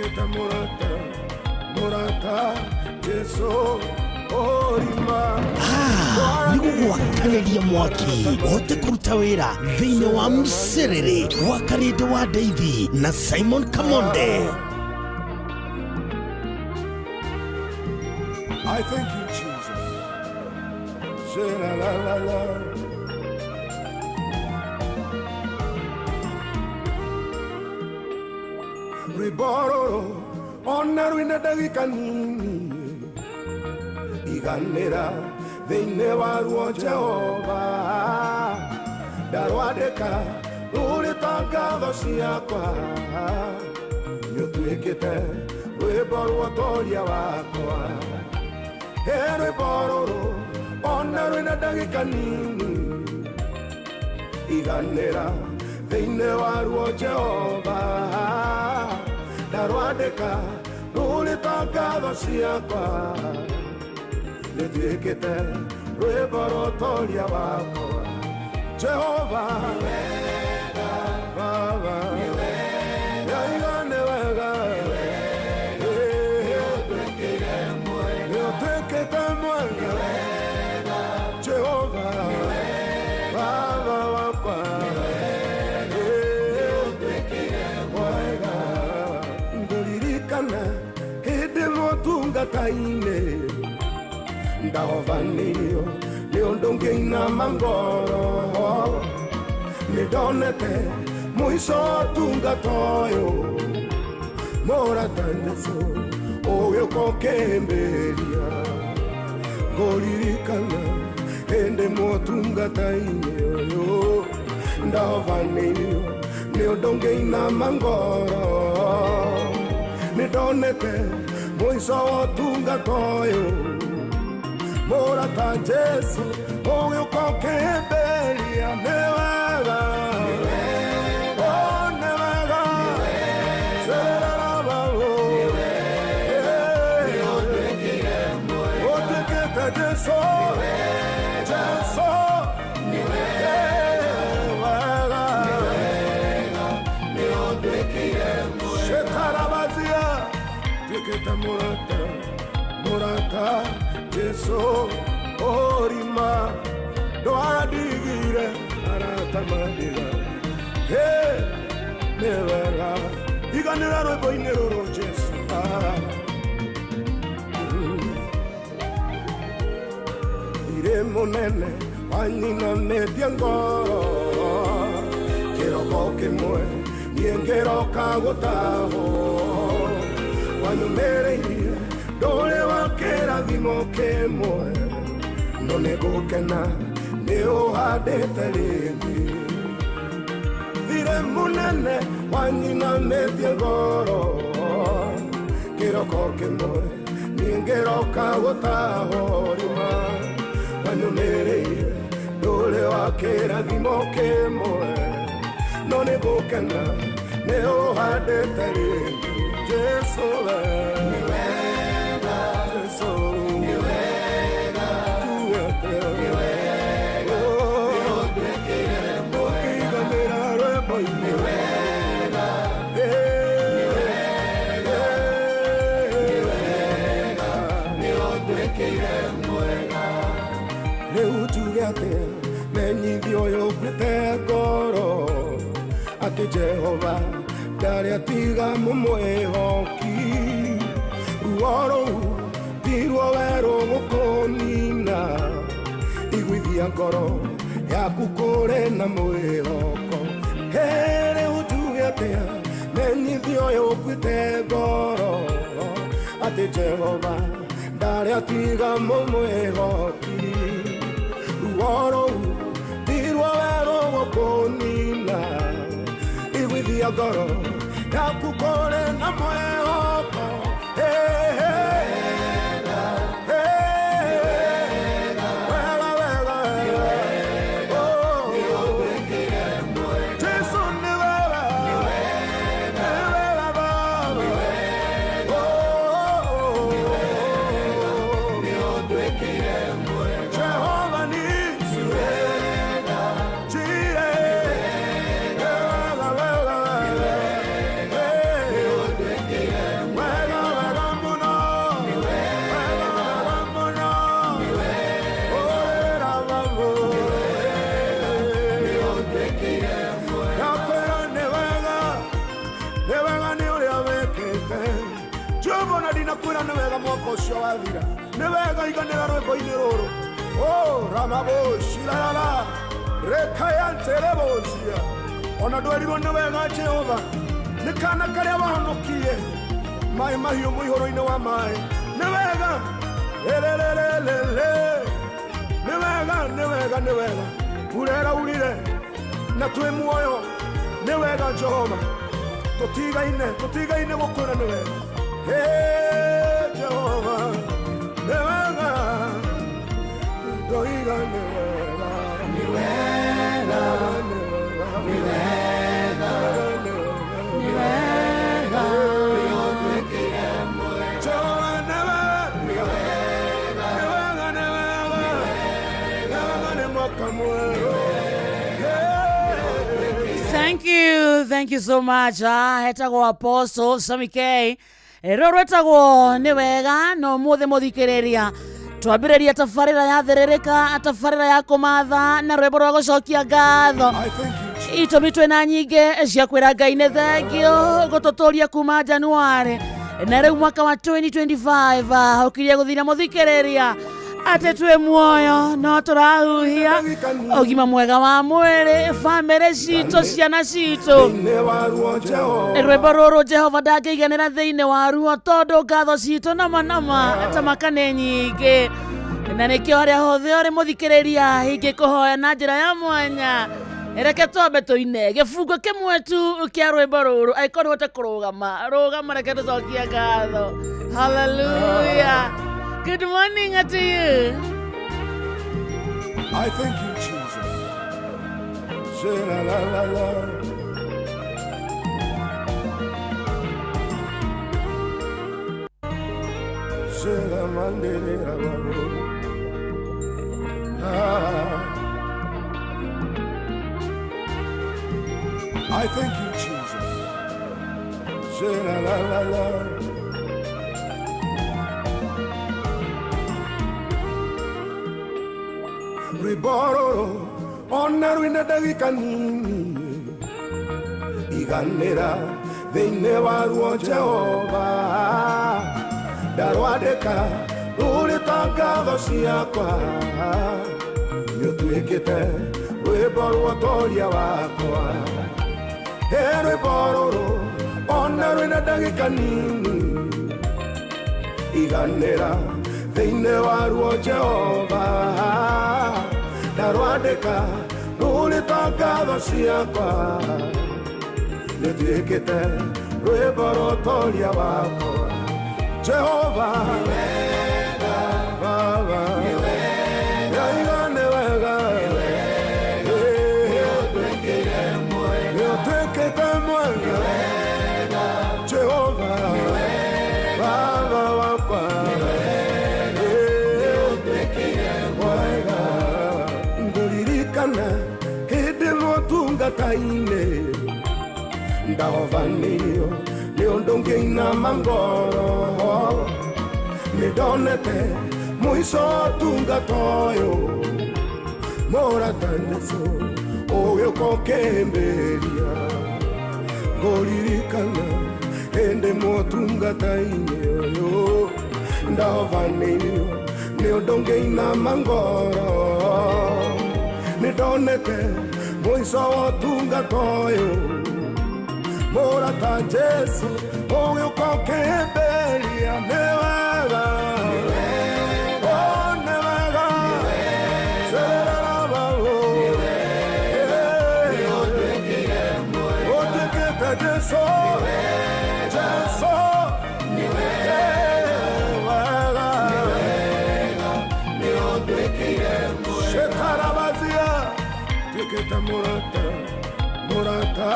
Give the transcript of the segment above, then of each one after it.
Tuĩkĩte mũrata, mũrata Jesu ũrima. Nĩ gũgwakanĩria mwaki ũhote kũruta wĩra thĩinĩ wa mcerere wa Karĩndĩ wa Ndeithi na Simon Kamonde. I thank you, Jesus. Say la la la la. Rwĩmbo rũrũ ona rwĩna ndagĩka nini, iganĩra thĩinĩ waruo Jehova. Ndarwandĩka rũrĩ ta ngatho ciakwa, nĩũtuĩkĩte rwĩmbo rwa ũtoria wakwa. He rwĩmbo rũrũ ona rwĩna ndagĩka nini, iganĩra thĩinĩ waruo Jehova. Ndarwandĩka rũrĩ ta ngatho ciakwa, nĩtuĩkĩte rwĩmbo rwa ũtoria wakwa. Jehova Baba, Yaiga nĩ wega. Nĩũtuĩkĩte mwega, Jehova Baba wakwa. Mwega. Ngũririkana hĩndĩ motungata-inĩ, ndahovanĩirio nĩ ũndũ ngĩinama ngoro. Nĩndonete mũico ũtungata ũyũ, mũrata Jesu ũgĩũka ũkĩhĩmbĩria. Ngũririkana hĩndĩ motungata-inĩ ũyũ, ndahovanĩirio nĩ ũndũ ngĩinama ngoro. Nĩndonete mũico wa ũtungata ũyũ, mũrata Jesu ũgĩũka ũkĩhĩmbĩria. Nĩ wega, oh, nĩ wega. Sererababo. Ũtuĩkĩte Jesu, Jesu, wega. Shetarabazia. Tuĩkĩte mũrata, mũrata Jesu ũrima. Ndwandigire arata mandiga. Hey, nĩ wega. Iganĩra rwĩmbo-inĩ rũrũ Jesu. Ah. Irĩ mũnene wanyinamĩtie ngoro, kĩroko kĩmwe niĩ ngĩroka gũtahwo. Wanyumĩrĩirie ndũrĩ wa kĩrathimo kĩmwe, no nĩ ngũkena nĩ ũhandĩte rĩngĩ. Thirĩ mũnene wanyinamĩtie ngoro, kĩroko kĩmwe niĩ ngĩroka gũtahwo. Rima wanyumĩrĩire ndũrĩ wa kĩrathimo kĩmwe, no nĩ ngũkena nĩ ũhandĩte rĩngĩ. Jesu we, Jesu tuĩte ũkĩiganĩra rwĩmbo-inĩ. Rĩu njuge atĩa menyithio ũyũ ũkuĩte ngoro, atĩ Jehova ndarĩ atiga mũmwĩhoki. Ruo rũu tiruo werũ gũkũnina, iguithia ngoro yaku kũrĩ na mwĩhoko. Hĩ, rĩu njuge atĩa menyithio ũyũ ũkuĩte ngoro, atĩ Jehova ndarĩ atiga mũmwĩhoki. Ruo rũu tiruo werũ gũkũnina, iguithia ngoro yaku kũrĩ na mwĩhoko. Hey, hey. Hey. Wega, wega, wega. Oh. Jesu nĩ wega. Nĩ wega Baba. Oh. Jehova nisi. Jireh. Wega, wega, wega. Hey. Mwaka ũcio wathira nĩ wega iganĩra rwĩmbo-inĩ rũrũ o ramaboshilalala rekayanterebosia ona ndwerirwo nĩ wega Jehova nĩ kana karĩa wahonokirie maĩ mahiũ mũihũro-inĩ wa maĩ nĩ wega lelelelelele nĩ wega nĩ wega nĩ wega mbura ĩraurire na twĩ muoyo nĩ wega Jehova tũtigaine tũtigaine gũkwĩra nĩ wega. Hey, Jehova nĩ wega ndoiga nĩ wega nĩ wega nĩ wega nĩ wega Jehova nĩ wega nĩ wega nĩ wega nĩ wega nĩ mwaka mwerũ. Yeah. Thank you so much. Hetagwo Apostle Sammy K. Rũrũ rwĩtagwo nĩ wega no mũthĩ mũthikĩrĩria twambĩrĩria tabarĩra ya thĩrĩrĩka tabarĩra ya kũmatha na rwĩmbo rwa gũcokia ngatho. I thank you, Jesus. Itũmi twĩna nyingĩ cia kwĩra Ngai nĩ thengio gũtũtũria kuma Januarĩ na rĩu mwaka wa 2025 ũkirie gũthira mũthikĩrĩria atĩ twĩ muoyo no tũrahuhia ũgima mwega wa mwĩrĩ bamĩrĩ citũ ciana citũ. Thĩinĩ wa ruo Jehova Rwĩmbo rũrũ Jehova ndangĩiganĩra thĩinĩ wa ruo tondũ ngatho citũ nama nama tamaka nĩ nyingĩ na nĩkĩo harĩa hothe ũrĩ mũthikĩrĩria ingĩkũhoya na njĩra ya mwanya reke twambe tũine gĩbungo kĩmwe tu kĩa rwĩmbo rũrũ angĩkorwo nĩũhote kũrũgama rũgama reke tũcokie ngatho. Hallelujah, good morning to you. I thank you, Jesus. Say la la la la. Say la mandere la la la. Ah. I thank you, Jesus. Say la la la la. Rwĩmbo rũrũ ona rwĩna ndagĩka nini iganĩra thĩinĩ wa ruo Jehova ndarwandĩka rũrĩ ta ngatho ciakwa nĩũtuĩkĩte rwĩmbo rwa ũtoria wakwa. He rwĩmbo rũrũ ona rwĩna ndagĩka nini iganĩra thĩinĩ wa ruo Jehova ndarwandĩka rũrĩ ta ngatho ciakwa nĩtuĩkĩte rwĩmbo rwa ũtoria wakwa Jehova Baba Ndaiga nĩ wega nĩũtuĩkĩte mwega Jehova Baba wakwa mwega ngũririkana hĩndĩ ĩmwe ũtungata-inĩ ndahovanĩirio nĩ ũndũ ngĩinama ngoro nĩ ndonete mũico wa ũtungata ũyũ mũrata Jesũ ũgĩũka ũkĩhĩmbĩria ngũririkana hĩndĩ ĩmwe ũtungata-inĩ ũyũ ndahovanĩirio nĩ ũndũ ngĩinama ngoro nĩ ndonete mũico wa ũtungata ũyũ mũrata Jesũ ũgĩũka ũkĩhĩmbĩria nĩ wega Oh, nĩ wega Cerera babo. Ũtuĩkĩte Jesũ Jesũ nĩ wega Shetarabazia tuĩkĩte mũrata mũrata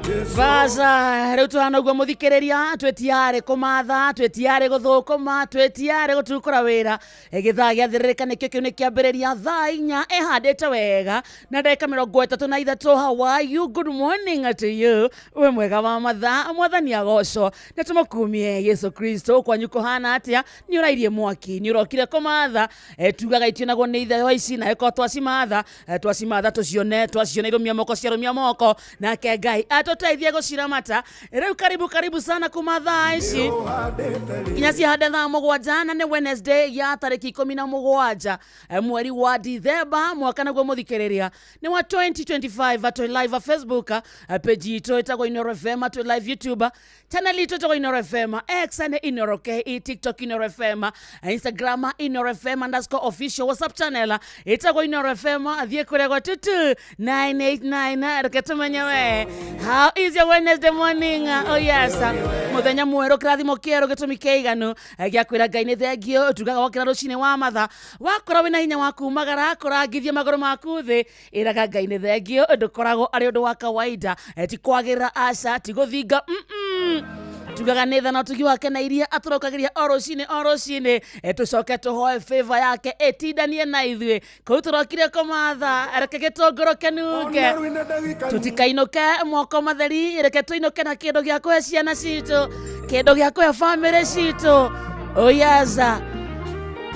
Jesũ Baca rĩu tũhana ũguo mũthikĩrĩria twĩtiarĩ kũmatha twĩtiarĩ gũthũkũma twĩtiarĩ gũtukũra wĩra. Gĩthaa gĩathĩrĩrĩka nĩkĩo kĩu nĩ kĩambĩrĩria thaa 4 ĩhandĩte wega na ndagĩka 33. How are you? Good morning to you. Wĩ mwega wa mathaa mwathani agocwo na tũmũkumie Yesu Kristo. Kwanyu kũhana atĩa? Nĩ ũrairie mwaki nĩ ũrokire kũmatha. Tugaga itionagwo nĩ ithe wa ici na ĩkorwo twacimatha twacimatha tũcione twaciona irũmia moko ciarũmia moko. Ciakwo, nake Ngai atũteithie gũciramata. Rĩu karibu karibu sana kuma thaa ici nginya cihande thaa 7, na nĩ Wednesday ya tarĩki 17 mweri wa Dithemba, mwaka naguo mũthikĩrĩria nĩ wa 2025. Twĩ live Facebook, page itũ ĩtagwo Inoro FM, twĩ live YouTube channel itũ ĩtagwo Inoro FM, X nĩ Inoro KE, TikTok Inoro FM, Instagram Inoro FM_official, WhatsApp channel ĩtagwo Inoro FM. Thiĩ kũrĩa gwa 22989. Reke tũmenye we, how is your Wednesday morning? Oh yes, mũthenya mwerũ, kĩrathimo kĩerũ, gĩtũmi kĩiganu gĩa kwĩra Ngai nĩ thengio. Tugaga wokĩra rũcinĩ wa matha, wakora wĩna hinya wa kumagara, kũrangithia magũrũ maku thĩ, ĩraga Ngai nĩ thengio. Ndũkoragwo arĩ ũndũ wa kawaida, ti kwagĩrĩra, aca, ti gũthinga, Tugaga nĩ tha na ũtugi wake na iria atũrokagĩria o rũcinĩ o rũcinĩ. Tũcoke tũhoe favor yake ĩtindanie na ithuĩ kũu tũrokire kũmatha. Reke gĩtũngũrũ kĩnunge, tutikainũke moko matheri. Reke tũinũke na kĩndũ gĩa kũhe ciana citũ, kĩndũ gĩa kũhe bamĩrĩ citũ. Oyaza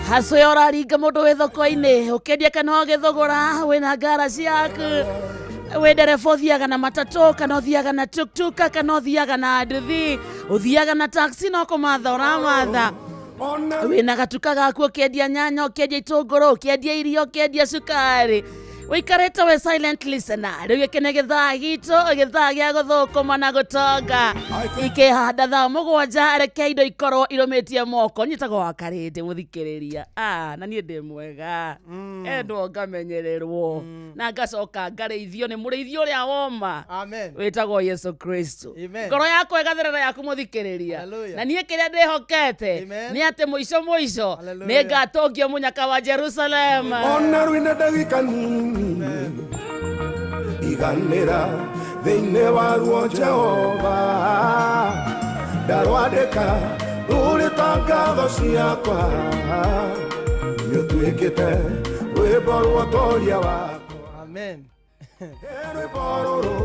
hacũya ũraringa mũndũ wĩ thoko-inĩ ũkĩendia kana ũgĩthũgũra, wĩna ngara ciaku, wĩ ndereba ũthiaga na matatũ kana ũthiaga na tuktuk kana ũthiaga na nduthi, ũthiaga na taxi, no kũmatha ũramatha, wĩna gatuka gaku ũkĩendia nyanya, ũkĩendia itũngũrũ, ũkĩendia irio, ũkĩendia cukari, ũikarĩte we silent listener. Rĩu gĩkĩ nĩ gĩthaa gitũ, gĩthaa gĩa gũthũkũma na gũtonga. Ikĩhanda thaa 7, reke indo ikorwo irũmĩtie moko. Nyitagwo wa Karĩndĩ mũthikĩrĩria. Ah, na niĩ ndĩ mwega, endwo ngamenyererwo na ngacoka ngarĩithio nĩ mũrĩithi ũrĩa woma Amen. wĩtagwo Yesu Kristo. Amen. Ngoro yakwa ĩgatherera yaku mũthikĩrĩria. Hallelujah. Na niĩ kĩrĩa ndĩhokete Amen. nĩ atĩ mũico mũico Hallelujah. nĩ ngatũngio mũnyaka wa Jerusalem. Ona rwĩna ndagĩka nini, iganĩra thĩinĩ wa ruo. Jehova, ndarwandĩka rũrĩ ta ngatho ciakwa, nĩũtuĩkĩte rwĩmbo rwa ũtoria wakwa. Amen. Rwĩmbo rũrũ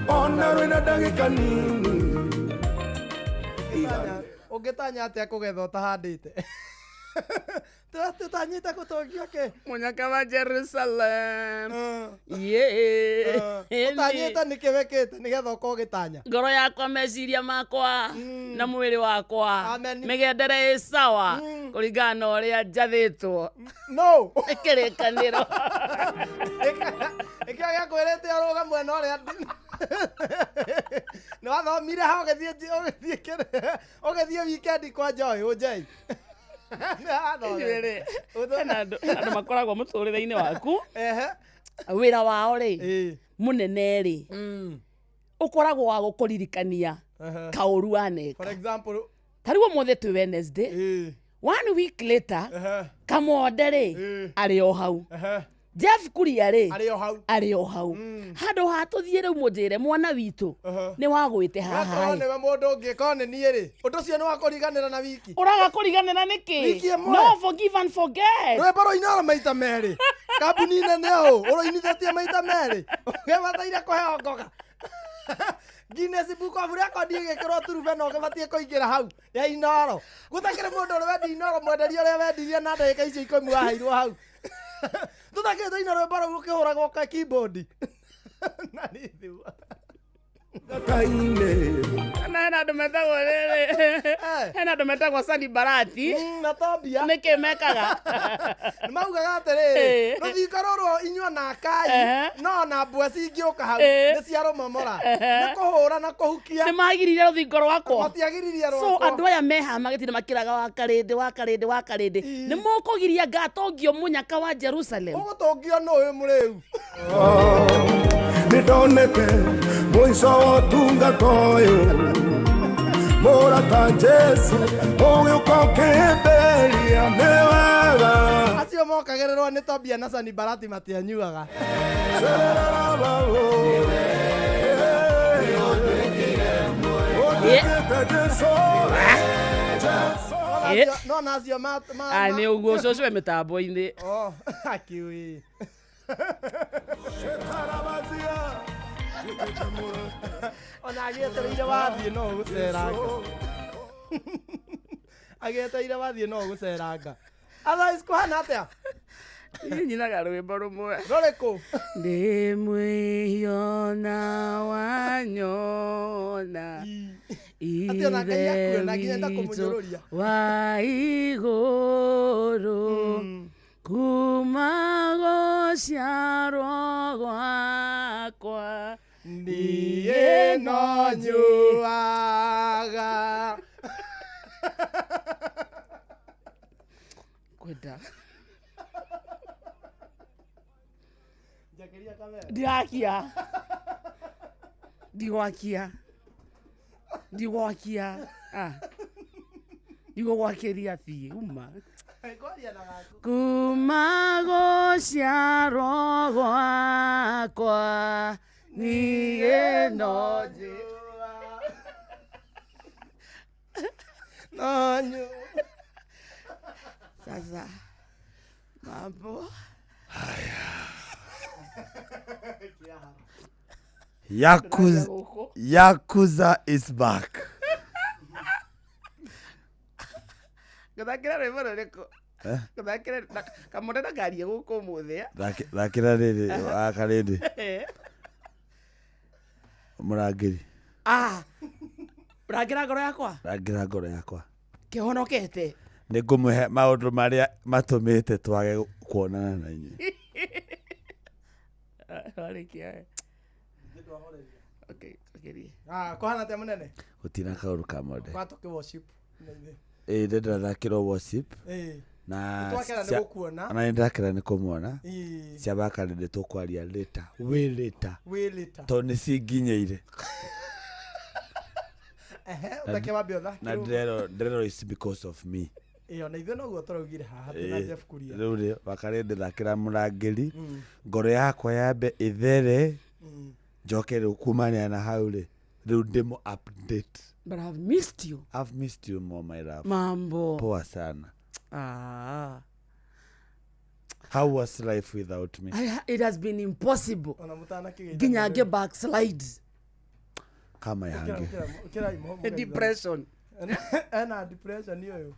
ona rwĩna ndagĩka nini. Ũngĩtanya atĩa kũgetha ũtahandĩte? Tũtanyĩte gũtũngio kĩ? Mũnyaka wa Jerusalem, yeah. Ũtanyĩte nĩkĩ wĩkĩte nĩgetha ũkorwo ũgĩtanya? Ngoro yakwa, meciria makwa na mwĩrĩ wakwa, Amen. mĩgendere ĩ sawa kũringana na ũrĩa njathĩtwo No. nĩ kĩrĩkanĩro. Nĩkĩo gĩakwĩrĩte ũrũga mwena ũrĩa nĩ wathomire ha ũgĩthiĩ weekend kwa Joy Ũnjei. Inyuĩ rĩ, hena andũ makoragwo mũtũrĩre-inĩ waku, Ehe. wĩra wao rĩ mũnene rĩ, ũkoragwo wa gũkũririkania kaũru For waneka. example? Ta rĩu ũmũthĩ twĩ Wednesday, one week later, Kamonde rĩ, arĩ o hau. Jeff Kuria rĩ, arĩ o hau. Arĩ o hau. Handũ ha tũthiĩ rĩu mũnjĩre mwana witũ nĩ wagwĩte haha. Wakorwo Ĩ. nĩwe mũndũ ũngĩ, korwo nĩ niĩ rĩ, ũndũ ũcio nĩ wa kũriganĩra na wiki. Ũraga kũriganĩra nĩkĩ? Wiki ĩmwe. No forgive and forget. Rwĩmbo rũinoro maita merĩ, kambuni nene ũũ ũrũinithĩtie maita merĩ, ũgĩbataire kũheo ngoga Guinness Book of Record, ĩgĩkĩrwo turube na ũgĩbatiĩ kũingĩra hau ya Inoro. Gũtakĩrĩ mũndũ ũrĩ wendi Inoro mwenderia ũrĩa wendirie na ndagĩka icio 10 waheirwo hau. Tũtakĩrĩ tũina rwĩmbo rũu rũkĩhũragwo ka keyboard na rhythm. Gataine. Na hena andũ metagwo rĩrĩ, hena andũ metagwo Sani Barati. Na Tobia. Nĩkĩ mekaga? Nĩ maugaga atĩrĩrĩ, rũthingo rũrũ inyuĩ na akai, no na mbwe cingĩũka hau, nĩ ciarũmomora, nĩ kũhũra na kũhukia. Nĩ magiririe rũthingo rwakwa. Matiagiririe So rwakwa. andũ aya meha magĩtinda makĩraga wa Karĩndĩ, wa Karĩndĩ, wa Karĩndĩ, nĩ mũkũgiria ngatũngio mũnyaka wa Jerusalem. Ũgũtũngio nũ wĩ mũrĩu? Nĩ ndonete mũico wa ũtungata ũyũ, mũrata Jesu ũgĩũka ũkĩmbĩria nĩ wega. Acio mokagĩrĩrwo nĩ Tobia na Sani Barati matianyuaga. No nacio Ah, nĩ ũguo cũcũ we mĩtambo-inĩ. Oh, akiui. Ona agĩetereire wathiĩ no ũgũceranga, agĩetereire wathiĩ no ũgũceranga. Otherwise kũhana atĩa? Niĩ nyinaga rwĩmbo rũmwe. Rũrĩkũ? Ndĩ mwĩhiona wanyona. Atĩ ona Ngai akuona, nginya enda Ithe witũ kũmũnyũrũria. wa igũrũ kuma gũciarwo gwakwa Niĩ no nyuaga. Kwenda. Njakĩria kamera. Ndirakia, ndigwakia, ndigwakia. Ah. Ndigũgwakĩria thiĩ uma. Kwaria na gaku. Kuma gũciarwo gwakwa niĩ no No nyu. Sasa mambo. Yakuza, Gũkũ. Yakuza is back. Ngũthakĩra rwĩmbo rũrĩkũ? Ngũthakĩra kamũndũ ndakarie gũkũ ũmũthĩ. Thakĩra rĩrĩ akarĩndĩ mũrangĩri. Ah, rangĩra ngoro yakwa. Rangĩra ngoro yakwa. Kĩhonokete. Nĩ ngũmũhe maũndũ marĩa matũmĩte twage kuonana na inyuĩ. Warĩkia. Okay, tũgerie. Ah, kũhana atĩa mũnene? Gũtina kaũndũ kamode. Kwa tũkĩ worship. Na ithuĩ. Ĩĩ nĩ ndĩrathakĩrwo worship. Ĩĩ. Na Nĩtwakena nĩ gũkuona. Na nĩ ndakena nĩ kũmuona. Ĩĩ. Cia bakarĩndĩ tũkwaria later, way later. Way later. Tondũ nĩ cinginyĩire. Ehe, ũtake wambe Na ũthakĩrwo. ndĩrerwo is because of me. Ĩĩ, ona ithuĩ noguo tũraugire haha twĩna Ĩĩ. Jeff Kuria. Rĩu rĩ bakarĩndĩ thakĩra mũrangĩri ngoro yakwa yambe ĩthere njoke rĩu kumania na hau rĩ rĩu ndĩmũ update. But I've missed you. I've missed you more, my love. Mambo. Poa sana. Ah. How was life without me? It has been impossible. Ona mũtanakĩgeithania Nginya rĩu. ngĩ backslide. Kama yange. Ũkĩra imo, mũgeithanie. Depression. Ena depression ũyũ.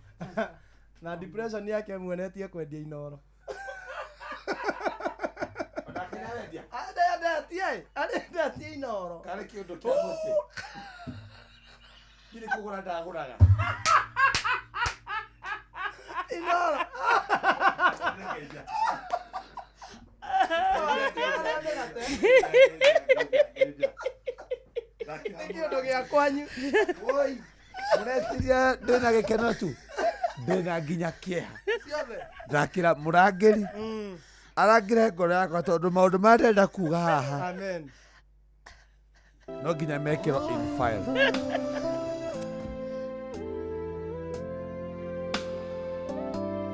Na depression yake muonetie kwendia inoro. Arendetie, arendetie inoro. Karĩ kĩũndũ kĩa mũciĩ. Ndirĩ kũgũra ndagũraga. Inoro. Nĩ kĩũndũ gĩa kwanyu. Woi, mũreciria ndĩna gĩkeno tu? Ndĩna nginya kĩeha. Ciothe. Thakĩra mũrangĩri. Arangĩre ngoro yakwa tondũ maũndũ marĩa ndĩrenda kuga haha Amen. no nginya mekĩrwo in file.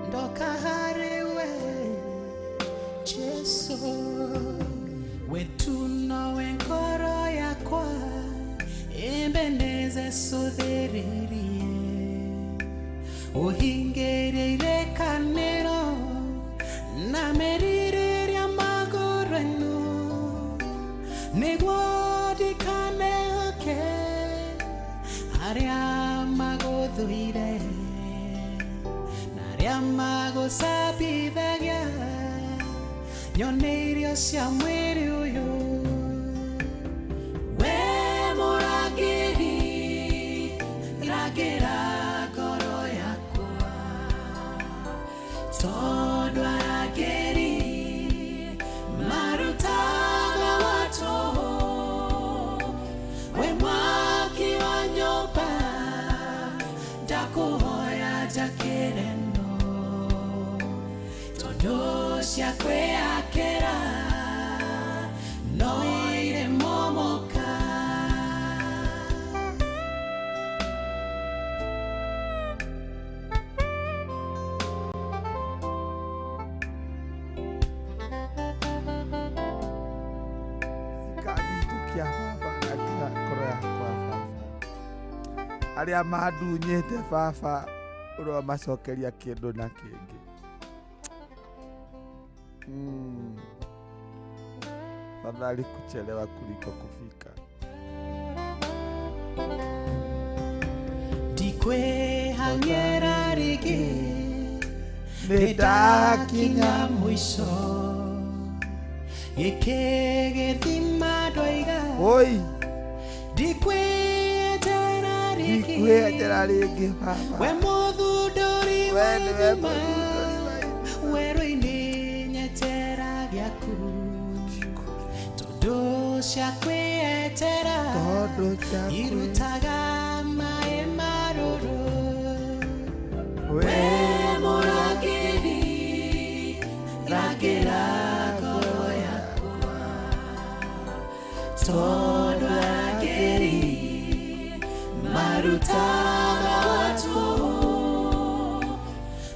Ndoka harĩwe Jesu wetu nowe ngoro yakwa imbeneze suthĩrĩrie ũhingĩrĩire kanĩro na mĩrirĩria magũrũ ĩno nĩguo ndikanehoke arĩa magũthũire na arĩa magũcambithagia nyone irio cia mwĩrĩ ũyũ. We mũrangĩri, rangĩra ngoro yakwa tondũ arangĩri marutaga wa tũhũ. We mwaki wa nyũmba ndakũhoya njakĩre no tondũ cia kwĩakĩra no irĩ momoka. Sikagitukia baba rangĩra ngoro yakwa baba. Arĩa mandunyĩte baba ũromacokeria kĩndũ na kĩngĩ. Fadhali kuchelewa kuliko kufika. Ndikwĩhang'ĩra rĩngĩ Nĩ ndakinya mũico gĩkĩ gĩthima ndoiga Oi, ndikwĩyendera rĩngĩ ndikwĩyendera rĩngĩ baba. We mũthundũri We wa nĩwe ithima mũthundũri wa ithima. werũ-inĩ nyetera gĩaku tondũ cia kwĩyetera Tondũ cia kwĩ- irutaga maĩ marũrũ. We We mũrangĩri rangĩra ngoro yakwa tondũ arangĩri marutaga watu.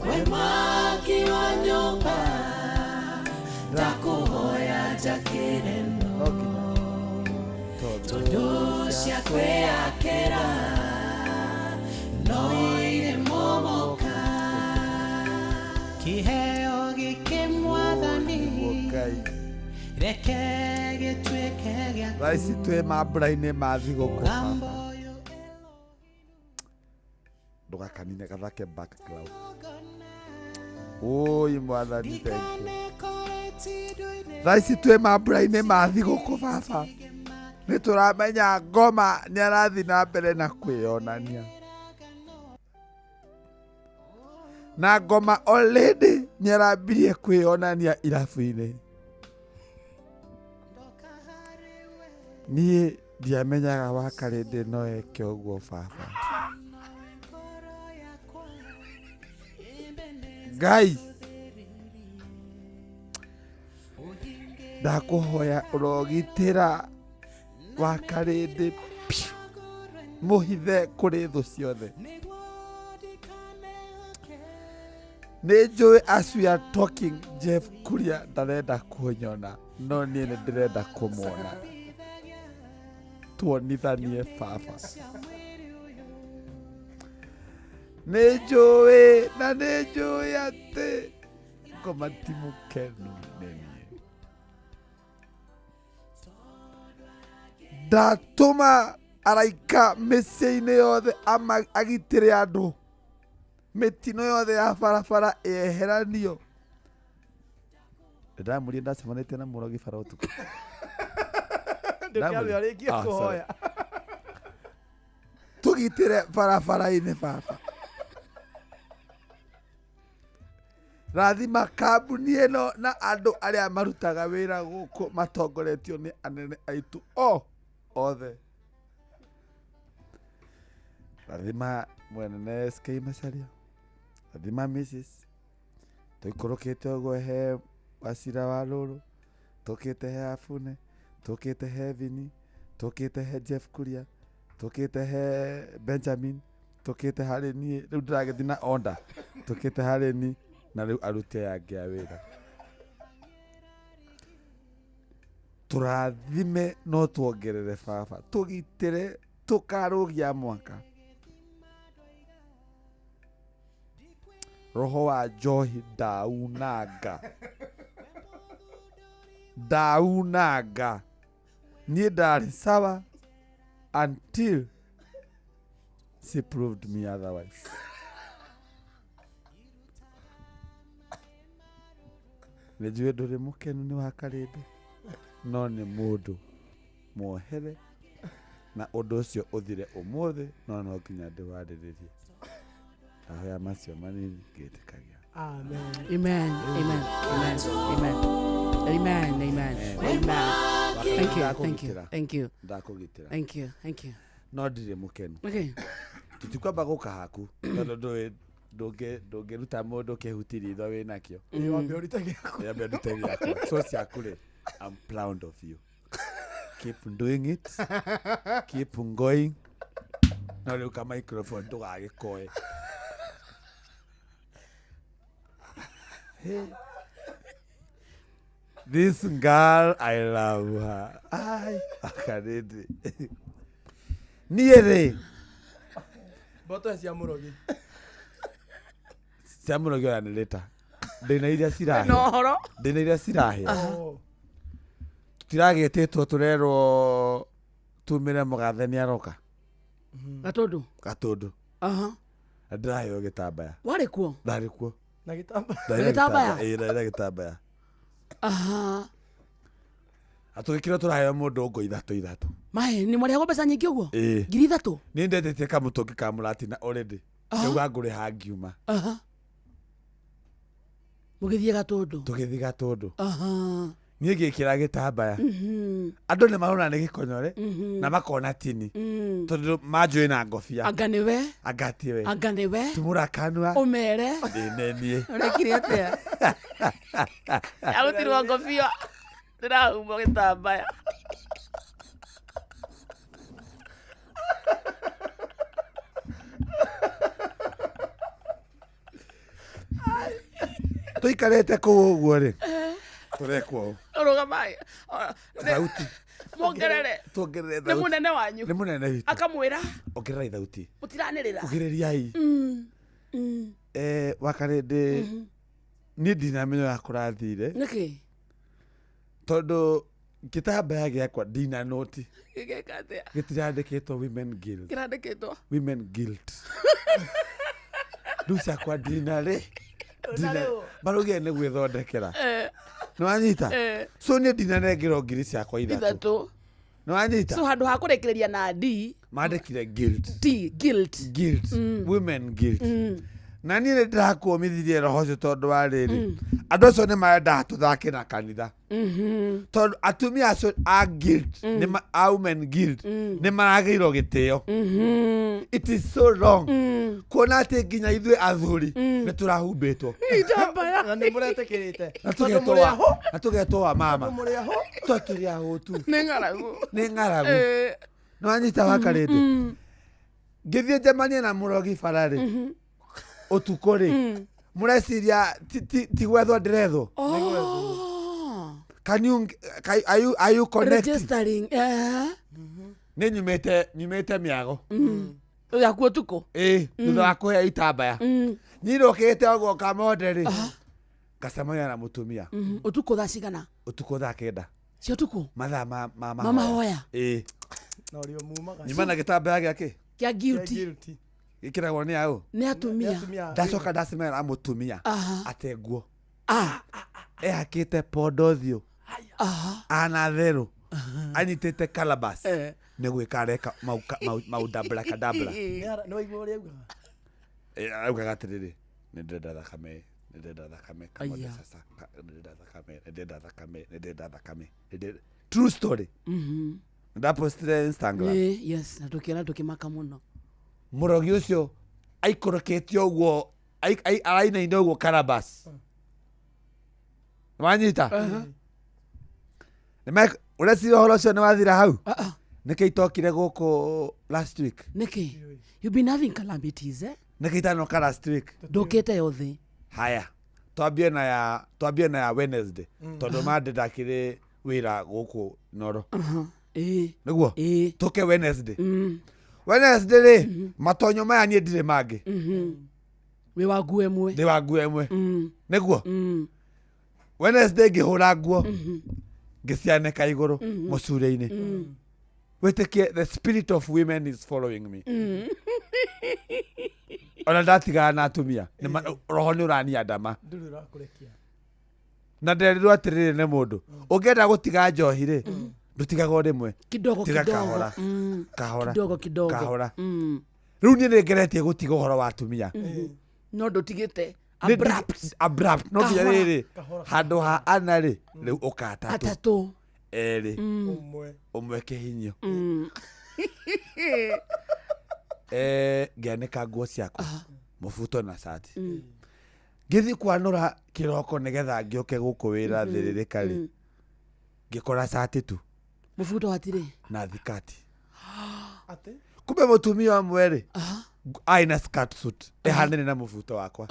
We mwaki wa nyũmba ndakũhoya njakĩre no No nginya. tondũ cia kwĩyakĩra no irĩ momoka kĩheo gĩkĩ mwathani Nĩguo Ngai. reke gĩtuĩke gĩaku. Thaa ici twĩ mambura-inĩ ma thigũkũ baba. Mũgambo ũyũ Ndũgakanine gathake background. ĩlogona Oi mwathani, thank you. ndikanekore tindu-inĩ Thaa ici twĩ mambura-inĩ ma thigũkũ baba. Nĩ tũramenya ngoma nĩ arathiĩ na mbere na kwĩyonania. Na ngoma already nĩ arambirie kwĩyonania irabu-inĩ. Niĩ ndiamenyaga Wakarĩndĩ no eke ũguo baba. Ngai ndakũhoya ũrogitĩra Wakarĩndĩ piũ, mũhithe kũrĩ thũ ciothe. Nĩ njũĩ as we are talking Jeff Kuria ndarenda kũnyona no niĩ nĩ ndĩrenda kũmuona. Tuonithanie baba. Nĩ njũĩ na nĩ njũĩ atĩ ngoma ti mũkenu nĩ niĩ. Ndatũma araika mĩciĩ-inĩ yothe agitĩre andũ. Mĩtino yothe ya barabara yeheranio. Ndamũria ndacemanĩtie na mũrogi bara ũtukũ. Ndũkĩambe ũrĩkie Ah, sorry. kũhoya. Tũgitĩre barabara-inĩ baba. Rathima kambuni ĩno na andũ arĩa marutaga wĩra gũkũ matongoretio nĩ anene aitũ o othe. Rathima mwenene SK Macharia, rathima Mrs. Tũikũrũkĩte ũguo he Wacira wa Rũrũ, tũkĩte he Abune, tũkĩte he Vini, tũkĩte he Jeff Kuria, tũkĩte he Benjamin, tũkĩte harĩ niĩ, rĩu ndĩragĩthiĩ na onda, tũkĩte harĩ niĩ na rĩu aruti aya angĩ a wĩra. Tũrathime no tuongerere baba, tũgitĩre tũkarũgia mwaka. Roho wa njohi ndaunanga. Ndaunanga. Niĩ ndarĩ sawa until she proved me otherwise. Nĩ njũĩ ndũrĩ mũkenu nĩ Wakarĩndĩ no nĩ mũndũ muohere na ũndũ ũcio ũthire ũmũthĩ no no nginya ndĩwarĩrĩrie. Ndahoya macio manini ngĩtĩkagia. Amen. Amen. Amen. Amen. Amen. Amen. Amen. Amen. Thank you. Thank you. Thank you. Ndakũgitĩra. Thank you. Thank you. No ndirĩ mũkenu. Okay. Tũtikwamba gũka haku tondũ ndũĩ ndũngĩruta mũndũ kĩhuti ritho wĩnakĩo. Wambe ũrute gĩaku. Wambe ũrute gĩaku. So ciaku rĩ, I'm proud of you. Keep doing it. Keep going. No rĩu ka microphone ndũgagĩkoe. Hey. This girl, I love her. Ai, Wakarĩndĩ. Niĩ rĩ, Mboto cia mũrogi. cia mũrogi oya nĩ rĩta. Ndĩna iria cirahĩa. No horo. Ndĩna iria cirahĩa. Oh. Tũtiragĩtĩtwo tũrerwo tumĩre mũgathe nĩ aroka. Gatundu. Gatundu. Aha. Na ndĩraheo gĩtambaya. Warĩ kuo? Ndarĩ kuo. Na gĩtambaya. Ndarĩ na Gĩtambaya? Ĩĩ, ndarĩ na gĩtambaya. Aha. Na tũgĩkĩrwo tũraheo mũndũ ngo ithatũ ithatũ. Mae, nĩ mwarĩhagwo mbeca nyingĩ ũguo? Ĩĩ. 3,000? Niĩ ndendetie kamũtũngi ka mũratina already. Ndauga ngũrĩha ngiuma. Aha. Mũgĩthiĩ Gatũndũ? Tũgĩthiĩ Gatũndũ. Aha. Niĩ ngĩkĩra gĩtambaya. Andũ nĩ marona nĩ gĩkonyore na makona tini. Tondũ manjũĩ na ngobia. Anga nĩwe? Anga tiwe. Anga nĩwe? Tumũra kanua. Ũmere. Ndĩ niĩ. Ũrekire atĩa? Arutirwo ngobia. Ndĩrahumbwo gĩtambaya. Tũikarĩte kũu ũguo rĩ. Tũrekwo ũũ. Rũgamai. Thauti. Mwongerere. Tuongerere Nĩ thauti. mũnene wanyu. Nĩ mũnene witũ. Akamwĩra Ongererai thauti. mũtiranĩrĩra. Ugĩrĩriai. Wakarĩndĩ niĩ ndinamenya ũrĩa kũrathire. Nĩkĩ? Tondũ gĩtambaya gĩakwa ndina noti. Gĩgeka atĩa? Gĩtirandĩkĩtwo women guild. Kĩrandĩkĩtwo? Women guilt. Rĩu ciakwa ndinarĩ. Maraugire nĩ gwĩthondekera. Nĩ wanyita? So niĩ ndinanengerwo ngiri ciakwa ithatũ. Ithatũ. Nĩ wanyita? So handũ ha kũrĩkĩrĩria na D, Mandĩkire guilt. T, guilt. Guilt. Women guilt. Na niĩ nĩ ndĩrakuomithirie roho ũcio tondũ wa rĩrĩ andũ acio nĩ marendaga tũthake na kanitha tondũ atumia acio a guilt a women guilt nĩ maragĩirwo gĩtĩo. It is so wrong kuona atĩ nginya ithuĩ athuri nĩ tũrahumbĩtwo. Itambaya. Na nĩ mũretĩkĩrĩte. Na Tondũ tũgetwo mũrĩ wa- ahũ. na tũgetwo wa mama. Tondũ mũrĩ ahũ. Tondũ tũrĩ ahũtu. Nĩ ng'aragu. Nĩ ng'aragu. Nĩ wanyita wakarĩndĩ. Ngĩthiĩ njemanie na mũrogi bara rĩ ũtukũ rĩ mũreciria ti gwethwo ndĩrethwo. Oh. Can you, are you, are you connecting? Registering. Nĩ nyumĩte mĩago. Yaku ũtukũ? Ĩĩ, thutha wa kũheo itambaya. Niĩ rũkĩte ũguo kamonde rĩ ngacemania na mũtumia. Ũtukũ thaa cigana? Ũtukũ thaa 9. Cia ũtukũ? Mathaa ma Ma mahoya. Ĩĩ. Na ũrĩa mumaga. Nyuma na gĩtambaya gĩake. Kĩa guilty. Guilty. Gĩkĩragwo nĩ aũ? Nĩ atumia. Atumia. Ndacoka ndacemania na mũtumia. Aha. Ate nguo. Ah. Ehakĩte pondo ũthiũ. Aha. Ana therũ. Anyitĩte calabash. Eh. Nĩ gwĩka areka maundabla kadabla. Nĩ waigua ũrĩa augaga? Augaga atĩrĩrĩ, nĩ ndĩrenda thakame, nĩ ndĩrenda thakame, kamonde Aya. sasa, nĩ ndĩrenda thakame, nĩ ndĩrenda thakame, nĩ ndĩrenda thakame, nĩ ndĩrenda. True story. Ndapostire Instagram. Ĩĩ, yes, na tũkĩona tũkĩmaka mũno. Mũrogi ũcio aikũrũkĩte ũguo, arainaina ũguo calabash. Wanyita? Ũreciria ũhoro ũcio nĩ wathira hau? Ah, ah. Nĩkĩ itokire gũkũ last week? Nĩkĩ? You've been having calamities, eh? Nĩkĩ itanoka last week? Ndũkĩte yothe. Haya, twambie na ya Wednesday. Tondũ Monday ndakĩrĩ wĩra gũkũ Noro. Ĩĩ. Nĩguo? Ĩĩ. Tũke Wednesday. Wednesday rĩ, matonyo maya niĩ ndirĩ mangĩ. Wĩ wa nguo ĩmwe. Ndĩ wa nguo ĩmwe. Nĩguo? Wednesday ngĩhũra nguo, ngĩcianĩka igũrũ mũcure-inĩ. Wĩtĩkie the spirit of women is following me. Ona ndatigana na atumia, roho nĩ ũraniandama. Ndũrĩ ũrakũrekia. Na nderirwo atĩrĩrĩ nĩ mũndũ, ũngĩenda gũtiga njohi rĩ, ndũtigaga o rĩmwe. Kidogo Tiga kidogo. kahora. Kahora. Kidogo kidogo. Kahora. Rĩu niĩ nĩngeretie gũtiga ũhoro wa atumia. No ndũtigĩte. Nĩ Abrupt. Abrupt. No nginya Kahora. rĩrĩ, handũ ha ana rĩ, rĩu ũka atatũ. Atatũ. Erĩ. Ũmwe. Ũmwe kĩhinyio. Ngĩanĩka nguo ciakwa. Mũbuto na cati. Ngĩthiĩ kwanũra kĩroko nĩgetha ngĩũke gũkũ wĩra thĩrĩrĩka rĩ. Ngĩkora cati tu. Mũbuto hatirĩ. Na thikati. Atĩ? Kumbe mũtumia ũmwe rĩ, arĩ na skirt suit ĩhanene na mũbuto wakwa.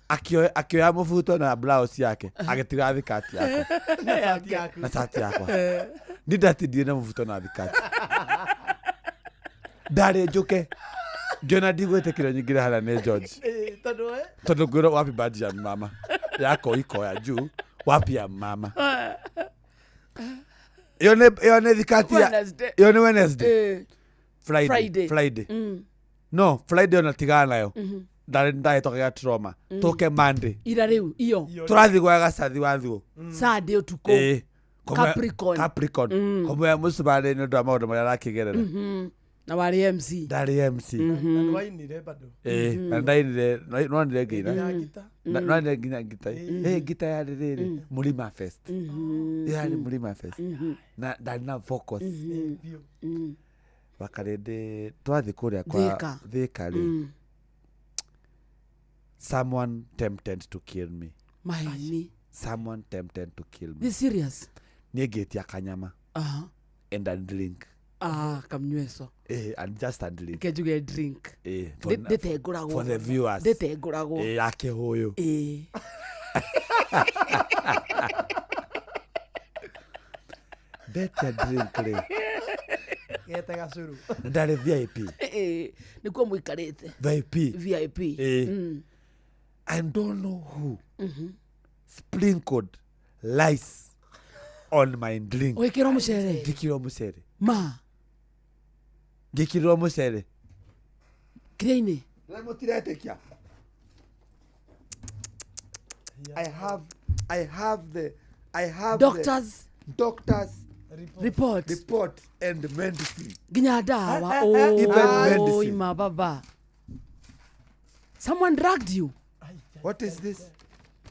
Akĩoya mũbuto na blouse yake, agĩtiga thikati yakwa. Na cati yaku. Na cati yakwa. Niĩ ndatindirie na mũbuto na thikati. Ndarĩ njũke. Ngĩona ndigwĩtĩkĩrio nyingĩre harĩa nĩ George. Tondũ we? Tondũ ngwĩrwo wapi badge ya mama. Yako iko ya juu, wapi ya mama. Ĩyo nĩ thikati ya Wednesday. Ĩyo nĩ Wednesday. Friday. Friday. Friday. No, Friday ona tigana nayo. Ndarĩ ndahĩtũkaga trauma tũke Monday. Ira rĩu iyo. Tũrathiĩ gwa gacathi wa thuo. Sunday ũtukũ. Ĩĩ. Capricorn. Capricorn. Kũmũhe mũcumarĩ nĩ ũndũ wa maũndũ marĩa arakĩgerera. Na warĩ MC. Ndarĩ MC. Na nĩwainire bado. Ĩĩ, na ndainire, nonire ngĩina. Nginya ngita. Nonire nginya ngita. Ĩĩ, ngita yarĩ rĩrĩ, Mũrima Fest. Yarĩ Mũrima Fest. Na ndarĩ na vocals. Biũ. Wakarĩndĩ twathiĩ kũrĩa kwa Thika. Thika rĩ. Someone tempted to kill me. Maheni. Someone tempted to kill me. This serious. Niĩ ngĩtia kanyama Aha. and a drink. Ah, kamnyweso. Eh, and just a drink. Reke njuge drink. Eh, Ndĩtengũragwo. for the viewers. Ndĩtengũragwo. Eh, ya kĩhũyũ. Ĩĩ. Ndetia drink rĩ. Gete gacũrũ. Na ndarĩ VIP. Ĩĩ. Nĩkuo mũikarĩte. VIP. VIP. Eh. I don't know who sprinkled lice on my drink. Wĩkĩrwo mũcere. Ngĩkĩrwo mũcere. Ma. Ngĩkĩrwo mũcere. Kĩrĩa-inĩ. Mũtiretĩkia. I have the I have Doctors the doctors report. report and medicine. Nginya ndawa. Even Oh, medicine. ma baba. Someone drugged you. What is this?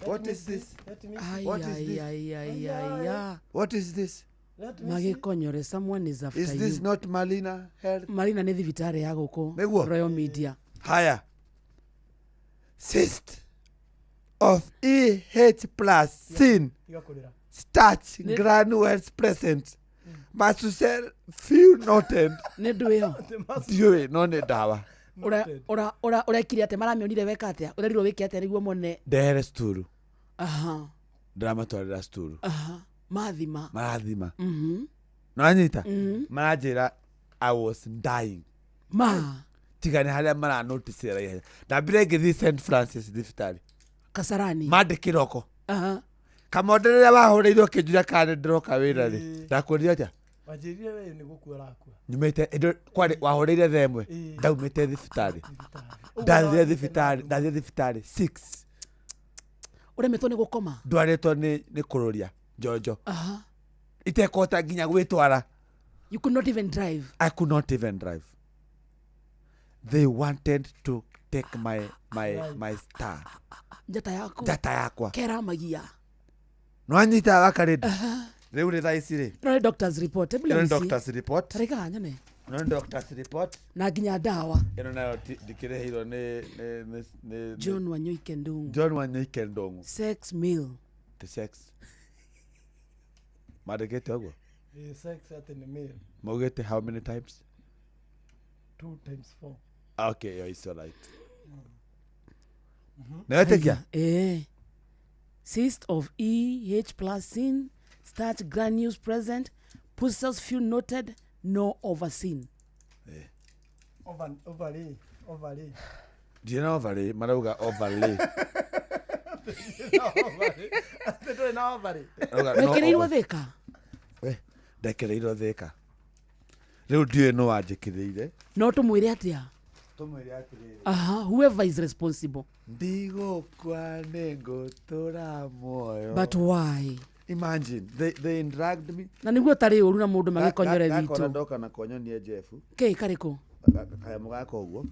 What is this? Let me Ai, What is ai, this? ai, ai, ai, ai. What is this? let me see. Magĩkonyore, someone is after Is this you. not Malina Health? Marina nĩ thibitarĩ ya gũkũ Nĩguo. Royal Media. Haya. Cyst of EH plus sin Tiga kũrĩra. starch granules present. Masusel few noted. Nĩ ndũ ĩyo. Ndiũĩ no nĩ ndawa. Ũrekire atĩa? Maramĩonire weka atĩa? Ũrerirwo wĩke atĩa nĩguo mone? Ndehere cukuru. Aha, Ndĩramatwarĩra cukuru. aha. Mathima. Marathima. Nĩwanyita? Maranjĩra I was dying. Ma. Tiga nĩ harĩa maranoticĩra ihenya. Ndambire ngĩthiĩ St Francis thibitarĩ. Kasarani. Mande kĩroko. Aha. Kamonde rĩrĩa wahũrĩirwo ũkĩnjũria kana nĩ ndĩroka wĩra rĩ. Ndakwĩrire atĩa? Wanjĩrire we nĩ gũkua ũrakua. Nyumĩte kwarĩ wahũrĩire thaa ĩmwe. Ĩĩ. Ndaumĩte thibitarĩ. Ũguo Ndathire no- thibitarĩ, ndathire thibitarĩ 6. Ũremetwo nĩ gũkoma. Ndwarĩtwo nĩ kũrũria njonjo. Aha. Itekũhota nginya gwĩtwara. You could not even drive. I could not even drive. They wanted to take my star. Njata yaku. Njata yakwa. Keramagia. Nĩwanyita wakarĩndĩ. Rĩu rĩ thaa ici rĩ. Ĩno nĩ doctor's report. Hebu Ĩno let nĩ me see. doctor's report. Tareka nyone. Ĩno nĩ doctor's report. Na nginya ndawa. Ĩno nayo ndikĩrĩhĩirwo nĩ John Wanyoike Ndung'u. John Wanyoike Ndung'u. Sex meal. The sex. Mandĩkĩte ũguo. Ĩĩ, sex atĩ nĩ male. Maugĩte how many times? 2 times 4. Okay, yeah, it's all right. Nĩwetĩkia? Eh. Cyst of E, H plus sin, starch granules present, pulses few noted, no overseen. Overlay, overlay. Ndirĩ na overlay, marauga overlay. Atĩ ndũrĩ na overlay. Marauga no Wekĩrĩirwo over- Thika? We, ndekĩrĩirwo Thika. Rĩu ndiũĩ nũ wanjĩkĩrĩire. No tũmwĩre atĩa? Tũmwĩre atĩrĩrĩ. Aha, whoever is responsible. Ndigũkua nĩngũtũra muoyo. But why? Imagine, they dragged me. Na nĩguo tarĩ ũru na mũndũ magĩkonyore Gakora witũ. ndoka na konyonie Jeff. Kĩ karĩkũ? Kanyamũ gaka ũguo.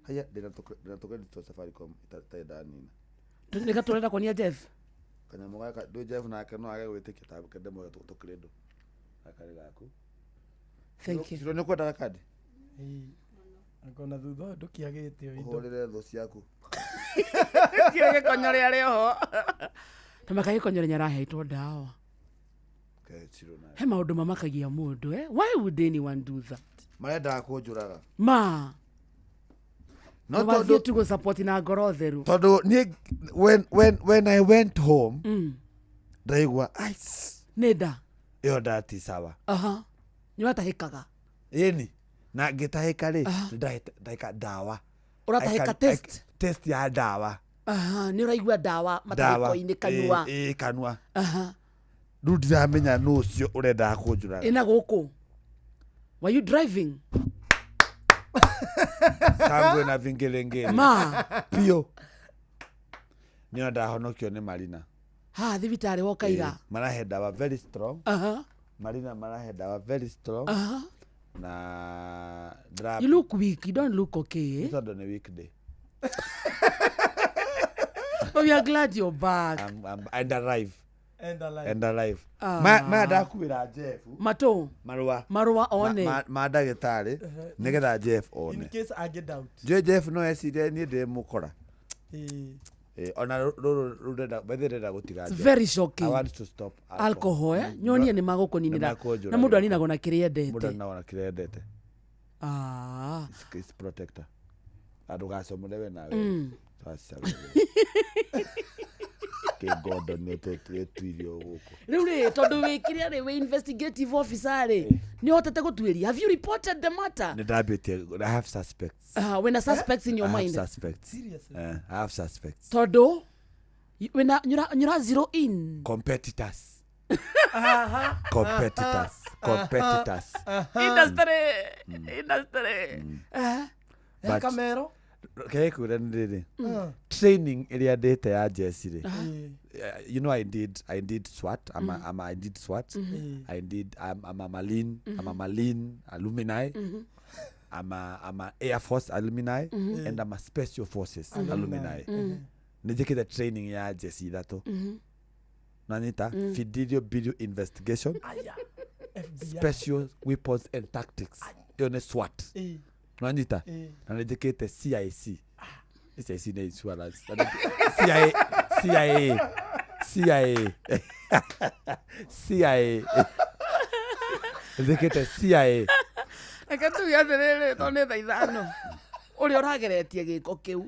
Haya, ndĩna tũcredit twa Safaricom itarĩ ndanina. Nĩka tũrenda kuonia Jeff. Kanyamũ gaka, ndũĩ Jeff nake no age gwĩtĩkia ta ndĩmũhe tũkĩrĩndũ. Gaka nĩ gaku. Thank you. Ciro nĩ ũkwendaga kandi? Ĩĩ. Angona na thutha ũyũ ndũkĩagĩte o indo. Ũhũrĩre thũ ciaku. Kĩo gĩkonyore arĩ oho. Na makagĩkonyore nĩaraheitwo ndawa. Ke Ciro nawe. He maũndũ mamakagia mũndũ eh? Why would anyone do that? Marendaga kũnjũraga. Ma. No No wathiĩ tondũ tu gũ-support na ngoro theru. tondũ niĩ when I went home ndaigua ice Nĩ nda. ĩyo ndati sawa. Aha. Nĩ ũratahĩkaga. Ĩni na ngĩtahĩka rĩ ndahĩka ndawa. Ũratahĩka test. Test ya ndawa. Aha, nĩ ũraigua ndawa Ndawa. matahĩko-inĩ kanua. Ĩ kanua. Aha. Rĩu ndiramenya nũ ũcio ũrendaga kũnjũraga. Ĩna gũkũ. Were you driving? Shangwe na vingelengele. Ma. Pio. Nĩo ndahonokio nĩ Marina. Ha thibitarĩ woka ira. Marahe ndawa very strong. Aha. Marina marahe ndawa very strong. Aha. Na ndra You look weak. You don't look okay. Nĩ tondũ nĩ weekday. But we are glad you're back. I'm and alive. And alive. And alive. Ah. Ma ndakuĩra Jeff. Matũ. Marũa. Marũa one. Ma ndagĩtarĩ nĩgetha Jeff In one. case I get out. Njũĩ Jeff no ecirie niĩ ndĩ mũkora. Eh. Ona rũrũ rũu ndĩrenda by the way ndĩrenda gũtiga It's Jeff. very shocking. I want to stop Alcohol, eh? Nyonie nĩ magũkũninĩra. Nĩ makũnjũragĩra. Na mũndũ aninagwo na kĩrĩa Mũndũ endete. aninagwo na kĩrĩa endete. Ah. It's protector. Ndũgacomore we nawe. Aca. Kĩngondo nĩ tũtuirio gũkũ. Rĩu rĩ tondũ wĩ kĩrĩa rĩ wĩ investigative officer rĩ nĩ ũhotete gũtuĩria. Have you reported the matter? Nĩ ndambĩtie I have suspects. Wĩna suspects in your I have mind. suspects. Seriously? I have suspects. Tondũ wĩna nyũra zero in. Competitors. Competitors. Competitors. Industry. Industry. But- Kamero. Kĩrĩa kwĩra nĩ rĩrĩ. Training ĩrĩa ndĩte ya jeci rĩ. You know I did SWAT. I did SWAT. I did I'm a Marine. I'm a Marine alumni. I'm a Air Force alumni and I'm a Special Forces alumni. Nĩnjĩkĩte training ya jeci ithatũ. Nanyita Fidelio Bureau Investigation, Aya. FBI. Special Weapons and Tactics. Ĩyo nĩ SWAT. Eh. Nanyita Eh. na nĩnjĩkĩte CIC. CIC nĩ insurance. Na CIA CIA CIA CIA nĩnjĩkĩte CIA. Reke tuge atĩrĩrĩ tondũ nĩ thaa 5 ũrĩa ũrageretie gĩko kĩu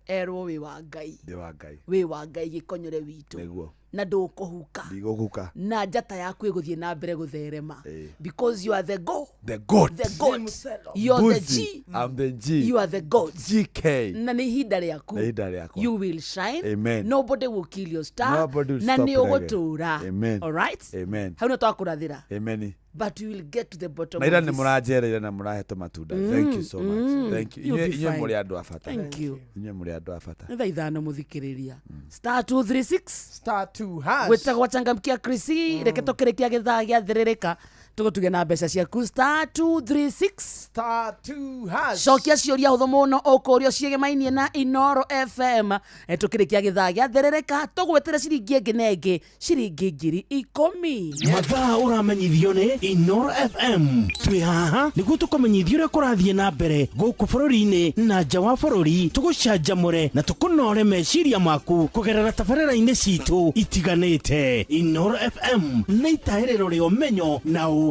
erwo wĩ wa Ngai. Ndĩ wa Ngai. Wĩ wa Ngai gĩkonyore witũ. Nĩguo. Na ndũkũhuka. Ndigũhuka. Na njata yaku ĩgũthiĩ na mbere gũtherema. Eh. Because you are the go. The goat. The goat. Muselo. You are the Mbuzi. G. I'm the G. You are the goat. GK. Na nĩ ihinda rĩaku. Nĩ ihinda rĩakwa. You will shine. Amen. Nobody will kill your star. Nobody will na stop nĩ reggae. ũgũtũra. Amen. All right? Amen. Hau nĩ twakũrathĩra. Amen. But you will get to the bottom Na ira of nĩ this. mũranjereire na mũrahe tũmatunda. Thank you so much. Thank you. You'll be Inyuĩ fine. mũrĩ andũ a bata. Thank you. Inyuĩ mũrĩ andũ a bata. Nĩ thaa 5 mũthikĩrĩria. Star 236 Star 2 hash. gwĩtagwo changamkia Chrissy reke tũkĩrĩkia gĩthaa gĩathĩrĩrĩka tũgũtuge na mbeca ciaku star 236 Star 2 hash. cokia ciũria hũthũ mũno ũkũrio ciĩgemainie na Inoro FM. Tũkĩrĩkia gĩthaa gĩathĩrĩrĩka tũgwĩtĩre ciringi ĩngĩ na ĩngĩ ciringi 10,000. Mathaa ũramenyithio nĩ Inoro FM. Twĩ haha nĩguo tũkũmenyithia ũrĩa kũrathiĩ na mbere gũkũ bũrũri-inĩ na nja wa bũrũri, tũgũcanjamũre na tũkũnore meciria maku kũgerera tabarĩra-inĩ citũ itiganĩte. Inoro FM nĩ itaĩrĩro rĩa ũmenyo na ũgĩ.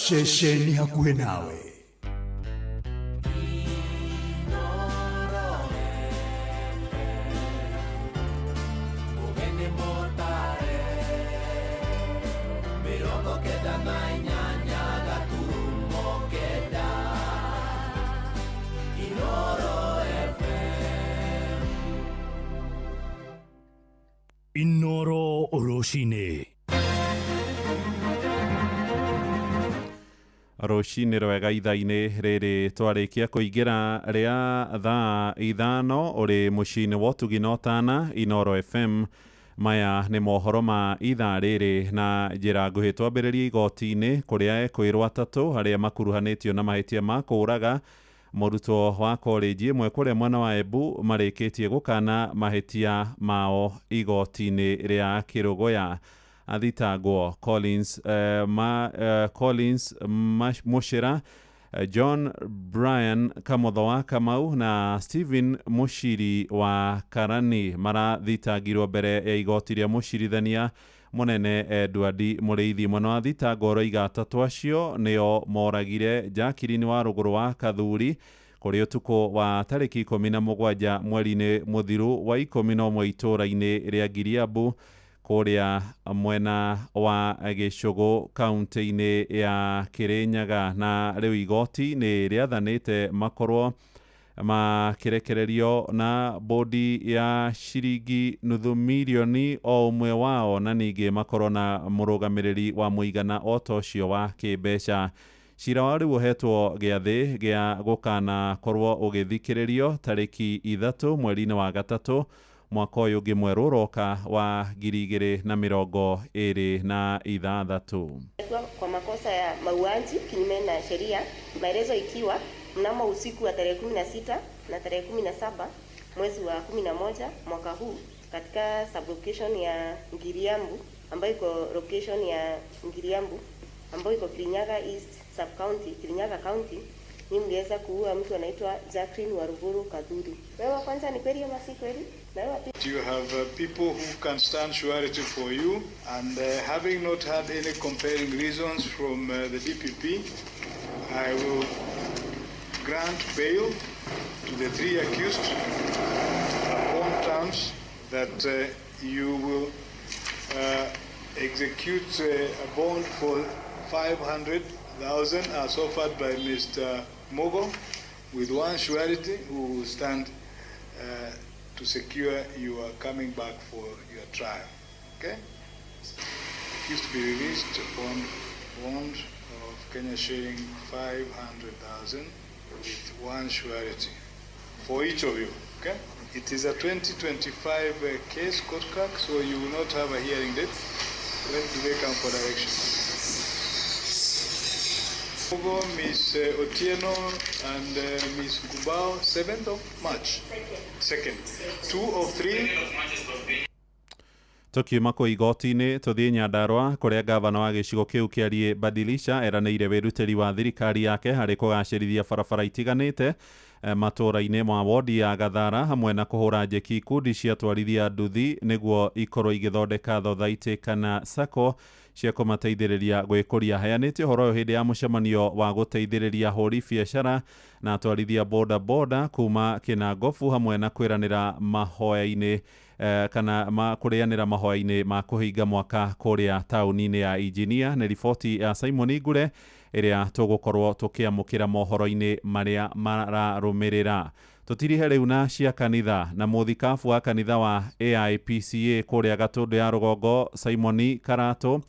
Ceceni hakuhĩ nawe. Inoro rũcinĩ. Rũcinĩ rwega ithaa-inĩ rĩrĩ twarĩkia kũingĩra rĩa thaa 5 ũrĩ mũciĩ-inĩ wa ũtugi na ũtana Inoro FM. Maya nĩ mohoro ma ithaa rĩrĩ na njĩra nguhĩ. Twambĩrĩrie igoti-inĩ kũrĩa ekwĩrwo atatũ arĩa makuruhanĩtio na mahĩtia ma kũũraga mũrutwo wa korenji ĩmwe kũrĩa mwena wa Embu marĩkĩtie gũkana mahĩtia mao igoti-inĩ rĩa Kĩrũgũya. Athitangwo Collins, Collins Mushira, John Brian Kamotho wa Kamau na Stephen Mushiri wa Karani marathitangirwo mbere ya igoti rĩa mũcirithania mũnene Edward Mũrĩithi. Mwena wa thitango ũroiga atatũ acio nĩo moragire Jacqueline wa rũgũrũ wa Kathuri kũrĩ ũtukũ wa tarĩki 17 mweri-inĩ mũthiru wa 11 itũũra-inĩ rĩa Ngiriambu kũrĩa mwena wa Gĩcũgũ kaunti-inĩ ya Kĩrĩnyaga. Na rĩu igoti nĩ rĩathanĩte makorwo makĩrekererio na bodi ya ciringi nuthu mirioni o ũmwe wao, na ningĩ makorwo na mũrũgamĩrĩri wa mũigana o ta ũcio wa kĩmbeca. Cira wa rĩu ũhetwo gĩathĩ gĩa gũkanakorwo ũgĩthikĩrĩrio tarĩki 3 mweri-inĩ wa 3 mwaka ũyũ ũngĩ mwerũ ũroka wa 2026. Kwa makosa ya mauaji kinyume na sheria, maelezo ikiwa mnamo usiku wa tarehe 16 na tarehe 17 mwezi wa 11 mwaka huu katika sublocation ya Ngiriambu ambayo iko location ya Ngiriambu ambayo iko Kirinyaga East sub county, Kirinyaga County, ni mliweza kuua mtu anaitwa Jacqueline Waruguru Kadhuri. Wewe wa kwanza ni kweli ama si kweli? Na wewe wa pili? You have people who can stand surety for you, and having not had any compelling reasons from the DPP, I will grant bail to the 3 accused upon terms that you will execute a bond for 500,000 as offered by Mr. Mogo, with one surety who will stand to secure your coming back for your trial. Okay? Accused to be released upon bond of Kenya shilling 500,000 with one surety for each of you. Okay? It is a 2025 case, court clerk, so you will not have a hearing date. When do they come for direction? Mogo, Ms. Otieno and Ms. Kubao, 7th of March. Second. 2 of 3. Tukiuma kũ igoti-inĩ tũthiĩ Nyandarũa kũrĩa gavana wa gĩcigo kĩu kĩariĩ Badilisha eranĩire wĩrutĩri wa thirikari yake harĩ kũgacĩrithia barabara itiganĩte matũũra-inĩ ma wodi ya Gathara hamwe na kũhũra njeki ikundi cia atwarithia nduthi nĩguo ikorwo igĩthondeka thothaitĩ kana sacco cia kũmateithĩrĩria gwĩkũria. Heanĩte ũhoro ũyũ hĩndĩ ya mũcemanio wa gũteithĩrĩria ahũri biacara na atwarithia boda boda kuma Kĩnangobu hamwe na kwĩranĩra mahoya-inĩ kana kũrĩanĩra mahoya-inĩ ma kũhinga mwaka kũrĩa taũni-inĩ ya Injinia. Nĩ riboti ya Simon Ngure ĩrĩa tũgũkorwo tũkĩamũkĩra mohoro-inĩ marĩa mararũmĩrĩra. Tũtirihe rĩu na cia kanitha na mũthikabu wa kanitha wa AIPCA kũrĩa Gatũndũ ya rũgongo Simon Karatũ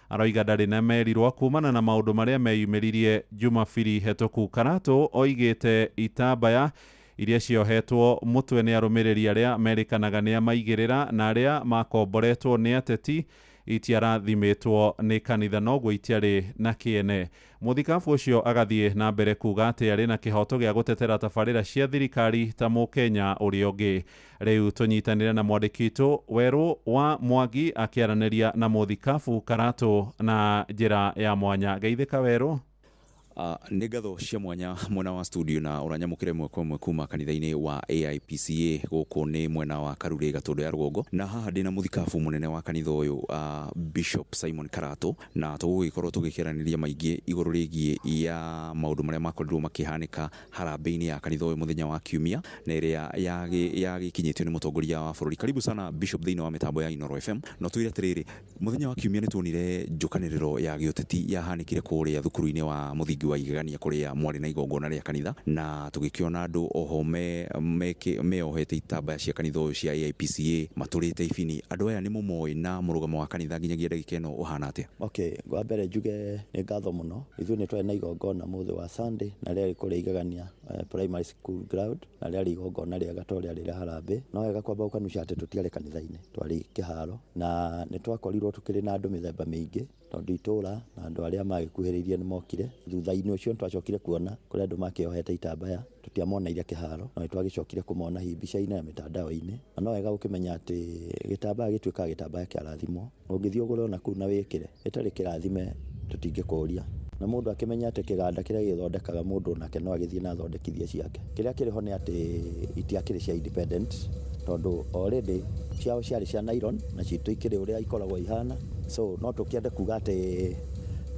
aroiga ndarĩ na merirwo kumana na maũndũ marĩa meyumĩririe Jumabiri hetũku. Karatũ oigĩte itambaya iria ciohetwo mũtwe nĩ arũmĩrĩri arĩa merĩkanaga nĩ amaigĩrĩra na arĩa makomboretwo nĩ ateti itiarathimĩtwo nĩ kanitha noguo itiarĩ na kĩene. Mũthikabu ũcio agathiĩ na mbere kuga atĩ arĩ na kĩhoto gĩa gũtetera tabarĩra cia thirikari ta mũkenya ũrĩa ũngĩ. Rĩu tũnyitanĩre na mwandĩki witũ Werũ wa Mwangi akĩaranĩria na mũthikabu Karatũ na njĩra ya mwanya. Geithĩka Werũ. Nĩ ngatho cia mwanya mwena wa studio na ũranyamũkĩra ĩmwe kwa ĩmwe kuma kanitha-inĩ wa AIPCA gũkũ nĩ mwena wa Karurĩ Gatũndũ ya rũgongo, na haha ndĩna mũthikabu mũnene wa kanitha ũyũ Bishop Simon Karatũ, na tũgũgĩkorwo tũgĩkĩaranĩria maingĩ igũrũ rĩgiĩ ya maũndũ marĩa makorirwo makĩhanĩka harambĩ-inĩ ya kanitha ũyũ mũthenya wa kiumia na ĩrĩa yagĩkinyĩtio nĩ mũtongoria wa bũrũri. Karibu sana Bishop thĩinĩ wa mĩtambo ya Inooro FM. No twĩre atĩrĩrĩ, mũthenya wa kiumia nĩ tuonire njũkanĩrĩro ya gĩũteti yahanĩkire kũrĩa thukuru-inĩ wa mũthingi wa Igegania kũrĩa mwarĩ na igongona rĩa kanitha, na tũgĩkĩona andũ oho meohete itambaya cia kanitha ũyũ cia AIPCA matũrĩte ibini. Andũ aya nĩ mũmoĩ na mũrũgamo wa kanitha nginyagia ndagĩka ĩno ũhana atĩa? Okay, wa mbere njuge nĩ ngatho mũno. Ithuĩ nĩ twarĩ na igongona mũthĩ wa Sunday na rĩarĩ kũrĩa Igegania Primary School ground, na rĩarĩ igongona rĩega to rĩarĩ rĩa harambĩ. No wega kwamba gũkanucia atĩ tũtiarĩ kanitha-inĩ, twarĩ kĩharo, na nĩ twakorirwo tũkĩrĩ na andũ mĩthemba mĩingĩ tondũ itũra na andũ arĩa magĩkuhĩrĩirie nĩ mokire. Thutha-inĩ ũcio nĩtwacokire kuona kũrĩ andũ makĩohete itambaya, tũtiamoneire kĩharo, no nĩtwagĩcokire kũmona hihi mbica-inĩ na mĩtandao-inĩ. Na no wega gũkĩmenya atĩ gĩtambaya gĩtuĩkaga gĩtambaya kĩarathimwo, ũngĩthiĩ ũgũre ona kũu na wĩkĩre gĩtarĩ kĩrathime tũtingĩkũria. Na mũndũ akĩmenya atĩ kĩganda kĩrĩa gĩthondekaga mũndũ nake no agĩthiĩ na athondekithie ciake. Kĩrĩa kĩrĩ ho nĩ atĩ itiakĩrĩ cia independent, tondũ already ciao ciarĩ cia nylon na citũ ikĩrĩ ũrĩa ikoragwo ihana. So no tũkĩende kuga atĩ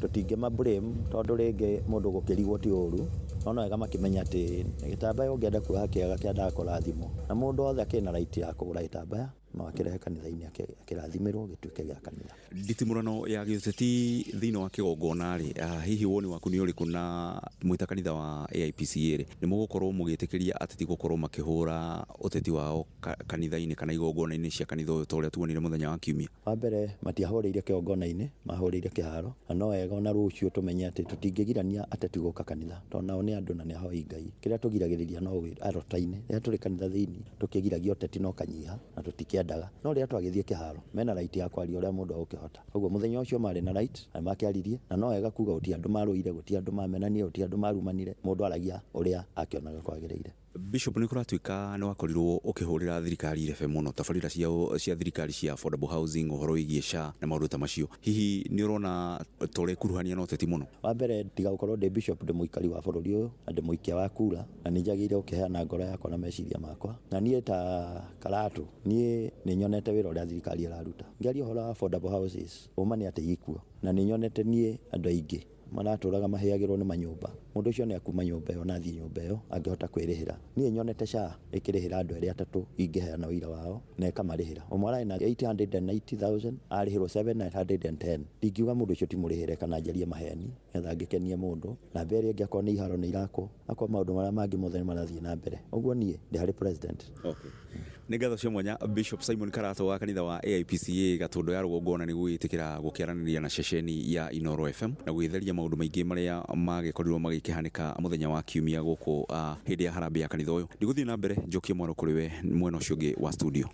tũtingĩma blame tondũ rĩngĩ mũndũ gũkĩrigwo ti ũru, no no wega makĩmenya atĩ gĩtambaya ũngĩenda kuoha kĩega kĩendaga kũrathimwo, na mũndũ wothe akĩrĩ na right ya kũgũra gĩtambaya. no akĩrehe kanitha-inĩ akĩrathimĩrwo gĩtuĩke gĩa kanitha. Nditimũrano ya gĩũteti thĩinĩ wa kĩgongona rĩ, hihi woni waku nĩ ũrĩkũ na mwĩta kanitha wa AIPCA rĩ, nĩ mũgũkorwo mũgĩtĩkĩria ateti gũkorwo makĩhũra ũteti wao kanitha-inĩ kana igongona-inĩ cia kanitha ũyũ ta ũrĩa tuonire mũthenya wa kiumia? Wa mbere matiahũrĩire kĩgongona-inĩ, mahũrĩire kĩharo, na no wega ona rũciũ tũmenye atĩ tũtingĩgirania ateti gũka kanitha, tondũ nao nĩ andũ na nĩ ahoi Ngai. Kĩrĩa tũgiragĩrĩria no arota-inĩ, rĩrĩa tũrĩ kanitha thĩinĩ tũkĩgiragia ũteti no kanyiha na tũtikĩendaga, no rĩrĩa twagĩthiĩ kĩharo mena right ya kwaria ũrĩa mũndũ agũkĩhota. Koguo mũthenya ũcio marĩ na right na makĩaririe, na no wega kuga gũtirĩ andũ marũire, gũtirĩ andũ mamenanire, gũtirĩ andũ marumanire, mũndũ aragia ũrĩa akĩonaga kwagĩrĩire. Bishop, nĩ kũratuĩka nĩ wakorirwo ũkĩhũrĩra thirikari irebe mũno tabarĩra cia thirikari cia affordable housing, ũhoro wĩgiĩ SHA na maũndũ ta macio, hihi nĩ ũrona ta ũrekuruhania na ũteti mũno? Wa mbere tiga gũkorwo ndĩ bishop, ndĩ mũikari wa bũrũri ũyũ na ndĩ mũikia wa kura, na nĩ njagĩrĩire gũkĩheana ngoro yakwa na meciria makwa, na niĩ ta Karatũ niĩ nĩ nyonete wĩra ũrĩa thirikari ĩraruta. Ngĩaria ũhoro wa affordable houses, ũma nĩ atĩ ikuo, na nĩ nyonete niĩ andũ aingĩ maratũraga mahĩagĩrwo nĩ manyũmba, mũndũ ũcio nĩ akuma nyũmba ĩyo na athiĩ nyũmba ĩyo angĩhota kwĩrĩhĩra. Niĩ nyonete SHA ĩkĩrĩhĩra andũ erĩ atatũ ingĩheana ũira wao na ĩkamarĩhĩra. Ũmwe ararĩ na 890,000 arĩhĩrwo 710. Ndingiuga mũndũ ũcio ti mũrĩhĩre kana njarie maheni nĩgetha ngĩkenie mũndũ, na mbere ĩngĩ akorwo nĩ iharo nĩ irakwo, akorwo maũndũ marĩa mangĩ mothe nĩ marathiĩ na mbere. Ũguo niĩ ndĩ harĩ president. Okay. Nĩ ngatho cia mwanya Bishop Simon Karatũ wa kanitha wa AIPCA Gatũndũ ya Rũgongo, na nĩ gwĩtĩkĩra gũkĩaranĩria na ceceni ya Inooro FM na gwĩtheria maũndũ maingĩ marĩa magĩkorirwo magĩkĩhanĩka mũthenya wa kiumia gũkũ hĩndĩ ya harambee ya kanitha ũyũ. Ndigũthiĩ na mbere njokie mwaro kũrĩ we mwena ũcio ũngĩ wa studio.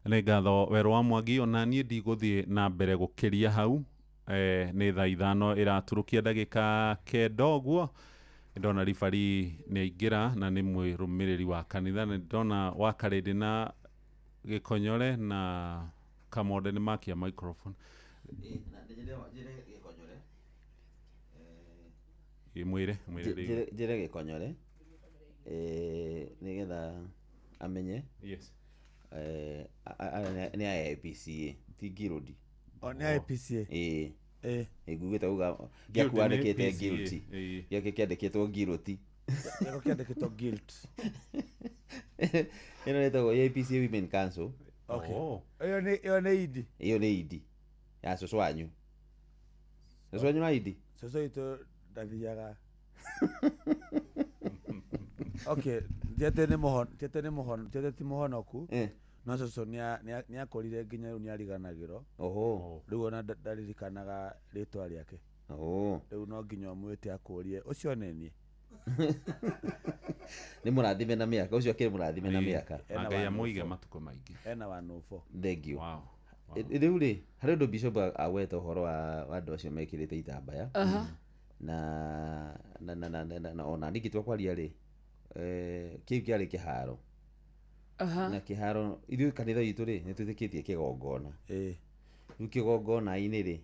Nĩ ngatho Werũ wa Mwangi, ona niĩ ndigũthiĩ na mbere gũkĩria hau. Nĩ thaa 5 ĩraturũkia ndagĩka 9 ũguo. Ndona ribari nĩ aingĩra na nĩ mwĩrũmĩrĩri wa kanitha, nĩ ndona wa Karĩndĩ na Gĩkonyore na Kamonde nĩ makia microphone. Mwĩre njĩre Gĩkonyore nĩgetha amenye. Yes. Nĩ AIPCA ti Guild. O nĩ AIPCA. Ĩĩ. Ngugĩte uga gĩaku wandĩkĩte guilty, gĩake kĩandĩkĩtwo guilty, gĩako kĩandĩkĩtwo guilt. Ĩno ĩtagwo AIPCA Women Council. Okay. Ĩyo nĩ idi. Ĩyo nĩ idi ya cũcũ wanyu. Cũcũ wanyu na idi? Cũcũ witũ ndathiaga. Okay, tiate nĩ mũhono, tiate ti mũhonoku. No cũcũ nĩ akũrire nginya rĩu nĩ ariganagĩrwo. Oho. Rĩu ona ndaririkanaga rĩtwa rĩake. Oho. Rĩu no nginya ũmwĩte akũrie ũcio nĩ niĩ. Nĩ mũrathime na mĩaka, ũcio akĩrĩ mũrathime na mĩaka. Na Ngai amũige matukũ maingĩ. Ena 104. Thank you. Wow. Rĩu rĩ, harĩ ũndũ Bishop agweta ũhoro wa andũ acio mekĩrĩte itambaya. Na na ona ningĩ kwaria rĩ, kĩu kĩarĩ kĩharo. Na kĩharo ithuĩ kanitha witũ rĩ nĩ twĩtĩkĩtie kĩgongona. Rĩu kĩgongona-inĩ rĩ,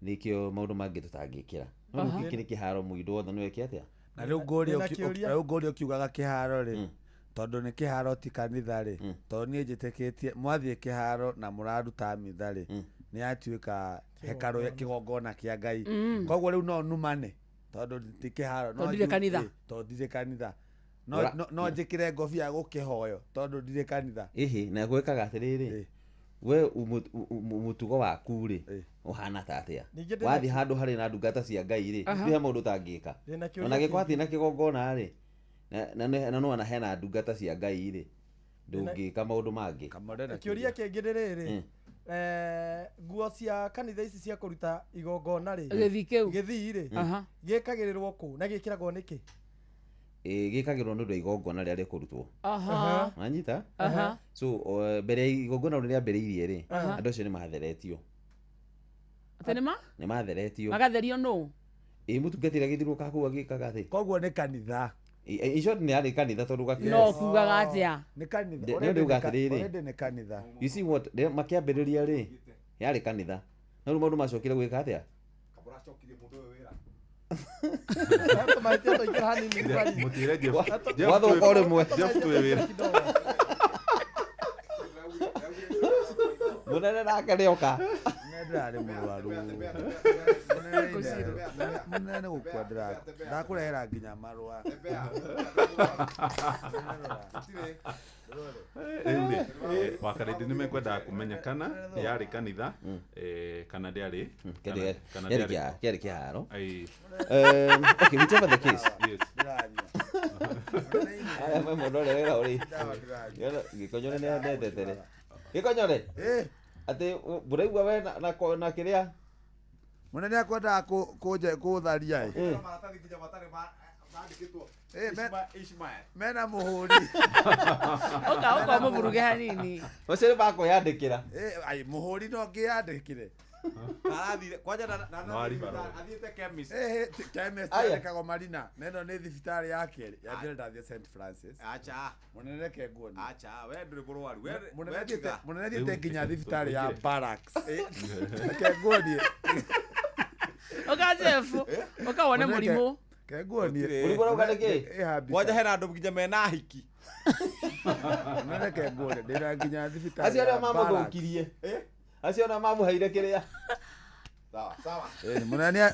nĩkĩo maũndũ mangĩ tũtangĩkĩra. No rĩu gĩkĩ nĩ kĩharo mũndũ wothe no eke atĩa? Na rĩu ngũrio ũkiugaga kĩharo rĩ, tondũ nĩ kĩharo ti kanitha rĩ, tondũ niĩ njĩtĩkĩtie mwathiĩ kĩharo na mũraruta mitha rĩ, nĩ yatuĩka hekarũ kĩgongona kĩa Ngai. Koguo rĩu no numane tondũ ti kĩharo, no ndirĩ kanitha. Tondũ ndirĩ kanitha. No njĩkĩre ngobia gũkĩhoyo tondũ ndirĩ kanitha. Ĩhĩ, na gwĩkaga atĩrĩrĩ, we mũtugo waku rĩ ũhana ta atĩa? Wathiĩ handũ harĩ na ndungata cia Ngai rĩ, he maũndũ ũtangĩka. Ona gĩkorwo atĩ na kĩgongona rĩ, na no ona hena ndungata cia Ngai rĩ, ndũngĩka maũndũ mangĩ. Kĩũria kĩngĩ nĩ rĩrĩ, nguo cia kanitha ici cia kũruta igongona rĩ, gĩthii kĩu, gĩthii rĩ, gĩkagĩrĩrwo kũ na gĩkĩragwo nĩkĩ? Gĩkagĩrwo nĩ ũndũ wa igongona rĩrĩa rĩkũrutwo. Wanyita? So mbere ya igongona rĩu rĩambĩrĩirie rĩ, andũ acio nĩ matheretio. Atĩ nĩ ma? Nĩ matheretio. Magatherio nũ? Ĩ mũtungatĩri agĩthiũrũrũka kũu agĩkaga atĩ. Koguo nĩ kanitha. In short nĩ yarĩ kanitha tondũ gakĩ. No kugaga atĩa? Nĩ kanitha. Nĩ ũndũ atĩrĩrĩ. Already nĩ kanitha. You see what makĩambĩrĩria rĩ, yarĩ kanitha. No rĩu maũndũ macokire gwĩka atĩa? Wathũka o rĩmwe. Mũnene nake nĩoka. Ndĩrarĩ mũrwaru. Mũnene nĩ gũkua ndakũrehera nginya marũa. Rĩu rĩ, wakarĩndĩ nĩ mekwendaga kũmenya kana yarĩ kanitha, kana ndĩarĩ kana Kĩarĩ ndĩarĩ kĩarĩ kĩharo. Ĩĩ. Okay, whichever the case. Yes. Aya we mũndũ ũrĩa wĩra ũrĩ. Gĩkonyore nĩ andetetere. Gĩkonyore. Atĩ mũraigua we na kĩrĩa Mũnene akwendaga kũtharia ĩ. Maratathi nginya matarĩ mandĩkĩtwo Mena mũhũri. Ũka ũka ũmũvuruge hanini. Ũcio nĩ makwĩyandĩkĩra. Ai mũhũri no ngĩyandĩkĩre. Arathire kwanja na No aribarũa. athiĩte chemist. Chemist Aya. yandĩkagwo Marina na ĩno nĩ thibitarĩ ya kerĩ ya mbere ndathiĩ St Francis. Acha. Mũnene reke nguonie. Acha, we ndũrĩ mũrwaru. Mũnene We tiga. mũnene thiĩte nginya thibitarĩ ya Barracks. Reke nguonie. Ũka Jeff, ũka wone Mũnene mũrimũ. Ke nguonie. Mũrimũ ũrauga nĩkĩ? Ĩ haha mbica. Kwanja hena andũ nginya mena hiki. Mũnene reke nguonie ndĩna nginya thibitarĩ Acio arĩa ya Barracks. mamũthũkirie. Acio arĩa mamũheire kĩrĩa. Sawa, sawa. Mũnene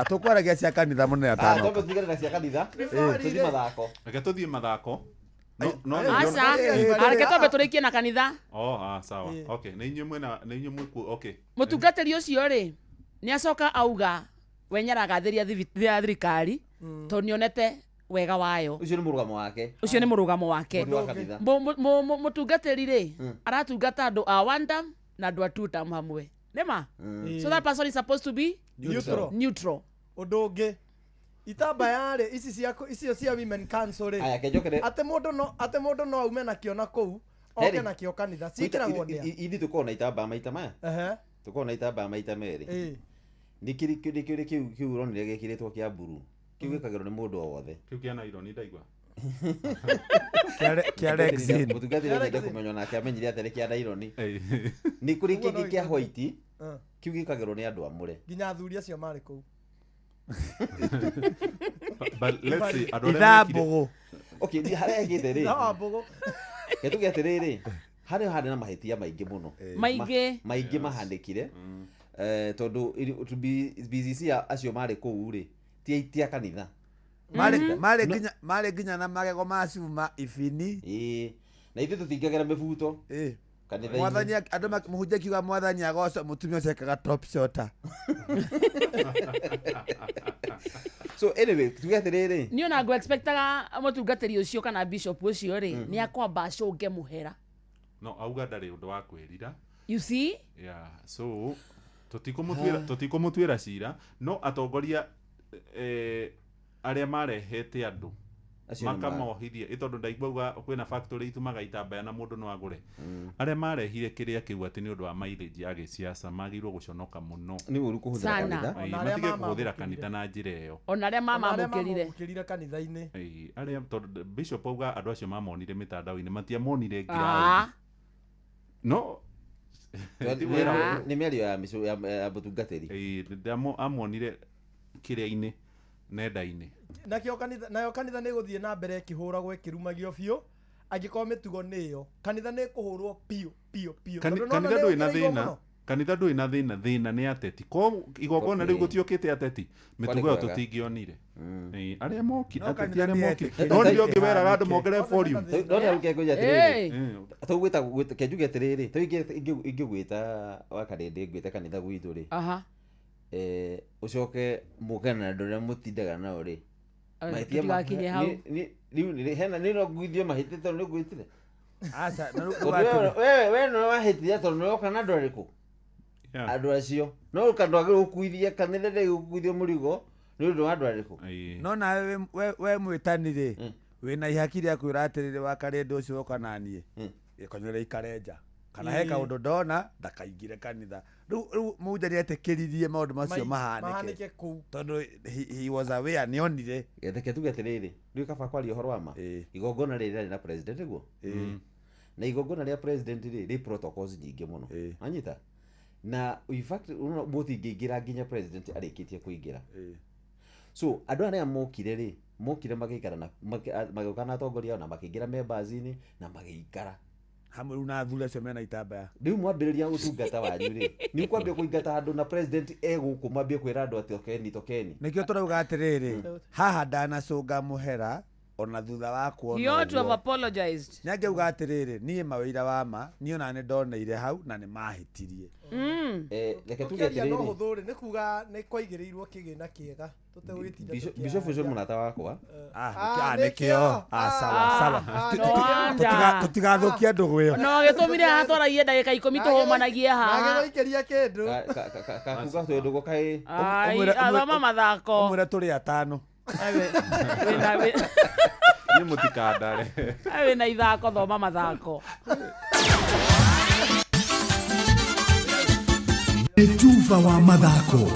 tũkwaragia cia kanitha mũnene Ah, twambe atanoka. tũtigane na cia kanitha. Tũthiĩ mathako. Reke tũthiĩ mathako. No Aca, reke twambe tũrĩkie na kanitha. Oh, ah, sawa. Okay, nĩ inyuĩ mwĩna nĩ inyuĩ mwĩkuo. Okay. Mũtungatĩri ũcio rĩ, nĩ acoka auga we nĩaragathĩria thirikari tondũ nĩonete wega wayo. Ũcio nĩ mũrũgamo wake. Ũcio nĩ mũrũgamo wake. Mũndũ wa kanitha. Mũtungatĩri rĩ, aratungata andũ a one term na andũ a two term hamwe. Nĩma? So that person is supposed to be Neutral. Neutral. Ũndũ ũngĩ itambaya rĩ ici cia icio cia women council rĩ Aya, kenjokere. atĩ mũndũ no aume nakĩo na kũu oke Heri. nakĩo kanitha ciĩkĩragwo nĩa Ithuĩ tũkoragwo na itambaya maita maya. Ehe. Tũkoragwo na itambaya maita merĩ. Ĩĩ. Nĩ kĩrĩ kĩrĩ kĩu kĩu ũronire gĩkĩrĩtwo kĩa mburu. Kĩu gĩkagĩrwo nĩ mũndũ o wothe. Kĩu kĩa naironi ndaigua. Kĩa Rexin. Mũtungatĩri nyende kũmenywo nake amenyire atĩ nĩ kĩa naironi. Nĩ kũrĩ Ũguo no kĩngĩ kĩa ithuĩ- white. Eh. Kĩu gĩkagĩrwo nĩ andũ amũre. Nginya athuri acio marĩ kũu. But let's see, andũ arĩa Ithaa mekire- mbũgũ. Okay, harĩa ekĩte rĩ. Ithaa mbũgũ. Reke tuge atĩrĩrĩ, harĩa harĩ na mahĩtia maingĩ mũno. Maingĩ. Maingĩ mahanĩkire. Tondũ to be BCC acio marĩ kũu rĩ, ti a kanitha. Marĩ nginya na magego ma cuma ibini. Ĩĩ. Na ithuĩ tũtingĩagĩra mĩbuto. Kanitha-inĩ. Mwathani andũ mũhunjia akiuga mwathani agocwo mũtumia ũcio ekaga top shota. So anyway, tuge atĩrĩrĩ. Niĩ ona ngũ-expectaga mũtungatĩri ũcio kana bishop ũcio rĩ, nĩ akwamba acũnge mũhera. No auga ndarĩ ũndũ wa kwĩrira. You see? Yeah, so tũtikũmũtuĩra cira no atongoria arĩa marehete andũ Acio nĩ makamohithia ĩ tondũ ndaigua uga kwĩna factory itumaga itambaya na mũndũ no agũre. Arĩa marehire kĩrĩa kĩu atĩ nĩ ũndũ wa mileage ya gĩciaca magĩrĩirwo gũconoka mũno. Nĩ ũru kũhũthĩra Sana. kanitha. Ĩĩ, Ona arĩa matige kũhũthĩra mamamũkĩrire. kanitha na njĩra ĩyo. Ona arĩa Ona arĩa mamamũkĩrire. mamamũkĩrire kanitha-inĩ. Ĩĩ, arĩa tondũ bishop auga andũ acio mamonire mĩtandao-inĩ matiamonire Ah. ground. No ti wĩra wa- Nĩ mĩario ya ya mũtungatĩri. Ĩĩ, amonire kĩrĩa-inĩ nenda-inĩ. Nakĩo kanitha nayo kanitha nĩ ĩgũthiĩ na mbere ĩkĩhũragwo ĩkĩrumagio biũ angĩkorwo mĩtugo nĩ ĩyo kanitha nĩ ĩkũhũrwo biũ biũ biũ Tondũ nĩwona Kanitha nĩ ndũrĩ na ĩkĩrĩirwo thĩna. mũno. Kanitha ndũrĩ na thĩna, thĩna nĩ ateti. Ko igongona rĩu gũtiũkĩte ateti, mĩtugo ĩyo kwega. tũtingĩonire. Ĩĩ, arĩa mokire, No ateti kanitha arĩa nĩ mokire. etĩkĩrĩte No nĩrĩo ngĩweraga andũ kĩhanĩke. mongerere volume. No rĩu kengũria atĩrĩrĩ. Ĩĩ. Tũgwĩta kenjuge atĩrĩrĩ, ta ingĩgwĩta wakarĩndĩ ngwĩte kanitha gwitũ rĩ. Aha. Ũcoke mũke na andũ arĩa mũtindaga nao rĩ. Mahĩtia Tũtigakinye hau. Rĩu hena nĩ no nguithio mahĩtia tondũ nĩ ngwĩtire. Aca, na rĩu Tondũ atĩrĩ- we nĩwe wahĩtire tondũ nĩwe woka na andũ arĩkũ? Andũ acio. No ndwagĩrĩirwo gũkuithia kanitha ndĩgĩrĩirwo gũkuithio mũrigo nĩ ũndũ wa andũ arĩkũ? No nawe we mwĩtani rĩ, wĩna ihaki rĩa kwĩra atĩrĩrĩ wakarĩndĩ ũcio woka naniĩ gĩkonyore ikare nja kana he Ĩĩ. kaũndũ ndona ndakaingĩre kanitha. Rĩu mũhunjia nĩetĩkĩririe maũndũ macio mahanĩke mahanĩke kũu. tondũ he was aware nĩonire. Reke tuge atĩrĩrĩ, rĩu kaba kwaria ũhoro wa ma. Igongona rĩrĩ rĩarĩ na president nĩguo? Na igongona rĩa president rĩ, rĩ protocols nyingĩ mũno. Wanyita? Na in fact mũtingĩingĩra nginya president arĩkĩtie kũingĩra. So andũ arĩa mokire rĩ, mokire magĩikara na magĩũka na atongoria ao na makĩingĩra members-inĩ na magĩikara. Hamwe rĩu na athuri acio mena itambaya. Rĩu mwambĩrĩria ũtungata wanyu rĩ, nĩ ũkwambia kũingata andũ na president egũkũ mwambie kwĩra andũ atĩ tokeni tokeni. Nĩkĩo tũrauga atĩrĩrĩ, haha ndanacũnga mũhera ona thutha wa kuona He ought to have ũguo. apologized. Nĩangĩuga atĩrĩrĩ, niĩ mawĩra wa ma niĩ ona nĩ ndoneire hau na nĩ mahĩtirie. Reke tuge Ũkĩaria no atĩrĩrĩ, hũthũ rĩ, nĩ kuga nĩ kwaigĩrĩirwo kĩgĩna kĩega tũtegũgĩtinda. Bishop ũcio nĩ mũrata wakwa. Ah, nĩkĩo. Ah, sawa sawa. No wonder. Tũtigathũkia ndũgũ ĩyo. No gĩtũmire haha twaragie ndagĩka 10 tũhũmanagie haha. Nagĩgũikĩria kĩndũ. Kakuga twĩ ndũgũ kaĩ. Ai, athoma mathako. Ũmwĩre tũrĩ atano. Niĩ mũtikandare. Wĩna ithako, thoma mathako. Nĩ tuba wa mathako.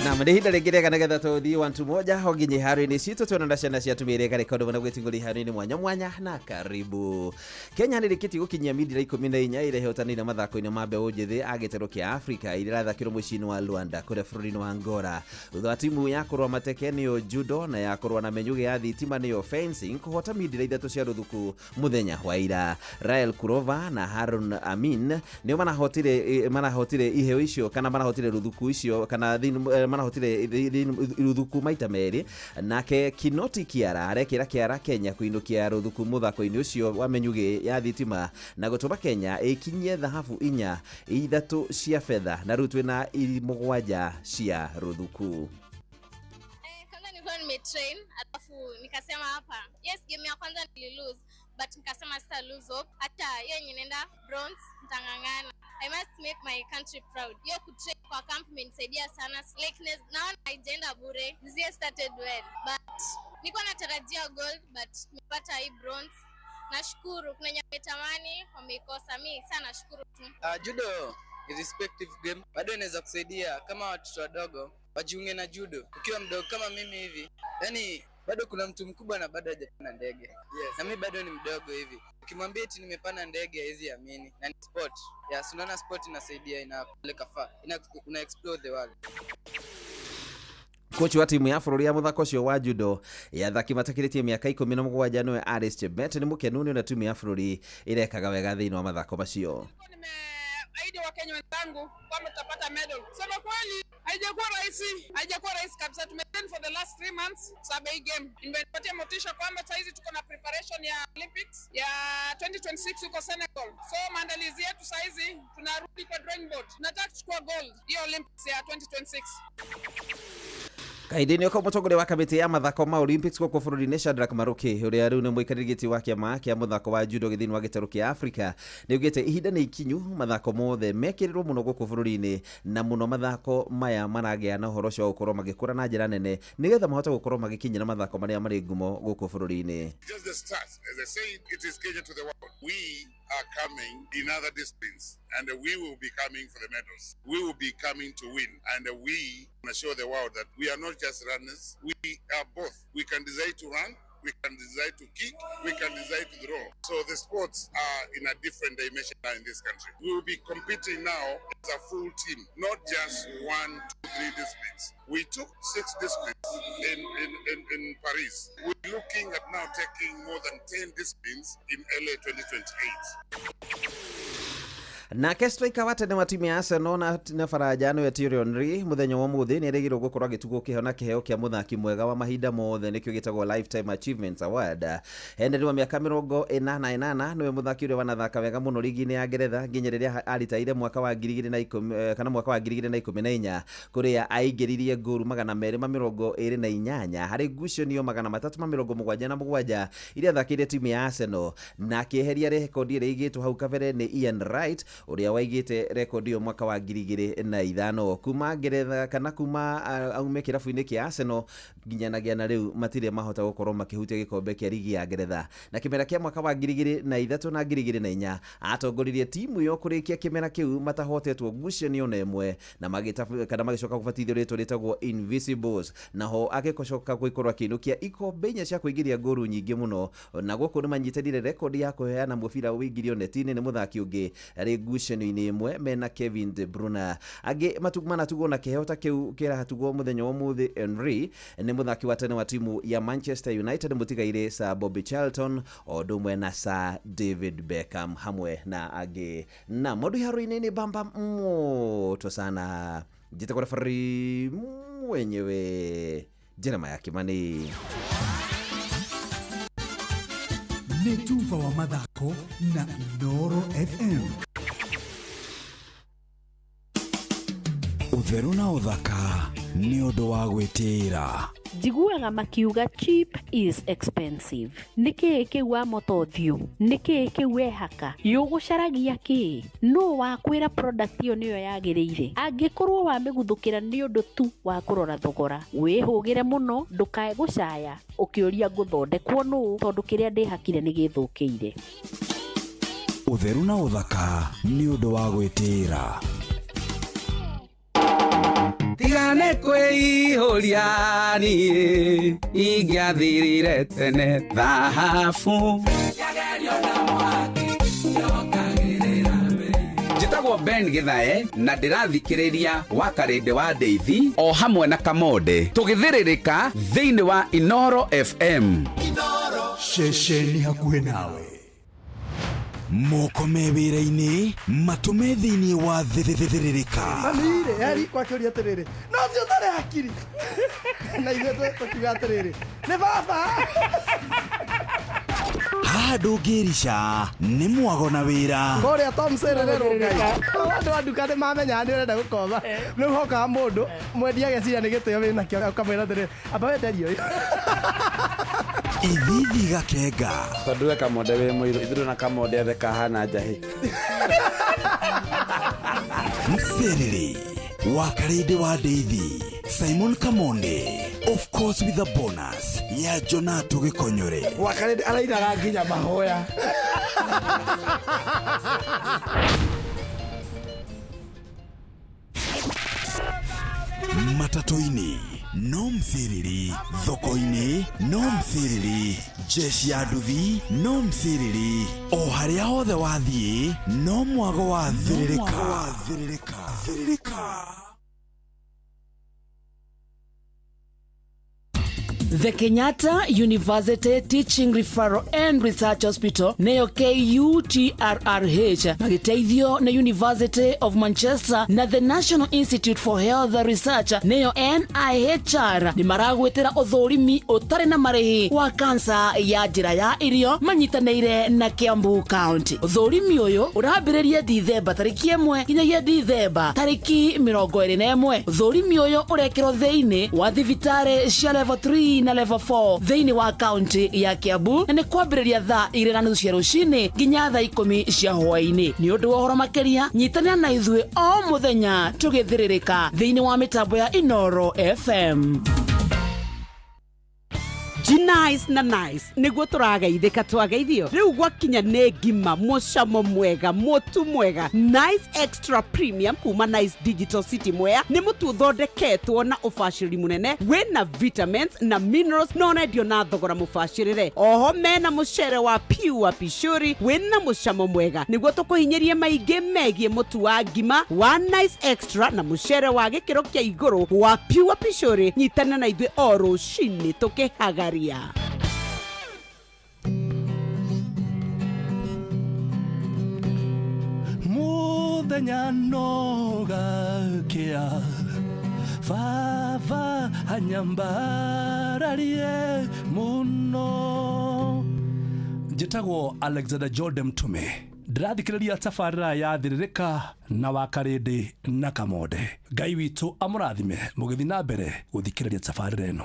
Nam nĩ ihinda rĩngĩ rĩega nĩgetha tũthiĩ wantu moja ho nginya iharo-inĩ citũ tuona na ciana cia atumia iria ikarĩka ũndũ gwĩtingũria iharo-inĩ mwanya mwanya na karibu. Kenya nĩ ĩrĩkĩtie gũkinyia mindira 14 iria ihotanĩire mathako-inĩ ma mbeũ njĩthĩ a gĩtarũ kĩa Africa iria irathakĩrwo mũciĩ-inĩ wa Luanda kũrĩa bũrũri-inĩ wa Angola, thutha wa timu ya kũrũa mateke nĩyo judo na ya kũrũa na mĩnyugĩ ya thitima nĩyo fencing kũhota mindira 3 cia rũthuku mũthenya wa ira. Rael Kurova na Harun Amin nĩo manahotire iheo icio kana manahotire rũthuku icio kana manahotire rũthuku maita merĩ. Nake Kinoti Kiara arekĩra kĩara Kenya kũinũkia rũthuku mũthako-inĩ ũcio wa mĩnyugĩ ya thitima na gũtũma Kenya ĩkinyie thahabu 4, 3 cia betha na rĩu twĩna 7 cia rũthuku. Kwanza nilikuwa nimetrain alafu nikasema hapa, yes, game ya kwanza nililose, but nikasema sita lose hope, hata hiyo yenye inaenda bronze nitang'ang'ana. I must make my country proud. Hiyo kutrain kwa camp imenisaidia sana, like naona haijaenda bure. This year started well, but nilikuwa natarajia gold, but nimepata hii bronze. Nashukuru, kuna wenye wametamani wameikosa, mi sana nashukuru tu. Judo ni respective game, bado inaweza kusaidia kama watoto wadogo wajiunge na judo. Ukiwa mdogo kama mimi hivi, yani bado kuna mtu mkubwa na bado hajapanda ndege. Yes. Na mimi bado ni mdogo hivi, ukimwambia eti nimepanda ndege hawezi amini, na ni sport. Yes, unaona sport inasaidia, inapeleka far, una explore the world. Kochi wa timu ya bũrũri ya mũthako ũcio wa judo ya athaki matakĩrĩtie mĩaka 17 nĩwe Alice Chebet nĩ mũkenu nĩ ũrĩa timu ya bũrũri ĩrekaga wega thĩinĩ wa mathako macio. Nimeahidi Wakenya wenzangu kwamba tutapata medal. Kusema kweli haijakuwa rahisi, haijakuwa rahisi kabisa. Tumetrain for the last 3 months sababu hii game imenipatia motisha kwamba saa hizi tuko na preparation ya Olympics ya 2026 huko Senegal. So maandalizi yetu saa hizi tunarudi kwa drawing board. Tunataka kuchukua gold hiyo Olympics ya 2026. Kahinda-inĩ ko mũtongoria wa kamĩtĩ ya mathako ma Olympics gũkũ bũrũri-inĩ Shadrack Maruki ũrĩa rĩu nĩ mũikarĩri gĩtĩ wa kĩama kĩa mũthako wa judo thĩinĩ wa gĩtarũ kĩa Africa nĩ augĩte ihinda nĩ ikinyu mathako mothe mekĩrĩrwo mũno gũkũ bũrũri-inĩ na mũno mathako maya maragĩa na ũhoro ũcio wa gũkorwo magĩkũra na njĩra nene nĩgetha mahote gũkorwo magĩkinyĩra mathako marĩa marĩ ngumo gũkũ bũrũri-inĩ. Just the start. As I say, it is Kenya to the world. We are coming in other disciplines, and we will be coming for the medals. We will be coming to win, and we want to show the world that we are not just runners. We are both. We can decide to run, we can decide to kick, we can decide to throw. So the sports are in a different dimension now in this country. We will be competing now as a full team, not just 1, 2, 3 disciplines. We took 6 disciplines in Paris. We're looking at now taking more than 10 disciplines in LA 2028. Nake striker wa tene wa timu ya Arsenal na Faranja nĩwe Thierry Henry mũthenya wa ũmũthĩ nĩ erĩgĩrĩirwo gũkorwo agĩtugwo kĩheo na kĩheo kĩa mũthaki mwega wa mahinda mothe nĩkĩo gĩtagwo Lifetime Achievements Award. Henry wa mĩaka 48 nĩwe mũthaki ũrĩa wanathaka wega mũno ligi-inĩ ya Ngeretha nginya rĩrĩa aritaire mwaka wa 2010 kana mwaka wa 2014 kũrĩa aingĩririe ngũru 228 harĩ ngucanio 377 iria athakĩire timu ya Arsenal na akĩeheria rekondi ĩrĩa ĩigĩtwo hau kabere nĩ Ian Wright ũrĩa waigĩte rekondi ĩyo mwaka wa 2005 kuma Ngeretha kana kuma aume kĩrabu-inĩ kĩa Arsenal nginyanagia na rĩu matirĩ mahota gũkorwo makĩhutia gĩkombe kĩa ligi ya Ngeretha. Na kĩmera kĩa mwaka wa 2003 na 2004 atongoririe timu ĩyo kũrĩkia kĩmera kĩu matahotetwo ngucanio na ĩmwe na kana magĩcoka kũbatithio rĩtwa rĩtagwo Invisibles, naho agĩcoka gũkorwo akĩinũkia ikombe 4 cia kũingĩria ngũru nyingĩ mũno, na gũkũ nĩ manyitanĩire rekondi ya kũheana mũbira ũingĩrio neti-inĩ nĩ mũthaki ũngĩ rĩ ngucanio-inĩ ĩmwe mena Kevin De Bruyne. Angĩ manatugwo na kĩheo ta kĩu kĩratugwo mũthenya wa ũmũthĩ Henry nĩ mũthaki wa tene wa timu ya Manchester United mũtigairĩ Sir Bobby Charlton o ũndũ ũmwe na Sir David Beckham hamwe na angĩ. Na maũndũ iharo-inĩ nĩ bamba moto sana. Njĩtagwo referee mwenyewe Jeremiah Kimani. Nĩ tuba wa mathako na Inooro FM. Ũtheru na ũthaka nĩ ũndũ wa gwĩtĩĩra. Njiguaga makiuga cheap is expensive. Nĩ kĩĩ kĩu wamota ũthiũ? Nĩ kĩĩ kĩu wehaka? Yũgũcaragia kĩĩ? Nũ wakwĩra product ĩyo nĩyo yagĩrĩire? Angĩkorwo wamĩguthũkĩra nĩ ũndũ tu wa kũrora thogora, wĩhũgĩre mũno ndũkae gũcaya ũkĩũria ngũthondekwo nũ tondũ kĩrĩa ndĩhakire nĩ gĩthũkĩire. Ũtheru na ũthaka nĩ ũndũ wa gwĩtĩĩra. Tigane kwĩihũria niĩ ingĩathirire tene thahabu. Njĩtagwo Ben Githae na ndĩrathikĩrĩria Wakarĩndĩ wa Ndeithi o hamwe na Kamonde tũgĩthĩrĩrĩka thĩinĩ wa Inooro FM. Ceceni hakuhĩ nawe. Moko me wĩra-inĩ, matũ me thĩinĩ wa thĩrĩrĩka. Mami-rĩ, eri kwakĩũria atĩrĩrĩ, no ũcio ũtarĩ hakiri. Na ithuĩ tũkiuga atĩrĩrĩ, nĩ baba. Haha ndũngĩrica nĩ mwago na wĩra. Kũrĩa Tom Serere Rũngai. Andũ a nduka nĩ mamenyaga nĩ ũrenda gũkomba. Rĩu hokaga mũndũ mwendia ageciria nĩ gĩtĩo wĩnakĩo ũkamwĩra atĩrĩrĩ, amba wenderie ũyũ. Ithithi gakenga. Tondũ we Kamonde wĩ mũirũ, ithuĩ na Kamonde othe kahana njahĩ. Mserere wa Karĩndĩ wa Ndeithi, Simon Kamonde, of course with a bonus ya Jonato Gĩkonyore. Wakarĩndĩ arainaga nginya mahoya. Matatũ-inĩ no msiriri, thoko-inĩ no msiriri, jeshi ya nduthi no msiriri, o harĩa hothe wathiĩ no mwago wa thĩrĩrĩka. Thĩrĩrĩka. The Kenyatta University Teaching Referral and Research Hospital neyo KUTRRH magĩteithio nĩ University of Manchester na the National Institute for Health Research neyo NIHR nĩ maragwĩtĩra ũthũrimi ũtarĩ na marĩhi wa kansa ya njĩra ya irio manyitanĩire na Kiambu County. Ũthũrimi ũyũ ũrambĩrĩria Dithemba tarĩki 1 nginyagia Dithemba tarĩki 21. Ũthũrimi ũyũ ũrekĩrwo thĩinĩ wa thibitarĩ cia level 3 na level 4 thĩinĩ wa kaunti ya Kiambu na nĩ kwambĩrĩria thaa 2:30 cia rũcinĩ nginya thaa 10 cia hwaĩ-inĩ. Nĩ ũndũ wa ũhoro makĩria nyitanĩra na ithuĩ o mũthenya tũgĩthĩrĩrĩka thĩinĩ wa mĩtambo ya Inooro FM. Nice na nice niguo tũrageithĩka twageithio rĩu gwakinya nĩ ngima mũcamo mwega mũtu mwega Nice Extra Premium kuma Nice Digital City Mwea nĩ mũtu ũthondeketwo na ũbacĩrĩri mũnene wĩna vitamins na minerals na ũrendio na thogora mũbacĩrĩre. Oho mena mũcere wa pure pishori wĩna mũcamo mwega nĩguo tũkũhinyĩrie maingĩ megiĩ mũtu wa ngima wa Nice Extra na mũcere wa gĩkĩro kĩa igũrũ wa pure pishori. Nyitana na ithuĩ o rũcinĩ tũkĩhagaria. Muthenya no gakia baba anyambararie muno. Njĩtagwo Alexander Jordan Mtume, ndĩrathikĩrĩria tabarĩra ya Thĩrĩrĩka na Wakarĩndĩ na Kamonde. Ngai witũ amũrathime mũgĩthiĩ na mbere gũthikĩrĩria tabarĩra ĩno.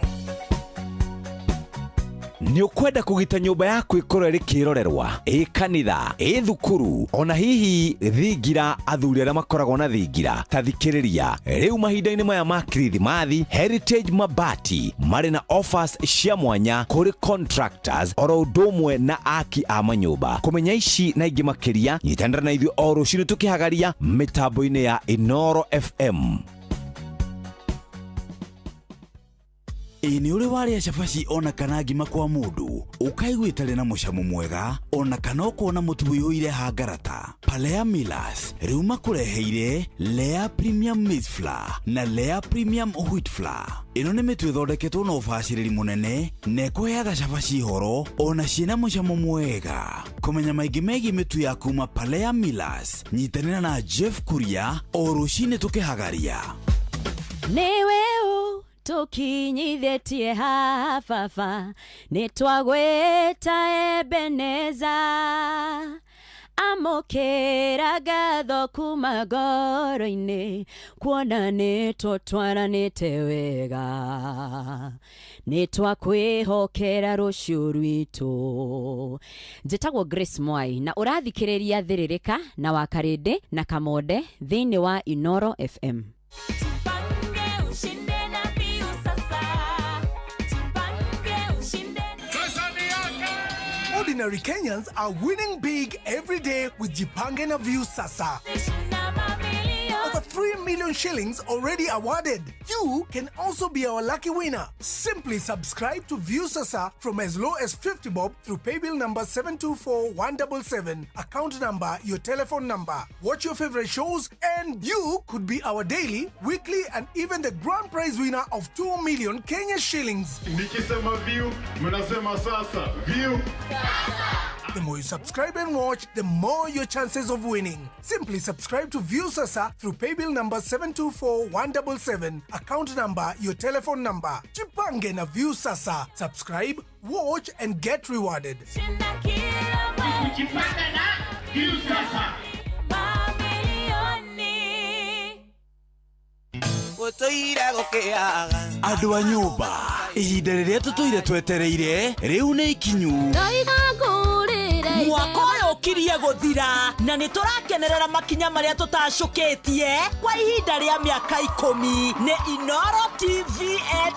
Nĩ ũkwenda kũgita nyũmba yaku ĩkorwo ĩrĩ kĩrorerwa, ĩ kanitha, ĩ thukuru, ona hihi thingira, athuri arĩa makoragwo na thingira, ta thikĩrĩria. Rĩu mahinda-inĩ maya ma Kirithimathi, Heritage Mabati marĩ na offers cia mwanya kũrĩ contractors oro ũndũ ũmwe na aki a manyũmba. Kũmenya ici na ingĩ makĩria, nyitanĩra na ithuĩ o rũcinĩ tũkĩhagaria mĩtambo-inĩ ya Inooro FM. Ĩ nĩ ũrĩ warĩa cabaci ona kana ngima kwa mũndũ ũkaigua ĩtarĩ na mũcamo mwega ona kana ũkona mũtu ũiyũire hangarata. Palea Millers rĩu makũreheire Lea Premium Maize Flour na Lea Premium Wheat Flour. Ĩno nĩ mĩtu ĩthondeketwo na ũbacĩrĩri mũnene na ĩkũheaga cabaci horo ona ciĩna mũcamo mwega. Kũmenya maingĩ megiĩ mĩtu ya kuma Palea Millers, nyitanĩra na Jeff Kuria o rũcinĩ tũkĩhagaria. Nĩwe ũ tũkinyithĩtie haha baba, nĩ twagwĩta Ebeneza. Amũkĩra ngatho kuma ngoro-inĩ, kuona nĩ tũtwaranĩte wega. Nĩ twakwĩhokera rũciũ rwitũ. Njĩtagwo Grace Mwai na ũrathikĩrĩria Thĩrĩrĩka na Wakarĩndĩ na Kamonde thĩinĩ wa Inoro FM. Ordinary Kenyans are winning big every day with Jipange na View Sasa. Over 3 million shillings already awarded. You can also be our lucky winner. Simply subscribe to View Sasa from as low as 50 bob through paybill number 724177, account number, your telephone number. Watch your favorite shows and you could be our daily, weekly and even the grand prize winner of 2 million Kenya shillings. Nikisema view, mnasema sasa. View. The more you subscribe and watch, the more your chances of winning. Simply subscribe to View Sasa through paybill number 724177, account number, your telephone number. Jipange na View Sasa. Subscribe, watch and get rewarded. Andũ a nyũmba, ihinda rĩrĩa tũtũire twetereire rĩu nĩ ikinyu. Mwaka ũyũ ũkirie gũthira na nĩ tũrakenerera makinya marĩa tũtacũkĩtie kwa ihinda rĩa mĩaka 10 nĩ Inoro TV at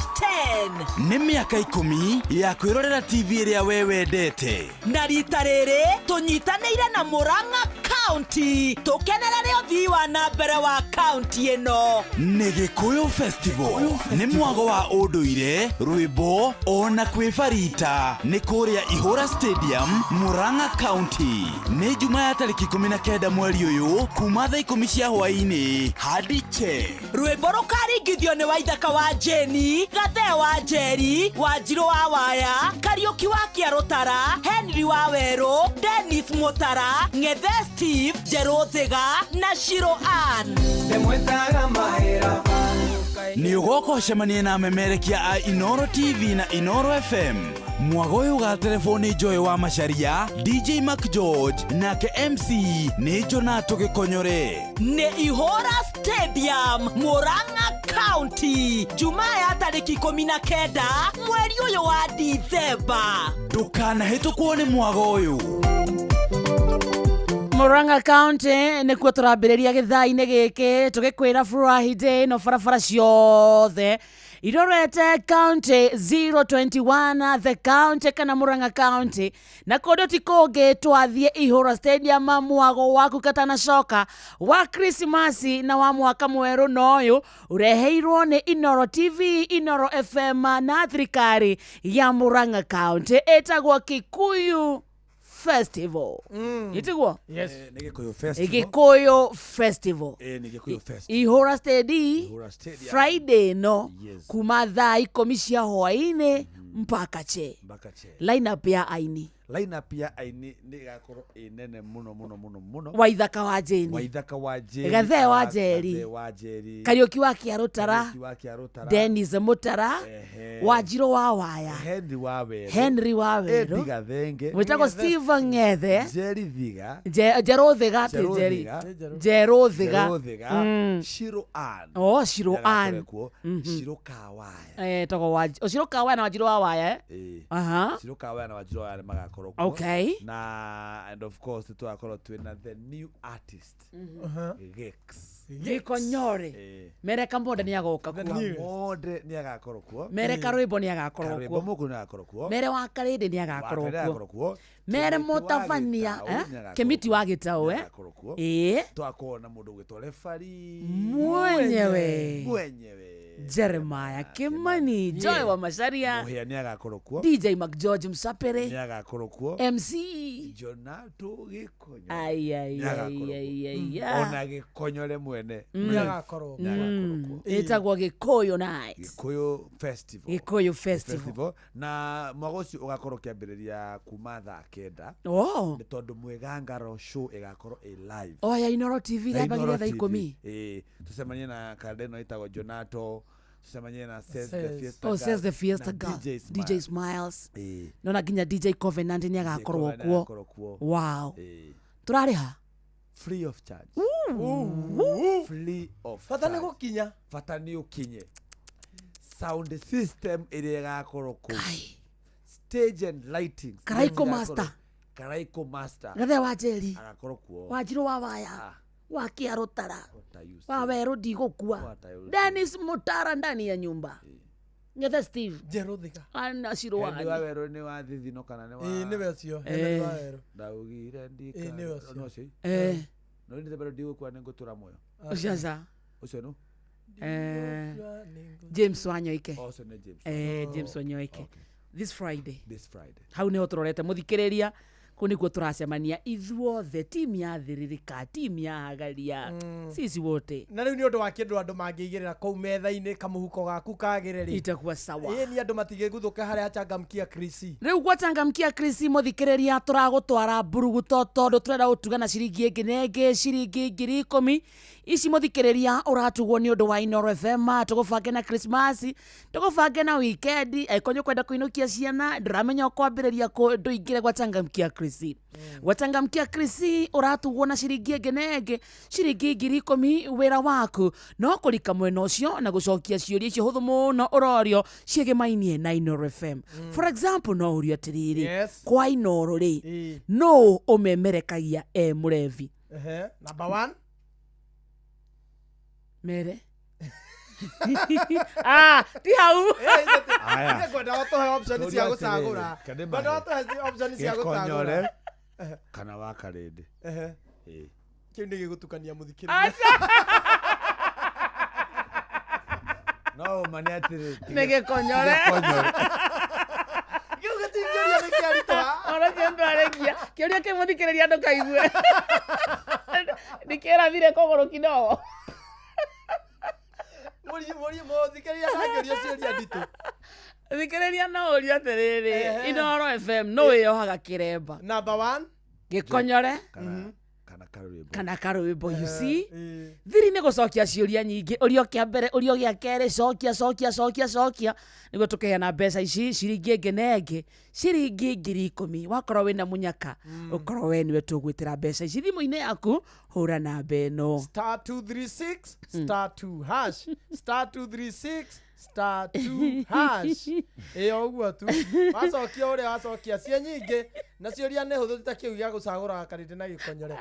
10. Nĩ mĩaka 10 ya kwĩrorera TV ĩrĩa we wendete. Na rita rĩrĩ tũnyitanĩire na Murang'a County tũkenerere ũthii wa na mbere wa county ĩno. Nĩ Gĩkũyũ Festival nĩ mwago wa ũndũire, rwĩmbo ona kwĩbarita nĩ kũrĩa Ihũra Stadium, Murang'a County. Nĩ Jumaa ya tarĩki 19 mweri ũyũ kuma thaa 10 cia hwaĩ-inĩ hadi che. Rwĩmbo rũkaringithio nĩ Waithaka wa Jeni, Gathee wa Njeri, Wanjirũ wa Waya, Kariũki wa Kĩarũtara, Henry wa Werũ, Dennis Mũtara, Ng'ethe Steve, Njerũ Thiga na Shiro Ann. Nĩ ũgoka ũcemanie na amemerekia a Inoro TV na Inoro FM. Mwago ũyũ ũgaterebwo nĩ Joy wa Macharia, DJ Mac George nake MC nĩ Jonato Gĩkonyore. Nĩ Ihũra Stadium, Murang'a County, Jumaa ya tarĩki 19 mweri ũyũ wa Dithemba. Ndũkanahĩtũkwo nĩ mwago ũyũ. Murang'a County nĩkuo tũrambĩrĩria gĩthaa-inĩ gĩkĩ tũgĩkwĩra Friday no barabara ciothe irorete county 021 the county kana Murang'a County na kũndũ ti kũngĩ twathiĩ Ihũra Stadium mwago waku katanacoka wa Krismasi na wa mwaka mwerũ na ũyũ ũreheirwo nĩ Inoro TV, Inoro FM na thirikari ya Murang'a County ĩtagwo Kikuyu Festival. Itiguo? Yes. Nĩ Gĩkũyũ Festival. Gĩkũyũ Festival. Nĩ Gĩkũyũ Festival. Ihũra Stadium. Ihũra Stadium. Friday no. Yes. Kuma thaa 10 cia hwaĩ-inĩ mpaka che. Mpaka che. Lineup ya aini. Lineup ya aini nĩ ĩgakorwo ĩ nene mũno mũno mũno mũno. Waithaka wa Jeni. Waithaka wa Jeni. Gathee wa Njeri. Gathee wa Njeri. Kariũki wa Kĩarũtara. Kariũki wa Kĩarũtara. Dennis Mũtara. Wanjirũ wa Waya. Henry wa Werũ. Henry wa Werũ. Eddie Gathenge. Mwĩtagwo Steve Ng'ethe. Njeri Thiga. Njerũ Thiga ti Njerũ Njeri. Thiga. Njerũ Thiga. Njerũ Thiga. Shiro Ann. Oh, Shiro Ann. Nĩagakorwo kuo. Shiro Kawaya. Tagwo wa Shiro Kawaya na Wanjirũ wa Waya. Aha. Shiro Kawaya na Wanjirũ wa Waya nĩmagakorwo kuo. Okay. Na and of course tũgakorwo twĩna the new artist. Gix. Gĩkonyore. Mere Kamonde nĩagoka kuo. Kamonde nĩagakorwo kuo. Mere Karwĩmbo nĩagakorwo Karwĩmbo kuo. Mũkũyũ nĩagakorwo kuo. Mere wa Karĩndĩ nĩagakorwo Wa Karĩndĩ kuo. nĩagakorwo kuo. Mere Kĩmiti wa Mũtabania, Gĩtaũ nĩagakorwo Kĩmiti wa Gĩtaũ, nĩagakorwo kuo. Ĩĩ. Tũgakorwo na mũndũ ũgwĩtwo referee. Mwenyewe. Mwenyewe. Jeremiah Kimani, Joy wa Macharia, Muhia nĩ agakorwo kuo. DJ McGeorge Msapere, Nĩ agakorwo kuo. MC Jonato Gĩkonyo. Ai, ai, Nĩ agakorwo ai, ai, kuo. ai, ai. Ona Gĩkonyore mwene. Mm. Nĩ agakorwo Nĩ agakorwo kuo. Ĩtagwo Gĩkũyũ Night. Gĩkũyũ Festival. Gĩkũyũ Festival. Na mwaka ũcio ũgakorwo ũkĩambĩrĩria kuma thaa 9. Oh. Nĩ tondũ mwĩgangaro show ĩgakorwo ĩ live. Oh, ya Inoro TV Ya yambagĩrĩria Inoro thaa TV. 10. Ĩĩ, tũcemanie na kanda ĩno ĩtagwo Jonato, tũcemanie na Says the Says. Fiesta Oh, Girl, Says the Fiesta na Girl. DJ Smiles. DJ Smiles. Ĩĩ. Nona nginya DJ Covenant nĩ agakorwo Covenant kuo. agakorwo kuo. Wow. Ĩĩ. Tũrarĩha? Free of charge. Free of Bata nĩ charge. gũkinya. Bata nĩ ũkinye. Sound system ĩrĩa ĩgakorwo kũu. Stage and lighting. Karaiko Ĩgakorwo- Master. Karaiko Master. Gathe wa Njeri. Agakorwo kuo. Wanjirũ wa Waya. Wa Kĩarũtara. What Wa Werũ ndigũkua. What are you Dennis Mutara ndani ya nyumba. Ngethe Steve. Njerũ Thika. Ana Henry wa Shirwani. Werũ nĩ wa Thithino kana nĩ wa Ĩĩ nĩwe ũcio. Eh. Henry wa Werũ. Ndaugire ndika. Ĩĩ, nĩwe ũcio. No ũcio. Eh. No nĩ bado ndigũkua nĩ ngũtũra muoyo. Ũcio aca. Ũcio nũ? Eh, James Wanyoike. Oh, ũcio nĩ James. Eh, James Wanyoike. This Friday. This Friday. Hau niho tũrorete mũthikĩrĩria kũu nĩkuo tũracemania ithuothe timu ya thĩrĩrĩka timu ya hagaria sisi wote Na rĩu nĩ ũndũ wa kĩndũ andũ mangĩigĩrĩra kũu metha-inĩ kamũhuko gaku kagĩre rĩ. Itakuwa sawa. Ĩĩ ni andũ matigĩguthũke harĩa changamkia Krisi. Rĩu gwachangamkia Krisi mũthikĩrĩria tũragũtwara mburuguto tondũ tũrenda gũtuga na ciringi ĩngĩ na ĩngĩ ciringi 10,000 ici mũthikĩrĩria ũratugwo nĩ ũndũ wa Inoro FM tũgũbange na Christmas tũgũbange na weekend angĩkorwo nĩ ũkwenda kũinũkia ciana ndũramenya ũkwambĩrĩria kũ ndũingĩre gwachangamkia Krisi gwachangamkia Krisi ũratugwo na ciringi ĩngĩ na ĩngĩ ciringi 10,000 wĩra waku no kũrika mwena ũcio na gũcokia ciũria icio hũthũ mũno ũrorio ciĩgĩmainie na Inoro FM. For example no ũrio atĩrĩrĩ, Yes. kwa Inoro rĩ Ĩĩ. no ũmemerekagia e mũrevi? Ehe. Number 1. Mere. Ah, ti hau. Aya. Ngwenda ũtũhe option cia Tũria gũcagũra. atĩrĩrĩ, kandĩ Ngwenda mahe. ũtũhe option cia Gĩkonyore gũcagũra. kana wa Karĩndĩ. Ehe. Ĩĩ. Kĩu nĩ gĩgũtukania mũthikĩrĩria. No ũma nĩ atĩrĩ. Nĩ gĩkonyore. Gĩkonyore. Kĩu gĩtingĩũria nĩ kĩaritũha. Ona cio ndwarekia kĩũria kĩ mũthikĩrĩria ndũkaigue ndikĩrathire kũgũrũ kidogo. Mũrie mũthikĩrĩria ndangĩũrio ciũria nditũ. Thikĩrĩria no ũrio atĩrĩrĩ, Ehe. Inoro FM no wĩyohaga kĩremba? Number 1. Gĩkonyore Kana karwĩmbo. Kana karwĩmbo, you see, thiri nĩ gũcokia ciũria nyingĩ ũrio kĩa mbere ũrio gĩa kerĩ cokia cokia cokia cokia nĩguo tũkĩheana mbeca ici ciringi ĩngĩ na ĩngĩ ciringi 10,000 wakorwo wĩna mũnyaka ũkorwo we nĩwe tũgwĩtĩra mbeca ici thimũ-inĩ yaku hũra namba ĩno Star 236 star 2 hash star 236 star 2 hash. Ĩyo ũguo tu wacokia ũrĩa wacokia ciĩ nyingĩ na ciũria nĩ hũthũ ta kĩu gĩa gũcagũra Karĩndĩ na Gĩkonyore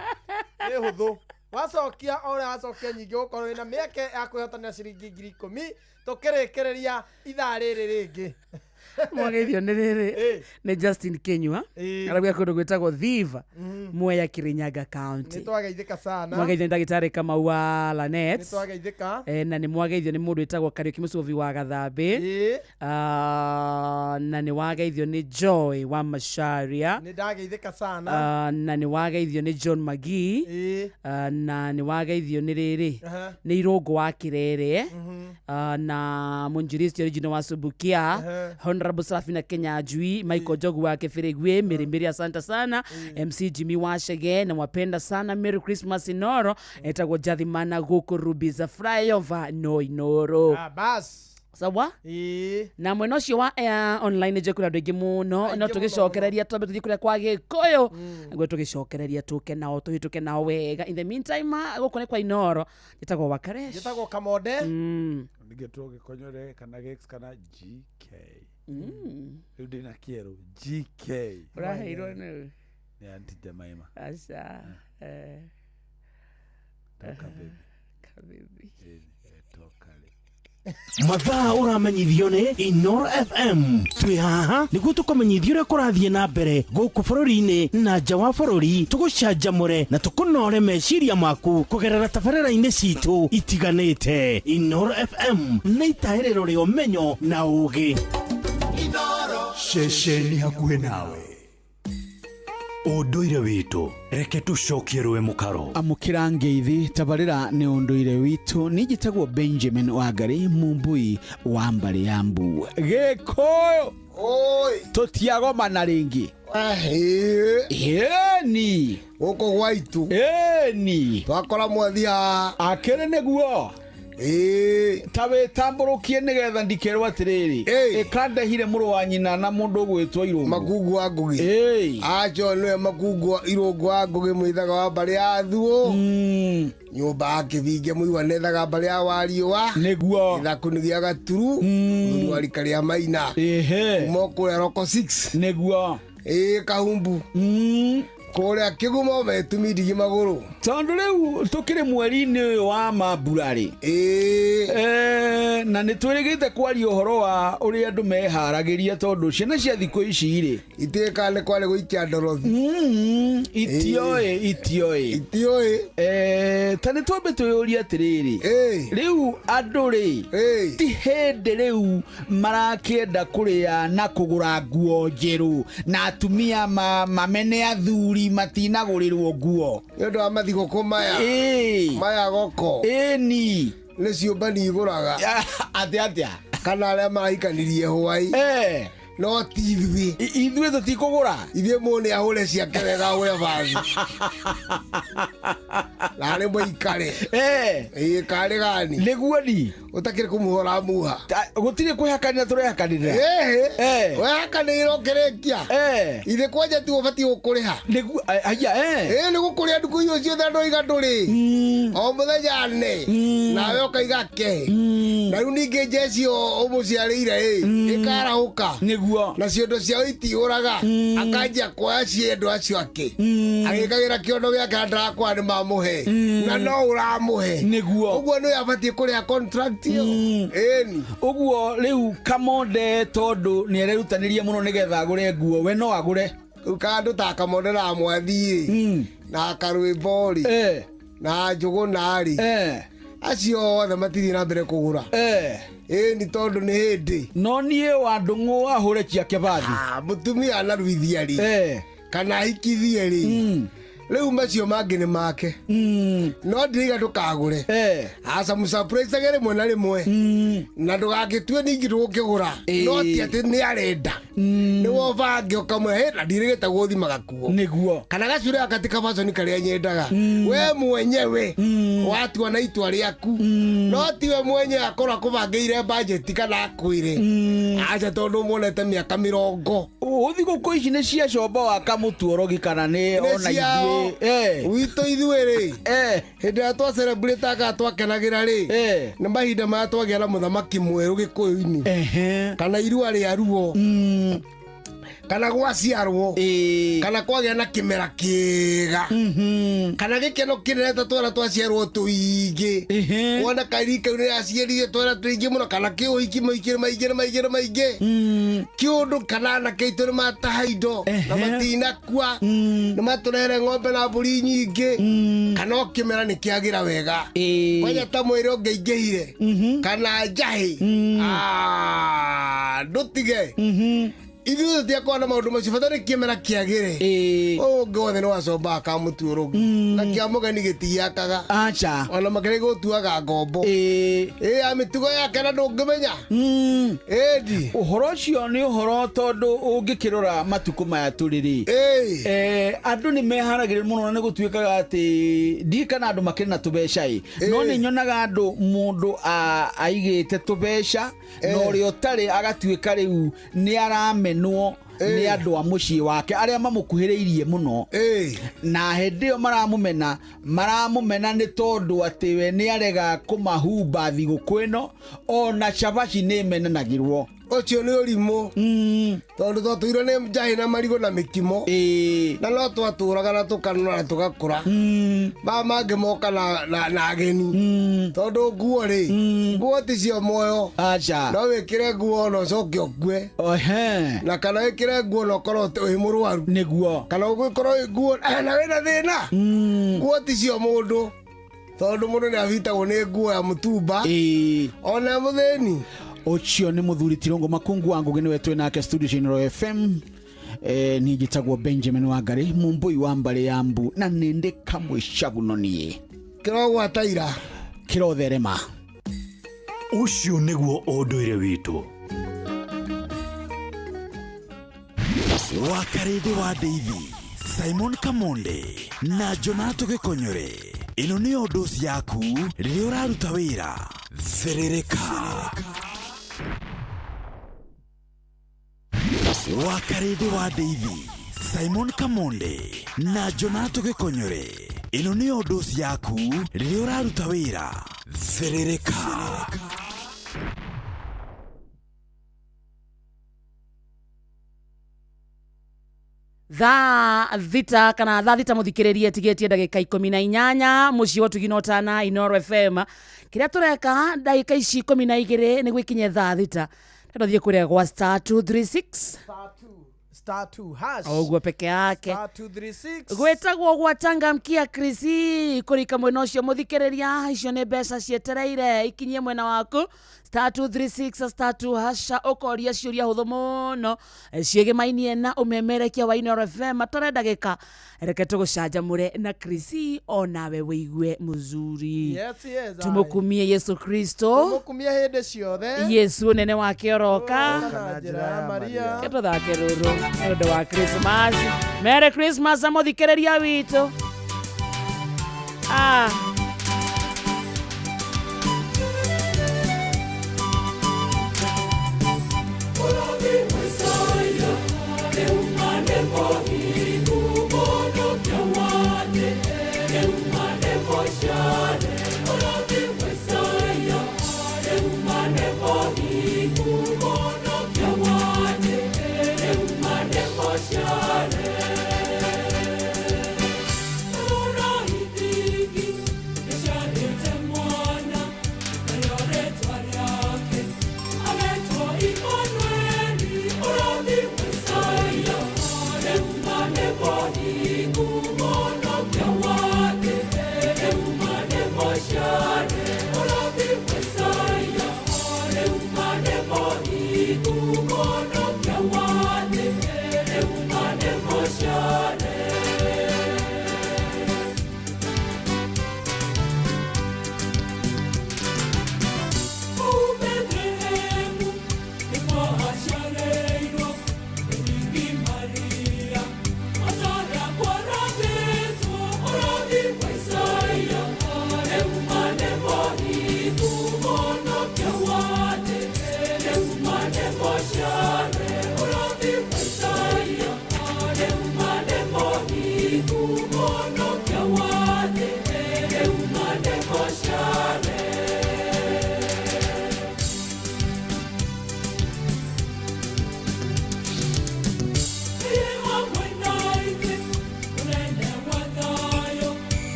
nĩ hũthũ wacokia o ũrĩa wacokia nyingĩ ũgũkorwo wĩna mĩeke ya kwĩhotanĩra ciringi 10,000 tũkĩrĩkĩrĩria ithaa rĩrĩ rĩngĩ. Mwageithio nĩ rĩrĩ nĩ Justin Kinyua arauga kũndũ gwĩtagwo Thiva Mwea Kirinyaga County. Nĩ twageithĩka sana. Mwageithio nĩ ndagĩtarĩ Kamau wa Lanet. Nĩ twageithĩka. Eh, na nĩ mwageithio nĩ mũndũ wĩtagwo Kariũki Mũcũvi wa Gathambĩ. Ah, na nĩ wageithio nĩ Joy wa Macharia. Nĩ ndageithĩka sana. Ah, na nĩ wageithio nĩ John Magii. Ah, na nĩ wageithio nĩ rĩrĩ Aha. nĩ Irũngũ wa Kĩrere. Ah, na mũnjiristi original wa Subukia, Honorable Safina Kenyanjui, Michael Jogu wa Kĩbĩrĩgwĩ Mĩrĩmĩrĩ, asante sana MC Jimmy Wachege na wapenda sana. Merry Christmas Inoro, etagwo Jathimana gũkũ Rubiza flyover no Inoro. Ah, bas. Sawa na mwena ũcio wa air online nĩ kũrĩ andũ aingĩ mũno no tũgĩcokereria twambe tũthiĩ kũrĩa kwa Gĩkũyũ nĩguo tũgĩcokereria tũke nao tũhĩtũke nao wega. In the meantime, gũkũ nĩ kwa Inoro, njĩtagwo Wakaresh. Njĩtagwo Kamonde. Nĩngĩtwo Gĩkonyore kana Gĩx kana GK. Rĩu ndĩna kĩerũ GK. Ũraheirwo nĩ? Nĩ Aunty Jemima. Aca. Toka baby. Kabibi. Ĩĩ, toka rĩ. Mathaa ũramenyithio nĩ Inoro FM. Twĩ haha nĩguo tũkũmenyithie ũrĩa kũrathiĩ na mbere gũkũ bũrũri-inĩ na nja wa bũrũri, tũgũcanjamũre na tũkũnore meciria maku kũgerera tabarĩra-inĩ citũ itiganĩte. Inoro FM nĩ itahĩrĩro rĩa ũmenyo na ũũgĩ. Ceceni hakuhĩ nawe. Ũndũire witũ reke tũcokie rũĩ mũkaro. Amũkĩra ngeithi tabarĩra nĩ ũndũire witũ. Niĩ njĩtagwo Benjamin Wangari, Mumbui wa mbarĩ ya Mbu. Gĩkũyũ tũtiagomana rĩngĩ. Ĩni. Gũkũ gwaitu. Ĩni. Twakora mwathi haha. Akĩrĩ nĩguo. Ta wĩtambũrũkie nĩgetha ndikerwo atĩrĩrĩ, ĩkandehire mũrũ wa nyina na mũndũ ũgwĩtwo Irũngũ. Makungu wa Ngũgĩ. Acho nĩwe Makungu wa Irũngũ wa Ngũgĩ, mwĩthaga wa mbarĩ ya Thuũ. Nyũmba ya Kĩbinge mũigua nethaga mbarĩ ya Wariũa. Nĩguo. Gĩthaku nĩ gĩa Gaturu. Mũthuri wa rika rĩa Maina. Kuma kũrĩa Roko 6. Nĩguo. Ĩĩ Kahumbu. Kũrĩa Kĩgumo metumi ndigi magũrũ. Tondũ rĩu tũkĩrĩ mweri-inĩ ũyũ wa mambura rĩ, na nĩ twĩrĩgĩte kwaria ũhoro wa ũrĩa andũ meharagĩria, tondũ ciana cia thikũ ici rĩ itiĩkaga nĩ kwarĩ gũikia ndorothi. Itioĩ itioĩ itioĩ. Ta nĩ twambe twĩyũrie atĩrĩrĩ, rĩu andũ rĩ ti hĩndĩ rĩu marakĩenda kũrĩa na kũgũra nguo njerũ, na atumia mamene athuri matinagũrĩrwo nguo nĩ ũndũ wa mathigũkũ maya. Maya goko. Ĩni. Nĩ ciũmbani igũraga. Atĩa atĩa? Kana arĩa marahikanirie hwaĩ. No ti ithuĩ. Ithuĩ tũtikũgũra. Ithuĩ mũndũ nĩ ahũre ciake wega, ahũre bathi. Na arĩ mũikare. Ĩĩ karĩ gani? Nĩguo ni. Ũtakĩrĩ kũmuha ũramuha. Gũtirĩ kwĩhakanĩra tũrehakanĩrĩra. Wehakanĩrĩra ũkĩrĩkia. Ithe kwanja tiwe ũbatiĩ gũkũrĩha. Nĩguo aya. Ĩĩ nĩ gũkũrĩa ndukũ icio ciothe andũ oiga ndũrĩ. O mũthenya ne. Nawe ũkaiga ke. Na rĩu ningĩ njeci ũmũciarĩire ĩ ĩkarahũka. Nĩguo. Na ciondo ciao itihũraga. Akanjia kuoya ciendo acio ake. Agĩkagĩra kĩondo gĩake na ndarakwara nĩ mamũhe. Na no ũramũhe. Nĩguo. Ũguo nĩwe abatiĩ kũrĩha contract ĩyo. Ĩni. Ũguo rĩu Kamonde tondũ nĩ arerutanĩria mũno nĩgetha agũre nguo, we no agũre. Rĩu kandũ ta Kamonde na Mwathi rĩ, na Karwĩmbo rĩ, na Njũgũna rĩ, acio othe matithiĩ na mbere kũgũra. Ĩni tondũ nĩ hĩndĩ. No niĩ wa Ndũng'ũ ahũre ciake bathi. Mũtumia anaruithia rĩ, kana ahikithie rĩ, rĩu macio mangĩ nĩ make. No ndĩraiga ndũkagũre. Aca mũsurprise rĩmwe na rĩmwe. Na ndũgagĩtue ningĩ ndũgũkĩgũra. No ti atĩ nĩ arenda. Nĩwe ũbange ũkamwĩra, "Hĩ, na ndirĩgĩte gũthima gakuo." Nĩguo. Kana gacura gaka ti kabaconi karĩa nyendaga. We mwenyewe watua na itua rĩaku. No tiwe mwenyewe akorwo akũbangĩire budget kana akwĩre. Aca tondũ muonete mĩaka 80. Thigũkũ ici nĩ cia comba wa kamũtuorogi kana nĩ Nĩ ona ciao. ithuĩ. Witũ ithuĩ rĩ, hĩndĩ ĩrĩa twacelebrataga twakenagĩra rĩ, nĩ mahinda maya twagĩa na mũthamaki mwerũ Gĩkũyũ-inĩ, kana irua rĩa ruo, kana gwaciarwo, kana kwagĩa na kĩmera kĩega, kana gĩkeno kĩnene ta twana twaciarwo tũingĩ, wona kairi kau nĩ aciarire twana tũingĩ mũno, kana kĩũhiki maingĩ maingĩ maingĩ maingĩ, kĩũndũ kana anake aitũ nĩ mataha indo na matinakua, nĩ matũrehere ng'ombe na mbũri nyingĩ, kana o kĩmera nĩ kĩagĩra wega, kwanja ta mwĩrĩ ũngĩingĩhire kana njahĩ, ndũtige. Ithuĩ tũtiakorwo na maũndũ macio, bata nĩ kĩmera kĩagĩre. Ũyũ ũngĩ wothe nĩ wacombaga kamũtuũrũgi na kĩa mũgeni gĩtiakaga. Aca. Ona makĩria gũtuaga ngombo. Ĩ ya mĩtugo yake na ndũngĩmenya. Ĩndi. Ũhoro ũcio nĩ ũhoro tondũ ũngĩkĩrora matukũ maya tũrĩ rĩ, andũ nĩ meharagĩrĩria mũno na nĩ gũtuĩkaga atĩ ndiĩ kana andũ makĩrĩ na tũbeca ĩ, no nĩ nyonaga andũ mũndũ aigĩte tũbeca na ũrĩa ũtarĩ agatuĩka rĩu nĩ aramenwo nĩ andũ a mũciĩ wake arĩa mamũkuhĩrĩirie mũno, na hĩndĩ ĩyo maramũmena nĩ tondũ atĩ we nĩ arega kũmahumba thigũkũ ĩno, ona cabaci nĩ ĩmenanagĩrwo. Ũcio nĩ ũrimũ tondũ twatũire nĩ njahĩ na marigũ na mĩkimo na no twatũraga na tũkanora na tũgakũra. Maya mangĩ moka na ageni tondũ nguo rĩ, nguo ti cio muoyo. Aca. No wĩkĩre nguo na ũcoke ũkue, na kana wĩkĩre nguo na ũkorwo wĩ mũrwaru. Nĩguo. Kana ũgĩkorwo nguo na wĩna thĩna. Nguo ti cio mũndũ tondũ mũndũ nĩ abitagwo nĩ nguo ya mũtumba ona mũthĩni. Ũcio nĩ mũthuri Tirongo Makungu wa Ngũgĩ, nĩwe twĩ nake studio cia Inooro FM. Niĩ njĩtagwo Benjamin Wangari, mũmbũi wa mbarĩ ya mbu, na nĩndĩ kamwe cabuno niĩ. Kĩrogwata ira. Kĩrotherema. Ũcio nĩguo ũndũire witũ. Wakarĩndĩ wa Ndeithi, Simon Kamonde na Jonato Gĩkonyore, ĩno nĩyo ndoci yaku rĩrĩa ũraruta wĩra. Thĩrĩrĩka. Wakarĩndĩ wa Ndeithi, Simon Kamonde na Jonato Gĩkonyore, ĩno nĩyo ndoci yaku rĩrĩa ũraruta wĩra. Thĩrĩrĩka. Thaa 6 kana thaa 6 muthikiririe tigetie ndagika 18 muciĩ wa tugina ũtana Inooro FM. Kĩrĩa tũreka ndagĩka ici 12 nĩguo ikinye thaa 6, tũthiĩ kũrĩa gwa *236 *2 hash. O ũguo peke yake. *236. Gwĩtagwo gwachangamkia krisi kũrika mwena ũcio mũthikĩrĩria. Icio nĩ mbeca cietereire ikinyie mwena waku, *236 *2 hash. Ũkoria ciũria hũthũ mũno ciĩgĩmainie na ũmemerekia wa Inooro FM. Tore ndagĩka, reke tũgũcanjamũre na krisi onawe wĩigue mũzuri. Yes, aye. Tũmũkumie Yesu Kristo. Tũmũkumie hĩndĩ ciothe. Yesu ũnene wake oroka. Na njĩra ya Maria. Ke tũthake rũrũ nĩ ũndũ wa Christmas. Merry Christmas amũthikĩrĩria witũ. Ah.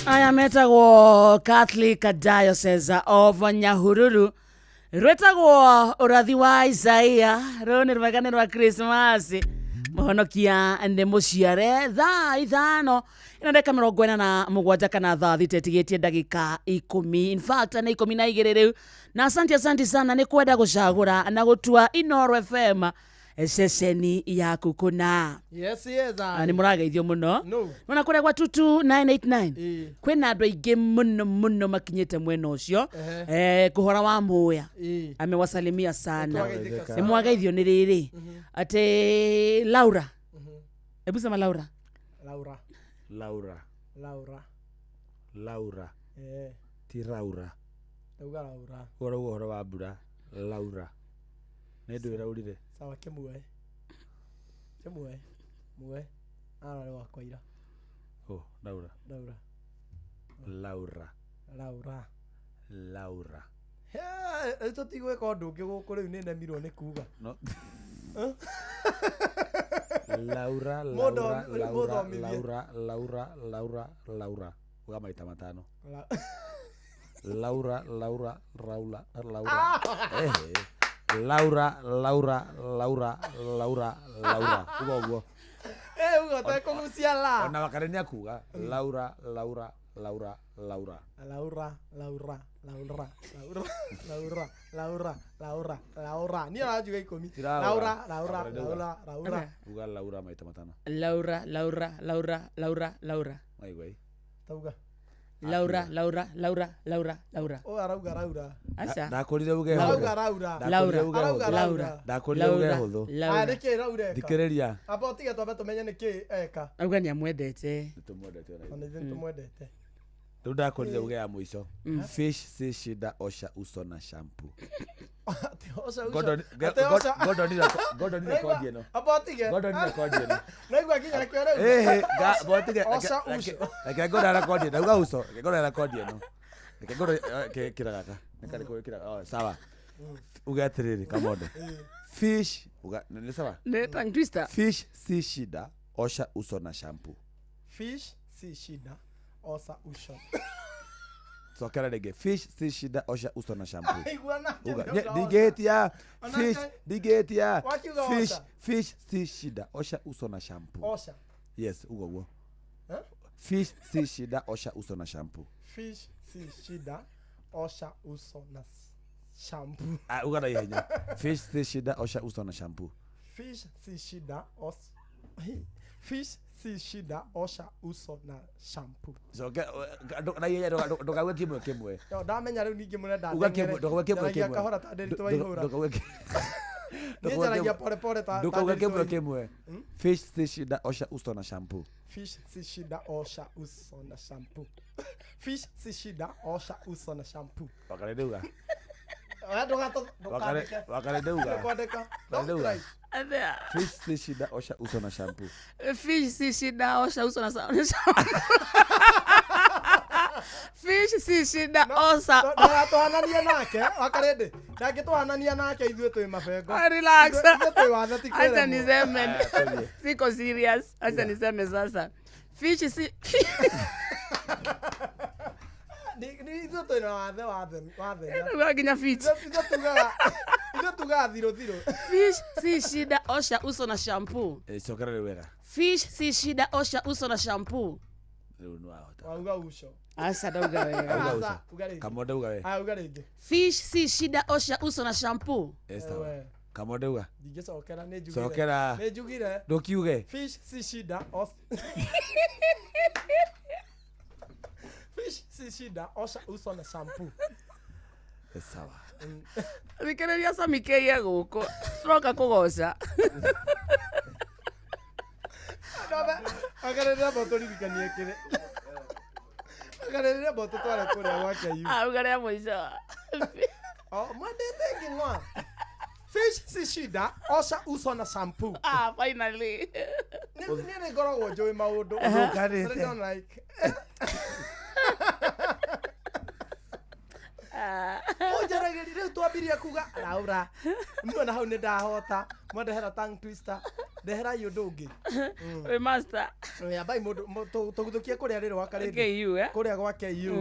Aya metagwo Catholic Diocese of Nyahururu, rwetagwo ũrathi wa Isaia, rũũ nĩ rwega nĩ rwa Christmas. Mũhonokia nĩ mũciare thaa 5 ina ndagĩka 47 kana thaa 6 ĩtigĩtie ndagĩka 10, in fact nĩ 12 rĩu. Na asante asante sana nĩ kwenda gũcagũra na gũtua Inooro FM ceceni yaku kũna. Yes, yes. Nĩ mũrageithio mũno. No. Nona kũrĩa gwa 22989 kwĩna andũ aingĩ mũno mũno makinyĩte mwena ũcio. Kũhora wa Mũya amewasalimia sana. Nĩ mwageithio nĩ rĩrĩ atĩ Laura. Hebu sema Laura. Laura. Laura. Laura. Laura. Ti Raura. Ndauga Laura. Ũrauga ũhoro wa mbura. Laura. Nĩ ndũ ĩraurire. Sawa, kĩmwe. Kĩmwe. Mwe. Ararĩ wakwa ira. Oh, Laura. Laura. Laura. Laura. Laura. Rĩu tũtigwĩka ũndũ ũngĩ gũkũ rĩu nĩ nemirwo nĩ kuga. No. Laura, Laura, Laura, Laura, Laura, Laura, Laura. Uga maita matano. Laura, Laura, Laura, Laura. Laura, Laura, Laura, Laura, Laura. Uga ũguo. Uga ũtekũgucia la. Ona wakare nĩ akuga Laura, Laura, Laura, Laura. Laura, Laura, Laura, Laura, Laura, Laura, Laura, Laura. Niĩ aranjuga 10. Laura, Laura, Laura, Laura. Uga Laura maita matano. Laura, Laura, Laura, Laura, Laura. Aigua. Tauga. Laura, Laura, Laura, Laura, Laura. Oh, arauga Laura. Aca. Ndakorire uge Arauga Laura. Laura. Arauga Laura. Ndakorire uge hũthũ. Ah, nĩkĩ Laura eka? Thikĩrĩria. Amba ũtige twambe tũmenye nĩkĩ eka. Auga nĩ amwendete. Nĩtũmwendete ona Ona ithuĩ nĩtũmwendete. Rĩu ndakorire uge ya mũico. Fish si shida, osha uso na shampoo. Gordon Gordon rekodi ĩno. Amba ũtige. Gordon rekodi ĩno. Naigua nginya nĩkĩo rĩu. Botige. Osha uso. Reke Gordon rekodi ĩno. Ndauga uso. Reke Gordon rekodi ĩno. Reke Gordon kĩra gaka. Nĩ karĩkũ kĩra. Oh, sawa. Uge atĩrĩrĩ Kamondo. Fish uga nĩ sawa? Nĩ tongue twister. Fish si shida, osha uso na shampoo. Fish si shida, osha uso. Cokera rĩngĩ. Fish si shida, osha uso na shampoo. Aigua nake Uga nĩauga osha. ndingĩhĩtia. Onake- Fish ndingĩhĩtia. Wakiuga Fish osha. fish si shida, osha uso na shampoo. Osha. Yes, uga ũguo. Eh? Fish si shida, osha uso na shampoo. Fish si shida, osha uso na shampoo. Ah, uga na ihenya. Fish si shida, osha uso na shampoo. Fish si shida, os Fish si shida, osha uso na shampoo. Coke na ihenya ndũkauge kĩmwe kĩmwe. Yo, ndamenya rĩu ningĩ mũrenda Uga kĩmwe, ndũkauge kĩmwe Njaragia kĩmwe. kahora ta Nderitu Waihũra. Ndũkauge Niĩ njaragia pole pole ta ndũkauge Nderitu kĩmwe Waihũra. kĩmwe. Fish si shida, osha uso na shampoo. Fish si shida, osha uso na shampoo. Fish si shida, osha uso na shampoo. Wakare ndauga. Oya ndũgatũ- Wakare ndauga. Ndũkwandĩka. Wakare ndauga. Don't Atĩa? Fish si shida, osha uso na shampoo. Fish si shida, osha uso na shampoo. Fish si shida, osha. Ndũgatũhananie nake wakarĩndĩ ndangĩtũhanania nake ithuĩ twĩ mabengo. Ah, relax. Ithuĩ twĩ wathe ti Acha kwĩremwo. niseme. Siko serious. Acha niseme sasa. Fish si Ni ithuĩ twĩ na wathe wathenya. Ndauga nginya fish. Ithuĩ tugaga thirũ thirũ. Fish si shida, osha uso na shampoo. Cokera rĩu wega. Fish si shida, osha uso na shampoo. Rĩu nĩ wahota. Wauga uco. Aca ndauga wega. Auga Aca, uco. uga rĩngĩ. Kamonde uga we. Aya, uga rĩngĩ. Fish si shida, osha uso na shampoo. Esther. We. Kamonde uga. Ndingĩcokera nĩ njugire. Cokera. Nĩ njugire. Ndũkiuge. Fish si shida. Fish si shida, osha uso na shampoo. Sawa. Thikĩrĩria Sami K e gũkũ. Tũroka kũgoca. Agarĩrĩra mboto ririkanie kĩrĩ. Agarĩrĩra mboto tware kũrĩa gwa KU. Auga rĩa mũico. Oh, mwendete ngĩng'oa. Fish si shida, osha uso na shampoo. Ah, finally. Nĩ nĩ ngoragwo njũĩ maũndũ. Ũthũkanĩte. But I don't like. Ũnjaragĩria rĩu twambirie kuga Laura. Niona hau nĩ ndahota. Mwandehera tongue twister. Ndehera ũndũ ũngĩ. We master. Ambai mũndũ tũguthũkie kũrĩa rĩrĩ wa Karĩndĩ. KU, eh? Kũrĩa gwa KU.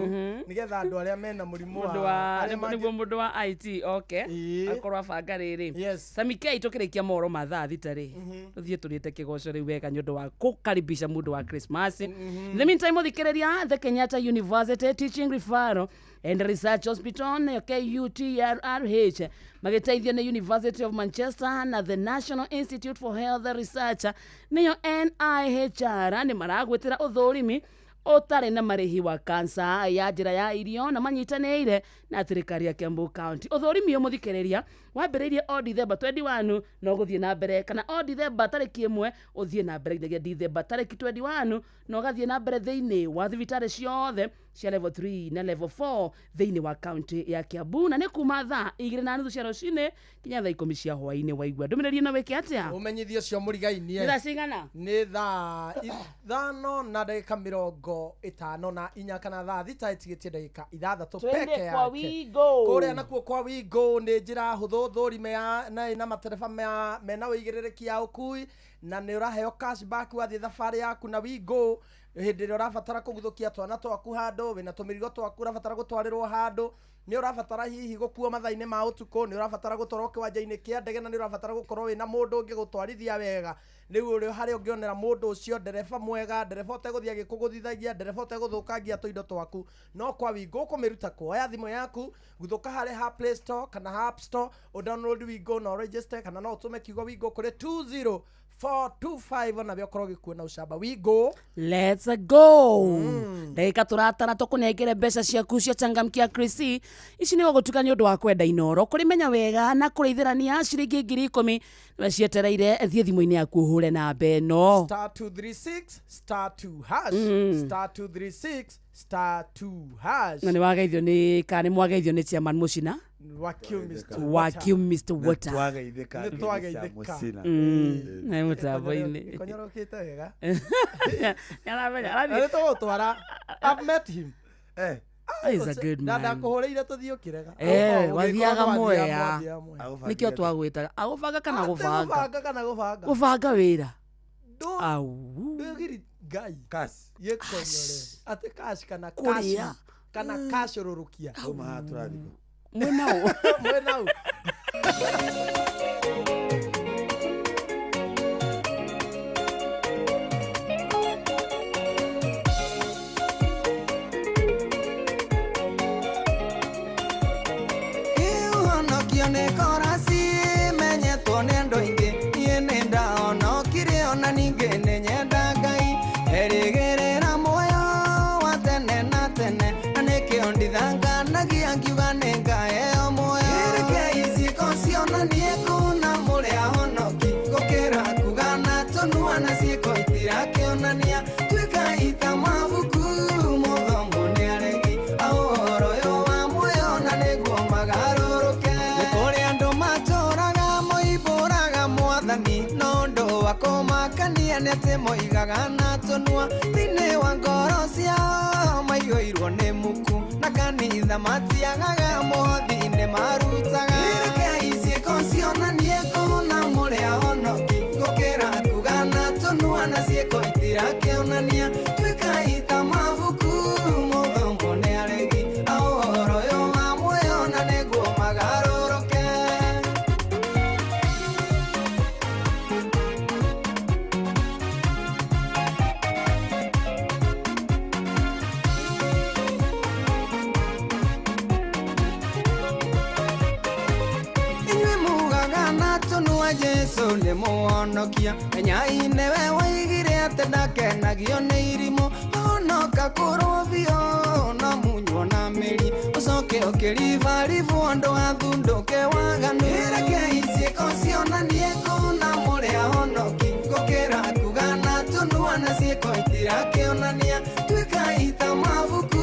Nĩgetha andũ arĩa mena mũrimũ Mũndũ wa nĩguo mũndũ wa IT okay akorwo abanga rĩrĩ. Sami K tũkĩrĩkia mohoro ma thaa thita rĩ tũthiĩ tũrĩte kĩgoco rĩu wega nĩ ũndũ wa kũkaribisha mũndũ wa Christmas. In the meantime mũthikĩrĩria the Kenyatta University Teaching Referral and Research Hospital nayo KUTRRH magĩteithio nĩ University of Manchester na the National Institute for Health Research nĩyo NIHR nĩ maragwĩtĩra ũthũrimi ũtarĩ na marĩhi wa kansa ya njĩra ya irio na manyitanĩire na thirikari ya Kiambu County. Ũthũrimi ũyũ mũthikĩrĩria wambĩrĩirie o Dithemba 21 no gũthiĩ na mbere kana o Dithemba tarĩki 1 ũthiĩ na mbere nginyagia Dithemba tarĩki 21 na ũgathiĩ na mbere thĩinĩ wa thibitarĩ ciothe cia level 3 na level 4 thĩinĩ wa county ya Kiambu na nĩ kuma thaa 2:30 cia rũcinĩ nginya thaa 10 cia hwaĩ-inĩ. Waigua ndũmĩrĩri ĩno wĩke atĩa? Ũmenyithio ũcio mũrigainie. Nĩ thaa cigana? Nĩ thaa 5:54 kana thaa 6 ĩtigĩtie ndagĩka 6 Twende peke kwa yake. Wigo. Kũrĩa nakuo kwa Wigo nĩ njĩra hũthũ thũrime na ĩna matereba mena ũigĩrĩrĩki ya ũkui na nĩ ũraheo cashback wathiĩ thabarĩ yaku na Wigo hĩndĩ ĩrĩa ũrabatara kũguthũkia twana twaku handũ wĩna tũmĩrigo twaku ũrabatara gũtwarĩrwo handũ nĩ ũrabatara hihi gũkuo mathaa-inĩ ma ũtukũ nĩ ũrabatara gũtwarwo kĩwanja-inĩ kĩa ndege na nĩ ũrabatara gũkorwo wĩna mũndũ ũngĩ gũtwarithia wega rĩu ũrĩ harĩa ũngĩonera mũndũ ũcio ndereba mwega ndereba ũtegũthiĩ agĩkũgũthithagia ndereba ũtegũthũkangia tũindo twaku no kwa Wigo ũkũmĩruta kuoya thimũ yaku guthũka harĩ ha Play Store kana ha App Store ũdownload Wigo na ũregister kana no ũtũme kiugo Wigo kũrĩ 20425 na ũkorwo ũgĩkuo na ũcamba. Wigo Let's go. Ndagĩka tũratara tũkũnengere mbeca ciaku cia changamkia Chris ici nĩ gũgũtuka nĩ ũndũ wa kwenda Inoro kũrĩmenya wega na kũrĩithĩrania ciringi 10,000 nĩwe cietereire thiĩ thimũ-inĩ yaku ũhũre namba ĩno star 236 star 2 hash star 236 star 2 hash na nĩ wageithio nĩ kana nĩ mwageithio nĩ chairman Mũcina Wakiu Mr. Wakiu Mr. Water. Nĩtwageithĩka. Nĩ twageithĩka. Nĩ mũtambo-inĩ. Kũnyorokĩte wega. Nĩaramenya, Na arathiĩ. nĩ tũgũtwara. I've met him. He's a good man. Ndakũhũrĩire tũthiĩ ũkĩrega. Wathiaga Mwea. Nĩkĩo twagwĩtaga agũbanga kana gũbanga Gũbanga kana gũbanga. gũbanga wĩra Au. Ndũgiri Ngai. Cash. Gĩkonyore. Atĩ cash kana Kũrĩa. cash. Kana kacũrũrũkia. Uma haha tũrathiĩ kũ? Mwena ũ. Mwena ũ. Ũhonokio nĩ korasi menyetwo nĩ andũ aingĩ niĩ nĩ ndahonokire ona ningĩ nĩ nyenda Ngai erĩgĩrĩra muoyo wa tene na tene na nĩkĩo ndithanganagia ngiuga nĩ ngaheo muoyo Rekei ciĩko cionanie kuna mũrĩ ahonoki gũkĩra kuga na tũnua na ciĩko itirakĩonania tuĩkai ta mabuku mũthomo nĩ aregi a ũhoro ũyũ wa muoyo na nĩguo magarũrũke nĩ kũrĩ andũ matũraga moimbũraga mwathani no ũndũ wa kũmakania nĩ atĩ moigaga na tũnua thĩinĩ wa ngoro ciao maiyũirwo nĩ muku na kanitha matiagaga mũhothi-inĩ marutaga Rekei ciĩko cionanie kuna mũrĩ ahonoki gũkĩra kuga na tũnua na ciĩko itirakĩonania tuĩkai ta mabuku mũthomo nĩ aregi a ũhoro ũyũ wa muoyo na nĩguo magarũrũke. Wa Jesu nĩ mũhonokia menyai nĩwe waigire atĩ ndakenagio nĩ irimũ honoka kũrwo biũ no munywo na mĩri ũcoke ũkĩribaribu andũ athundũke waganu rekei ciĩko cionanie kũna mũrĩ ahonoki gũkĩra kuga na tũnua na ciĩko itirakĩonania tuĩkai ta mabuku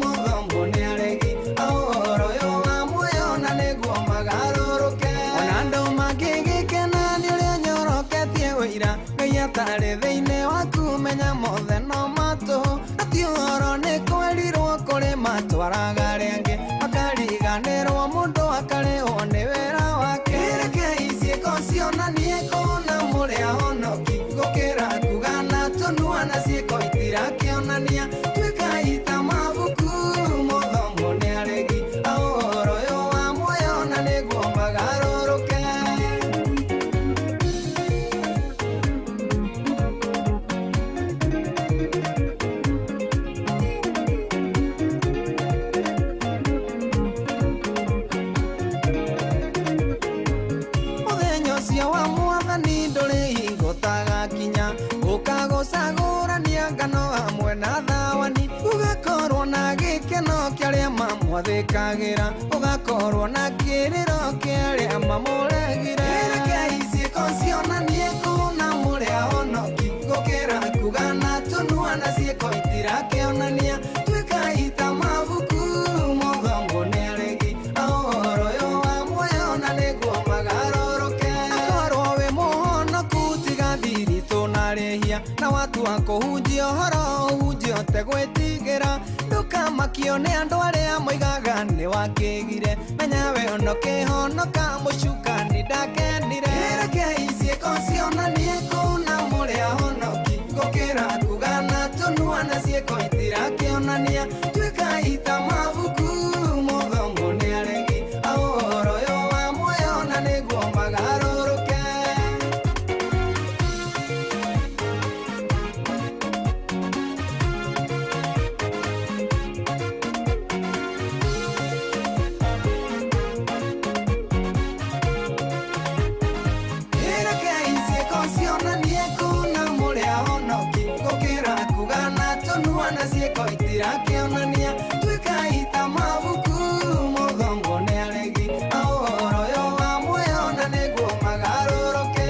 mũthomwo nĩ aregi a ũhoro ũyũ wa muoyo na nĩguo magarũrũke ona andũ mangĩgĩkena nĩ ũrĩa nyoroketie ũira Ngai atarĩ thĩinĩ waku menya mothe no matũhũ na ti ũhoro nĩ kwerirwo kũrĩ matwaraga arĩa angĩ makariganĩrwo mũndũ akarĩhwo nĩ wĩra wake rekei ciĩko cionanie kũna mũrĩ ahonoki gũkĩra kuga na tũnua na ciĩko itirakĩonania tuĩkai ta mabuku mũthomwo nĩ aregi a ũhoro ũyũ wa muoyo na nĩguo magarũrũke. Mũthenya ũcio wa mwathani ndũrĩ hingo ũtagakinya ũkagũcagũrania ngano hamwe na thawani ũgakorwo na gĩkeno kĩa arĩa mamwathĩkagĩra ũgakorwo na kĩrĩro kĩa arĩa mamũregire rekei ciĩko cionanie kũna mũrĩ ahonoki gũkĩra kuga na tũnua na ciĩko itirakĩonania tuĩkai ta mabuku mũthomwo nĩ aregi a ũhoro ũyũ wa muoyo na nĩguo magarũrũke akorwo wĩ mũhonoku tiga thiritũ na rĩhia na watua kũhunjia ũhoro ũhunjie ũtegwĩtigĩra ndũkamakio nĩ andũ arĩa moigaga nĩ wakĩgire menya we onokĩhonoka mũcukani ndakenire rekei ciĩko cionanie kũna mũrĩ ahonoki gũkĩra kuga na tũnua na ciĩko itirakĩonania tuĩkai ta mabuku mũthomwo nĩ aregi a ũhoro ũyũ wa muoyo na nĩguo magarũrũke. Rekei ciĩko cionanie kũna mũrĩ ahonoki gũkĩra kuga na tũnua na ciĩko itirakĩonania tuĩkai ta mabuku mũthomwo nĩ aregi a ũhoro ũyũ wa muoyo na nĩguo magarũrũke.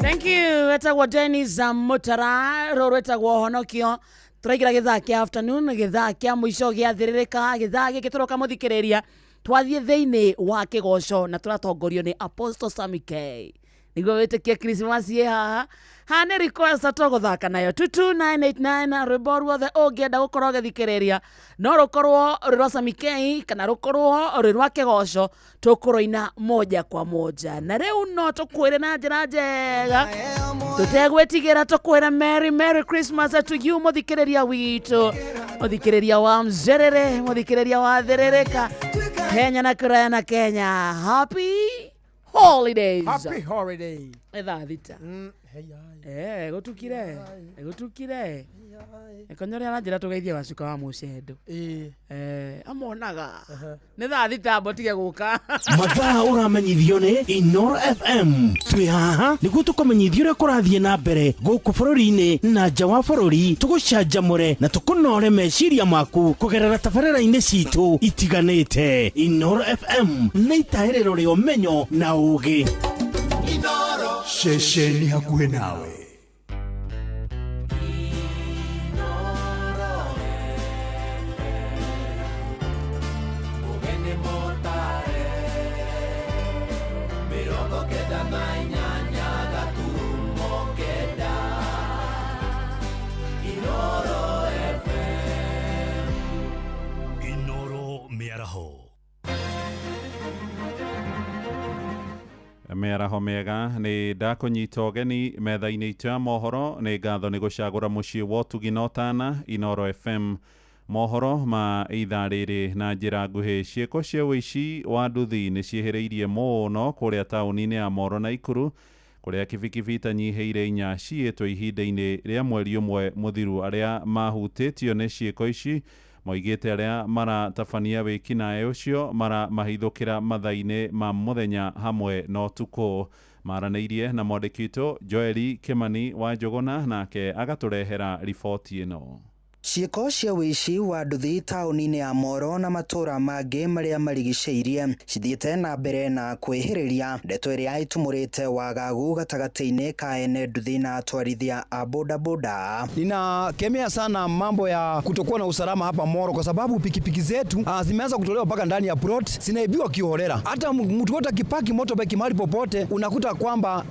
Thank you etagwo Dennis Mutara rũrũ etagwo honokio tũraingĩra gĩthaa kĩa afternoon gĩthaa kĩa mũico gĩathĩrĩrĩka gĩthaa gĩkĩ tũroka mũthikĩrĩria twathiĩ thĩinĩ wa kĩgoco na tũratongorio nĩ Apostle Sammy K nĩguo wĩtĩkie Christmas ĩ haha haha nĩ request tũgũthaka nayo 22989 rwĩmbo ruothe ũngĩenda gũkorwo ũgĩthikĩrĩria no rũkorwo rwĩ rwa Sammy K kana rũkorwo rwĩ rwa kĩgoco tũkũrũina moja kwa moja na rĩu no tũkwĩre na njĩra njega tũtegwĩtigĩra tũkwĩre Merry Merry Christmas to you mũthikĩrĩria witũ mũthikĩrĩria wa mzerere mũthikĩrĩria wa thĩrĩrĩka Kenya na kũraya na Kenya happy holidays. Happy holiday. Nĩ thaa 6. Eh, gũtukire gũtukire ĩkonyo ũrĩa aranjĩra tũgeithie wacuka wa mũcendo. Eh, amonaga nĩ thaa 6 mbotige gũka. Mathaa ũramenyithio nĩ Inoro FM twĩ haha nĩguo tũkũmenyithie ũrĩa kũrathiĩ na mbere gũkũ bũrũri-inĩ na nja wa bũrũri tũgũcanjamũre na tũkũnore meciria maku kũgerera tabarĩra-inĩ citũ itiganĩte. Inoro FM nĩ itaĩrĩro rĩa ũmenyo na ũũgĩ. Ceceni hakuhĩ nawe. Inoro mĩaraho. Mĩaraho mĩega nĩ ndakũnyita ũgeni metha-inĩ itũ ya mohoro nĩ ngatho nĩ gũcagũra mũciĩ wa ũtugi na ũtana Inoro FM Mohoro ma ithaa rĩrĩ na njĩra nguhĩ. Ciĩko cia ũici wa nduthi nĩ ciĩhĩrĩirie mũno kũrĩa taũni-inĩ ya Moro na Ikuru, kũrĩa kibikibi itanyihĩire 4 ciĩtwo ihinda-inĩ rĩa mweri ũmwe mũthiru. Arĩa mahutĩtio nĩ ciĩko ici moigĩte arĩa maratabania wĩkinaĩ ũcio maramahithũkĩra mathaa-inĩ ma mũthenya hamwe na ũtukũ. Maranĩirie na mwandĩki witũ Joeli Kimani wa Njũgũna, nake agatũrehera riboti ĩno. Ciĩko cia ũici wa nduthi taũni-inĩ ya Moro na matũũra mangĩ marĩa marigicĩirie cithiĩte na mbere na kwĩhĩrĩria, ndeto ĩrĩa ĩtumũrĩte wagagu gatagatĩ-inĩ ka ene nduthi na atwarithia a bodaboda. Ninakemea sana mambo ya kutokuwa na usalama hapa Moro kwa sababu pikipiki zetu zimeanza kutolewa mpaka ndani ya plot, zinaibiwa kiholela. Hata mtu wote akipaki motorbike mahali popote unakuta kwamba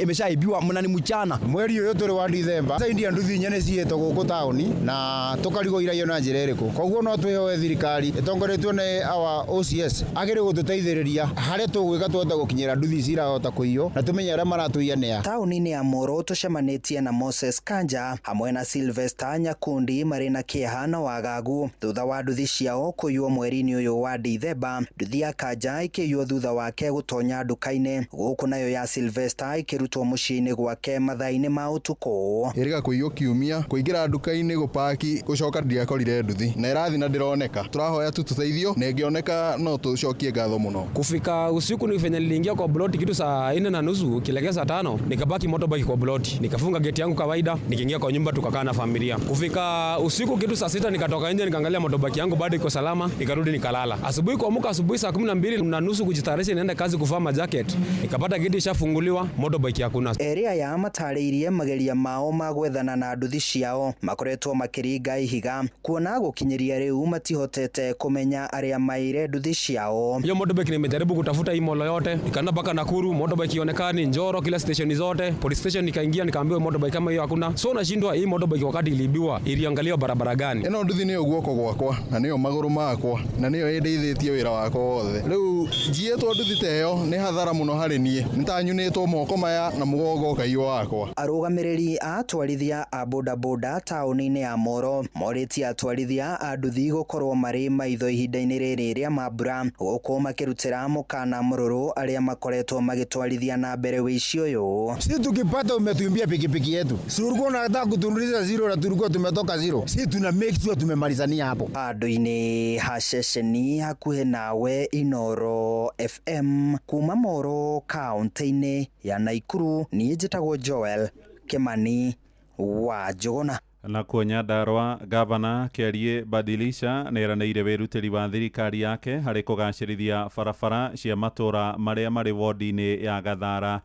imeshaibiwa mna ni mchana. Mweri ũyũ tũrĩ wa Dithemba, thaa nduthi inya nĩ ciĩtwo gũkũ taũni na tũkarigwo iraiywo na njĩra ĩrĩkũ. Koguo no twĩhoe thirikari ĩtongoretio nĩ our OCS agĩrĩ gũtũteithĩrĩria harĩa tũgwĩka tũhote gũkinyĩra nduthi ici irahota kũiywo na tũmenye arĩa maratũiya nĩa. Taũni-inĩ ya Moro tũcemanĩtie na Moses Kanja hamwe na Sylvester Nyakundi marĩ na kĩeha na wagagu thutha wa nduthi ciao kũiywo mweri-inĩ ũyũ wa Dithemba. Nduthi ya Kanja ĩkĩiywo thutha wake gũtonya nduka-inĩ, gũkũ nayo ya Sylvester ĩkĩrutwo mũciĩ-inĩ gwake mathaa-inĩ ma ũtukũ. Ĩrĩga kũiywo kiumia, kũingĩra nduka-inĩ gũpaki, gũcoka ndiakorire nduthi na ĩrathi na ndĩroneka. Tũrahoya tu tũteithio na ĩngĩoneka no tũcokie ngatho mũno. Kufika usiku ni venye niliingia kwa ploti kitu saa 4:30 kilekea saa 5, nikabaki motorbike kwa ploti, nikafunga geti yangu kawaida, nikaingia kwa nyumba tukakaa na familia. Kufika usiku kitu saa 6 nikatoka nje nikaangalia motorbike yangu bado iko salama, nikarudi nikalala. Asubuhi kuamka asubuhi saa 12:30 kujitayarisha niende kazi kuvaa majacket, nikapata geti ishafunguliwa, motorbike hakuna. Area ya matarĩirie mageria mao ma gwethana na nduthi ciao makoretwo makĩringa ihiga kuona gũkinyĩria rĩu matihotete kũmenya arĩa maire nduthi ciao. Hiyo motorbike nimejaribu kutafuta hii molo yote, nikaenda mpaka Nakuru, motorbike ionekani, Njoro, kila station zote, police station nikaingia nikaambiwa motorbike kama hiyo hakuna. So nashindwa hii motorbike wakati iliibiwa iliangaliwa barabara gani? Ĩno nduthi nĩyo guoko gwakwa na nĩyo magũrũ makwa na nĩyo ĩndeithĩtie wĩra wakwa wothe. Rĩu njiĩtwo nduthi ta ĩyo nĩ hathara mũno harĩ niĩ, nĩtanyunĩtwo moko maya na mũgongo ũkaiywo wakwa. Arũgamĩrĩri a atwarithia a bodaboda taũni-inĩ ya Moro morĩtie atwarithia a nduthi gũkorwo marĩ maitho ihinda-inĩ rĩrĩ rĩa mambura, gũkũ makĩrutĩra mũkana mũrũrũ arĩa makoretwo magĩtwarithia na mbere ũici ũyũ. Si tukipata umetuimbia pikipiki yetu, si ulikuwa unataka kutunuliza zero na tulikuwa tumetoka zero, si tuna make sure tumemalizania hapo. Handũ-inĩ ha ceceni hakuhĩ nawe Inoro FM kuma Moro kaunti-inĩ ya Naikuru, niĩ njĩtagwo Joel Kimani wa Njũgũna. Nakuo Nyandarua gavana Kĩarie Badilisha nĩeranĩire wĩrutĩri wa thirikari yake harĩ kũgacĩrithia barabara cia matũũra marĩa marĩ wodi-inĩ ya Gathara.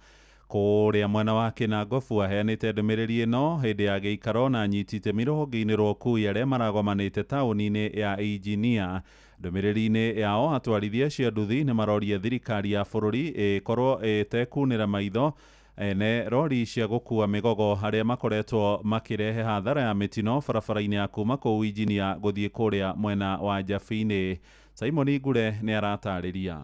Kũrĩa mwena wa Kĩnangobu aheanĩte ndũmĩrĩri ĩno hĩndĩ ya gĩikaro na anyiti itemi rũhonge-inĩ rwa ũkui arĩa maragomanĩte taũni-inĩ ya Injinia. Ndũmĩrĩri-inĩ yao atwarithia acio a nduthi nĩ maroria thirikari ya bũrũri ĩkorwo ĩtekunĩra maitho ene rori cia gũkua mĩgogo harĩa makoretwo makĩrehe hathara ya mĩtino barabara-inĩ ya kuma kũu Injinia gũthiĩ kũrĩa mwena wa Njabini. Simon Ngure nĩ aratarĩria.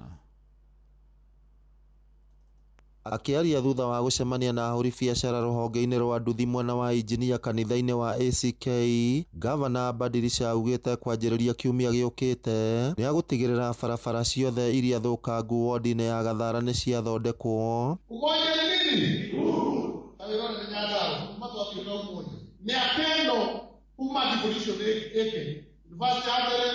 Akĩaria thutha wa gũcemania na ahũri biacara rũhonge-inĩ rwa nduthi mwena wa Injinia kanitha-inĩ wa ACK, Gavana Badilisha augĩte kwanjĩrĩria kiumia gĩũkĩte nĩ agũtigĩrĩra barabara ciothe iria thũkangu wodi-inĩ ya Gathara nĩ ciathondekwo. Umoja ni nini? Mĩaka ĩno kuma devolution ĩke university ya mbere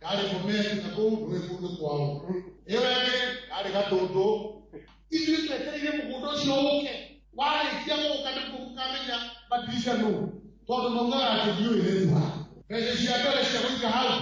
yarĩ Bomet na kũu ndũĩ kũndũ kwao, ĩyo ĩngĩ yarĩ Gatũndũ. Ithuĩ twetereire mũgũnda ũcio ũke, warĩkia gũka nĩguo mũkamenya Badilisha nũ, tondũ maugaga atĩ ndiũĩ rĩtwa. Mbeca cia mbere cia gũiga hau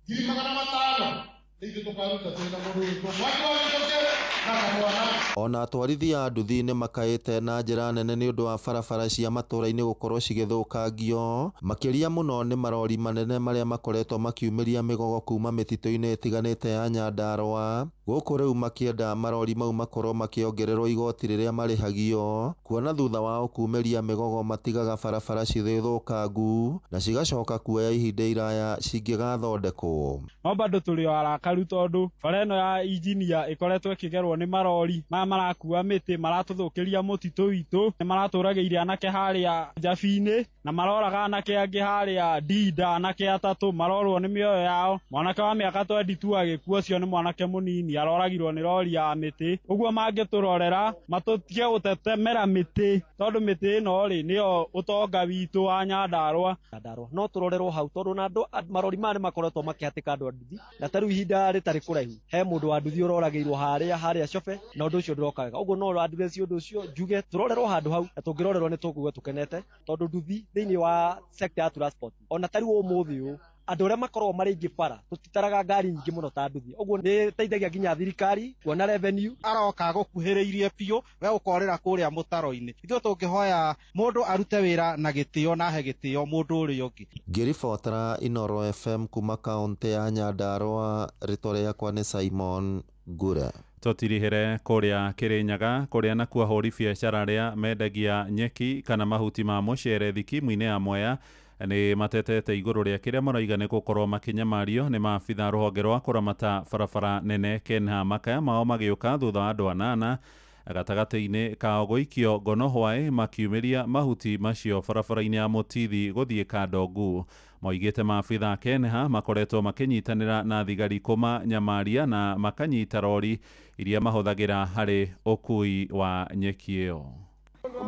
500,000 nĩ ithuĩ tũkaruta twĩ na mũndũ witũ Mwangi wa Gĩthũkĩ na kamwana. Ona atwarithia a nduthi nĩ makaĩte na njĩra nene nĩ ũndũ wa barabara cia matũũra-inĩ gũkorwo cigĩthũkangio, makĩria mũno nĩ marori manene marĩa makoretwo makiumĩria mĩgogo kuma mĩtitũ-inĩ ĩtiganĩte ya Nyandarua. Gũkũ rĩu makĩenda marori mau makorwo makĩongererwo igoti rĩrĩa marĩhagio, kuona thutha wao kumĩria mĩgogo matigaga barabara cigĩthũkangu na cigacoka kuoya ihinda iraya cingĩgathondekwo. No bado tũrĩ o arakaru tondũ bara ĩno ya Injinia ĩkoretwo ĩkĩgerwo Tũrorerwo nĩ marori maya marakua mĩtĩ, maratũthũkĩria mũtitũ witũ, nĩ maratũragĩire anake harĩa Njabi-inĩ na maroraga anake angĩ harĩa Ndinda, anake atatũ marorwo nĩ mĩoyo yao. Mwanake wa mĩaka 22 agĩkua, ũcio nĩ mwanake mũnini, aroragirwo nĩ rori ya mĩtĩ. Ũguo mangĩtũrorera matũtige gũtetemera mĩtĩ, tondũ mĩtĩ ĩno rĩ nĩyo ũtonga witũ wa Nyandarũa. Nyandarũa no tũrorerwo hau, tondũ na andũ marori maya nĩ makoretwo makĩhatĩka andũ a nduthi, na ta rĩu ihinda rĩtarĩ kũraihu he mũndũ wa nduthi ũroragĩirwo harĩa Cobe, na ũndũ ũcio ndũroka wega. Ũguo no address ũndũ ũcio, njuge tũrorerwo handũ hau, na tũngĩrorerwo nĩ tũkũigua tũkenete, tondũ nduthi thĩinĩ wa sector ya transport ona ta rĩu ũmũthĩ ũyũ andũ arĩa makoragwo marĩ aingĩ bara tũtitaraga ngari nyingĩ mũno ta nduthi, ũguo nĩ ĩteithagia nginya thirikari kuona revenue. Aroka gũkuhĩrĩirie biũ, we ũkorĩra kũrĩa mũtaro-inĩ. Ithuĩ tũngĩhoya mũndũ arute wĩra na gĩtĩo na ahe gĩtĩo mũndũ ũrĩa ũngĩ. Ngĩribotera Inooro FM kuma kaũntĩ ya Nyandarũa, rĩtwa rĩakwa nĩ Simon Ngure. Tũtirihĩre kũrĩa Kĩrĩnyaga, kũrĩa nakuo ahũri biacara arĩa mendagia nyeki kana mahuti ma mũcere thikimu-inĩ ya Mwea nĩ matetete igũrũ rĩa kĩrĩa maroiga nĩ gũkorwo makĩnyamario nĩ maabitha rũhonge rwa kũramata barabara nene Kenha. Makaya mao magĩũka thutha wa andũ anana gatagatĩ-inĩ kao gũikio ngono hwaĩ makiumĩria mahuti macio barabara-inĩ ya Mũtithi gũthiĩ Kandongu. Moigĩte maabitha Kenha makoretwo makĩnyitanĩra na thigari kũmanyamaria na makanyita rori iria mahũthagĩra harĩ ũkui wa nyeki ĩyo.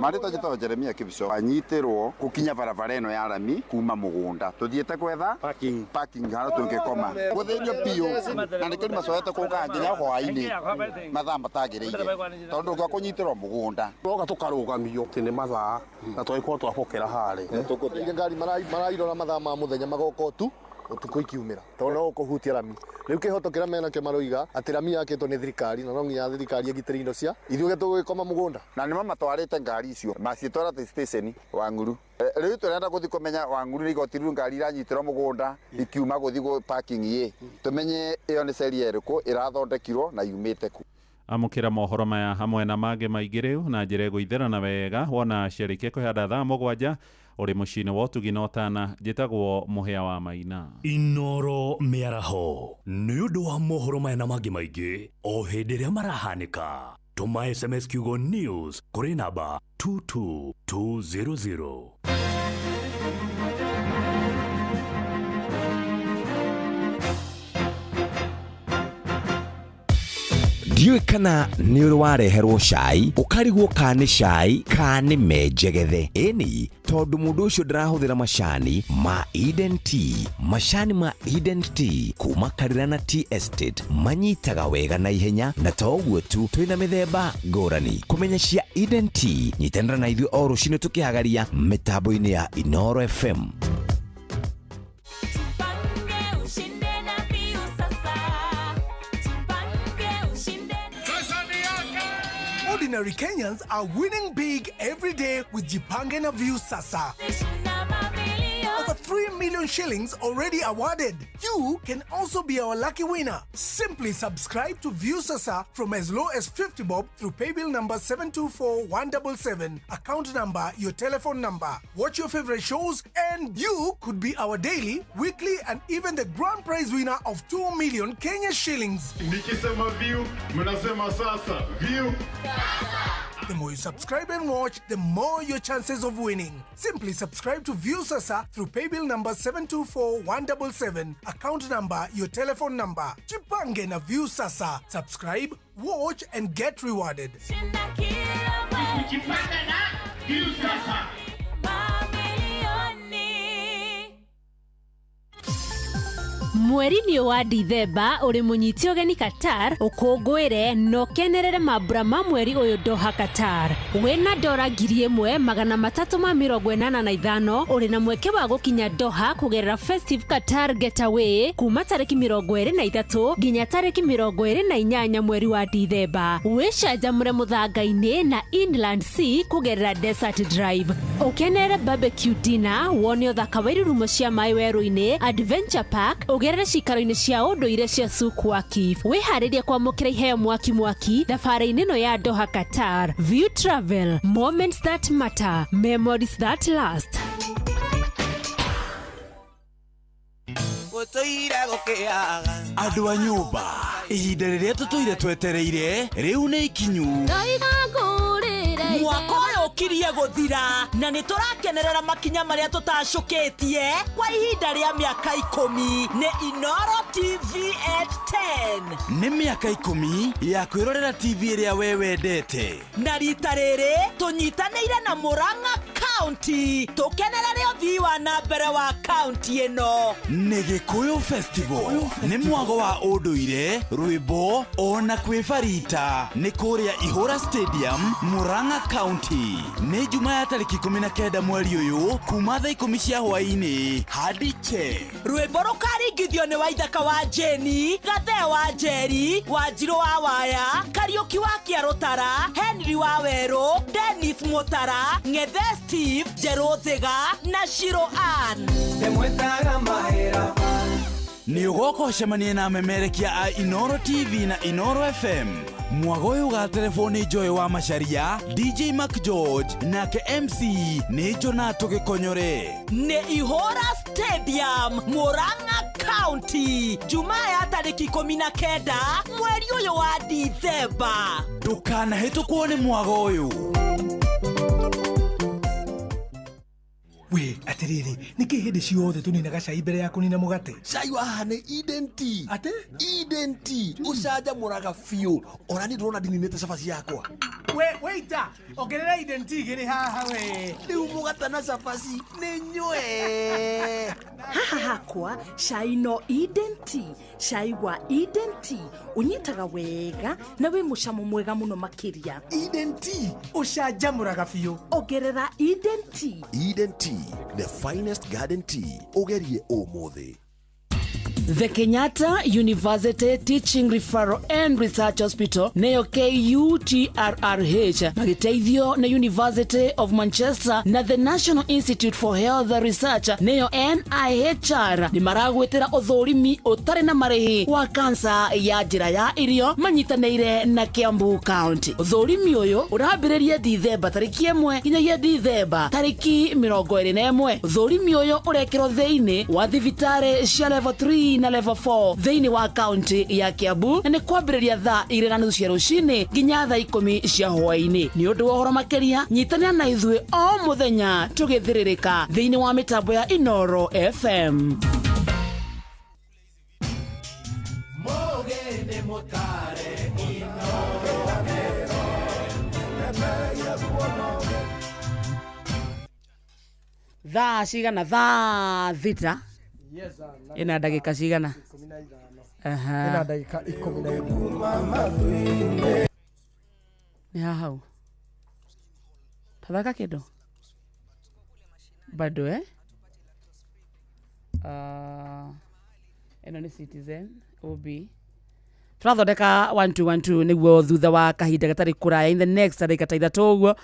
Marĩtwa njĩtagwo Jeremia Kibicho, anyitirwo gũkinya barabara ĩno ya rami kuma mũgũnda, tũthiĩte gwetha parking harĩa tũngĩkoma, gũthĩnio biũ, na nĩkĩo macoete kũka nginya hwaĩ-inĩ mathaa matagĩrĩire, tondũ ũngĩũka kũnyitĩrwo mũgũnda. Twoka tũkarũgamio atĩ nĩ mathaa na twagĩkorwo twabokera harĩ ngari marairora mathaa ma mũthenya magoka tu ũtukũ ikiumĩra, tondũ no ũkũhutia rami. Rĩu kĩhoto kĩrĩa menakĩo maroiga atĩ rami yakĩtwo nĩ thirikari na no nginya thirikari ĩgitĩre indo cia ithuĩ tũgĩkoma mũgũnda. Na nĩmo matwarĩte ngari icio macitwara station Wang'uru. Rĩu tũrenda gũthiĩ kũmenya Wang'uru nĩ igoti rĩu ngari iranyitĩrwo mũgũnda ikiuma gũthiĩ gũ parking ĩ, tũmenye ĩyo nĩ ceria ĩrĩkũ ĩrathondekirwo na yumĩte kũ. Amũkĩra mohoro maya hamwe na mangĩ maingĩ rĩu na njĩra ĩgũitherana wega wona ciarĩkia kũhanda thaa 7 ũrĩ mũciĩ-inĩ wa ũtugi na ũtana. Njĩtagwo Mũhĩa wa Maina. Inooro mĩaraho nĩ ũndũ wa mohoro maya na mangĩ maingĩ o hĩndĩ ĩrĩa marahanĩka. Tũma SMS kiugo news kũrĩ namba 22200. Ndiũĩ kana nĩ ũrĩ wareherwo cai ũkarigwo ka nĩ cai ka nĩ menjegethe. Ĩni tondũ mũndũ ũcio ndarahũthĩra macani ma Eden Tea. Macani ma Eden Tea kuma Karirana Tea Estate manyitaga wega na ihenya, na to ũguo tu, twĩna mĩthemba ngũrani. Kũmenya cia Eden Tea, nyitanĩra na ithuĩ o rũcinĩ tũkĩhagaria mĩtambo-inĩ ya Inooro FM. Ordinary Kenyans are winning big every day with Jipange na Viusasa. Over 3 million shillings already awarded. You can also be our lucky winner. Simply subscribe to Viusasa from as low as 50 bob through paybill number 724177, account number, your telephone number. Watch your favorite shows and you could be our daily, weekly and even the grand prize winner of 2 million Kenya shillings. Nikisema view, mnasema sasa. View. The more you subscribe and watch, the more your chances of winning. Simply subscribe to Viusasa through paybill number 724177, account number, your telephone number. Jipange na Viusasa. Subscribe, watch and get rewarded. Jipange na Viusasa. Mweri-inĩ wa Dithemba ũrĩ mũnyite ũgeni Qatar ũkũngũĩre na ũkenerere mambura ma mweri ũyũ Doha Qatar. Wĩna dora 1385 ũrĩ na mweke wa gũkinya Doha kũgerera Festive Qatar Getaway kuma tarĩki 23 nginya tarĩki 28 mweri wa Dithemba. Wĩcanjamũre mũthanga-inĩ na Inland Sea kũgerera Desert Drive. Ũkenerere barbecue dinner, wone ũthaka wa irurumo cia maĩ werũ-inĩ, Adventure Park, ũgerere cikaro-inĩ cia ũndũire cia Souk Waqif. Wĩharĩrie kwamũkĩra iheo mwaki mwaki thabarĩ-inĩ ĩno ya Doha Qatar. View Travel, moments that matter, memories that last. Andũ a nyũmba Ihinda rĩrĩa tũtũire twetereire rĩu nĩ ikinyu. Mwaka ũyũ ũkirie gũthira na nĩ tũrakenerera makinya marĩa tũtacũkĩtie kwa ihinda rĩa mĩaka 10 nĩ Inoro TV at 10. Nĩ mĩaka 10 ya kwĩrorera TV ĩrĩa we wendete. Na rita rĩrĩ tũnyitanĩire na Murang'a County tũkenerere ũthii wa na mbere wa kaunti ĩno. Nĩ Gĩkũyũ Festival nĩ mwago wa ũndũire, rwĩmbo ona kwĩbarita nĩ kũrĩa Ihũra Stadium, Murang'a County. Nĩ Juma ya tarĩki 19 mweri ũyũ kuma thaa 10 cia hwaĩ-inĩ hadi che. Rwĩmbo rũkaringithio nĩ Waithaka wa Jeni, Gathee wa Njeri, Wanjirũ wa Waya, Kariũki wa Kĩarũtara, Henry wa Werũ, Dennis Mũtara, Ng'ethe Steve, Njerũ Thiga na Shiro Ann. Nĩ ũgoka ũcemanie na amemerekia a Inoro TV na Inoro FM. Mwago ũyũ ũgaterebwo nĩ Joy wa Macharia, DJ Mac George nake MC nĩ Jonato Gĩkonyore. Nĩ Ihũra Stadium, Murang'a County, Jumaa ya tarĩki 19 mweri ũyũ wa Dithemba. Ndũkanahĩtũkwo nĩ mwago ũyũ. We atiriri niki hindi ciothe tuninaga cai mbere ya kunina mugate? Cai wa haha nĩ Eden Tea. Ate? Eden Tea ũcanjamũraga biũ ona niĩ ndĩrona ndininĩte cabaci yakwa. We waiter, ongerera Eden Tea igĩrĩ haha we. Rĩu mũgate na cabaci nĩ nyue. Haha hakwa cai no Eden Tea. Cai wa Eden Tea ũnyitaga wega na wĩ mũcamo mwega mũno makĩria. Eden Tea ũcanjamũraga biũ. Ongerera Eden Tea. Eden Tea, the finest garden tea. Ũgerie ũmũthĩ. The Kenyatta University Teaching Referral and Research Hospital neyo KUTRRH magĩteithio nĩ University of Manchester na the National Institute for Health Research neyo NIHR nĩ maragwĩtĩra ũthũrimi ũtarĩ na marĩhi wa kansa ya njĩra ya irio manyitanĩire na Kiambu County. Ũthũrimi ũyũ ũrambĩrĩria Dithemba tarĩki 1 nginyagia Dithemba tarĩki 21. Ũthũrimi ũyũ ũrekĩrwo thĩinĩ wa thibitarĩ cia level 3 na level 4 thĩinĩ wa kaunti ya Kiambu na nĩ kwambĩrĩria thaa 2:30 cia rũcinĩ nginya thaa 10 cia hwaĩ-inĩ. Nĩ ũndũ wa ũhoro makĩria nyitanĩra na ithuĩ o mũthenya tũgĩthĩrĩrĩka thĩinĩ wa mĩtambo ya Inoro FM. Thaa cigana? Thaa 6 ina ndagĩka cigana? Ina ndagĩka 15. Nĩ haha hau tathaka kĩndũ bado ĩno nĩ Citizen OB tũrathondeka 1212 nĩguo thutha wa kahinda gatarĩ kũraya in the next ndagĩka ta 3 ũguo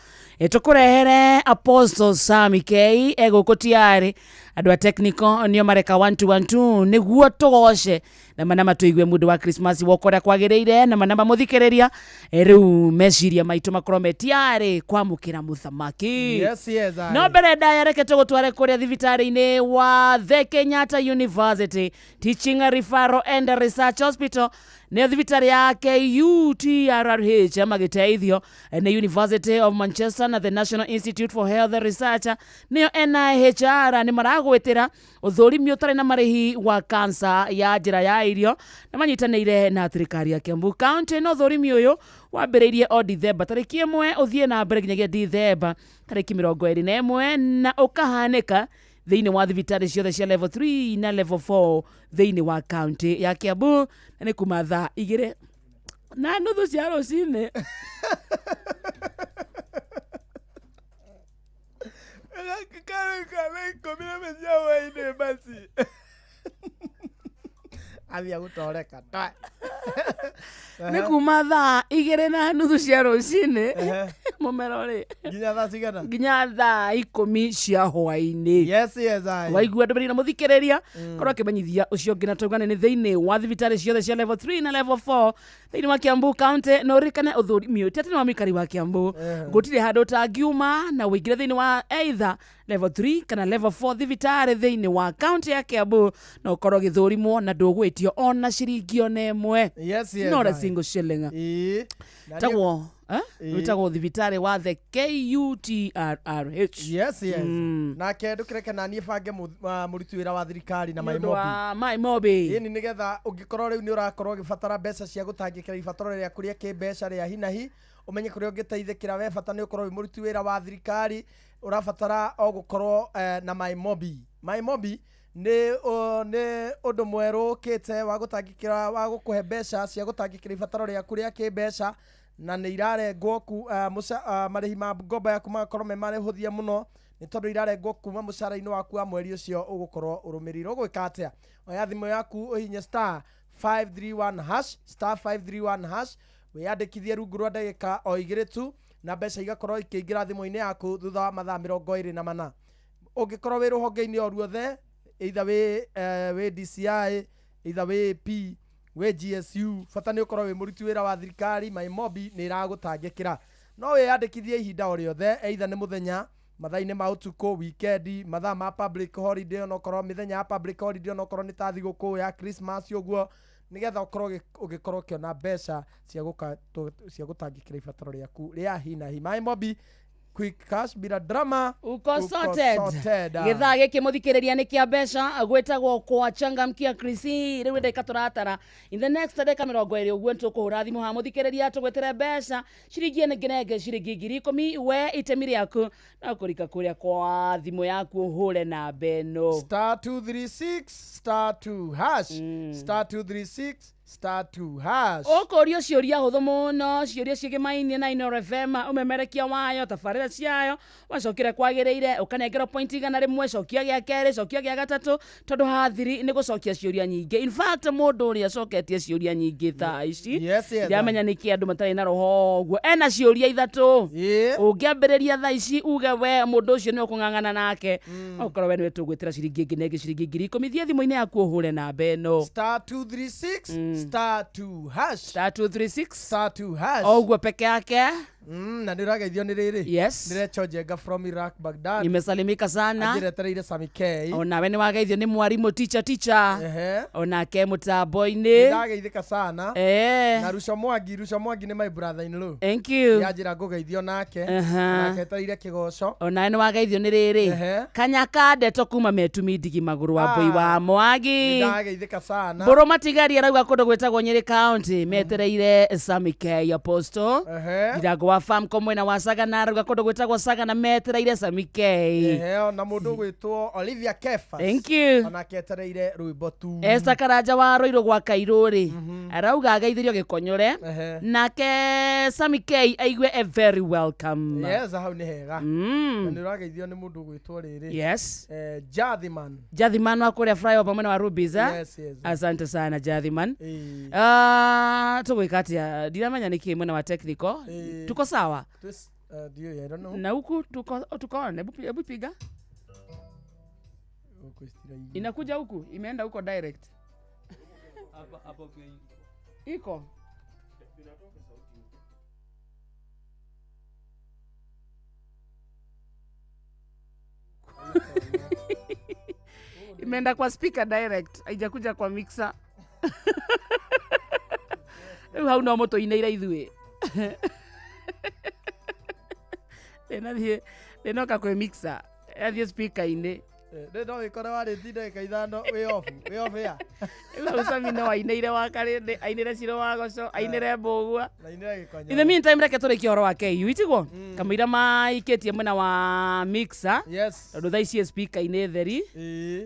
tũkũrehere Apostle Sammy K egũkũ tiarĩ andũ a technical nĩo mareka 1212 nĩguo tũgoce na mana matũigue mũndũ wa Christmas woka ũrĩa kwagĩrĩire na mana mamũthikĩrĩria rĩu meciria maitũ makorwo me tiarĩ kwamũkĩra mũthamaki. Yes, yes, no mbere ndaya reke tũgũtware kũrĩa thibitarĩ-inĩ wa The Kenyatta University Teaching Referral and Research Hospital nĩyo thibitarĩ ya KUTRRH magĩteithio nĩ University of Manchester na the National Institute for Health Research nĩyo NIHR nĩ maragwĩtĩra ũthũrimi ũtarĩ na marĩhi wa kansa ya njĩra ya irio na manyitanĩire na thirikari ya Kiambu County. No ũthũrimi ũyũ wambĩrĩirie o Dithemba tarĩki 1 ũthiĩ na mbere nginyagia Dithemba tarĩki 21 na ũkahanĩka thĩinĩ wa thibitarĩ ciothe cia level 3 na level 4 thĩinĩ wa kaunti ya Kiambu na nĩ kuma thaa 2:30 cia rũcinĩ. Nĩ kuma thaa 2:30 cia rũcinĩ Mũmero rĩ Nginya thaa cigana? Nginya thaa 10 cia hwaĩ-inĩ. Yes, yes, aye. Waigua ndũmĩrĩri na mũthikĩrĩria, korwo akĩmenyithia ũcio ũngĩ, na twaugane nĩ thĩinĩ wa thibitarĩ ciothe cia level 3 na level 4 thĩinĩ wa Kiambu County. Na ũririkane ũthũrimi ũyũ ti atĩ nĩ wa mũikari wa Kiambu. Gũtirĩ handũ ũtangiuma na ũingĩre thĩinĩ wa either level 3 kana level 4 thibitarĩ thĩinĩ wa county ya Kiambu na ũkorwo ũgĩthũrimwo na ndũgwĩtio ona ciringi ona ĩmwe. Yes, Not a aye. single shilling. Na Tagwo Ĩĩ. wĩtagwo thibitarĩ wa the KUTRRH. Yes. Nake ndũkĩreke naniĩ bange mũruti wĩra wa thirikari na Nĩ ũndũ Maimobi. wa Maimobi. Ĩni nĩgetha ũngĩkorwo rĩu nĩ ũrakorwo ũgĩbatara mbeca cia gũtangĩkĩra ibataro rĩaku rĩa kĩmbeca rĩa hinahi, ũmenye kũrĩa ũngĩteithĩkĩra. We bata nĩ ũkorwo wĩ mũruti wĩra wa thirikari, ũrabatara o gũkorwo na Maimobi. Maimobi nĩ nĩ ũndũ mwerũ ũkĩte wa gũtangĩkĩra, wa gũkũhe mbeca cia gũtangĩkĩra ibataro rĩaku rĩa kĩmbeca, na nĩ irarengwo ku marĩhi ma ngombo yaku magakorwo me marĩhũthie mũno, nĩ tondũ irarengwo kuma mũcara-inĩ waku wa mweri ũcio ũgũkorwo ũrũmĩrĩire. Ũgwĩka atĩa? Oya thimũ yaku, ũhinye star 531 hash, star 531 hash, wĩyandĩkithie rungu rwa ndagĩka o 2 tu, na mbeca igakorwo ikĩingĩra thimũ-inĩ yaku thutha wa mathaa 24. Ũngĩkorwo wĩ rũhonge-inĩ o ruothe, either wĩ DCI, either wĩ AP, wĩ GSU, bata nĩ ũkorwo wĩ mũruti wĩra wa thirikari, Maimobi nĩ ĩragũtangĩkĩra. No wĩyandĩkithie ihinda o rĩothe, either nĩ mũthenya, mathaa-inĩ ma ũtukũ, weekend, mathaa ma public holiday, onokorwo mĩthenya ya public holiday, onokorwo nĩ ta thigũkũ ya Christmas ũguo, nĩgetha ũkorwo ũgĩkorwo ũkĩona mbeca cia gũtangĩkĩra ibataro rĩaku rĩa hi na hi. Maimobi, quick cash bila drama. Uko sorted. Gĩthaa gĩkĩ mũthikĩrĩria nĩ kĩa mbeca, gwĩtagwo kwa changamkia Krisi. Rĩu ndagĩka tũratara, in the next ndagĩka 20 ũguo nĩtũkũhũra thimũ ha mũthikĩrĩria tũgwĩtĩre mbeca ciringi ĩnengenenge ciringi 10,000. We itemi rĩaku no kũrika kũrĩa kwa thimũ yaku ũhũre namba ĩno. Star 236 star 2 hash, star 236 star 2 hash. Ũkũrio ciũria hũthũ mũno, ciũria ciĩgĩmainie na Inooro FM, ũmemerekia wayo, tabarĩra ciayo, wacokire kwagĩrĩire ũkanengerwo point 100, cokia gĩa kerĩ, cokia gĩa gatatũ, tondũ hathiri nĩ gũcokia ciũria nyingĩ. In fact mũndũ ũrĩa acoketie ciũria nyingĩ thaa ici, ndiramenya nĩkĩ andũ matarĩ na roho ũguo, ena ciũria 3. Ũngĩambĩrĩria thaa ici uge we mũndũ ũcio nĩ ũkũng'ang'ana nake, okorwo we nĩwe tũgwĩtĩra ciringi ĩngĩ na ĩngĩ ciringi 10,000. Thiĩ thimũ-inĩ yaku ũhũre namba ĩno. Star 236 star 2 hash, star 236 star 2 hash. Oguo peke yake. Na nĩ ũrageithio nĩ rĩrĩ. Yes. Nĩrecho Njenga from Iraq, Baghdad. Nimesalimika sana. Anjĩretereire Sami K. Onawe nĩ wageithio nĩ mwarimũ teacher teacher. Onake mũtambo-inĩ. Nĩndageithĩka sana. Na Ruco Mwangi, Ruco Mwangi nĩ my brother in law. Thank you. Nĩanjĩra ngũgeithio nake. Nake etereire kĩgoco. Onawe nĩ wageithio nĩ rĩrĩ. Kanyaka ndeto kuma Metumi Ndigi magũrũ wa Mbũi wa Mwangi. Nĩndageithĩka sana. Mbũrũ Matigari arauga kũndũ gwĩtagwo Nyĩrĩ County metereire Sami K Apostle. Ndirango wa Famco mwena wa Sagana arauga kũndũ gwĩtagwo Sagana metereire Sami K. Na mũndũ ũgwĩtwo Olivia Kefas. Thank you. Onake etereire rwĩmbo tu. Esther Karanja wa Rũirũ gwa Kairũ rĩ, arauga ageithirio gĩkonyore. Nake Sami K aigue a very welcome. Yes, hau nĩ hega. Na nĩ ũrageithio nĩ mũndũ ũgwĩtwo rĩrĩ. Yes. Jathiman. Jathiman wa kũrĩa flyover mwena wa Rubies. Yes, yes. Asante sana Jathiman. Tũgwĩka atĩa? Ndiramenya nĩkĩ mwena wa technical. Tuko sawa? I don't know. Na huku tuko on. Hebu piga. Inakuja huku, imeenda huko direct. Hapo iko. Imeenda kwa speaker direct, haijakuja kwa mixer. Rĩu hau no mũtũinĩire ithuĩ. Ndĩnoka kwĩ mixer, yathiĩ speaker-inĩ. No wĩkore warĩtie ndagĩka 5 wĩ off, wĩ off ya. Rĩu hau Sami no ainĩire Wakarĩndĩ, ainĩre Ciro wa Goco, ainĩre Mbũgua. Na ainĩre Gĩkonyo. In the meantime reke tũrĩkie ũhoro wa KU itiguo kamũira maikĩtie mwena wa mixer. Yes. Tondũ thaa ici speaker-inĩ theri.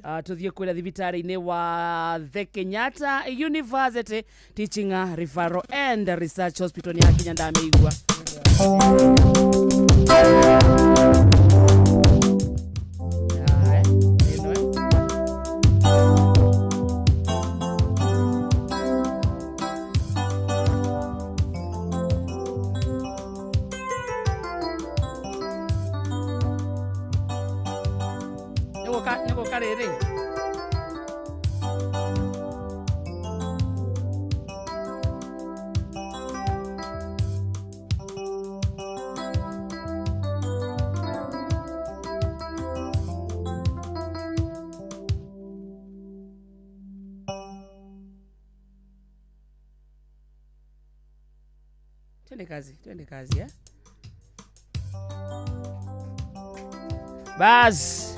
Tũthiĩ kũrĩa thibitarĩ-inĩ wa The Kenyatta University Teaching Referral and Research Hospital nĩ yakinya ndamĩigua. Gwĩka rĩrĩ. Twende kazi eh? Bas.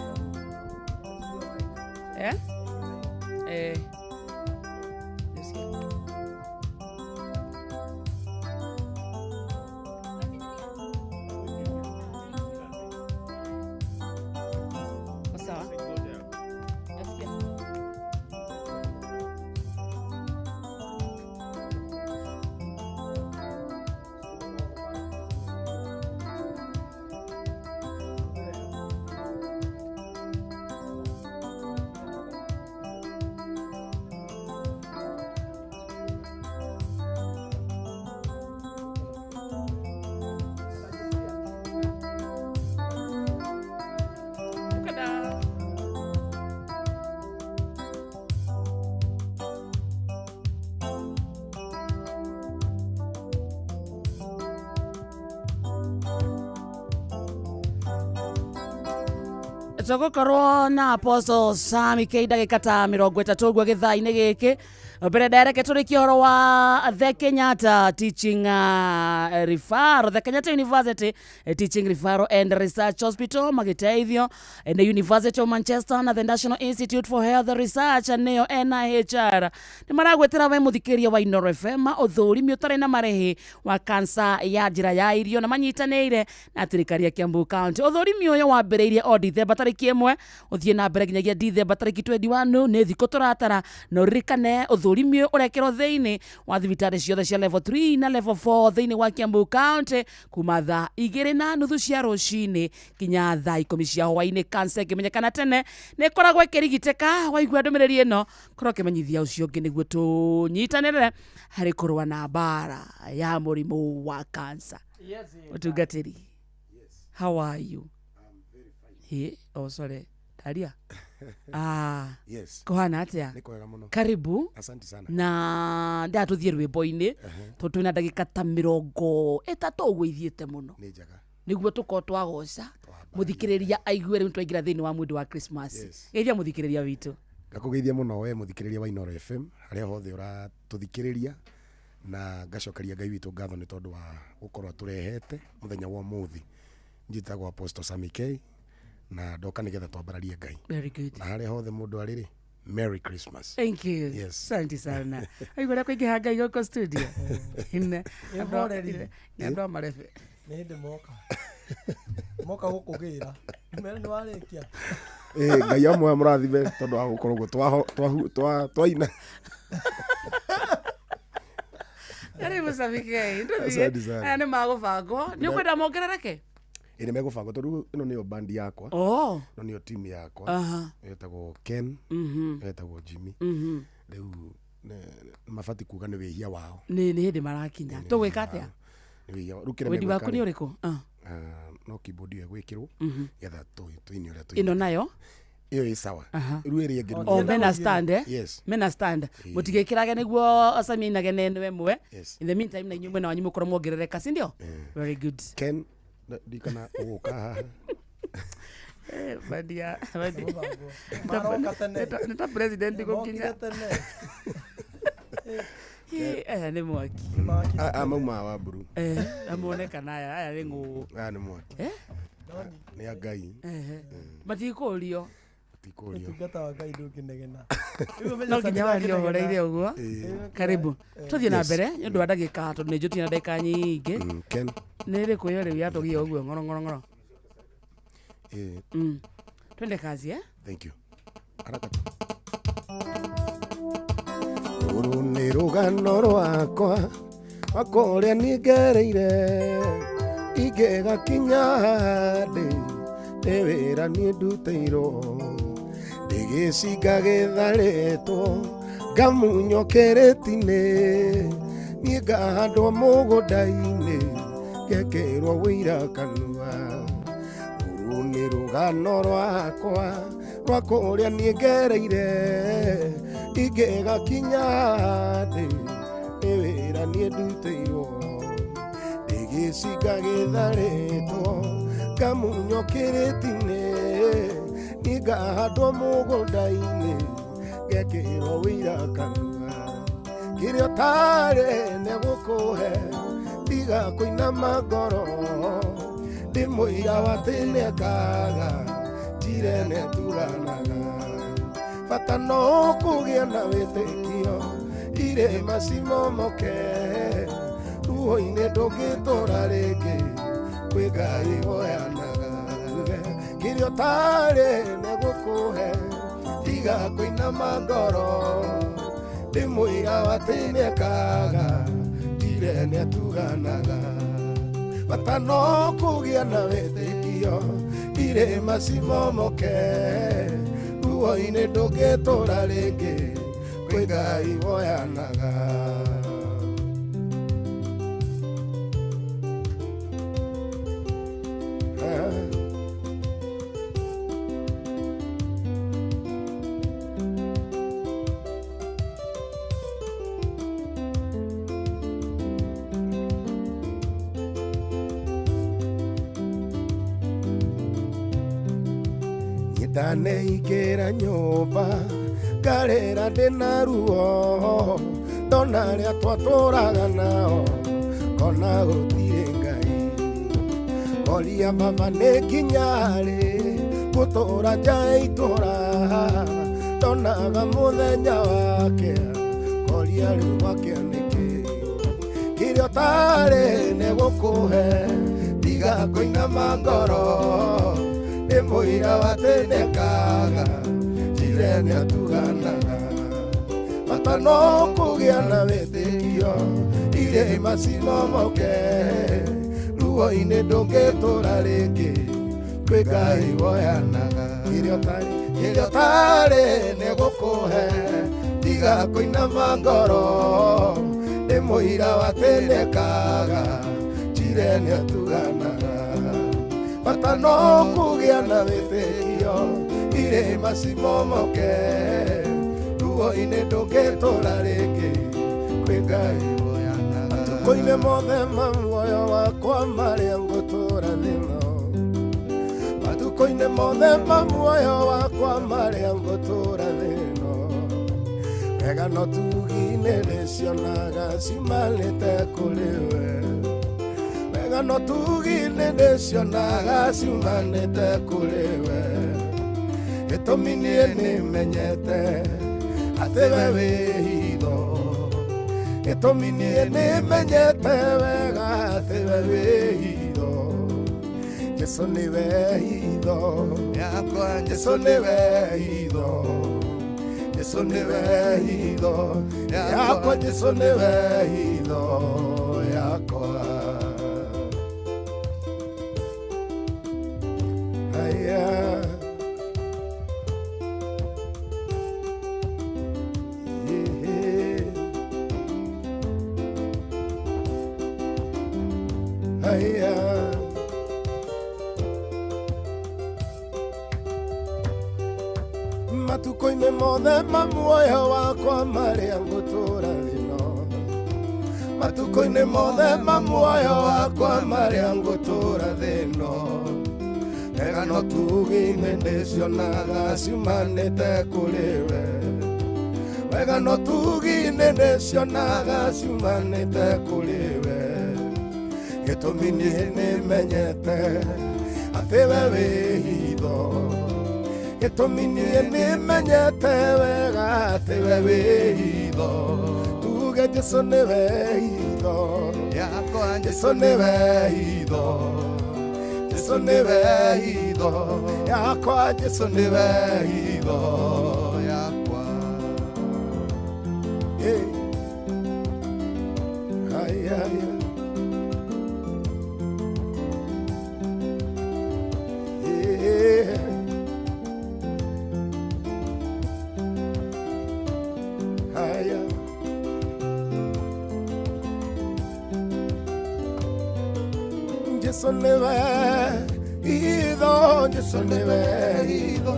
Eh? Eh. Nasikia. Kwa sawa? Nasikia. Kada. Tũgũkorwo na Apostle Sami K ndagĩka ta 30 ũguo gĩthaa-inĩ gĩkĩ. Mbere ndereke tũrĩkie ũhoro wa The Kenyatta Teaching Referral, The Kenyatta University Teaching Referral and Research Hospital magĩteithio nĩ University of Manchester na the National Institute for Health Research nĩyo NIHR. Nĩ maragwĩtĩra we mũthikĩrĩria wa Inooro FM ũthũrimi ũtarĩ na marĩhi wa kansa ya njĩra ya irio na manyitanĩire na thirikari ya Kiambu County. Ũthũrimi ũyũ wambĩrĩirie o Dithemba tarĩki 1 ũthiĩ na mbere nginyagia Dithemba tarĩki 21 nĩ thikũ tũratara na ũririkane ũthũrimi ũyũ ũrekĩrwo thĩinĩ wa thibitarĩ ciothe cia level 3 na level 4 thĩinĩ wa Kiambu County kuma thaa 2:30 cia rũcinĩ nginya thaa 10 cia hwaĩ-inĩ. Kansa ĩngĩmenyekana tene nĩ ĩkoragwo ĩkĩrigitĩka. Waigua ndũmĩrĩri ĩno korwo ũkĩmenyithia ũcio ũngĩ nĩguo tũnyitanĩre harĩ kũrũa na mbara ya mũrimũ wa kansa. Mũtungatĩri, how are you? He, oh sorry. Taria. Ah. Yes. Kuhana atia? Nĩ kwega mũno. Karibu. Asante sana. Na ndatũthiĩ rwĩmbo-inĩ tondũ twĩna ndagĩka ta 30 ũguo ithiĩte mũno. Nĩ njega. Nĩguo tũkorwo twagoca mũthikĩrĩria aigue rĩu twaingĩra thĩinĩ wa mwendo wa Christmas. Geithia mũthikĩrĩria witũ. Ngakũgeithia mũno we mũthikĩrĩria wa Inooro FM harĩa hothe ũratũthikĩrĩria na ngacokeria Ngai witũ ngatho nĩ tondũ wa gũkorwo atũrehete mũthenya wa ũmũthĩ. Njĩtagwo Apostle Sami K na ndoka nĩgetha twambararie Ngai. Very good. Na harĩa hothe mũndũ arĩ rĩ, Merry Christmas. Thank you. Yes. Asante sana. Aigua ũrĩa kũingĩha Ngai gũkũ studio. Ine. Ĩhoreri. Nĩ andũ a marebe. Nĩ hĩndĩ moka. Moka gũkũgĩra. Mere nĩ warĩkia. Ngai amwe amũrathime tondũ wa gũkorwo ũguo twaina. Karibu Sami K. Asante sana. Aya nĩ magũbangwo. Nĩ ũkwenda mongerereke? Ĩ nĩ megũbangwo tondũ ĩno nĩyo band yakwa. Oh. Ĩno nĩyo team yakwa. Aha. Ĩtagwo Ken. Mhm. Ĩtagwo Jimmy. Mhm. Rĩu mabati kuga nĩ wĩhia wao. Nĩ hĩndĩ marakinya. Tũgwĩka atĩa? Nĩ wĩhia wao. Rĩu kĩrĩa Wendi megwĩka waku nĩ rĩ, ũrĩkũ? No keyboard ĩyo ĩgwĩkĩrwo Mhm. getha tũine ũrĩa tũinaga. Ĩno nayo? Ĩyo ĩ sawa. Aha. Rĩu ĩrĩa ĩngĩ Oh, mena stand eh? Yes. Mena stand. Mũtigĩkĩrage nĩguo Sami ainage na ĩno ĩmwe. Yes. In the meantime na inyuĩ mwena wanyu mũkorwo mwongerereka, si ndio? Very good. Ken ndikana ũgũka haha. Bandia. Maroka tene. Nĩ ta president gũkinya. Mokire tene. Aya nĩ mwaki. Aya mauma wa mburu. Amonekana aya nĩ ng'ũũ. Aya nĩ mwaki. Nĩ a Ngai. Matikũrio. Matikũrio. Ũtungata wa Ngai ndũngĩnegena. No nginya warie ũhoreire ũguo. Karibu. Tũthiĩ na Yes. mbere nĩ ũndũ wa ndagĩka tondũ nĩ njũtie na ndagĩka nyingĩ. Ken. Nĩ ĩrĩkũ ĩyo rĩu yatũgia ũguo ng'oro ng'oro ng'oro? Twende kazi eh? Thank you. Haraka. Rũrũ nĩ rũgano rwakwa wa kũrĩa niĩ ngereire ingĩgakinya ndĩ nĩ wĩra niĩ ndutĩirwo ndĩgĩcinga gĩtharĩtwo ngamunywo kĩrĩti-inĩ niĩ ngahandwo mũgũnda-inĩ ngekĩrwo wũira kanua. Rũrũ nĩ rũgano rwakwa Kwa kũrĩa niĩ ngereire ingĩgakinya ndĩ nĩ wĩra niĩ ndutĩirwo ndĩgĩcinga gĩtharĩtwo ngamunywo kĩrĩti-inĩ ningahandwo mũgũnda-inĩ ngekĩrwo wĩira kanua kĩrĩa ũtarĩ nĩgũkũhe tiga kũinama ngoro ndĩ mũira wa atĩ nĩekaga njire nĩatuganaga bata no kũgĩa na wĩtĩkio irĩma cimomoke ruo-inĩ ndũngĩtũra rĩngĩ kwĩ Ngai woyanaga kĩrĩa ũtarĩ nĩgũkũhe tiga kũinama ngoro ndĩ mũira wa atĩ nĩekaga njire nĩatuganaga bata no kũgĩa na wĩtĩkio irĩma cimomoke ruo-inĩ ndũngĩtũra rĩngĩ kwĩ Ngai woyanaga. Ndaneingĩra nyũmba ngarĩra ndĩna ruo ndona arĩa twatũraga nao ngona gũtirĩ Ngai ngoria baba nĩ nginya rĩ gũtũra nja ya itũra ndonaga mũthenya wake ngoria rĩu gwakĩa nĩkĩ kĩrĩa ũtarĩ nĩgũkũhe tiga kũinama ngoro nĩ mũira wa atĩ nĩekaga njire nĩatuganaga bata no kũgĩa na wĩtĩkio irĩma cimomoke ruo-inĩ ndũngĩtũra rĩngĩ kwĩ Ngai woyanaga kĩrĩa ũtarĩ nĩgũkũhe tiga kũinama ngoro nĩ mũira wa atĩ nĩekaga njire nĩatuganaga bata no kũgĩa na wĩtĩkio irĩma cimomoke ruo-inĩ ndũngĩtũra rĩngĩ kwĩ Ngai woyanaga. Matukũ-inĩ mothe ma muoyo wakwa marĩa ngũtũra thĩno matukũ-inĩ mothe ma muoyo wakwa marĩa ngũtũra thĩno wega no tugi-inĩ ndĩcionaga ciumanĩte kũrĩ we wega no tugi-inĩ ndĩcionaga ciumanĩte kũrĩ we gĩtũmi niĩ nĩmenyete atĩ we wĩ hitho gĩtũmi niĩ nĩmenyete wega atĩ we wĩ hitho Jesũ nĩwe hitho yakwa Jesũ nĩwe hitho Jesũ nĩwe hitho yakwa Jesũ nĩwe hitho yakwa. Haya. Haya. Matukũ-inĩ mothe ma muoyo wakwa marĩa ngũtũra thĩno matukũ-inĩ mothe ma muoyo wakwa marĩa ngũtũra thĩno wega no tugi-inĩ ndĩcionaga ciumanĩte kũrĩ we wega no tugi-inĩ ndĩcionaga ciumanĩte kũrĩ we gĩtũmi niĩ nĩmenyete atĩ we wĩ hitho gĩtũmi niĩ nĩmenyete wega atĩ we wĩ hitho tuge Jesũ nĩwe hitho yakwa Jesũ nĩwe hitho Jesũ nĩwe hitho yakwa Jesũ nĩwe hitho yakwa. Hey. Haya. Yeah. Haya. Jesũ nĩwe hitho, Jesũ nĩwe hitho,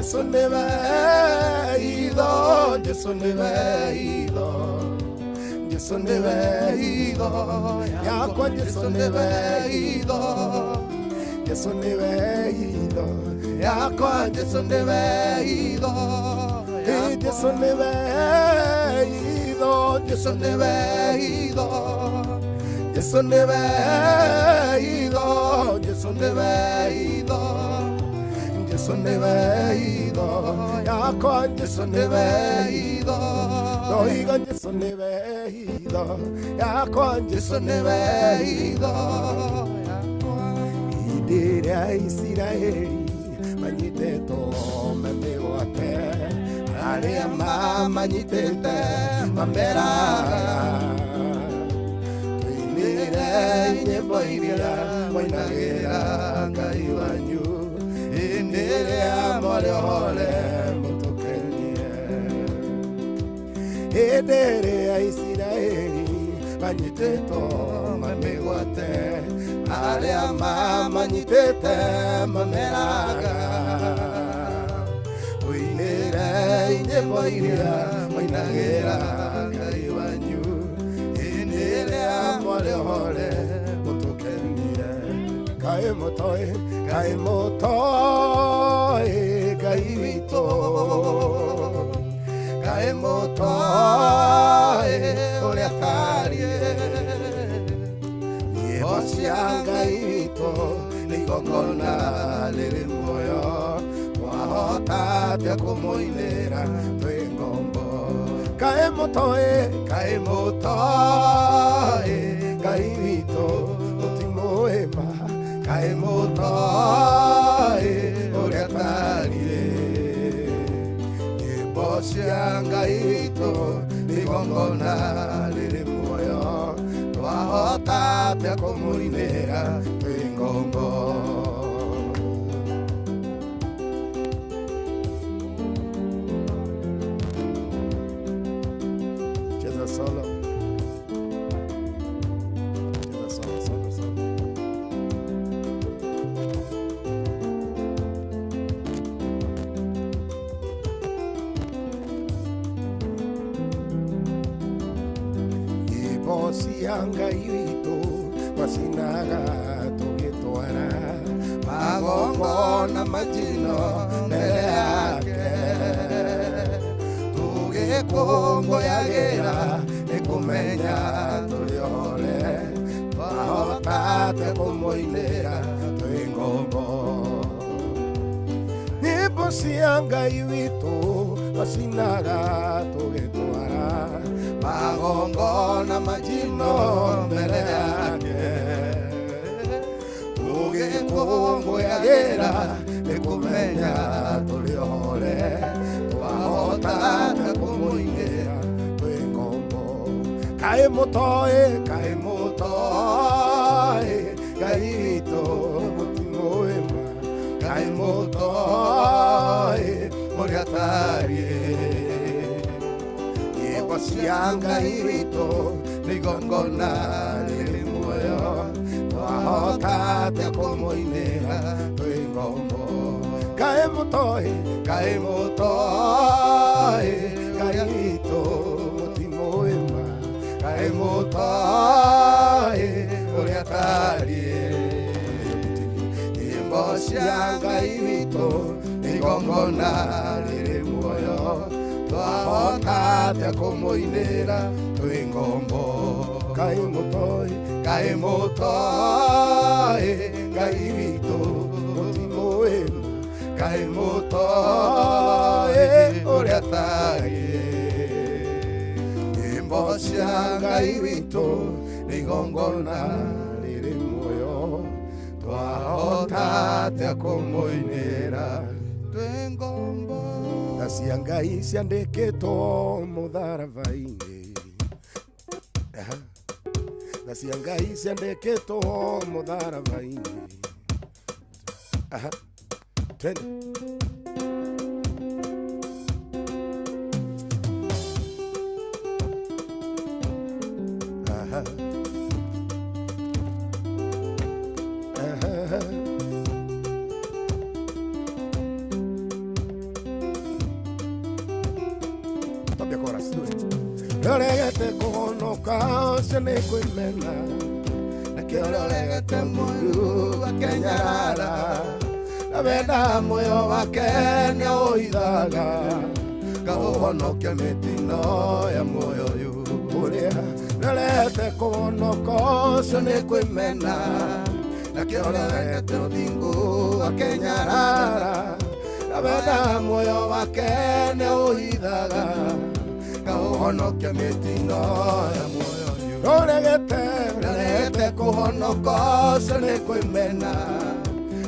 Jesu nĩwe itho, Jesu nĩwe itho, Jesu nĩwe itho yakwa, Jesu nĩwe itho, Jesu nĩwe itho yakwa, Jesu nĩwe itho, Jesu nĩwe itho, Jesu nĩwe itho, Jesu nĩwe itho, Jesu nĩwe itho, Jesu nĩwe itho yakwa, Jesu nĩwe itho, ndoiga Jesu nĩwe itho yakwa, Jesu nĩwe itho yakwa. Hĩndĩ ĩrĩa Isiraeli manyitĩtwo mĩgwate, arĩa mamanyitĩte mameraga, tũinĩre nyĩmbo iria mwainagĩra Ngai wanyu, hĩndĩ ĩrĩa mwarĩ ohore mũtũkenie. Hĩndĩ ĩrĩa Isiraeli manyitĩtwo mĩgwate, arĩa mamanyitĩte mameraga, tũinĩre nyĩmbo iria mwainagĩra Ngai wanyu, hĩndĩ ĩrĩa mwarĩ ohore mũtũkenie. Kaĩ mũtoĩ, kaĩ mũtoĩ Ngai witũ, kaĩ mũtoĩ ũrĩa atariĩ, nyĩmbo cia Ngai witũ nĩ igongona rĩrĩ muoyo, twahota atĩa kũmũinĩra twĩ ngombo. Kaĩ mũtoĩ, kaĩ mũtoĩ Ngai witũ, tũtimũĩ ma, kaĩ mũtoĩ ũrĩa atariĩ, nyĩmbo cia Ngai witũ nĩ igongona rĩrĩ muoyo, twahota atĩa kũmũinĩra twĩ ngombo. Cheza solo. Cheza solo, solo, solo. Nyĩmbo cia Ngai witũ twacinaga tũgĩtwara magongona majino mbere yake, tũgĩkũngũyagĩra nĩ kũmenya tũrĩ ohore, twahota atĩa kũmũinĩra twĩ ngombo. Nyĩmbo cia Ngai witũ twacinaga tũgĩtwara magongona majino mbere yake, tũgĩkũngũyagĩra nĩ kũmenya tũrĩ ohore, twahota atĩa kũmũinĩra twĩ ngombo. Kaĩ mũtoĩ, kaĩ mũtoĩ Ngai witũ mũtimũĩ ma, kaĩ mũtoĩ ũrĩa atariĩ, nyĩmbo cia Ngai witũ nĩ igongona rĩrĩ muoyo, twahota atĩa kũmũinĩra twĩ ngombo. Kaĩ mũtoĩ, kaĩ mũtoĩ Ngai witũ mũtimũĩ ma, kaĩ mũtoĩ ũrĩa atariĩ, nyĩmbo cia Ngai witũ nĩ igongona rĩrĩ muoyo, twahota atĩa kũmũinĩra twĩ ngombo. Kaĩ mũtoĩ, kaĩ mũtoĩ Ngai witũ mũtimũĩ ma, kaĩ mũtoĩ ũrĩa atariĩ, nyĩmbo cia Ngai witũ nĩ igongona rĩrĩ muoyo, twahota atĩa kũmũinĩra twĩ ngombo. Tha cia Ngai ciandĩkĩtwo mũtharaba-inĩ, tha cia Ngai ciandĩkĩtwo mũtharaba-inĩ. Aha, twende. Aha. Aha. Ũregete kũhonoka ũcio nĩ kwĩmena Nake ũrĩa ũregete mũru akenyarara Na wenda muoyo wake nĩaũhithaga Kaũhonokia mĩtino ya muoyo ũyũ Ũrĩa ũregete kũhonoka ũcio nĩ kwĩmena Nake ũrĩa ũregete ũthingu akenyarara Na wenda muoyo wake nĩaũhithaga Kaũhonokia mĩtino ya muoyo ũyũ Ũregete ũregete kũhonoka ũcio nĩ kwĩmena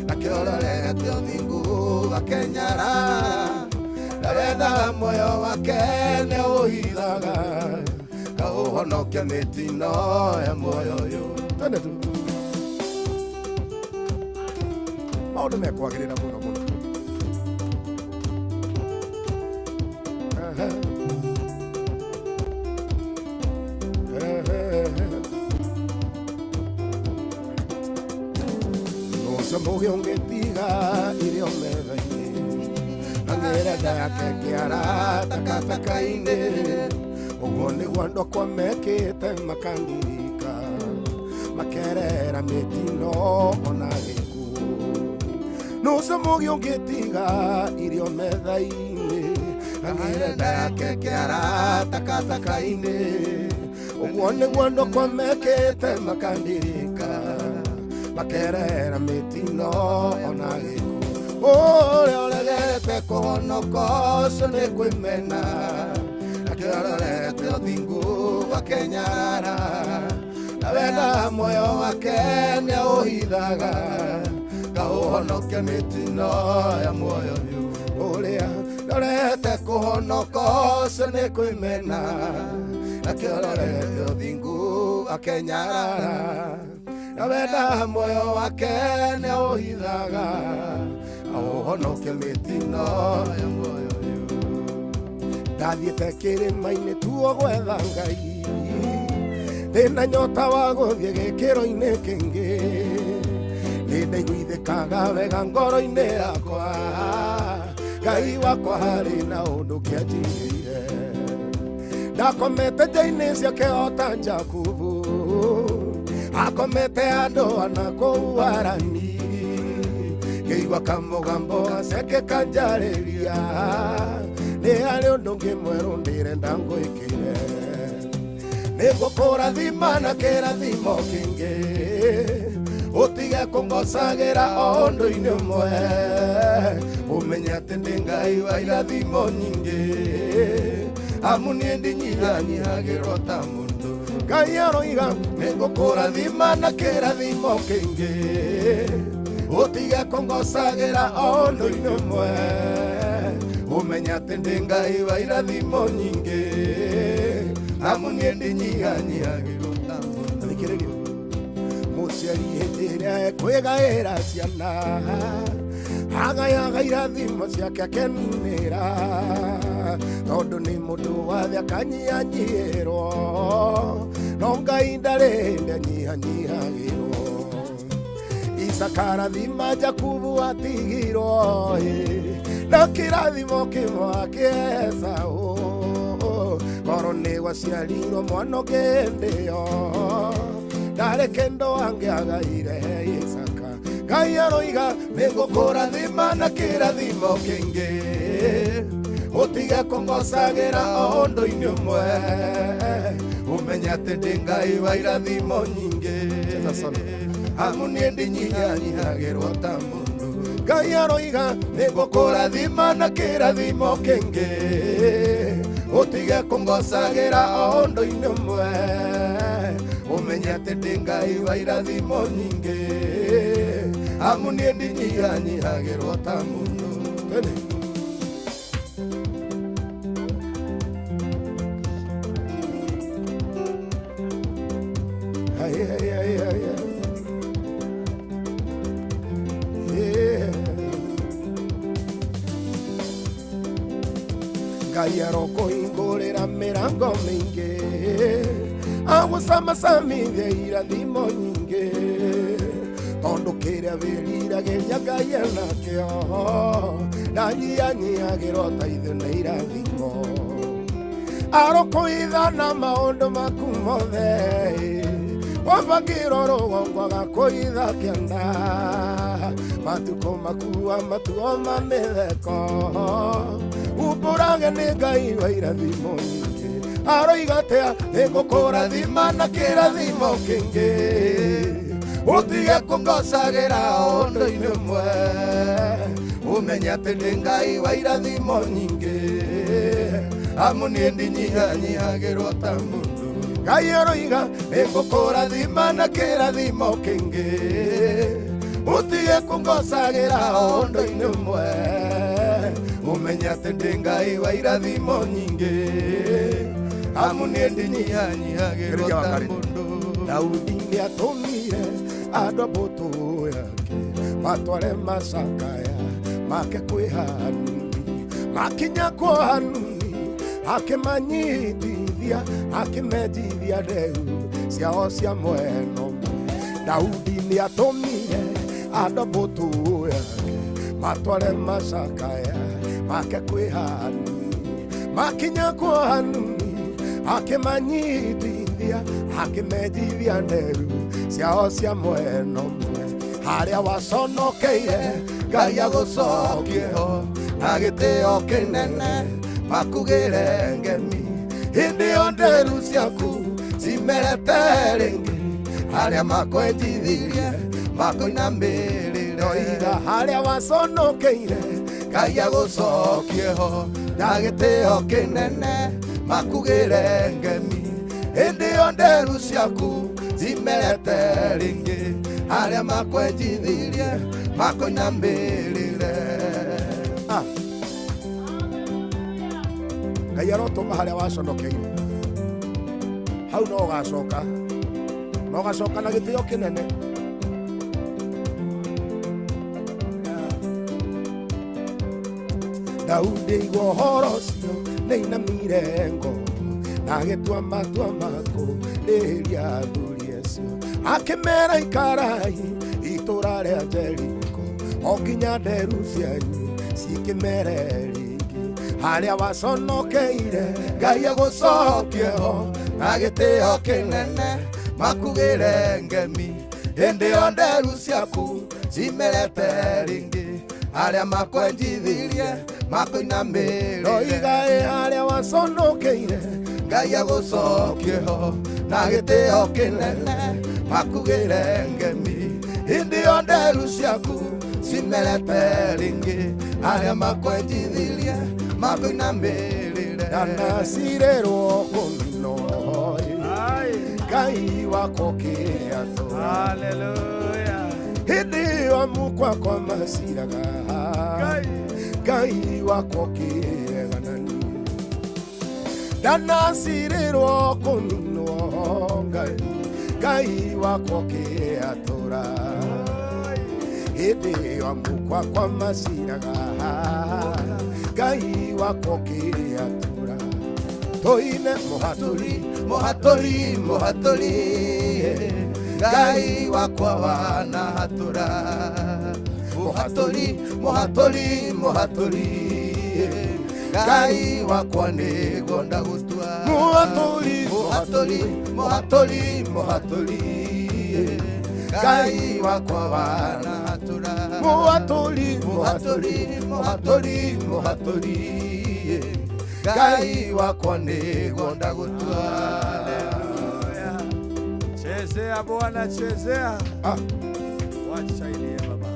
Nake ũrĩa ũregete ũthingu akenyarara Na wenda muoyo wake nĩaũhithaga Kaũhonokia mĩtino ya muoyo ũyũ Twende tu maũndũ mekwagĩrĩra mũno mũno Aha. Ũcio mũgĩ ũngĩtiga irio metha-inĩ angĩra nda yake kĩara takataka-inĩ ũguo nĩguo andũ akwa mekĩte makandirika makerera mĩtino ona gĩkuũ Nũcio mũgĩ ũngĩtiga irio metha-inĩ angĩra nda yake kĩara takataka-inĩ ũguo nĩguo andũ akwa mekĩte makandirika makerera mĩtino ona gĩkuũ Ũrĩa ũregete kũhonoka ũcio nĩ kwĩmena Nake ũrĩa ũregete ũthingu akenyarara Na wenda muoyo wake nĩaũhithaga Kaũhonokia mĩtino ya muoyo ũyũ Ũrĩa ũregete kũhonoka ũcio nĩ kwĩmena Nake ũrĩa ũregete ũthingu akenyarara Na wenda muoyo wake nĩaũhithaga Aũhonokia mĩtino ya muoyo ũyũ Ndathiĩte kĩrĩma-inĩ tuo gwetha Ngai Ndĩna nyota wa gũthiĩ gĩkĩro-inĩ kĩngĩ Nĩ ndaiguithĩkaga wega ngoro-inĩ yakwa Ngai wakwa harĩ na ũndũ kĩanjigĩire Ndakomete nja-inĩ ciake o ta Jakubu Akomete andũ ana kũu Harani Ngĩigua kamũgambo gaceke kanjarĩria Nĩ harĩ ũndũ ũngĩ mwerũ ndĩrenda ngwĩkĩre Nĩngũkũrathima na kĩrathimo kĩngĩ Ũtige kũngocagĩra o ũndũ-inĩ ũmwe Ũmenye atĩ ndĩ Ngai wa irathimo nyingĩ Amu niĩ ndinyihanyihagĩrwo ta mũndũ Ngai aroiga nĩngũkũrathima na kĩrathimo kĩngĩ Ũtige kũngocagĩra o ũndũ-inĩ ũmwe Ũmenye atĩ ndĩ Ngai wa irathimo nyingĩ Amu niĩ ndinyihanyihagĩrwo ta mũndũ Thikĩrĩria mũciari hĩndĩ ĩrĩa ekwĩgaĩra ciana agayaga irathimo ciake akeninĩra Tondũ nĩ mũndũ wa thĩ akanyihanyihĩrwo No Ngai ndarĩ hĩndĩ anyihanyihagĩrwo Isaka arathima Jakubu atigirwo Na kĩrathimo kĩmwe kĩa Esaũ Korwo nĩ gwaciarirwo mwana ũngĩ hĩndĩ ĩyo Ndarĩ kĩndũ angĩagaire Isaka Ngai aroiga nĩngũkũrathima na kĩrathimo kĩngĩ Ũtige kũngocagĩra o ũndũ-inĩ ũmwe Ũmenye atĩ ndĩ Ngai wa irathimo nyingĩ Amu niĩ ndinyihanyihagĩrwo ta mũndũ Ngai aroiga nĩngũkũrathima na kĩrathimo kĩngĩ Ũtige kũngocagĩra o ũndũ-inĩ ũmwe Ũmenye atĩ ndĩ Ngai wa irathimo nyingĩ Amu niĩ ndinyihanyihagĩrwo ta mũndũ Twende. Ai, ai, ai, ai, ai. Yeah. Ngai arokũhingũrĩra mĩrango mĩingĩ Agũcamacamithia irathimo nyingĩ Tondũ kĩrĩa wĩriragĩria Ngai enakĩo Ndanyihanyiihagĩrwo ta ithuĩ nĩ irathimo Arokũitha na maũndũ maku mothe wabangĩrwo rũgongo agakũitha kĩanda matukũ makua matuo ma mĩtheko umbũrage nĩ Ngai wa irathimo nyingĩ aroiga atĩa nĩngũkũrathima na kĩrathimo kĩngĩ ũtige kũngocagĩra ũndũ-inĩ ũmwe ũmenye atĩ nĩ Ngai wa irathimo nyingĩ amu niĩ ndinyihanyihagĩrwo ta mũndũ Ngai aroiga nĩngũkũrathima na kĩrathimo kĩngĩ ũtige kũngocagĩra ũndũ-inĩ ũmwe ũmenye atĩ ndĩ Ngai wa irathimo nyingĩ amu niĩ ndinyihanyihagĩrwo ta mũndũ Daudi nĩatũmire andũ a mbũtũ yake matware macakaya make kwĩ Hanuni makinya kwa Hanuni akĩmanyitithia akĩmenjithia nderu ciao cia mwena ũmwe Daudi nĩatũmire andũ a mbũtũ yake matware macakaya make kwĩ Hanuni makinya kwa Hanuni akĩmanyitithia akĩmenjithia nderu ciao cia mwena ũmwe harĩa waconokeire Ngai agũcokie ho na gĩtĩo kĩnene makugĩre ngemi hĩndĩ ĩyo nderu ciaku cimerete rĩngĩ harĩa makwenjithirie makoinamĩrĩre oiga harĩa waconokeire Ngai agũcokie ho na gĩtĩo kĩnene makugĩre ngemi hĩndĩ ĩyo nderu ciaku cimerete rĩngĩ harĩa makwenjithirie makoinamĩrĩre. Ngai arotũma harĩa waconokeire hau no ũgacoka na ũgacoka na gĩtĩo kĩnene. Daudi aigua ũhoro ũcio nĩainamire ngoro na agĩtua matua makũrĩhĩria athuri acio akĩmera ikarai itũra rĩa Jeriko o nginya nderu cianyu cikĩmere rĩngĩ harĩa waconokeire Ngai agũcokie ho na gĩtĩo kĩnene makugĩre ngemi hĩndĩ ĩyo nderu ciaku cimerete rĩngĩ harĩa makwenjithirie makoinamĩrĩre oiga ĩ harĩa waconokeire Ngai agũcokie ho na gĩtĩo kĩnene makugĩre ngemi hĩndĩ ĩyo nderu ciaku cimerete rĩngĩ harĩa makwenjithirie makoinamĩrĩre ndanacirĩrwo kũninwo Ngai wakwa ũkĩatũra hĩndĩ ĩyo mũkwakwa maciraga Ngai wakwa ũkĩregana niĩ ndanacirĩrwo kũninwo Ngai wakwa ũkĩatũra hĩndĩ ĩyo mũkwakwa maciraga Ngai wakwa ũkĩatũra tũine mũhatũri mũhatũri mũhatũri Ngai wakwa wanahatũra mũhatũri mũhatũri mũhatũri Ngai wakwa nĩguo ndagũtua mũhatũri mũhatũri mũhatũri mũhatũri Ngai wakwa wanahatũra mũhatũri mũhatũri mũhatũri mũhatũri Ngai wakwa nĩguo ndagũtua. Chezea Bwana, chezea. Wacha ilie baba.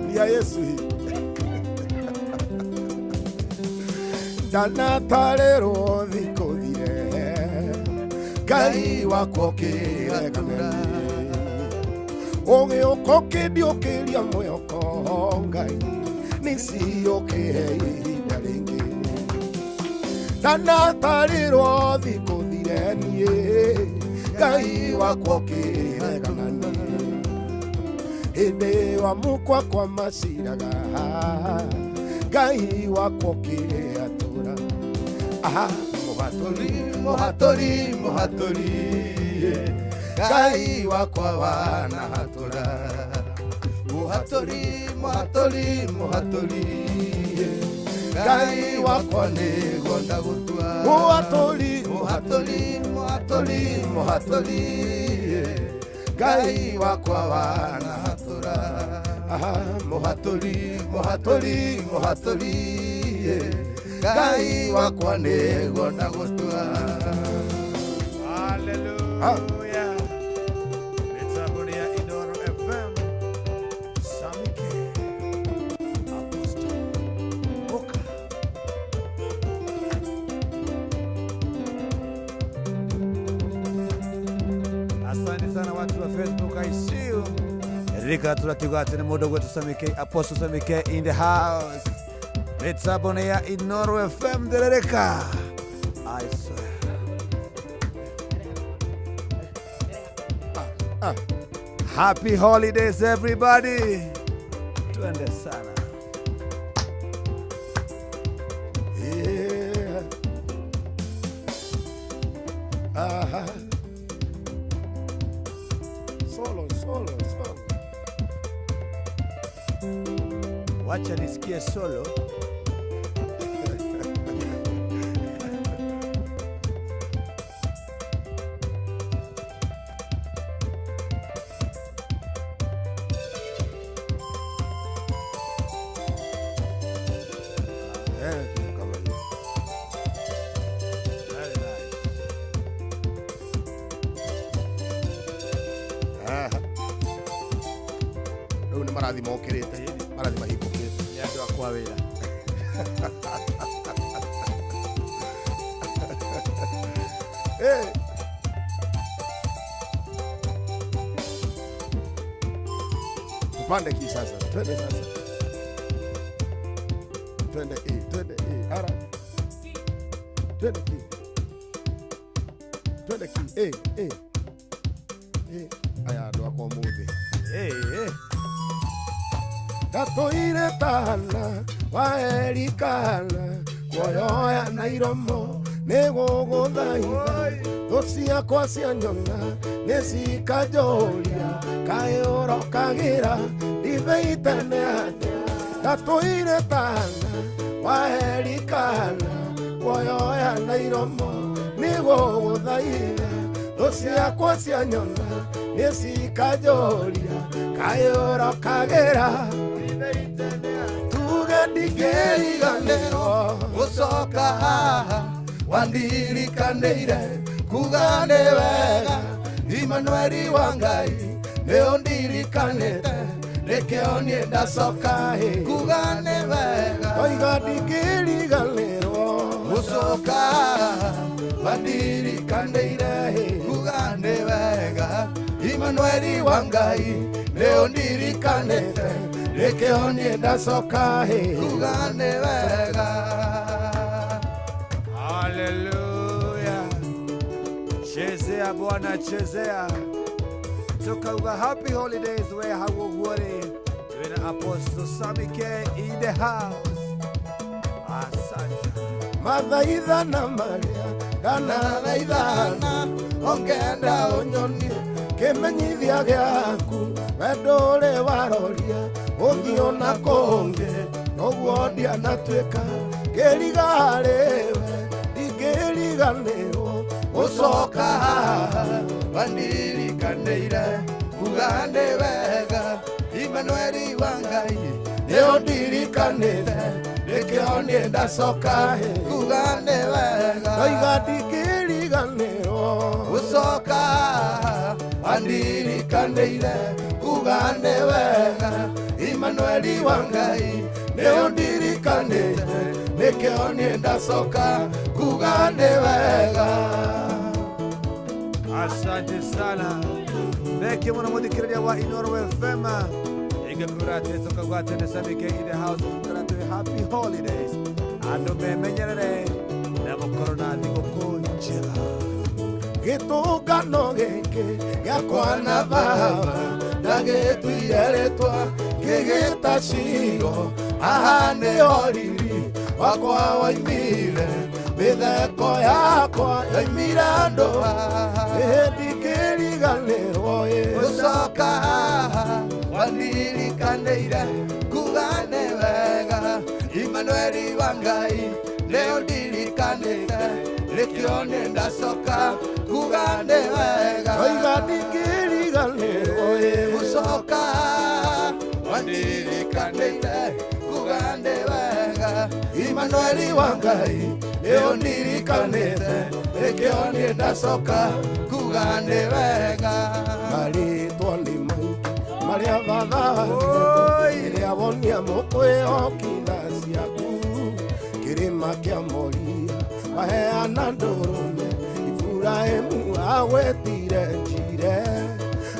Ni ya Yesu hii. Ndanatarĩrwo thikũ thire Ngai wakwa ũkĩregana niĩ ũgĩũka ũkĩndiũkĩria mwĩhoko Ngai nĩciũkĩhe ihinda rĩngĩ ndanatarĩrwo thikũ thire niĩ Ngai wakwa ũkĩregana niĩ hĩndĩ ĩyo mũkwakwa maciraga Ngai wakwa ũkĩatũra aha mũhatũri mũhatũri mũhatũri Ngai wakwa wanahatũra Mũhatũri, mũhatũri, mũhatũri, Ngai wakwa nĩguo ndagũtua. Mũhatũri, mũhatũri, mũhatũri, mũhatũri, Ngai wakwa wanahatũra. Aha, mũhatũri, mũhatũri, mũhatũri, Ngai wakwa nĩguo ndagũtua. Hallelujah. Mitambo ya Inoro FM. Samike. Apostle. Boka. Asante sana watu wa Facebook. I see you. Rika turakiuga atĩ nĩ mũndũ gwetwo Samike, Apostle Samike in the house. Mitambo ya Inoro FM nderereka. I swear. Happy holidays everybody. Twende sana. Yeah. Aha. Solo, solo, solo. Wacha nisikie solo. Eh, kama hiyo. Very nice. Aha. Rĩu nĩ marathi mokĩrĩte, marathi mahingũkĩte. Nĩ andũ akwa wĩra. Eh. Tupande ki sasa, twende sasa. Twende e, twende e, ara. Twende ki. Twende ki, e, e. E, aya andũ akwa ũmũthĩ. Eh, eh. Ndatũire tana waerikana kuoyoya na iromo nĩgũgũthaitha thũ ciakwa cianyona nĩcikanjũria kaĩ ũrokagĩra ndibei tene atĩa. Ndatũire tana waerikana kuoyoya na iromo nĩgũgũthaitha thũ ciakwa cianyona nĩcikanjũria kaĩ ũrokagĩra tuge ndingĩriganĩrwo gũcoka haha wandirikanĩire kuga nĩ wega Imanueli wa Ngai nĩ ũndirikanĩte nĩkĩo niĩ ndacoka kuga nĩ wega oiga ndingĩriganĩrwo gũcoka haha wandirikanĩire kuga nĩ wega Imanueli wa Ngai nĩ ũndirikanĩte nĩkĩo niĩ ndacoka kuga nĩ wega. Hallelujah. Chezea Bwana, chezea. Tukauga happy holidays we hauguore. Twina Apostle Samike in the house. Asante. Mathaithana maria ndanathaithana ongenda ũnyonie kĩmenyithia gĩaku wendo ũrĩ waroria ũthiũ na kũngĩ noguo ndianatuĩka ngĩriga harĩwe ndingĩriganĩrwo gũcoka haha wandirikanĩire kuga nĩ wega Imanueli wa Ngai nĩ ũndirikanĩte nĩkĩo niĩ ndacoka kuga nĩ wega ndoiga ndingĩriganĩrwo gũcoka wandirikanĩire kuga nĩ wega Imanueli wa Ngai nĩ ũndirikanĩte nĩkĩo niĩ ndacoka kuga nĩ wega. Asante sana. Thank you muno wa Inoro FM. Ingekura teso kagwate ne Samike in the house. Mkaratu happy holidays. Andũ memenyerere na mũkorwo na thigũkũ njega. Gĩtũngano gĩkĩ gĩakwa na baba ndagĩtuire rĩtwa ngĩgĩta Shilo haha nĩho riri wakwa waimire mĩtheko yakwa yoimire andũ ĩĩ ndingĩriganĩrwo ĩ gũcoka haha Wandirikaniire kuga nĩ wega Imanueli wa Ngai nĩ ũndirikanĩte nĩkĩo nĩ ndacoka kuga nĩ wega Oiga ndingĩriganĩrwo ĩ gũcoka wandirikaniire kuga nĩ wega Imanueli wa Ngai nĩ ũndirikanĩte nĩkĩo nĩ ndacoka kuga nĩ wega marĩtwa nĩ maingĩ marĩa baba rĩrĩa wonia mũkwĩhokitha ciaku kĩrĩma kĩa Moria waheana ndũrũme Iburahĩmu agwetire njire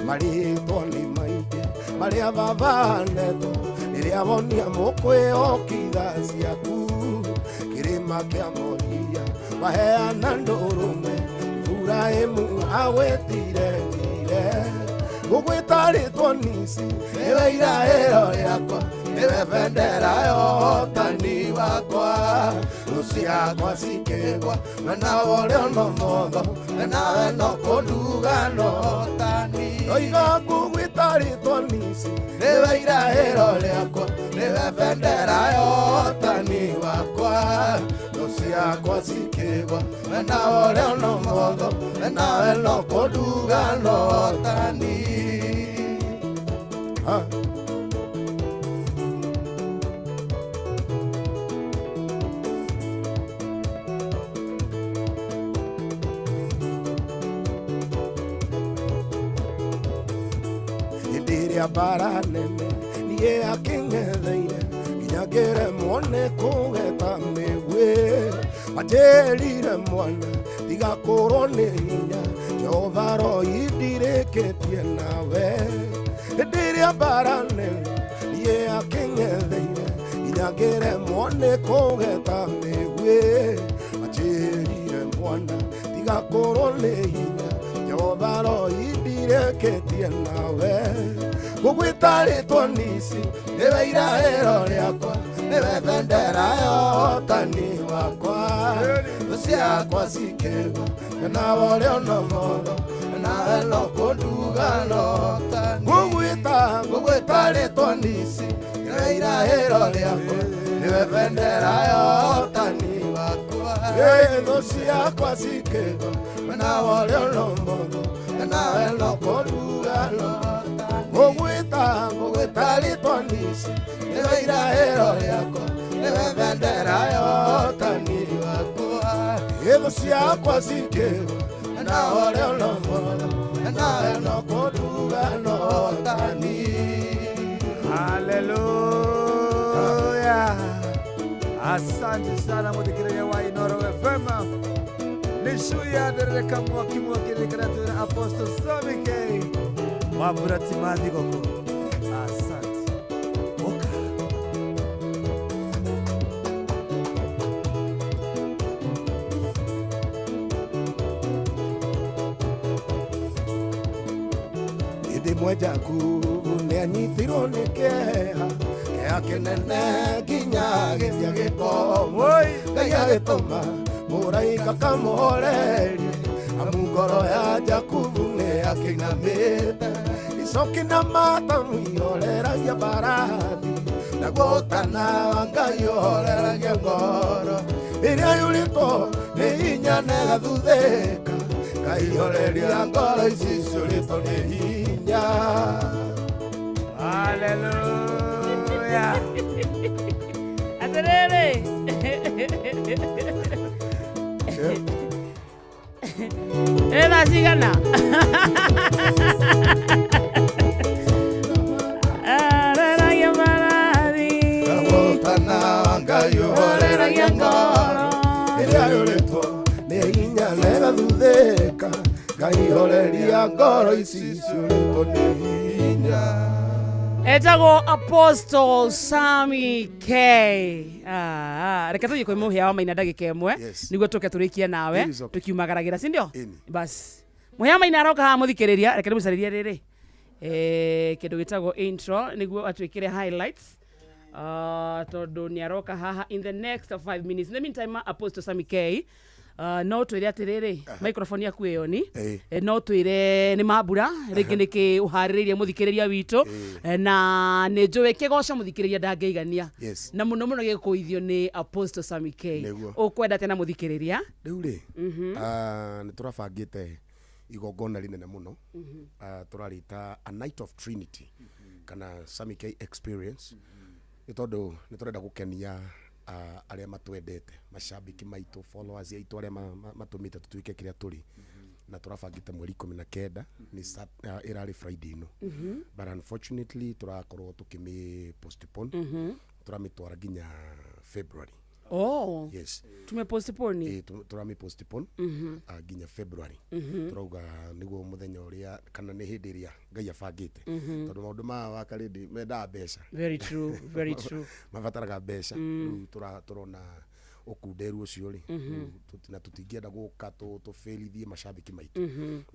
marĩtwa nĩ maingĩ marĩa baba netwo rĩrĩa wonia mũkwĩhokitha ciaku kĩrĩma kĩa Moria waheana ndũrũme Iburahĩmu agwetire njire gũgwĩta rĩtwa nisi nĩwe iraĩro rĩakwa nĩwe bendera ya ũhotani wakwa thũ ciakwa cikĩgwa mwena wa ũrĩo na ũmotho nawe no kũnduga na ũhotani ndoiga ngũgwĩta rĩtwa nisi nĩwe iraĩro rĩakwa nĩwe bendera ya ũhotani wakwa thũ ciakwa cikĩgwa mwena wa ũrĩo na ũmotho nawe no kũnduga na ũhotani. Hĩndĩ ĩrĩa mbara nene niĩ akĩng'etheire nginya ngĩremwo nĩ kũgeta mĩguĩ wanjĩrire mwana tiga kũrwo nĩ hinya Jehova roi ndirĩkĩtie nawe hĩndĩ ĩrĩa mbara nene niĩ akĩng'etheire nginya ngĩremwo nĩ kũgeta mĩguĩ wanjĩrire mwana tiga kũrwo nĩ hinya Jehova roi ndirĩkĩtie nawe gũgwĩta rĩtwa nisi nĩwe iraĩro rĩakwa nĩwe bendera ya ũhotani wakwa thũ ciakwa cikĩgwa mwena wa ũrĩo na ũmotho nawe no kũnduga na ũhotani ngũgwĩta ngũgwĩta rĩtwa nisi nĩwe iraĩro rĩakwa nĩwe bendera ya ũhotani wakwa thũ ciakwa cikĩgwa mwena wa ũrĩo na ũmotho nawe no kũnduga na ũhotani ngũgwĩta ngũgwĩta rĩtwa nisi nĩwe iraĩro rĩakwa nĩwe bendera ya ũhotani wakwa thũ ciakwa cikĩgwa mwena wa ũrĩo na ũmotho nawe no kũnduga na ũhotani. Haleluya. Asante sana muthikiriria wa Inoro FM. Nishuya dereka mwaki mwaki rekana Apostle Sammy K. Mambura timathi goko. Asante. Oka. Hĩndĩ ĩmwe Jakubu nĩanyitirwo nĩ kĩeha kĩeha kĩnene nginya agĩthiĩ agĩkoma Ngai agĩtũma mũraika kamũhorerie amu ngoro ya Jakubu nĩakĩinamĩte icoki na matamu ihoreragia mbarathi naguo ũtana wa Ngai ũhoreragia ngoro ĩrĩa yũrĩtwo nĩ hinya na ĩgathuthĩka Ngai horeria ngoro ici ciũrĩtwo nĩ hinya. Haleluya. Atĩrĩrĩ ĩ thaa cigana? Areragia mbarathi naguo ũtana wa Ngai ũhoreragia ngoro ĩrĩa yũrĩtwo nĩ hinya na ĩgathuthĩka Ngai horeria ngoro ici ciũrĩtwo nĩ hinya. Etagwo Apostle Sammy K. Reke tũthiĩ kwĩ mũhĩa wa maina ndagĩka ĩmwe nĩguo tũke tũrĩkie nawe tũkiumagaragira si ndio? Bas mũhĩa wa maina aroka haha mũthikĩrĩria reke ndĩmũcarĩrie rĩrĩ kĩndũ gĩtagwo intro nĩguo atwĩkĩre highlights tondũ nĩ aroka haha in the next 5 minutes. In the meantime, Apostle Sammy K No twĩre atĩrĩrĩ, microphone yaku ĩyo ni no twĩre nĩ mambura rĩngĩ nĩkĩ ũharĩrĩirie mũthikĩrĩria witũ. Na nĩ njũĩ kĩgoco mũthikĩrĩria ndangĩigania. Yes. Na mũno mũno gĩkũithio nĩ Apostle Sammy K. Nĩguo. Ũkwenda atĩa na mũthikĩrĩria? Rĩu rĩ, nĩ tũrabangĩte igongona rĩnene mũno. Tũrarĩta a night of trinity kana Sammy K experience, nĩ tondũ nĩ tũrenda gũkenia arĩa matwendete, macambĩki maitũ, followers aitũ, arĩa matũmĩte tũtuĩke kĩrĩa tũrĩ. Na tũrabangĩte mweri 19, nĩ ĩrarĩ Friday ĩno, but unfortunately tũrakorwo tũkĩmĩ postpone. Tũramĩtwara nginya February. Oh. Yes. Tumepostpone. Ĩ, tũramĩ postpone nginya February. Tũrauga nĩguo mũthenya ũrĩa kana nĩ hĩndĩ ĩrĩa Ngai abangĩte, tondũ maũndũ maya wa karĩndĩ mendaga mbeca. Very true, very true. Mabataraga mbeca. Rĩu tũrona ũkunderu ũcio rĩ, rĩu na tũtingĩenda gũka tũbĩrithie macambĩki maitũ.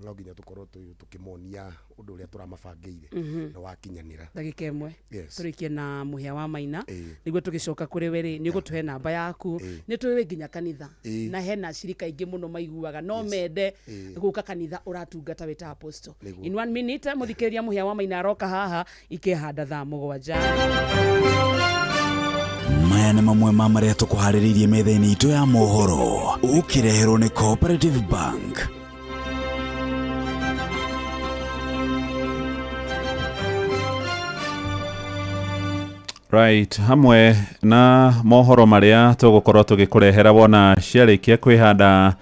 No nginya tũkorwo tũkĩmonia ũndũ ũrĩa tũramabangĩire na wakinyanĩra. Ndagĩka ĩmwe. Yes. Tũrĩkie na mũhĩa wa maina nĩguo tũgĩcoka kũrĩ we rĩ, nĩ ũgũtũhe namba yaku. Nĩ tũĩ wĩ nginya kanitha na hena acirika aingĩ mũno maiguaga no mende gũka kanitha ũratungata wĩ ta apostle. Nĩguo. In one minute, mũthikĩrĩria, mũhĩa wa maina aroka haha ikĩhanda thaa 7. Maya nĩ mamwe ma marĩa tũkũharĩrĩirie metha-inĩ itũ ya mohoro, ũkĩreherwo nĩ Cooperative Bank. Right, hamwe na mohoro marĩa tũgũkorwo tũgĩkũrehera wona ciarĩkia kwĩhanda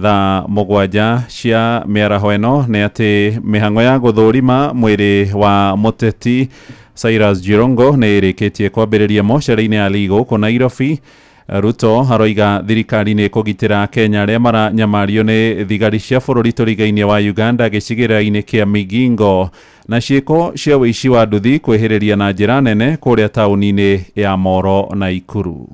thaa 7 cia mĩaraho ĩno, nĩ atĩ mĩhang'o ya gũthũrima mwĩrĩ wa mũteti Cyrus Jirongo nĩ ĩrĩkĩtie kwambĩrĩria mocarĩ-inĩ ya Lee gũkũ Nairobi. Ruto aroiga thirikari nĩ ĩkũgitĩra Kenya arĩa maranyamario nĩ thigari cia bũrũri tũrigainie wa Uganda gĩcigĩrĩra-inĩ kĩa Migingo, na ciĩko cia ũici wa nduthi kwĩhĩrĩria na njĩra nene kũrĩa taũni-inĩ ya Moro na Ikuru.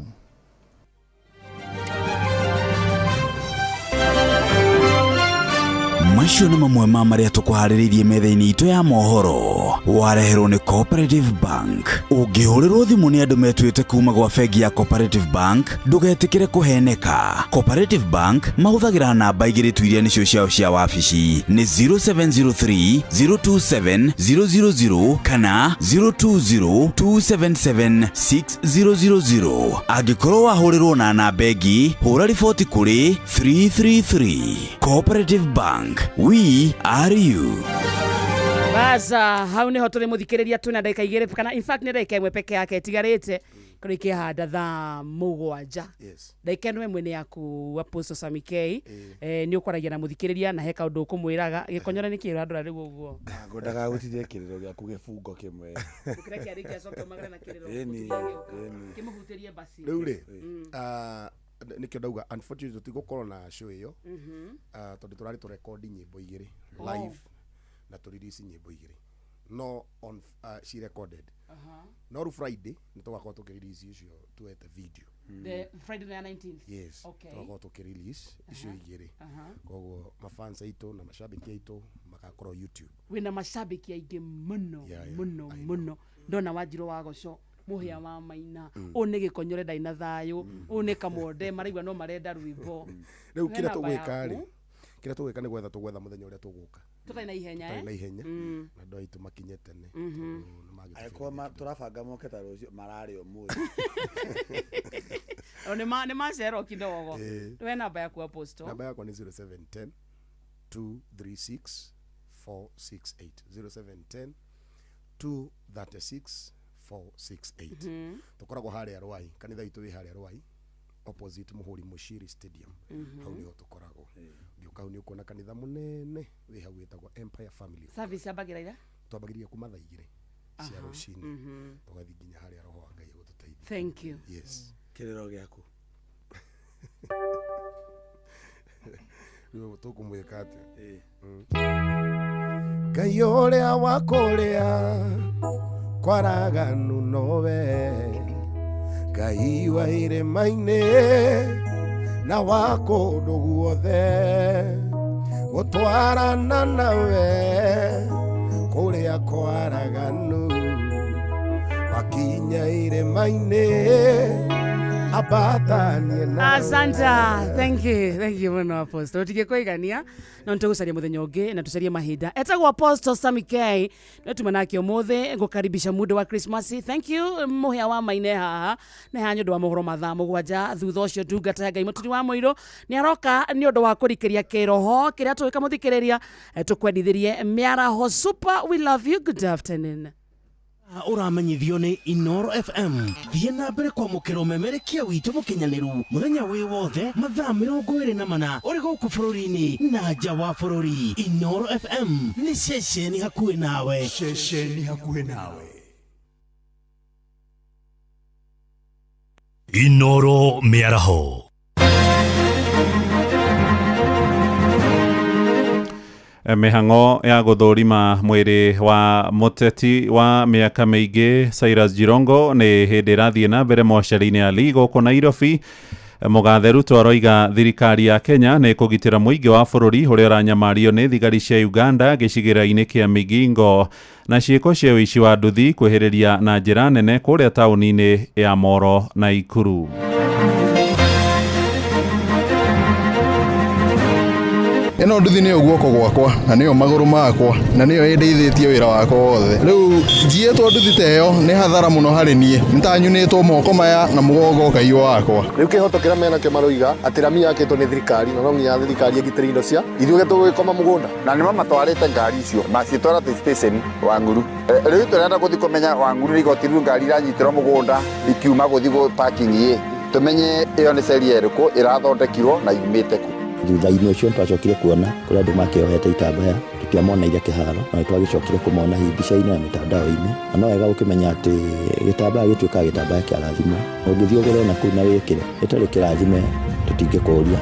Macio nĩ mamwe ma marĩa tũkũharĩrĩirie metha-inĩ itũ ya mohoro, wareherwo nĩ Cooperative Bank. Ũngĩhũrĩrwo thimũ nĩ andũ metuĩte kuma gwa bengi ya Cooperative Bank, ndũgetĩkĩre kũheneka. Cooperative Bank mahũthagĩra namba igĩrĩ tu iria nĩcio ciao cia wabici, nĩ 0703 027 000 kana 020 277 6000. Angĩkorwo wahũrĩrwo na namba ĩngĩ, hũra riboti kũrĩ 333. Cooperative Bank, we are you. Baza hau niho tũrĩ, mũthikĩrĩria, twĩna ndagĩka 2 kana in fact nĩ ndagĩka 1 peke yake ĩtigarĩte kũrĩ ikĩhanda thaa 7. Yes. Ndagĩka ĩno ĩmwe nĩ yaku, Apostle Sammy K. Nĩ ũkwaragia na mũthikĩrĩria na he kaũndũ ũkũmwĩraga. Gĩkonyore nĩkĩ ũrandora rĩu ũguo? Ngwendaga gũtiria kĩrĩro gĩaku gĩbungo kĩmwe. Gũkĩra kĩarĩkia acoke umagare na kĩrĩro. Ĩni, ĩni. Kĩmũhutĩrie basi. Rĩu rĩ, nĩkĩo ndauga unfortunately tũtigũkorwo na show ĩyo, tondũ tũrarĩ tũrekondi nyĩmbo igĩrĩ live na tũrelease nyĩmbo igĩrĩ, no on she recorded. No rĩu Friday nĩ tũgakorwo tũkĩrelease icio tuete video. The Friday the 19th? Yes. Tũgakorwo tũkĩrelease icio igĩrĩ. Koguo mafans aitũ na mashabiki aitũ magakorwo YouTube. Wĩna macambĩki aingĩ mũno. Yeah, Mũno mũno. Ndona Wanjirũ wa Goco, mũhĩa wa maina, ũũ nĩ gĩkonyore ndarĩ na thayũ, ũũ nĩ kamonde maraigua no marenda rwĩmbo. Rĩu He kĩrĩa namba tũgwĩka rĩ, yaku? kĩrĩa tũgwĩka nĩ gwetha tũgwetha mũthenya ũrĩa tũgũka tũtarĩ na ihenya. Tũtarĩ Eh? na ihenya, na andũ aitũ makinye tene, tondũ nĩ mangĩtũbĩrĩria. Angĩkorwo tũrabanga moke ta rũciũ, mararĩ ũmũthĩ. O nĩ macererwo kidogo. We namba yaku, Apostle? Namba yakwa nĩ 0710 236 468, 0710 236 468. Tũkoragwo harĩa Rwai, kanitha witũ wĩ harĩa Rwai opposite Mũhũri Mũciri Stadium. Hau nĩho tũkoragwo. Ũngĩũka hau nĩ ũkuona kanitha mũnene wĩ hau wĩtagwo Empire Family. Service yambagĩra ira? Twambagĩrĩria kuma thaa 2 cia rũcinĩ, tũgathiĩ nginya harĩa roho wa Ngai egũtũteithia. Thank you. Yes. Kĩrĩro gĩaku. Rĩu tũkũmwĩka atĩa? Ngai ũrĩa wa kũrĩa kwaraganu nowe, Ngai wa irĩma-inĩ na wa kũndũ guothe, gũtwarana nawe kũrĩa kwaraganu, wakinya irĩma-inĩ. Abatanie na Asante. Thank you. Thank you muno Apostle. Tutigikoigania no nitugucaria muthenya ungi na tucarie mahinda. Etagwo Apostle Sammy K. No tuma nake umuthi ngukaribisha mundu wa Christmas. Thank you muhia wa maine haha na ha nyundu wa mohoro mathaa mugwanja thutha ucio ndungata ya Ngai muturi wa muiru ni aroka ni undu wa kurikiria kiroho kiria twika muthikiriria tukwendithirie miaraho super. We love you. Good afternoon. Uramenyithio nĩ Inoro FM. Thiĩ na mbere kwamũkĩra ũmemerekia witũ mũkinyanĩru mũthenya wĩ wothe mathaa 24 ũrĩ gũkũ bũrũri-inĩ na nja wa bũrũri. Inoro FM nĩ ceceni hakuhĩ nawe. Ceceni hakuhĩ nawe. Inoro Mĩaraho. Mĩhang'o ya gũthũrima mwĩrĩ wa mũteti wa mĩaka mĩingĩ Cyrus Jirongo nĩ hĩndĩ ĩrathiĩ na mbere mocarĩ-inĩ ya Lee gũkũ Nairobi. Mũgathe Ruto aroiga thirikari ya Kenya nĩ ĩkũgitĩra mũingĩ wa bũrũri ũrĩa ũranyamario nĩ thigari cia Uganda gĩcigĩrĩra-inĩ kĩa Migingo na ciĩko cia ũici wa nduthi kwĩhĩrĩria na njĩra nene kũrĩa taũni-inĩ ya Moro na Ikuru. Ĩno nduthi nĩyo guoko gwakwa na nĩyo magũrũ makwa na nĩyo ĩndeithĩtie wĩra wakwa wothe. Rĩu njiĩtwo nduthi ta ĩyo nĩ hathara mũno harĩ niĩ, nĩtanyunĩtwo moko maya na mũgongo ũkaiywo wakwa. Rĩu kĩhoto kĩrĩa menakĩo maroiga atĩ rami yakĩtwo nĩ thirikari na no nginya thirikari ĩgitĩre indo cia ithuĩ tũgĩkoma mũgũnda. Na nĩmo matwarĩte ngari icio macitwara station Wang'uru. Rĩu tũrenda gũthiĩ kũmenya Wang'uru igoti rĩu ngari iranyitĩrwo mũgũnda ikiuma gũthiĩ parking ĩ tũmenye ĩyo nĩ ceria ĩrĩkũ ĩrathondekirwo na yumĩte kũ. Thutha-inĩ ũcio nĩtwacokire kuona kũrĩ andũ makĩohete itambaya tũtiamoneire kĩharo na nĩtwagĩcokire kũmona hihi mbica-inĩ na mĩtandao-inĩ na no wega gũkĩmenya atĩ gĩtambaya gĩtuĩkaga gĩtambaya kĩarathime ũngĩthiĩ ũgũre na kũu na wĩkĩre gĩtarĩ kĩrathime tũtingĩkũria.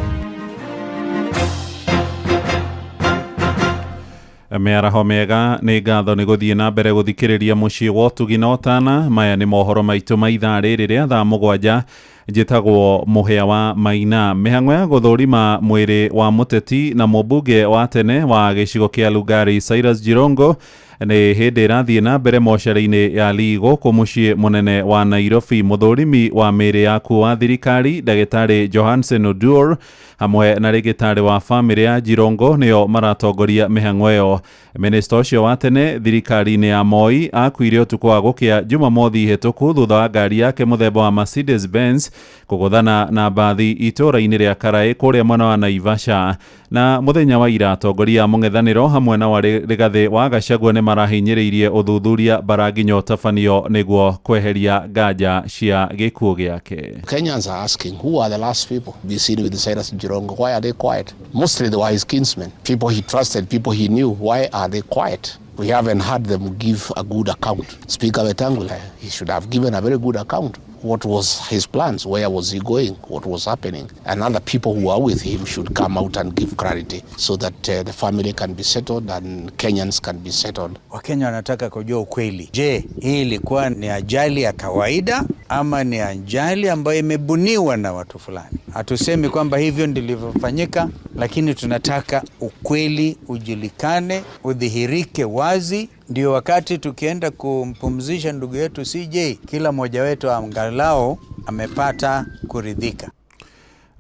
Mĩaraho mĩega nĩ ngatho nĩ gũthiĩ na mbere gũthikĩrĩria mũciĩ wa ũtugi na ũtana. Maya nĩ mohoro maitũ ma ithaa rĩrĩ rĩa thaa 7. Njĩtagwo Mũhĩa wa Maina. Mĩhang'o ya gũthũrima mwĩrĩ wa mũteti na mũmbunge wa tene wa gĩcigo kĩa Lugari Cyrus Jirongo nĩ hĩndĩ ĩrathiĩ na mbere mocarĩ-inĩ ya Lee gũkũ mũciĩ mũnene wa Nairobi. Mũthũrimi wa mĩĩrĩ yaku wa thirikari ndagĩtarĩ Johansen Oduor hamwe na rĩgĩtarĩ wa bamĩrĩ ya Jirongo nĩo maratongoria mĩhang'o ĩyo. Minista ũcio wa tene thirikari-inĩ ya Moi akuire ũtukũ wa gũkĩa Jumamothi hĩtũku thutha wa ngari yake mũthemba wa Mercedes Benz kũgũthana na mbathi itũũra-inĩ rĩa Karaĩ kũrĩa mwena wa Naivasha. Na mũthenya wa ira atongoria a mũng'ethanĩro hamwe na wa Rigathĩ wa Gachagua nĩ marahinyĩrĩirie ũthuthuria bara nginya ũtabanio nĩguo kweheria nganja cia gĩkuũ gĩake. Kenyans are asking, who are the last people be seen with Cyrus Jirongo? Why are they quiet? Mostly they were his kinsmen, people he trusted, people he knew. Why are they quiet? We haven't heard them give a good account. Speaker Wetangula, he should have given a very good account. What was his plans? Where was he going? What was happening? And other people who are with him should come out and give clarity so that the family can be settled and Kenyans can be settled. Wakenya wanataka kujua ukweli. Je, hii ilikuwa ni ajali ya kawaida ama ni ajali ambayo imebuniwa na watu fulani? Hatusemi kwamba hivyo ndilivyofanyika, lakini tunataka ukweli ujulikane, udhihirike wazi. Ndio wakati tukienda kumpumzisha ndugu yetu CJ, kila mmoja wetu angalau amepata kuridhika.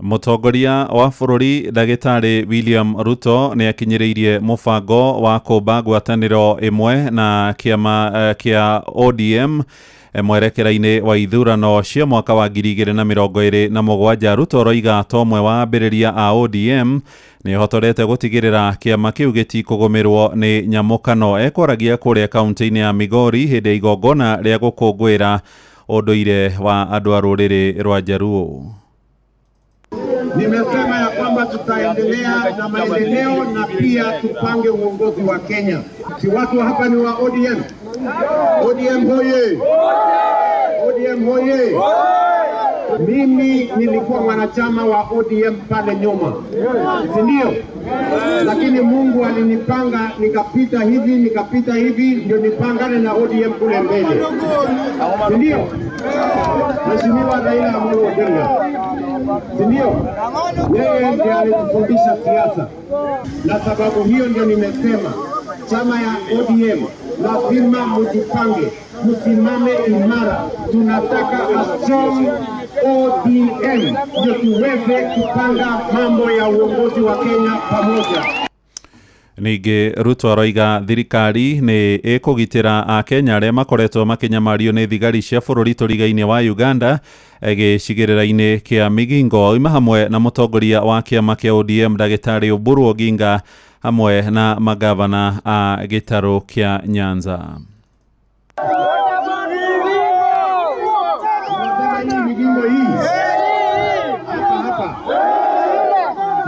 Mũtongoria wa bũrũri ndagĩtarĩ William Ruto nĩ akinyĩrĩirie mũbango wa kũmba ngwatanĩro ĩmwe na kĩama kĩa ODM mwerekera-inĩ wa ithurano cia mwaka wa 2027. Ruto aroiga ta ũmwe wa ambĩrĩria a ODM nĩ hotorete gũtigĩrĩra kĩama kĩu gĩtikũgũmĩrwo nĩ nyamũkano. Ekwaragia kũrĩa kaunti-inĩ ya Migori hĩndĩ ya igongona rĩa gũkũngũĩra ũndũire wa andũ a rũrĩrĩ rwa Jaluo. Nimesema ya kwamba tutaendelea na maendeleo na pia tupange uongozi wa Kenya. Si watu hapa ni wa ODM? ODM hoye! ODM hoye! Mimi nilikuwa mwanachama wa ODM pale nyuma, si ndio? Lakini Mungu alinipanga nikapita hivi nikapita hivi ndio nipangane na ODM kule mbele, si ndio? Mheshimiwa Raila Amolo Odinga, si ndio? Yeye ndiye alitufundisha siasa, na sababu hiyo ndio nimesema chama ya ODM lazima mjipange, msimame imara. Tunataka a strong ODM ndio tuweze kupanga mambo ya uongozi wa Kenya pamoja. Ningĩ Ruto aroiga thirikari nĩ ĩkũgitĩra akenya arĩa makoretwo makĩnyamario nĩ thigari cia bũrũri tũriga-inĩ wa Uganda gĩcigĩrĩra-inĩ kĩa Migingo. Oima hamwe na mũtongoria wa kĩama kĩa ODM ndagĩtarĩ Oburu Oginga hamwe na magavana a gĩtarũ kĩa Nyanza. Migingo hii hapa hapa,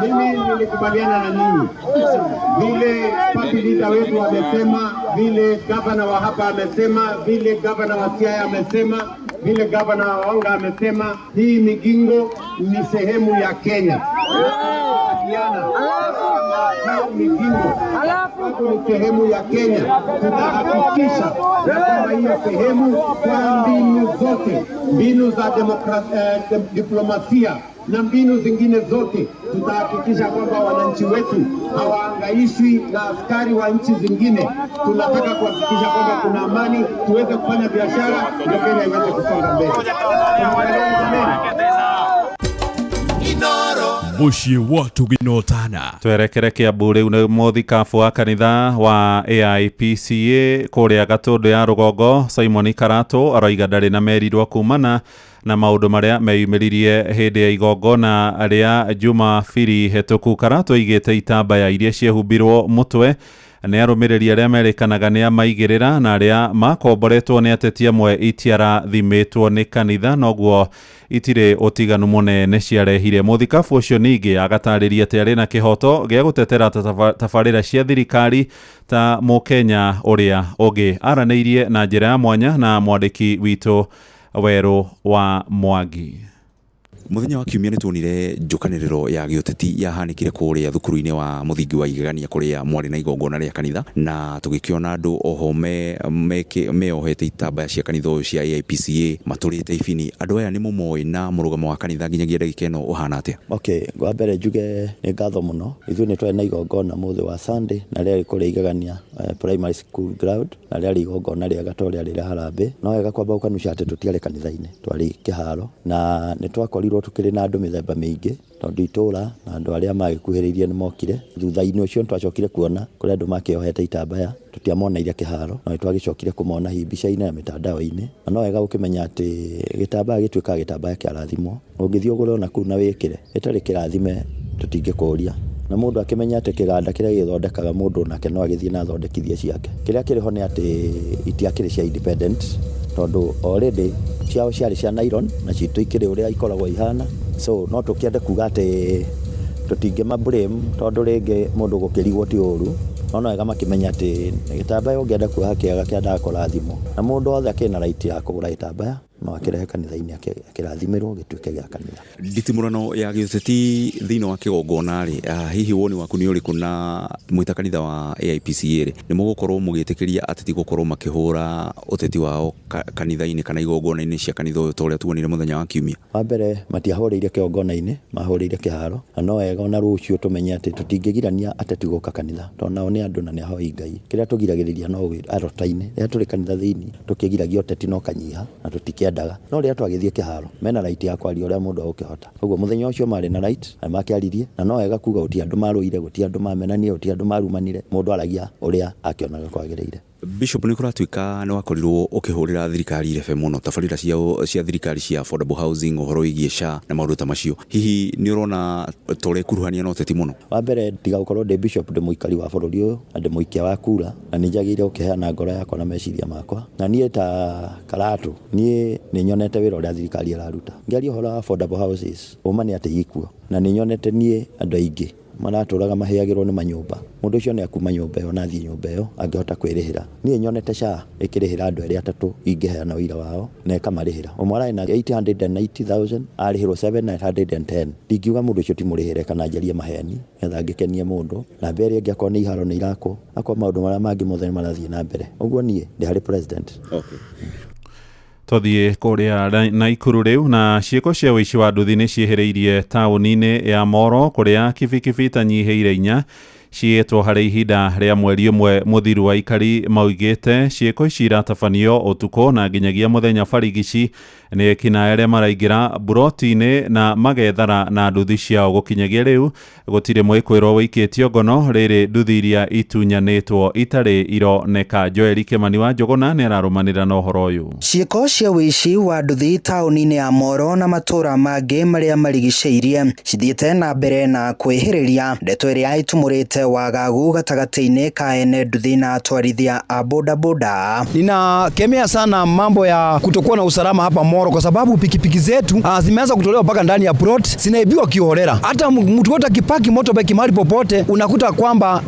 mimi nilikubaliana na nyinyi vile party leader wetu amesema, vile gavana wa hapa amesema, vile gavana wa Siaya amesema, vile gavana wa Wanga amesema, hii Migingo ni sehemu ya Kenya. Migingo ni sehemu ya Kenya. Tutahakikisha kwamba hiyo sehemu kwa mbinu zote, mbinu za diplomasia na mbinu zingine zote, tutahakikisha kwamba wananchi wetu hawaangaishwi na askari wa nchi zingine. Tunataka kuhakikisha kwamba kuna amani, tuweze kufanya biashara, ndio Kenya iweze kusonga mbele. Muciĩ wa Tũginotana. Twerekere Kiambu rĩu nĩ mũthikabu wa kanitha wa AIPCA kũrĩa Gatũndũ ya rũgongo Simon Karatu aroiga ndarĩ na merirwo kumana na maũndũ marĩa meyumĩririe hĩndĩ ya igongona rĩa Jumapili hetũku. Karatu aigĩte itambaya iria ciehumbirwo mũtwe nĩ arũmĩrĩri arĩa merĩkanaga nĩ amaigĩrĩra na arĩa makomboretwo nĩ ateti amwe itiarathimĩtwo nĩ kanitha noguo itirĩ ũtiganu mũnene ciarehire. Mũthikabu ũcio ningĩ agatarĩria atĩ arĩ na kĩhoto gĩa gũtetera tabarĩra cia thirikari ta mũkenya ũrĩa ũngĩ. Aranĩirie na njĩra ya mwanya na mwandĩki witũ Werũ wa Mwangi. Muthenya wa kiumia nituonire njukaniriro ya giuteti yahanikire kuria thukuru-ini wa muthingi wa igegania kuria mwari na igongona ria kanitha, na tugikiona andu oho meohete itambaya cia kanitha uyu cia AIPCA maturite ibini. Andu aya ni mumoĩ na murugamo wa kanitha nginyagia ndagika ĩno ũhana atia? Okay, ngwa mbere njuge nĩ ngatho mũno. Ithuĩ nĩ twarĩ na igongona mũthĩ wa Sunday na rĩarĩ kũrĩa Igegania Primary School ground, na rĩarĩ igongona rĩega to rĩarĩ rĩa harambee. No wega kwamba ũkanuca atĩ tũtiarĩ kanitha-inĩ, twarĩ kĩharo na nĩ twakorirwo tukĩrĩ na andũ mĩthemba mĩingĩ tondũ itũra na andũ arĩa magĩkuhĩrĩirie nĩ mokire. Thutha-inĩ ũcio nĩtwacokire kuona kũrĩ andũ makĩohete itambaya, tũtiamoneire kĩharo, no nĩtwagĩcokire kũmona hihi mbica-inĩ na mĩtandao-inĩ. Na no wega gũkĩmenya atĩ gĩtambaya gĩtuĩkaga gĩtambaya kĩarathimwo, ũngĩthiĩ ũgũre ona kũu na wĩkĩre gĩtarĩ kĩrathime tũtingĩkũria. Na mũndũ akĩmenya atĩ kĩganda kĩrĩa gĩthondekaga mũndũ nake no agĩthiĩ na athondekithie ciake. Kĩrĩa kĩrĩ ho nĩ atĩ itiakĩrĩ cia independent, tondũ already ciao ciarĩ cia nylon na citũ ikĩrĩ ũrĩa ikoragwo ihana. So no tũkĩende kuga atĩ tũtingĩma blame tondũ rĩngĩ mũndũ gũkĩrigwo ti ũru, no no wega makĩmenya atĩ gĩtambaya ũngĩenda kuoha kĩega kĩendaga kũrathimwo, na mũndũ wothe akĩrĩ na right ya kũgũra gĩtambaya no akĩrehe kanitha-inĩ akĩrathimĩrwo gĩtuĩke gĩa kanitha. Nditimũrano ya gĩũteti thĩinĩ wa kĩgongona rĩ, hihi woni waku nĩ ũrĩkũ na mwĩta kanitha wa AIPCA rĩ, nĩ mũgũkorwo mũgĩtĩkĩria ateti gũkorwo makĩhũra ũteti wao kanitha-inĩ kana igongona-inĩ cia kanitha ũyũ ta ũrĩa tuonire mũthenya wa kiumia? Wa mbere matiahũrĩire kĩgongona-inĩ, mahũrĩire kĩharo, na no wega ona rũciũ tũmenye atĩ tũtingĩgirania ateti gũka kanitha tondũ nao nĩ andũ na nĩ ahoi Ngai. Kĩrĩa tũgiragĩrĩria no arota-inĩ, rĩrĩa tũrĩ kanitha thĩinĩ tũkĩgiragia ũteti no kanyiha na tũtikĩendaga. No rĩrĩa twagĩthiĩ kĩharo mena right ya kwaria ũrĩa mũndũ agũkĩhota. Ũguo mũthenya ũcio marĩ na right na makĩaririe, na no wega kuga gũtirĩ andũ marũire, gũtirĩ andũ mamenanire, gũtirĩ andũ marumanire, mũndũ aragia ũrĩa akĩonaga kwagĩrĩire. Bishop, nĩ kũratuĩka nĩ wakorirwo ũkĩhũrĩra thirikari irebe mũno tabarĩra cia thirikari cia affordable housing, ũhoro wĩgiĩ SHA na maũndũ ta macio, hihi nĩ ũrona ta ũrekuruhania na ũteti mũno? Wa mbere tiga gũkorwo ndĩ bishop, ndĩ mũikari wa bũrũri ũyũ na ndĩ mũikia wa kura, na nĩ njagĩrĩire gũkĩheana ngoro yakwa na meciria makwa. Na niĩ ta Karatu, niĩ nĩ nyonete wĩra ũrĩa thirikari ĩraruta. Ngĩaria ũhoro wa affordable houses, ũma nĩ atĩ ikuo, na nĩ nyonete niĩ andũ aingĩ maratũraga mahĩagĩrwo nĩ manyũmba. Mũndũ ũcio nĩ akuma nyũmba ĩyo na athiĩ nyũmba ĩyo angĩhota kwĩrĩhĩra. Niĩ nyonete SHA ĩkĩrĩhĩra andũ erĩ atatũ ingĩheana ũira wao na ĩkamarĩhĩra. Ũmwe ararĩ na 890,000 arĩhĩrwo 710. Ndingiuga mũndũ ũcio ti mũrĩhĩre kana njarie maheni nĩgetha ngĩkenie mũndũ. Na mbere ĩngĩ akorwo nĩ iharo nĩ irakwo, akorwo maũndũ marĩa mangĩ mothe nĩ marathiĩ na mbere. Ũguo niĩ ndĩ harĩ president. Okay. Tũthiĩ kũrĩa Naikuru rĩu, na ciĩko cia ũici wa nduthi nĩ ciĩhĩrĩirie taũni-inĩ ya Moro kũrĩa kibikibi itanyihĩire 4 ciĩtwo harĩ ihinda rĩa mweri ũmwe mũthiru. Aikari maugĩte ciĩko ici iratabanio ũtukũ na nginyagia mũthenya barigici Nĩ ekinaĩ arĩa maraingĩra buroti-inĩ na magethara na nduthi ciao. Gũkinyagia rĩu gũtirĩ mwĩkũĩrwo wĩikĩtio ngono, rĩrĩ nduthi iria itunyanĩtwo itarĩ ironeka. Joel Kimani wa Njũgũna nĩ ararũmanĩrĩra na ũhoro ũyũ. Ciĩko cia wĩici wa nduthi taũni-inĩ ya Moro na matũũra mangĩ marĩa marigicĩirie cithiĩte na mbere na kwĩhĩrĩria, ndeto ĩrĩa ĩtumũrĩte wagagu gatagatĩ-inĩ ka ene nduthi na atwarithia a bodaboda. Ninakemea sana mambo ya kutokuwa na usalama hapa Moro kwa sababu pikipiki zetu zimeanza kutolewa mpaka ndani ya plot, zinaibiwa kiholela. Hata mtu wote akipaki motorbike mahali popote unakuta kwamba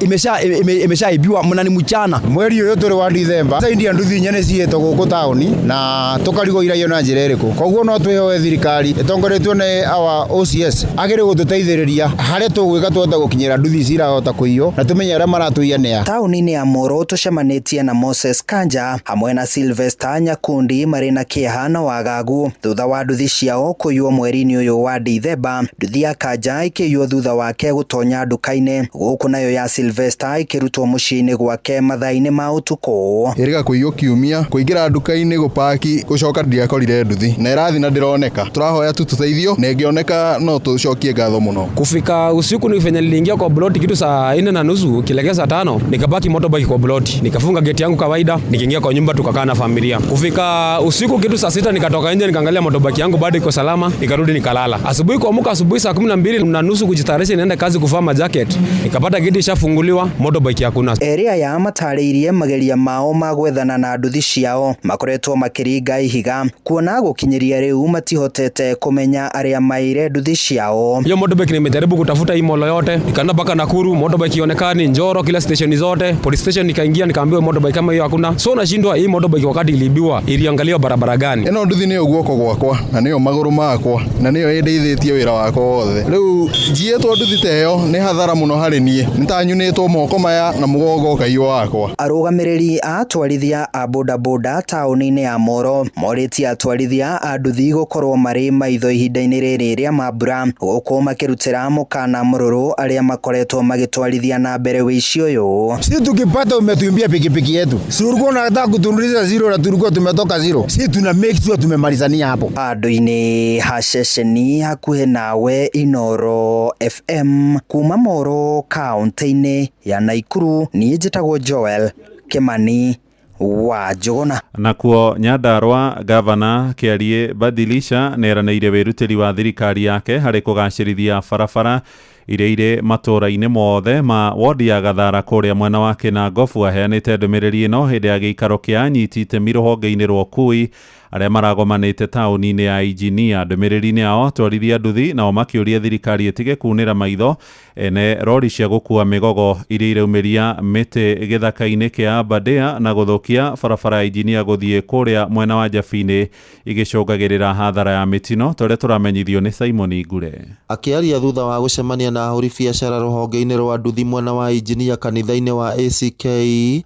imeshaibiwa mna ni mchana. Mweri uyu turi wa Dithemba india nduthi inya nĩ ciiyĩtwo gũkũ taũni na tũkarigwo iraiyo na njĩra ĩrĩkũ. Koguo no twĩhoe thirikari ĩtongoretio nĩ our OCS agĩrĩ gũtũteithĩrĩria harĩa tũgwĩka tũhote gũkinyĩra nduthi ici irahota kũiywo na tũmenye arĩa maratũiya nĩa. Taũni-inĩ ya Moro tũcemanĩtie na Moses Kanja hamwe na Sylvester Nyakundi marĩ na kĩeha na wagagu thutha wa nduthi ciao kũiywo mweri-inĩ ũyũ wa Dithemba. Nduthi ya Kanja ĩkĩiywo thutha wake gũtonya nduka-inĩ, gũkũ nayo ya Sylvester ĩkĩrutwo mũciĩ-inĩ gwake mathaa-inĩ ma ũtukũ. Ĩrĩga kũiywo kiumia, kũingĩra nduka-inĩ gũpaki, gũcoka ndiakorire nduthi na ĩrathi na ndĩroneka. Tũrahoya tu tũteithio na ĩngĩoneka no tũcokie ngatho mũno. Kufika usiku ni venye niliingia kwa ploti kitu saa 4:30 kilekea saa 5, nikapaki motorbike kwa ploti, nikafunga geti yangu kawaida, nikaingia kwa nyumba tukakaa na familia. Kufika usiku kitu saa 6 nikatoka nje nikaangalia motorbike yangu bado iko salama, nikarudi nikalala. Asubuhi kuamka asubuhi saa 12:30 kujitayarisha niende kazi kuvaa majacket, nikapata geti ishafunguliwa, motorbike hakuna. Area ya matarĩirie mageria mao ma gwethana na nduthi ciao makoretwo makĩringa ihiga kuona gũkinyĩria rĩu matihotete kũmenya arĩa maire nduthi ciao. Hiyo motorbike nimejaribu kutafuta hii molo yote, nikaenda mpaka Nakuru, motorbike ionekani, Njoro, kila station zote, police station nikaingia nikaambiwa motorbike kama hiyo hakuna. So nashindwa hii motorbike wakati iliibiwa iliangaliwa barabara gani? Ĩno nduthi nĩyo guoko gwakwa na nĩyo magũrũ makwa na nĩyo ĩndeithĩtie wĩra wakwa wothe. Rĩu njiĩtwo nduthi ta ĩyo nĩ hathara mũno harĩ niĩ, nĩtanyunĩtwo moko maya na mũgongo ũkaiywo wakwa. Arũgamĩrĩri a atwarithia a bodaboda taũni-inĩ ya Moro morĩtie atwarithia a nduthi gũkorwo marĩ maitho ihinda-inĩ rĩrĩ rĩa mambura, gũkũ makĩrutĩra mũkana mũrũrũ arĩa makoretwo magĩtwarithia na mbere wĩici ũyũ. Si tukipata umetuimbia pikipiki yetu, si ulikuwa unataka kutunuliza zero na tulikuwa tumetoka zero. Si tuna make sure tumemalizania hapo. Handũ-inĩ ha ceceni hakuhĩ nawe Inoro FM kuma Moro kaunti-inĩ ya Nakuru, niĩ njĩtagwo Joel Kimani wa Njũgũna. Nakuo Nyandarua gavana Kĩarie Badilisha nĩeranĩire wĩrutĩri wa thirikari yake harĩ kũgacĩrithia barabara iria irĩ matũũra-inĩ mothe ma wodi ya Gathara kũrĩa mwena wa Kĩnangobu. Aheanĩte ndũmĩrĩri ĩno hĩndĩ ya gĩikaro kĩa anyiti itemi rũhonge-inĩ rwa ũkui arĩa maragomanĩte taũni-inĩ ya Injinia. Ndũmĩrĩri-inĩ yao atwarithia nduthi nao makĩũria thirikari ĩtige kunĩra maitho ene rori cia gũkua mĩgogo iria iraumĩria mĩtĩ gĩthaka-inĩ kĩa Aberdare na gũthũkia barabara ya Injinia gũthiĩ kũrĩa mwena wa Njabini igĩcũngagĩrĩra hathara ya mĩtino, ta ũrĩa tũramenyithio nĩ Simon Ngure. Akĩaria thutha wa gũcemania na ahũri biacara rũhonge-inĩ rwa nduthi mwena wa Injinia kanitha-inĩ wa ACK,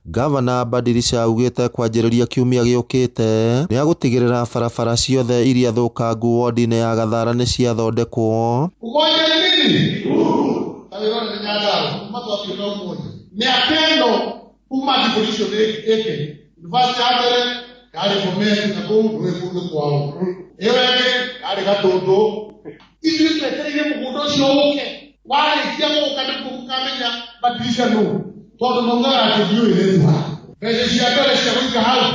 Gavana Badilisha augĩte kwanjĩrĩria kiumia gĩũkĩte nĩ agũtigĩrĩra barabara ciothe iria thũkangu wodi-inĩ ya Gathara nĩ ciathondekwo. Umoja ni nini? Mĩaka ĩno kuma devolution ĩke university ya mbere yarĩ Bomet na kũu rwĩ kũndũ kwao, ĩyo ĩngĩ yarĩ Gatũndũ. Ithuĩ twetereire mũgũnda ũcio ũke, warĩkia gũka nĩguo mũkamenya Badilisha nũ, tondũ maugaga atĩ ndiũĩ rĩtwa. Mbeca cia mbere cia gũiga hau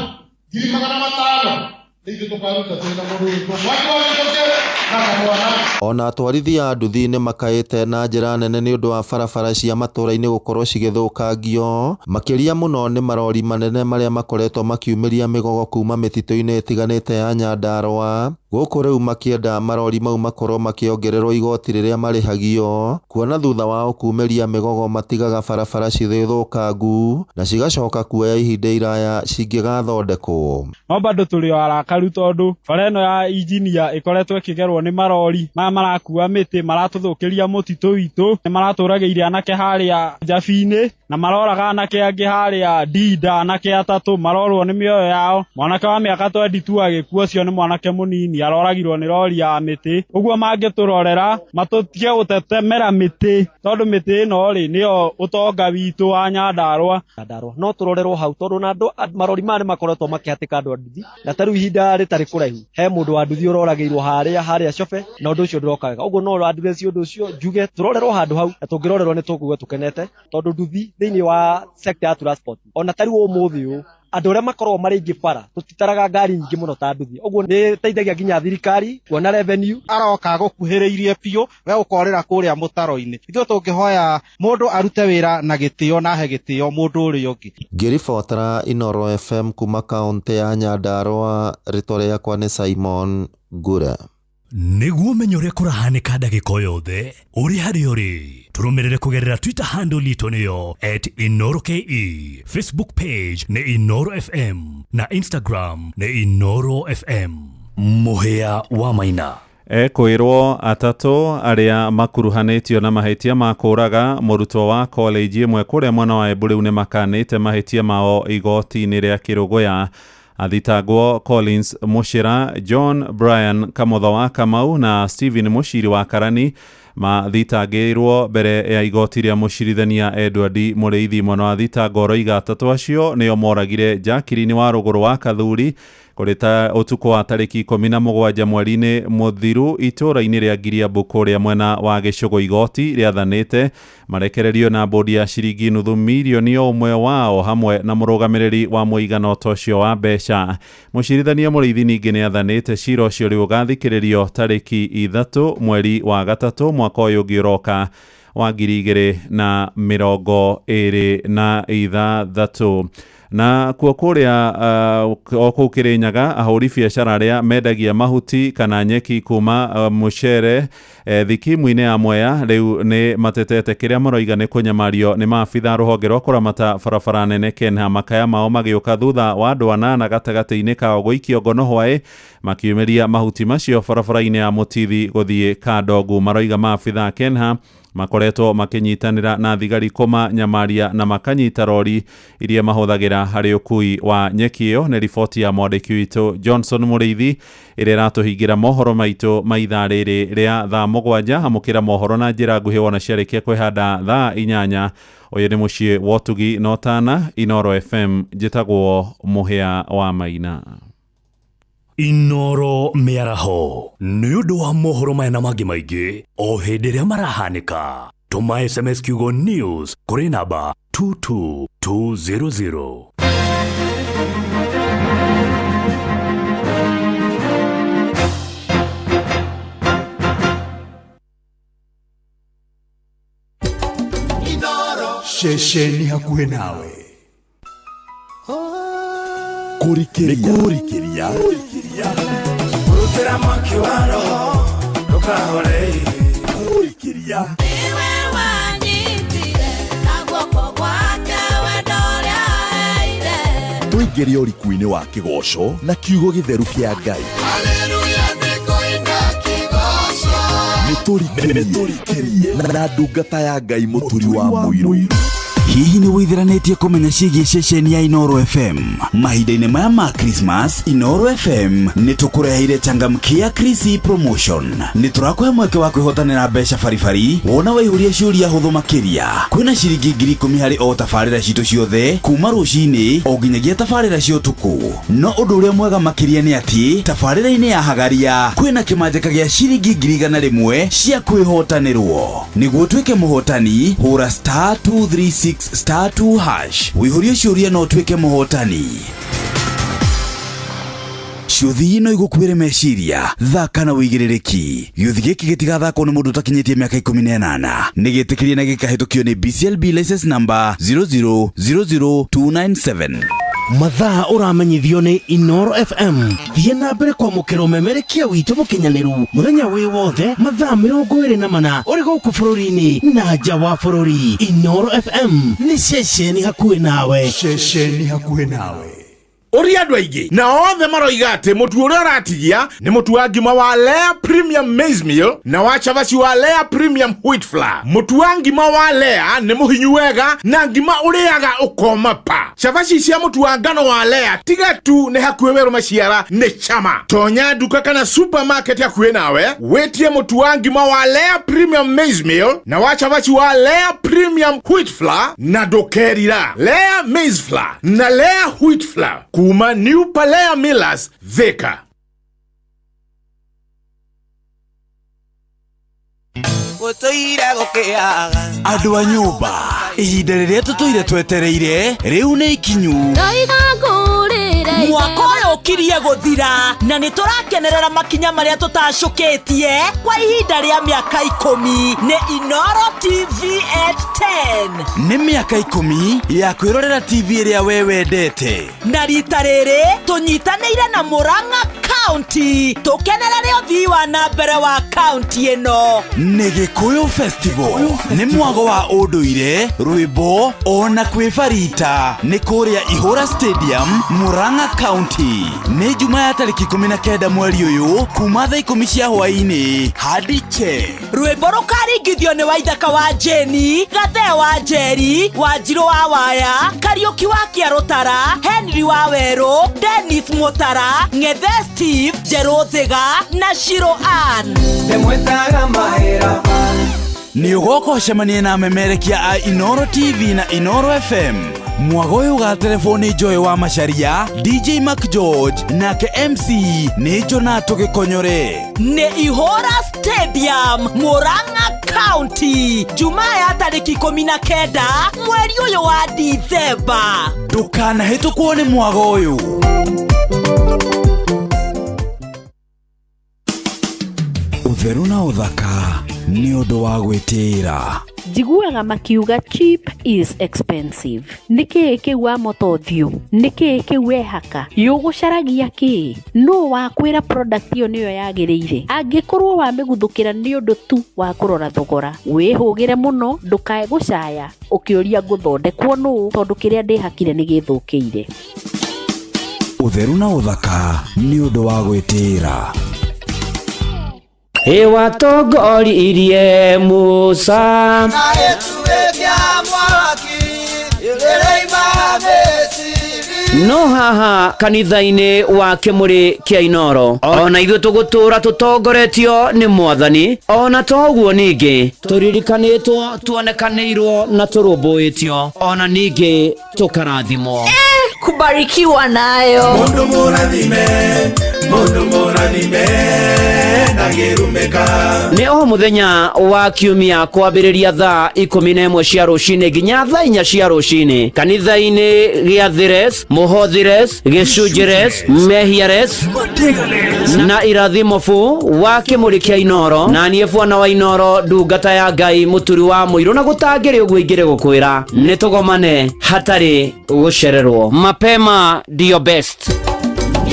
500,000 nĩ ithuĩ tũkaruta twĩ na mũndũ wĩtwo Mwangi wa Gĩkũnjũ na kamwana. Ona atwarithia a nduthi nĩ makaĩte na njĩra nene nĩ ũndũ wa barabara cia matũũra-inĩ gũkorwo cigĩthũkangio, makĩria mũno nĩ marori manene marĩa makoretwo makiumĩria mĩgogo kuma mĩtitũ-inĩ ĩtiganĩte ya Nyandarua, gũkũ rĩu makĩenda marori mau makorwo makĩongererwo igoti rĩrĩa marĩhagio, kuona thutha wao kumĩria mĩgogo matigaga barabara cigĩthũkangu na cigacoka kuoya ihinda iraya cingĩgathondekwo. No bado tũrĩ o arakaru tondũ bara ĩno ya Injinia ĩkoretwo ĩkĩgerwo nĩ marori maya marakua mĩtĩ, maratũthũkĩria mũtitũ witũ, nĩ maratũragĩire anake harĩa Njabini na maroraga anake angĩ harĩa Ndinda, anake atatũ marorwo nĩ mĩoyo yao. Mwanake wa mĩaka 22 agĩkua, ũcio nĩ mwanake mũnini. Aroragirwo nĩ rori ya mĩtĩ. Ũguo mangĩtũrorera matũtige gũtetemera mĩtĩ, tondũ mĩtĩ ĩno rĩ nĩyo ũtonga witũ wa Nyandarũa. Nyandarũa no tũrorerwo hau, tondũ na andũ marori maya nĩ makoretwo makĩhatĩka andũ a nduthi, na ta rĩu ihinda rĩtarĩ kũraihu he mũndũ wa nduthi ũroragĩirwo harĩa Cobe, na ũndũ ũcio ndũroka wega. Ũguo no address ũndũ ũcio, njuge tũrorerwo handũ hau, na tũngĩrorerwo nĩ tũkũigua tũkenete, tondũ nduthi thĩinĩ wa sector ya transport ona ta rĩu ũmũthĩ ũyũ andũ arĩa makoragwo marĩ aingĩ bara tũtitaraga ngari nyingĩ mũno ta nduthi. Ũguo nĩ ĩteithagia nginya thirikari kuona revenue. Aroka gũkuhĩrĩirie biũ, we ũkorĩra kũrĩa mũtaro-inĩ. Ithuĩ tũngĩhoya mũndũ arute wĩra na gĩtĩo na ahe gĩtĩo mũndũ ũrĩa ũngĩ. Ngĩribotera Inooro FM kuma kaũntĩ ya Nyandarũa, rĩtwa rĩakwa nĩ Simon Ngure. Nĩguo ũmenye ũrĩa kũrahanĩka ndagĩka o yothe ũrĩ harĩa ũrĩ, tũrũmĩrĩre kũgerera Twitter handle itũ nĩyo at Inooro KE, Facebook page nĩ Inooro FM na Instagram nĩ Inooro FM. Mũhĩa wa Maina. Ekwĩrwo atatũ arĩa makuruhanĩtio na mahĩtia ma kũũraga mũrutwo wa college ĩmwe kũrĩa mwena wa Embu rĩu nĩmakanĩte mahĩtia mao igoti-inĩ rĩa Kĩrũgũya. Athitangwo Collins Mushira, John Brian Kamotho wa Kamau na Stephen Mushiri wa Karani mathitangĩirwo mbere ya igoti rĩa mũcirithania Edward Mũrĩithi. Mwena wa thitango ũroiga atatũ acio nĩo moragire Jacqueline wa rũgũrũ wa Kathuri kũrĩ ta ũtukũ wa tarĩki 17 mweri-inĩ mũthiru itũũra-inĩ rĩa Ngiriambu kũrĩa mwena wa Gĩcũgũ. Igoti rĩathanĩte marekererio na bodi ya ciringi nuthu mirioni o ũmwe wao hamwe na mũrũgamĩrĩri wa mũigana ta ũcio wa mbeca. Mũcirithania Mũrĩithi ningĩ nĩathanĩte cira ũcio rĩu ũgathikĩrĩrio tarĩki 3 mweri wa 3 mwaka ũyũ ũngĩ ũroka wa 2026. Na kuo kũrĩa o kũu Kĩrĩnyaga, ahũri biacara arĩa mendagia mahuti kana nyeki kuma mũcere thikimu-inĩ ya Mwea rĩu nĩ matetete kĩrĩa maroiga nĩ kũnyamario nĩ maabitha rũhonge rwa kũramata barabara nene Kenha. Makaya mao magĩũka thutha wa andũ anana gatagatĩ-inĩ kao gũikio ngono hwaĩ makiumĩria mahuti macio barabara-inĩ ya Mũtithi gũthiĩ Kandongu. Maroiga maabitha Kenha makoretwo makĩnyitanĩra na thigari kũmanyamaria na makanyita rori iria mahũthagĩra harĩ ũkui wa nyeki ĩyo. Nĩ riboti ya mwandĩki witũ Johnson Mũrĩithi ĩrĩa ĩratũhingĩra mohoro maitũ ma ithaa rĩrĩ rĩa thaa 7. Amũkĩra mohoro na njĩra nguhĩ wona ciarĩkia kwĩhanda thaa 8. Ũyũ nĩ mũciĩ wa ũtugi na ũtana, Inooro FM. Njĩtagwo Mũhĩa wa Maina. Inooro mĩaraho nĩ ũndũ wa mohoro maya na mangĩ maingĩ o hĩndĩ ĩrĩa marahanĩka. Tũma SMS kiugo news kũrĩ namba 22200. Ceceni hakuhĩ nawe. Kũrikĩria. Rutĩra mwaki wa roho ndũkahore. Kũrikĩria. Niwe wanyitire na guoko gwake wendo ũrĩa aheire. Tũingĩre ũriku-inĩ wa kĩgoco na kiugo gĩtheru kĩa Ngai. Haleluya nĩngũina kĩgoco. Nĩtũrikĩrie na ndungata ya Ngai Mũturi wa Mũirũ. Hihi nĩ wĩtheranĩtie kũmenya ciĩgiĩ ceceni ya Inooro FM? Mahinda-inĩ maya ma Christmas, Inooro FM nĩ tũkũreheire changamkia Krisi promotion. Nĩ tũrakũhe mweke wa kwĩhotanĩra mbeca baribari wona waihũria ciũria hũthũ makĩria. Kwĩna ciringi 10,000 harĩ o tabarĩra citũ ciothe kuma rũcinĩ o nginyagia tabarĩra cia ũtukũ. No ũndũ ũrĩa mwega makĩria nĩ atĩ tabarĩra-inĩ ya Hagaria kwĩna kĩmanjĩka gĩa ciringi 100,000 cia kwĩhotanĩrwo. Nĩguo ũtuĩke mũhotani, hũra star 236 star 2 hash wĩihũrie ciũria na ũtuĩke mũhotani. Ciũthi no igũkuĩre meciria, thaka na wĩigĩrĩrĩki. Gĩũthi gĩkĩ gĩtigathakwo nĩ mũndũ ũtakinyĩtie mĩaka 18. Nĩ gĩtĩkĩrie na gĩkahĩtũkio nĩ BCLB license number 0000297. Mathaa ũramenyithio nĩ Inooro FM. Thiĩ na mbere kwamũkĩra ũmemerekia witũ mũkinyanĩru mũthenya wĩ wothe mathaa 24 ũrĩ gũkũ bũrũri-inĩ na nja wa bũrũri. Inooro FM nĩ ceceni hakuhĩ nawe. Ceceni hakuhĩ nawe. Ũria andũ aingĩ na othe maroiga atĩ mũtu ũrĩa ũratigia nĩ mũtu wa ngima wa Lea Premium Maize Meal na wa cabaci wa Lea Premium Wheat Flour. Mũtu wa ngima wa Lea nĩ mũhinyu wega na ngima ũrĩaga ũkoma pa. Cabaci cia mũtu wa ngano wa Lea tiga tu nĩ hakuhĩ werũ maciara nĩ chama. Tonya nduka kana supermarket hakuhĩ nawe wĩtie mũtu wa ngima wa Lea Premium Maize Meal na wa cabaci wa Lea Premium Wheat Flour na ndũkerira. Lea Maize Flour na Lea Wheat Flour kuma New Palea Millers, Thika. Andũ a nyũmba, ihinda rĩrĩa tũtũire twetereire rĩu nĩ ikinyu. Mwaka ũyũ ũkirie gũthira na nĩ tũrakenerera makinya marĩa tũtacũkĩtie kwa ihinda rĩa mĩaka 10 nĩ Inoro TV at 10. Nĩ mĩaka 10 ya kwĩrorera TV ĩrĩa we wendete. Na rita rĩrĩ tũnyitanĩire na Murang'a County tũkenerere ũthii wa na mbere wa county ĩno. Nĩ Gĩkũyũ Festival nĩ mwago wa ũndũire, rwĩmbo ona kwĩbarita nĩ kũrĩa Ihũra Stadium, Murang'a County. Nĩ Juma ya tarĩki 19 mweri ũyũ kuma thaa 10 cia hwaĩ-inĩ hadi che. Rwĩmbo rũkaringithio nĩ Waithaka wa Jeni, Gathee wa Njeri, Wanjirũ wa Waya, Kariũki wa Kĩarũtara, Henry wa Werũ, Dennis Mũtara, Ng'ethe Steve, Njerũ Thiga na Shiro Ann. Nĩ ũgoka ũcemanie na amemerekia a Inoro TV na Inoro FM. Mwago ũyũ ũgaterebwo nĩ Joy wa Macharia, DJ Mac George nake MC nĩ Jonato Gĩkonyore. Nĩ Ihũra Stadium, Murang'a County, Jumaa ya tarĩki 19 mweri ũyũ wa Dithemba. Ndũkanahĩtũkwo nĩ mwago ũyũ. Ũtheru na ũthaka nĩ ũndũ wa gwĩtĩĩra. Njiguaga makiuga cheap is expensive. Nĩ kĩĩ kĩu wa moto ũthiũ? Nĩ kĩĩ kĩu wehaka? Yũgũcaragia kĩĩ? Nũ wakwĩra product ĩyo nĩyo yagĩrĩire? Angĩkorwo wamĩguthũkĩra nĩ ũndũ tu wa kũrora thogora, wĩhũgĩre mũno ndũkae gũcaya ũkĩũria ngũthondekwo nũ tondũ kĩrĩa ndĩhakire nĩ gĩthũkĩire. Ũtheru na ũthaka nĩ ũndũ wa gwĩtĩĩra. Ĩwatongoririe Musa no haha kanitha-inĩ wa Kĩmũrĩ kĩa Inoro ona ithuĩ tũgũtũra tũtongoretio nĩ Mwathani, ona toguo ningĩ tũririkanĩtwo, tuonekanĩirwo na tũrũmbũĩtio, ona ningĩ tũkarathimwo. Kubarikiwa nayo. Mundu mũrathime, mundu mũrathime ndangĩrumĩka. Nĩ o mũthenya wa kiumia kwambĩrĩria thaa 11 cia rũcinĩ nginya thaa 4 cia rũcinĩ kanitha-inĩ gĩa Thires, Mũhothires, Gĩcunjĩres, Mehiares na Irathimobu wa Kĩmũrĩ kĩa Inoro. Na niĩ bwana wa Inoro, ndungata ya Ngai, mũturi wa mũirũ na gũtangĩrĩ ũguo ingĩrĩ gũkwĩra nĩ tũgomane hatarĩ gũcererwo. Mapema ndio best.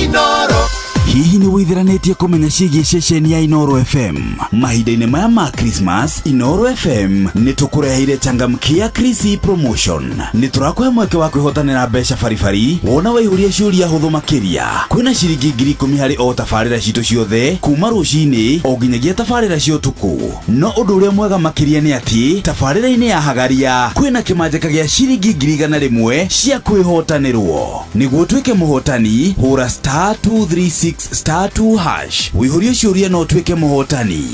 Inoro. Hihi nĩ wĩthiranĩtie kũmenya ciĩgiĩ ceceni ya Inoro FM? Mahinda-inĩ maya ma Christmas, Inoro FM nĩ tũkũreheire changamkia Krisi promotion. Nĩ tũrakũhe mweke wa kwĩhotanĩra mbeca baribari wona waihũria ciũria hũthũ makĩria. Kwĩna ciringi 10,000 harĩ o tabarĩra citũ ciothe kuma rũcinĩ o nginyagia tabarĩra cia ũtukũ. No ũndũ ũrĩa mwega makĩria nĩ atĩ tabarĩra-inĩ ya Hagaria kwĩna kĩmanjĩka gĩa ciringi 100,000 cia kwĩhotanĩrwo. Nĩguo ũtuĩke mũhotani, hũra *236 *2# wĩihũrie ciũria na ũtuĩke mũhotani.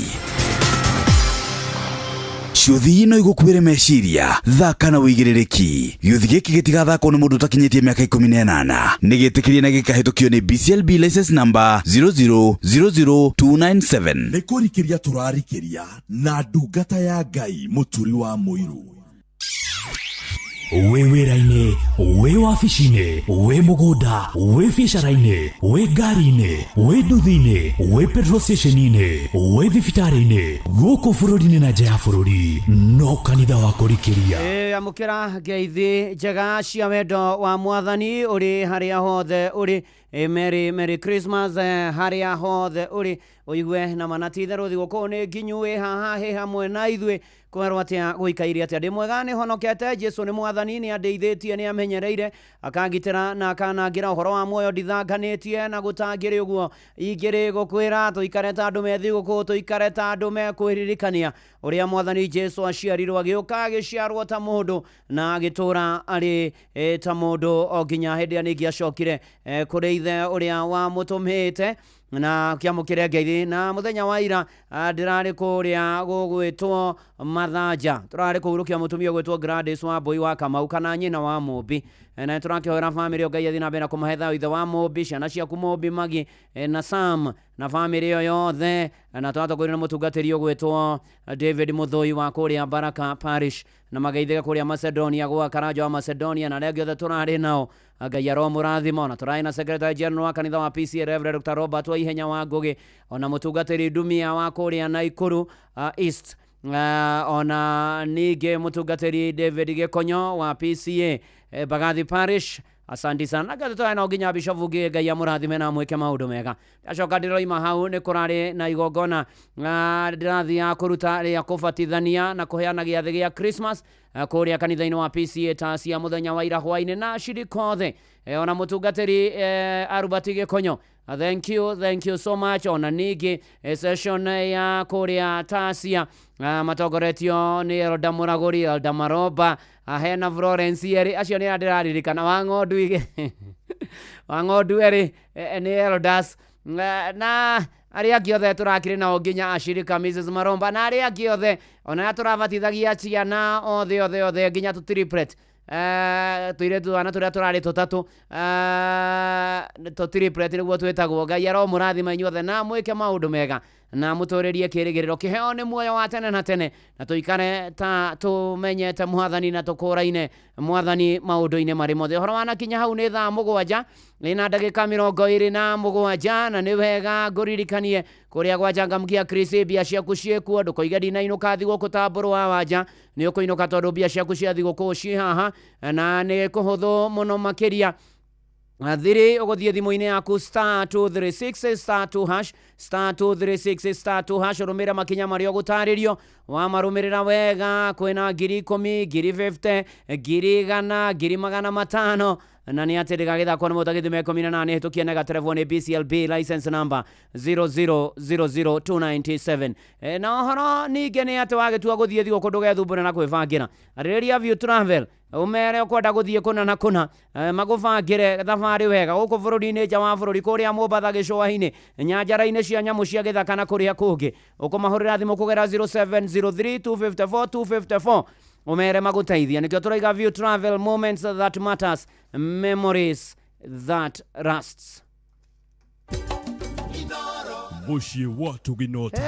Ciũthi no igũkuĩre meciria, thaka na wĩigĩrĩrĩki. Gĩũthi gĩkĩ gĩtigathakwo nĩ mũndũ ũtakinyĩtie mĩaka 18. Nĩ gĩtĩkĩrie na gĩkahĩtũkio nĩ BCLB license number 0000297. Nĩ kũrikĩria tũrarikĩria na ndungata ya Ngai mũturi wa mũiru. Wĩ wĩra-inĩ, wĩ wabici-inĩ, wĩ mũgũnda, wĩ biacara-inĩ, wĩ ngari-inĩ, wĩ nduthi-inĩ, wĩ petrol station-inĩ, wĩ thibitarĩ-inĩ, gũkũ bũrũri-inĩ na nja ya bũrũri, no kanitha wa kũrikĩria. Amũkĩra ngeithi njega cia wendo wa Mwathani ũrĩ harĩa hothe ũrĩ. Merry Merry Christmas harĩa hothe ũrĩ. Ũigue na mana ti itherũ thigũkũ nĩ nginyu ĩ haha hĩ hamwe na ithuĩ kwerwo atĩa gũikaire atĩa. Ndĩ mwega nĩ honokete, Jesu nĩ mwathani, nĩ andeithĩtie, nĩ amenyereire, akangitĩra na akanangĩra ũhoro wa muoyo ndithanganĩtie na gũtangĩrĩ ũguo ingĩrĩ gũkwĩra tũikare ta andũ me thigũkũ, tũikare ta andũ mekwĩririkania ũrĩa mwathani Jesu aciarirwo, agĩũka agĩciarwo ta mũndũ na agĩtũra arĩ ta mũndũ o nginya hĩndĩ ĩrĩa ningĩ acokire kũrĩ ithe ũrĩa wamũtũmĩte na kĩamũkĩre ngeithi. Na mũthenya wa ira ndĩrarĩ kũrĩa gũgwĩtwo Mathanja, tũrarĩ kũhurũkia mũtumia ũgwĩtwo Gladys wa Mbũi wa Kamau kana nyina wa Mũmbi, na tũrakĩhoera bamĩrĩ Ngai athiĩ na mbere na kũmahe thayũ, ithe wa Mũmbi, ciana ciaku Mũmbi, Magi na Sam na bamĩrĩ ĩyo yothe, na tũratongorio nĩ mũtungatĩri ũgwĩtwo David Mũthũi wa kũrĩa Baraka Parish, na mageithĩka kũrĩa Macedonia gwa Karanja wa Macedonia na arĩa angĩ othe tũrarĩ nao, Ngai aromũrathima. Ona tũrarĩ na Secretary General wa kanitha wa PCA Reverend Dr. Robert Waihenya wa Ngũgĩ, ona mũtungatĩri Ndumia wa kũrĩa Naikuru East, ona ningĩ mũtungatĩri David Gĩkonyo wa PCA Bagathi Parish. Asante sana. Na tũrarĩ nao nginya Bishop Ngĩ, Ngai amũrathime na amwĩke maũndũ mega. Ndacoka ndĩroima hau nĩ kũrarĩ na igongona ndĩrathiaga kũruta rĩa kũbatithania na kũheana gĩathĩ gĩa Christmas kũrĩa kanitha-inĩ wa PCA Tasia mũthenya wa ira hwaĩ-inĩ na ashirika othe, ona mũtungatĩri Arubati Gĩkonyo, thank you, thank you so much. Ona ningĩ session ya kũrĩa Tasia matongoretio nĩ Elda Mũragũri, Elda Maroba, hena Florence erĩ, acio nĩ ndĩraririkana wa ng'ondu igĩ wa ng'ondu erĩ nĩ Eldas na arĩa angĩ othe tũrakĩrĩ nao nginya ashirika Mrs Maromba na arĩa angĩ othe, ona arĩa tũrabatithagia ciana othe othe othe nginya tũ triplet tũirĩtu twana tũrĩa tũrarĩ tũtatũ tũ triplet nĩguo twĩtagwo. Ngai aromũrathima inyuothe na mwĩke maũndũ mega na mũtũrĩrie kĩrĩgĩrĩro kĩheo nĩ muoyo wa tene na tene, na tũikare ta tũmenyete mwathani na tũkũraine mwathani maũndũ-inĩ marĩ mothe. Ũhoro wanakinya hau nĩ thaa 7 na ndagĩka 27, na nĩ wega ngũririkanie kũrĩa gwa Changamkia Chris, mbia ciaku ciĩkuo, ndũkoige ndinainũka thigũkũ ta mbũrũ wa wanja, nĩ ũkũinũka tondũ mbia ciaku cia thigũkũ ciĩ haha na nĩ kũhũthũ mũno makĩria. Thiri ũgũthiĩ thimũ-inĩ yaku star 236 star 2 hash star 236 star 2 hash, ũrũmĩrĩre makinya marĩa ũgũtarĩrio, wamarũmĩrĩra wega kwĩna 10,000, 50,000, 100,000, 500,000, na nĩ atĩ ndĩgagĩthakwo nĩ mũndũ gĩthimo 18 hĩtũkie na gaterevwo nĩ BCLB license number 0000297. Na ũhoro ningĩ nĩ atĩ wagĩtua gũthiĩ thigũkũ ndũgethumbũre na kwĩbangĩra, arĩrĩria View Travel umere ũkwenda gũthiĩ kũna na kũna, magũbangĩre thabarĩ wega gũkũ bũrũri-inĩ, nja wa bũrũri, kũrĩa Mombatha gĩcũa-inĩ, nyanjara-inĩ cia nyamũ cia gĩthaka na kũrĩa kũngĩ. Ũkũmahũrĩra thimũ kũgera 0703 254 254 umere magũteithia. Nĩkĩo tũraiga View Travel, moments that matters, memories that lasts. Mũciĩ wa Tũginota.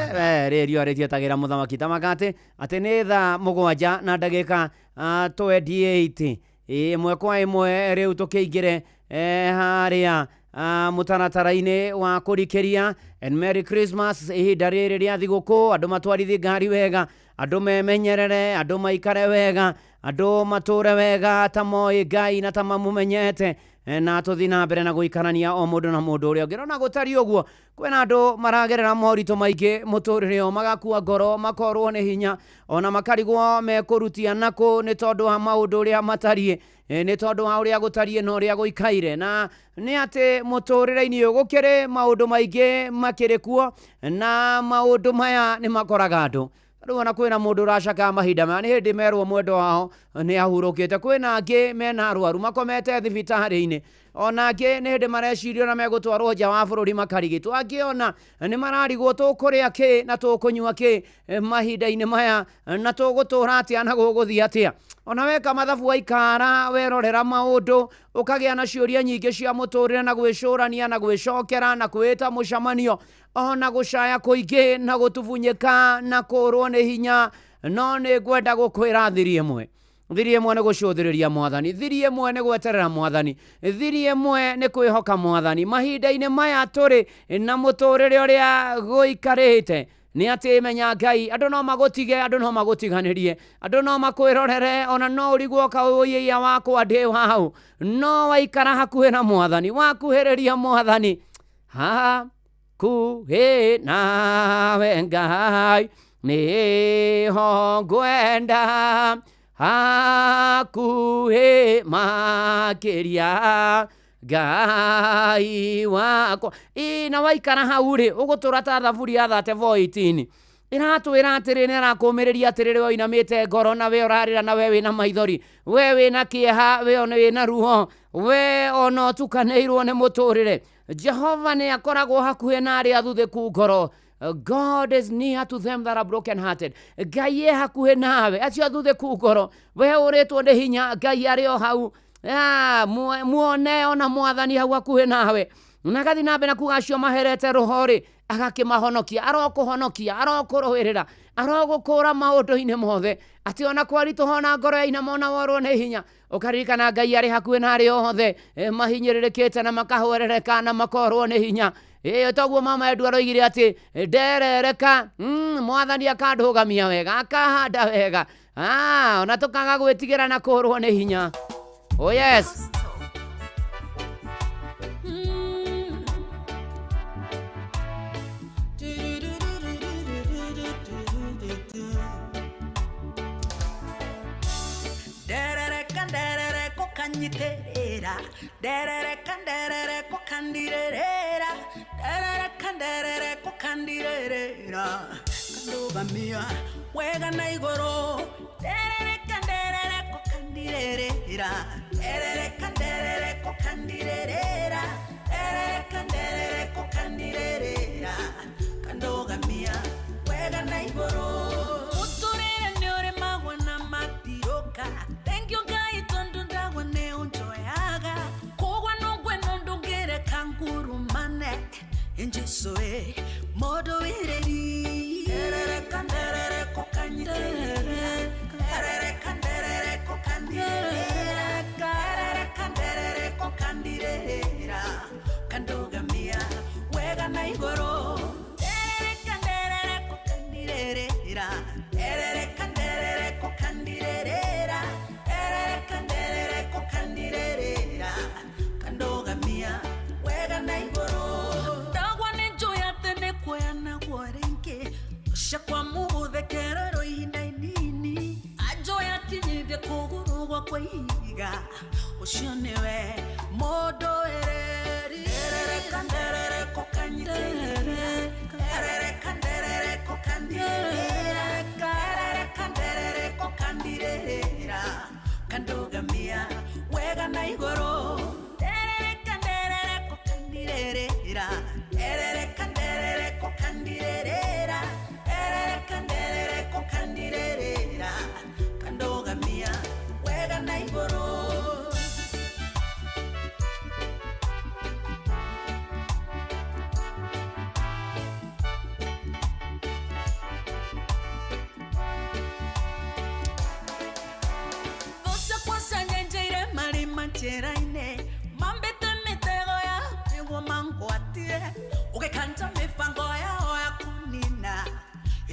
Rĩrio arĩtietagĩra mũthamaki tamaka atĩ nĩ thaa 7 na ndagĩka 28, ĩmwe kwa ĩmwe rĩu tũkĩingĩre harĩa mũtaratara-inĩ wa kũrikĩria. And Merry Christmas. Ihinda rĩrĩ rĩa thigũkũ andũ matwarithi ngari wega, andũ memenyerere, andũ maikare wega, andũ matũre wega ta moĩ Ngai na ta mamũmenyete, na tũthiĩ na mbere na gũikarania o mũndũ na mũndũ ũrĩa ũngĩ. Na gũtariĩ ũguo kwĩna andũ maragerera moritũ maingĩ mũtũrĩre ũyũ, magakua ngoro, makorwo nĩ hinya, ona makarigwo mekũrutia nakũ nĩ tondũ wa maũndũ ũrĩa matariĩ, nĩ tondũ wa ũrĩa gũtariĩ na ũrĩa gũikaire. Na nĩ atĩ mũtũrĩre-inĩ ũyũ gũkĩrĩ maũndũ maingĩ makĩrĩ kuo, na maũndũ maya nĩ makoraga andũ. Rĩu ona kwĩna mũndũ ũracakaya mahinda maya, nĩ hĩndĩ merwo mwendwa wao nĩ ahurũkĩte. Kwĩna angĩ mena arwaru makomete thibitarĩ-inĩ, ona angĩ nĩ hĩndĩ mareciria ona megũtwarwo nja wa bũrũri makarigitwo, angĩ ona nĩ mararigwo tũkũrĩa kĩ na tũkũnyua kĩ mahinda-inĩ maya, na tũgũtũra atĩa na gũgũthiĩ atĩa. Ona weka mathabu waikara werorera maũndũ ũkagĩa na ciũria nyingĩ cia mũtũrĩre na gwĩcũrania na gwĩcokera na kwĩta mũcemanio, ona gũcaya kũingĩ na gũtubunyĩka na kũrwo nĩ hinya. No nĩ ngwenda gũkwĩra thiri ĩmwe, thiri ĩmwe nĩ gũcũthĩrĩria mwathani, thiri ĩmwe nĩ gweterera mwathani, thiri ĩmwe nĩ kwĩhoka mwathani. Mahinda-inĩ maya tũrĩ na mũtũrĩre ũrĩa gũikarĩte nĩ atĩ menya Ngai, andũ no magũtige, andũ no magũtiganĩrie, andũ no makwĩrorere, ona no ũrigwo kaũyĩia wakwa ndĩ wahau, no waikara hakuhĩ na mwathani, wakuhĩrĩria mwathani, haha Hakuhĩ nawe Ngai nĩho ngwenda, hakuhĩ makĩria Ngai wakwa. Ĩ na waikara hau rĩ, ũgũtũra ta thaburi ya 34:18 ĩratwĩra atĩrĩ, nĩ arakũmĩrĩria atĩrĩrĩ, we ũinamĩte ngoro na we ũrarĩra na we wĩna maithori, we wĩna kĩeha, we ona wĩna ruo, we ona ũtukanĩirwo nĩ mũtũrĩre. Jehova nĩ akoragwo hakuhĩ na arĩa athuthĩku ngoro. God is near to them that are broken hearted. Ngai e hakuhĩ nawe acio athuthĩku ngoro, we ũrĩtwo nĩ hinya, Ngai arĩ o hau. Muone ona mwathani hau hakuhĩ nawe. Na agathiĩ na mbere na kuga acio maherete roho rĩ, agakĩmahonokia, arokũhonokia, arokũrũĩrĩra, arogũkũra maũndũ-inĩ mothe, atĩ ona kwaritũha ona ngoro yainama ona worwo nĩ hinya, ũkaririkana Ngai arĩ hakuhĩ na arĩa othe mahinyĩrĩrĩkĩte na makahwerereka na makorwo nĩ hinya. Toguo mama Edu aroigire atĩ nderereka, mwathani akandũgamia wega, akahanda wega, ona tũkaga gwĩtigĩra na kũrwo nĩ hinya. Oh yes. Nderereka nderereko kanyiterera, nderereka nderereko kandirerera, nderereka nderereko kandirerera, kandugamia wega na igũrũ. Nderereka nderereko kandirerera, nderereka nderereko kandirerera, nderereka nderereko kandirerera, kandugamia wega na igũrũ. Mũtũrĩre nĩ ũrĩmagwo na matiroka, thengiũ Ngai tondũ ndagwa nĩ ũnjoyaga, kũgwa nũngwe ndũngĩreka ngurumane, Jesũ ĩ mũndũ wĩrĩri. Nderereka nderereko kanyitĩrĩra, nderereka nderereko kandirĩrĩra, nderereka nderereko kandirĩrĩra, kandugamia wega na igũrũ. Nderereka nderereko kandirĩrĩra, nderereka nderereko kandirĩrĩra, nderereka nderereko kandirĩrĩra, kandugamia wega na igũrũ. Ndagwa nĩ njũĩ atĩ nĩ kuoya naguo rĩngĩ, ũcakwa mũgũthekererwo ihinda inini, anjũĩ akinyithie kũgũrũ gwakwa ihiga, ũcio nĩwe mũndũ wĩrĩri. Nderereka nderereko kanyitĩrĩra, nderereka nderereko kandirĩrĩra, nderereka nderereko kandirĩrĩra, kandugamia wega na igũrũ. Nderereka nderereko kandirĩrĩra, nderereka nderereko kandirĩrĩra, nderereka nderereko kandirĩrĩra, kandugamia wega na igũrũ. Thũ ciakwa cianyenjeire marima njĩra-inĩ, mambĩte mĩtego ya nĩguo mangwatie, ũgĩkanja mĩbango yao ya kũnina,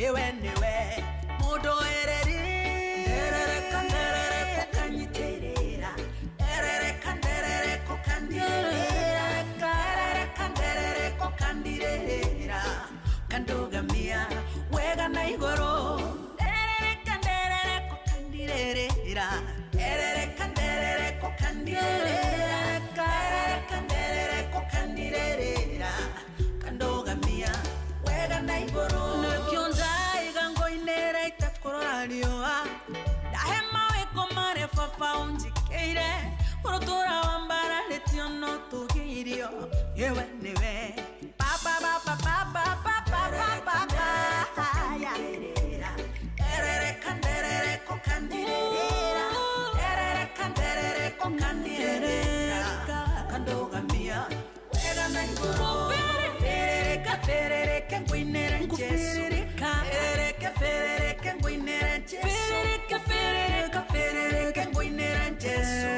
ĩwe nĩwe mũndũ wĩrĩri. Nderereka nderereko kanyitĩrĩra, nderereka nderereko kandirĩrĩra, nderereka nderereko kandirĩrĩra, kandugamia wega na igũrũ. Nderereka nderereko kandirĩrĩra, nderereka nderereko kandirĩrĩra, nderereka nderereko kandirĩrĩra, kandugamia wega na igũrũ. Nĩkĩo ndaiga ngoinĩra itakũrora riũa, ndahe mawĩko marĩa baba ũnjĩkĩire, ũrũtũra wa mbararĩtio no tũgĩirio, ĩwe nĩwe baba baba baba baba baba. Nderereka nderereko kandirĩrĩra, nderereka nderereko kandirĩrĩra, kandugamia wega na igũrũ. Ferereka ferereke ngũinĩre Jesũ, ferereke ferereke ngũinĩre Jesũ, ferereka ferereke ngũinĩre Jesũ,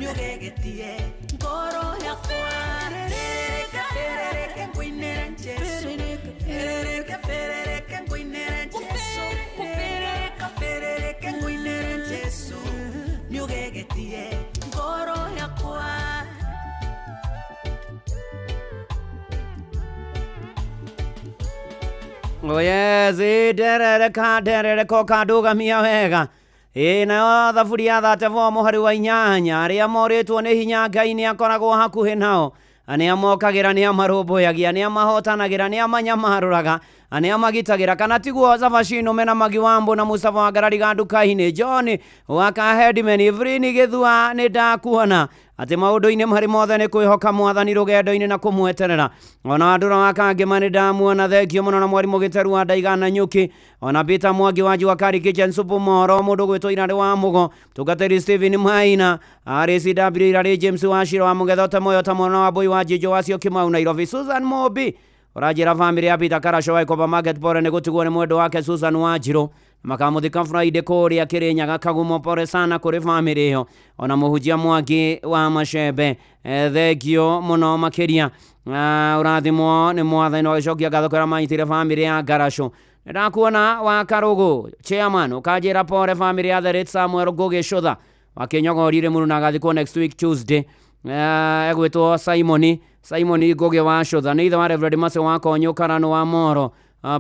nĩũgegetie ngoro yakwa. Ferereka ferereke ngũinĩre Jesũ, ferereke ferereke ngũinĩre Jesũ, ferereka ferereke ngũinĩre Jesũ, nĩũgegetie ngoro yakwa. Oh yes, nderereka nderereka ũkandũgamia wega. Ĩ nayo thaburi ya 34 mũhari wa 8, arĩa morĩtwo nĩ hinya Ngai nĩ akoragwo hakuhĩ nao, nĩ amokagĩra, nĩ amarũmbũyagia, nĩ amahotanagĩra, nĩ amanyamarũraga, nĩ amagitagĩra. Kana tiguo Zavashino mena Magiwambo na Mustafa wa Ngarariga nduka-inĩ, John wa Kahedimen, Ivrini Gĩthua, nĩ ndakuona atĩ maũndũ-inĩ marĩ mothe nĩ kwĩhoka mwathani rũgendo-inĩ na kũmweterera. Ona Wandũra wa Kangema nĩ ndamuona, thengio mũno, na mwarimũ Gĩteru wa Ndaigana Nyuki, ona Peter Mwangi wa Jua Kali Kitchen Supu Moro, mũndũ gwĩtwo Irarĩ wa Mũgo, Tungatĩri Stephen Maina, RCW Irarĩ James wa Shiro wa Mũgetho Tamoyo ta mwana wa Mbui wa Njinjo wa Syokimau Nairobi, Susan Mobi ũranjĩra famĩlĩ ya Peter Karasho wa Ikoba Market pore nĩ gũtigwo nĩ mwendwa wake Susan Wanjirũ, makamũthika Friday kũrĩa Kĩrĩnyaga Kagumo, pore sana kũrĩ famĩlĩ ĩyo. Ona mũhunjia Mwangi wa Macembe, thengio mũno makĩria. Ũrathimwo nĩ mwathani na ũgĩcokia ngatho kũrĩa manyitire famĩlĩ ya Ngaracũ. Nĩndakuona wa Karũgũ chairman, ũkanjĩra pore famĩlĩ ya The Late Samuel Ngũgĩ Cũtha wakĩnyogorire mũno na agathikwo next week Tuesday. Egwĩtwo Simoni Ngũgĩ wa Cũtha, nĩ ithe wa Reverend Mase wa Konyũ Karano wa Moro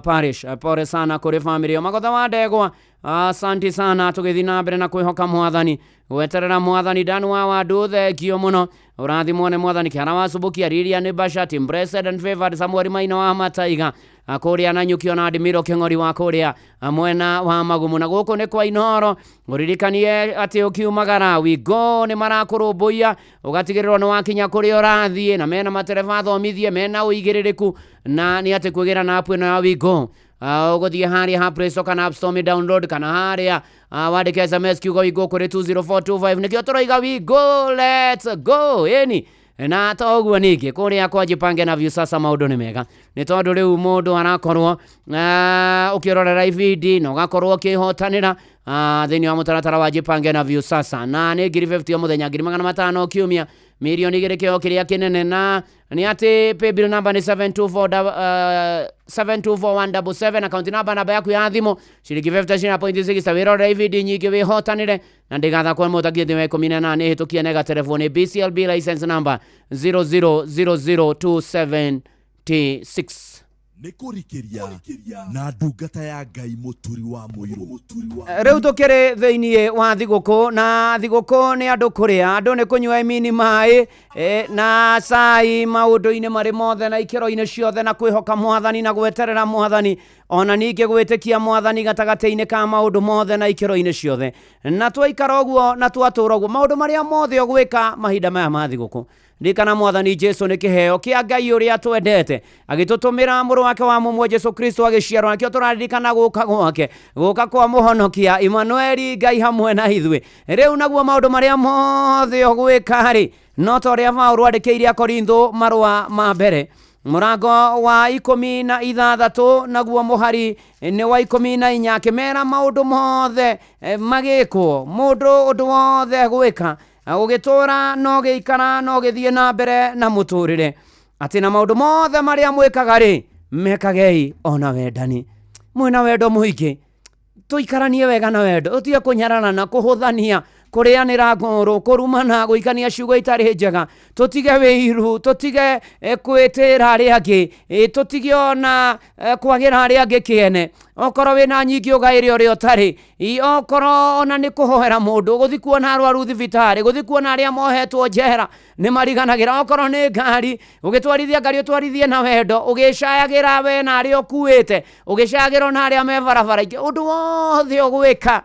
Parish. Pore sana kũrĩ famĩlĩ ĩyo. Magotha wa Ndegwa, asanti sana, tũgĩthiĩ na mbere na kwĩhoka mwathani, gweterera mwathani. Dan wa Wandu, thengio mũno, ũrathimwo nĩ mwathani. Kĩhara wa Subukia, Lilian Bashati, Blessed and Favored Samuel Maina wa Mataiga kũrĩa na Nyuki, ona Ndimiro Kĩng'ori wa kũrĩa mwena wa Magumu. Na gũkũ nĩ kwa Inooro, ũririkanie atĩ ũkiumagara we go nĩ marakũrũmbũiya, ũgatigĩrĩrwo nĩ wakinya kũrĩa ũrathiĩ, na mena matereba athomithie, mena ũigĩrĩrĩku, na nĩ atĩ kwĩgĩra na app ĩno ya we go. Ũgũthiĩ harĩa ha Play Store kana App Store download, kana harĩa wandĩke SMS kiugo we go kũrĩ 20425. Nĩkĩo tũroiga we go, let's go. Ĩni na to ũguo ningĩ kũrĩa kwa Jipange na Viusasa maũndũ nĩ mega, nĩ tondũ rĩu mũndũ arakorwo ũkĩrorera ibindi na ũgakorwo ũkĩhotanĩra thĩinĩ wa mũtaratara wa Jipange na Viusasa, na nĩ 50,000 o mũthenya, 500,000 kiumia, 2,000,000 kĩo kĩrĩa kĩnene. Na nĩ atĩ paybill number nĩ 724 724177, account number namba yaku ya thimũ, ciringi 50.6. Wĩrorere ibindi nyingĩ wĩhotanĩre, na ndĩgathakwo nĩ mũtakiĩ thĩ wa 18 hĩtũkie nega telefoni. BCLB license number 0000276. Nĩ kũrikĩria na ndungata ya Ngai Mũturi wa Mũirũ. Rĩu tũkĩrĩ thĩiniĩ wa thigũkũ, na thigũkũ nĩ andũ kũrĩa, andũ nĩ kũnyua imini maĩ na cai, maũndũ-inĩ marĩ mothe na ikĩro-inĩ ciothe, na kwĩhoka mwathani na gweterera mwathani, ona ningĩ gwĩtĩkia mwathani gatagatĩ-inĩ ka maũndũ mothe na ikĩro-inĩ ciothe. Na twaikara ũguo na twatũra ũguo, maũndũ marĩa mothe ũgwĩka mahinda maya ma thigũkũ, ririkana mwathani Jesu nĩ kĩheo kĩa Ngai ũrĩa twendete, agĩtũtũmĩra mũrũ wake wa mũmwe Jesu Kristo agĩciarwo, nakĩo tũraririkana gũka gwake, gũka kwa mũhonokia Emmanueli, Ngai hamwe na ithuĩ. Rĩu naguo maũndũ marĩa mothe ũgwĩka rĩ, no ta ũrĩa Paũlũ andĩkĩire Akorintho marũa ma mbere mũrango wa 16, naguo mũhari nĩ wa 14, akĩmera maũndũ mothe magĩkwo, mũndũ ũndũ wothe gwĩka, ũgĩtũra no gĩikara no gĩthiĩ na mbere na mũtũrĩre, atĩ na maũndũ mothe marĩa mwĩkaga rĩ, mekagei ona wendani, mwĩna wendo mũingĩ, tũikaranie wega na wendo, tũtige kũnyararana, kũhũthania, kũrĩanĩra ngoro, kũrumana, gũikania ciugo itarĩ njega, tũtige wĩiru, tũtige kwĩtĩra arĩa angĩ, tũtige ona kwagĩra arĩa angĩ kĩene. Okorwo wĩna nyingĩ ũgaĩre ũrĩa ũtarĩ, okorwo ona nĩ kũhoera mũndũ, gũthiĩ kuona arwaru thibitarĩ, gũthiĩ kuona arĩa mohetwo njera nĩ mariganagĩra. Okorwo nĩ ngari, ũgĩtwarithia ngari ũtwarithie na wendo, ũgĩcayagĩra we na arĩa ũkuĩte, ũgĩcayagĩra ona arĩa me barabara ingĩ. Ũndũ wothe ũgwĩka,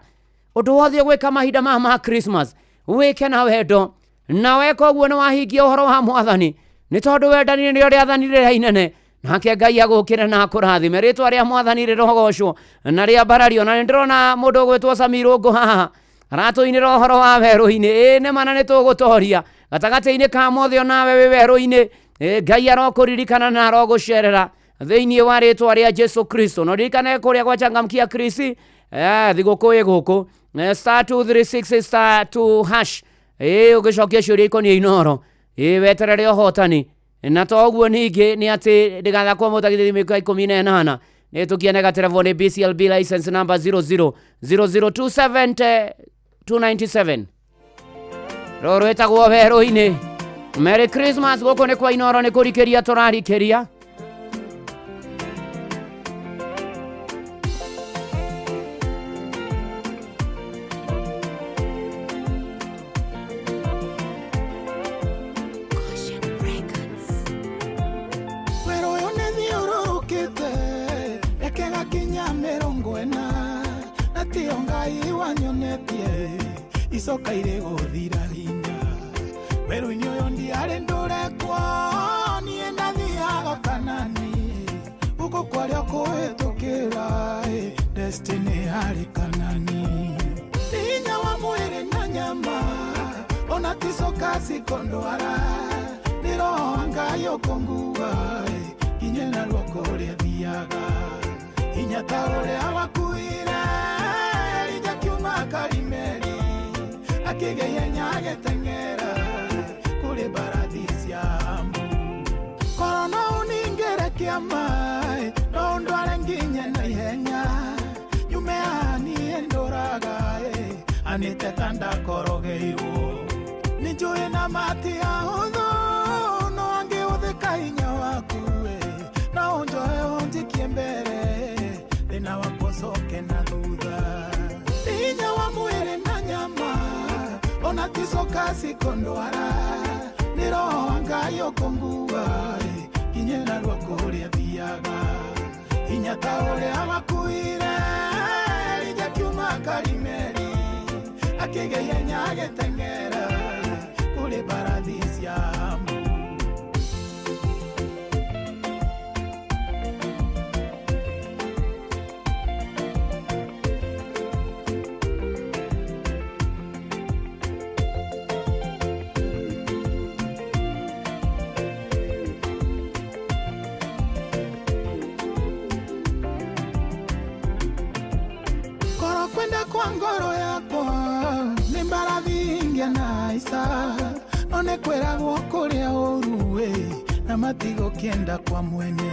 ũndũ wothe ũgwĩka mahinda maya ma Christmas, wĩke na wendo, na weka ũguo nĩ wahingia ũhoro wa mwathani, nĩ tondũ wendani nĩrĩo rĩathani rĩrĩa inene. Nake Ngai agũkĩre na akũrathime. Rĩtwa rĩa mwathani rĩrogocwo na rĩambarario. Na nĩndĩrona mũndũ ũgwĩtwo Samirũngũ haha aratũinĩra ũhoro wa werũ-inĩ. Ĩ nĩ mana nĩ tũgũtoria gatagatĩ-inĩ ka mothe, onawe wĩ werũ-inĩ, Ngai arokũririkana na arogũcerera thĩinĩ wa rĩtwa rĩa Jesu Kristo. No ririkane kũrĩa gwa Changamkia Krisi, thigũkũ ĩ gũkũ, star 236 star 2 hash, ũgĩcokia ciũria ikoniĩ Inooro, weterere ũhotani. Na to ũguo ningĩ nĩ atĩ ndĩgathakwo mũtagithĩ mĩaka 18 nĩ tũkiene gaterebo nĩ BCLB license number 000027297. Rũrũ rwĩtagwo werũ-inĩ. Merry Christmas. Gũkũ nĩ kwa Inooro, nĩ kũrikĩria tũrarikĩria. Wanyonetie icoka irĩ gũthira hinya werũ-inĩ ũyũ ndiarĩ ndũrekwo niĩ ndathiaga Kanani gũkũ kwarĩa kũhĩtũkĩra destiny yarĩ Kanani hinya wa mwĩrĩ na nyama ona ticoka cikondwara nĩ roho wa Ngai ũkũngua nginye narua kũrĩa thiaga hinya ta ũrĩa wakuire Elija kiuma Karimeli akĩgeithania agĩteng'era kũrĩ mbarathi cia Ahabu. Korwo no ũningĩre kĩama no ũndware nginye na ihenya nyume haha niĩ ndũraga anĩte ta ndakorogeirwo nĩ njũĩ na mati ahũthũ no angĩhũthĩka hinya waku no ũnjoe ũnjikie mbere thĩna wakwa ũcoke na thutha hinya wa mwĩrĩ na nyama ona ticoka cikondwara nĩ roho wa Ngai ũkũngua nginye narua kũrĩa thiaga hinya ta ũrĩa wakuire Elija kiuma Karimeli akĩgeithania agĩteng'era kũrĩ mbarathi cia Ahabu. Korwo kwenda kwa ngoro yakwa nĩ mbarathi ingĩa na ica no nĩ kwĩragwo kũrĩa ũru na matigũkĩenda kwa mwene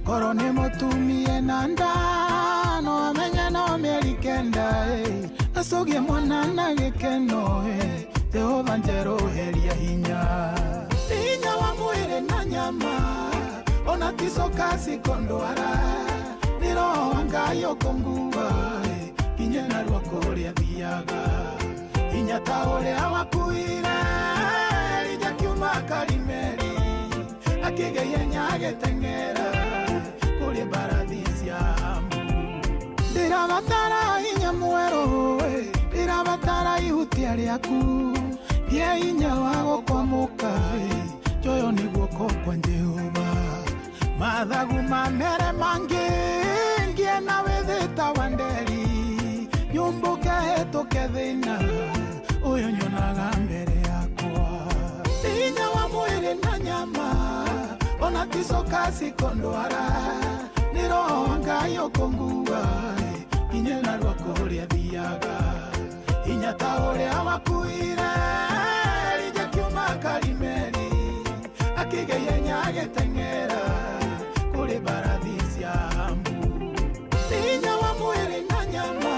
korwo nĩ mũtumie na nda no amenye no mĩeri 9 acũgie mwana na gĩkeno Jehova njerũheria hinya hinya wa mwĩrĩ na nyama ona ticoka cikondwara nĩ roho wa Ngai ũkũngua nginye narua kũrĩa thiaga hinya ta ũrĩa wakuire Elija kiuma Karimeli akĩgeithania agĩteng'era kũrĩ mbarathi cia Ahabu. Ndĩrabatara hinya mwerũ ndĩrabatara ihutia rĩaku ngĩe hinya wa gũkwamũka njoyo nĩ guoko kwa Jehova mathagu mamere mangĩ ngĩe na wĩthĩ ta wa nderi nyumbũke hĩtũke thĩna ũyũ nyonaga mbere yakwa hinya wa mwĩrĩ na nyama ona ticoka cikondwara nĩ roho wa Ngai ũkũngua nginye narua kũrĩa thiaga hinya ta ũrĩa wakuire Elija kiuma Karimeli akĩgeithania agĩteng'era kũrĩ mbarathi cia Ahabu. Hinya wa mwĩrĩ na nyama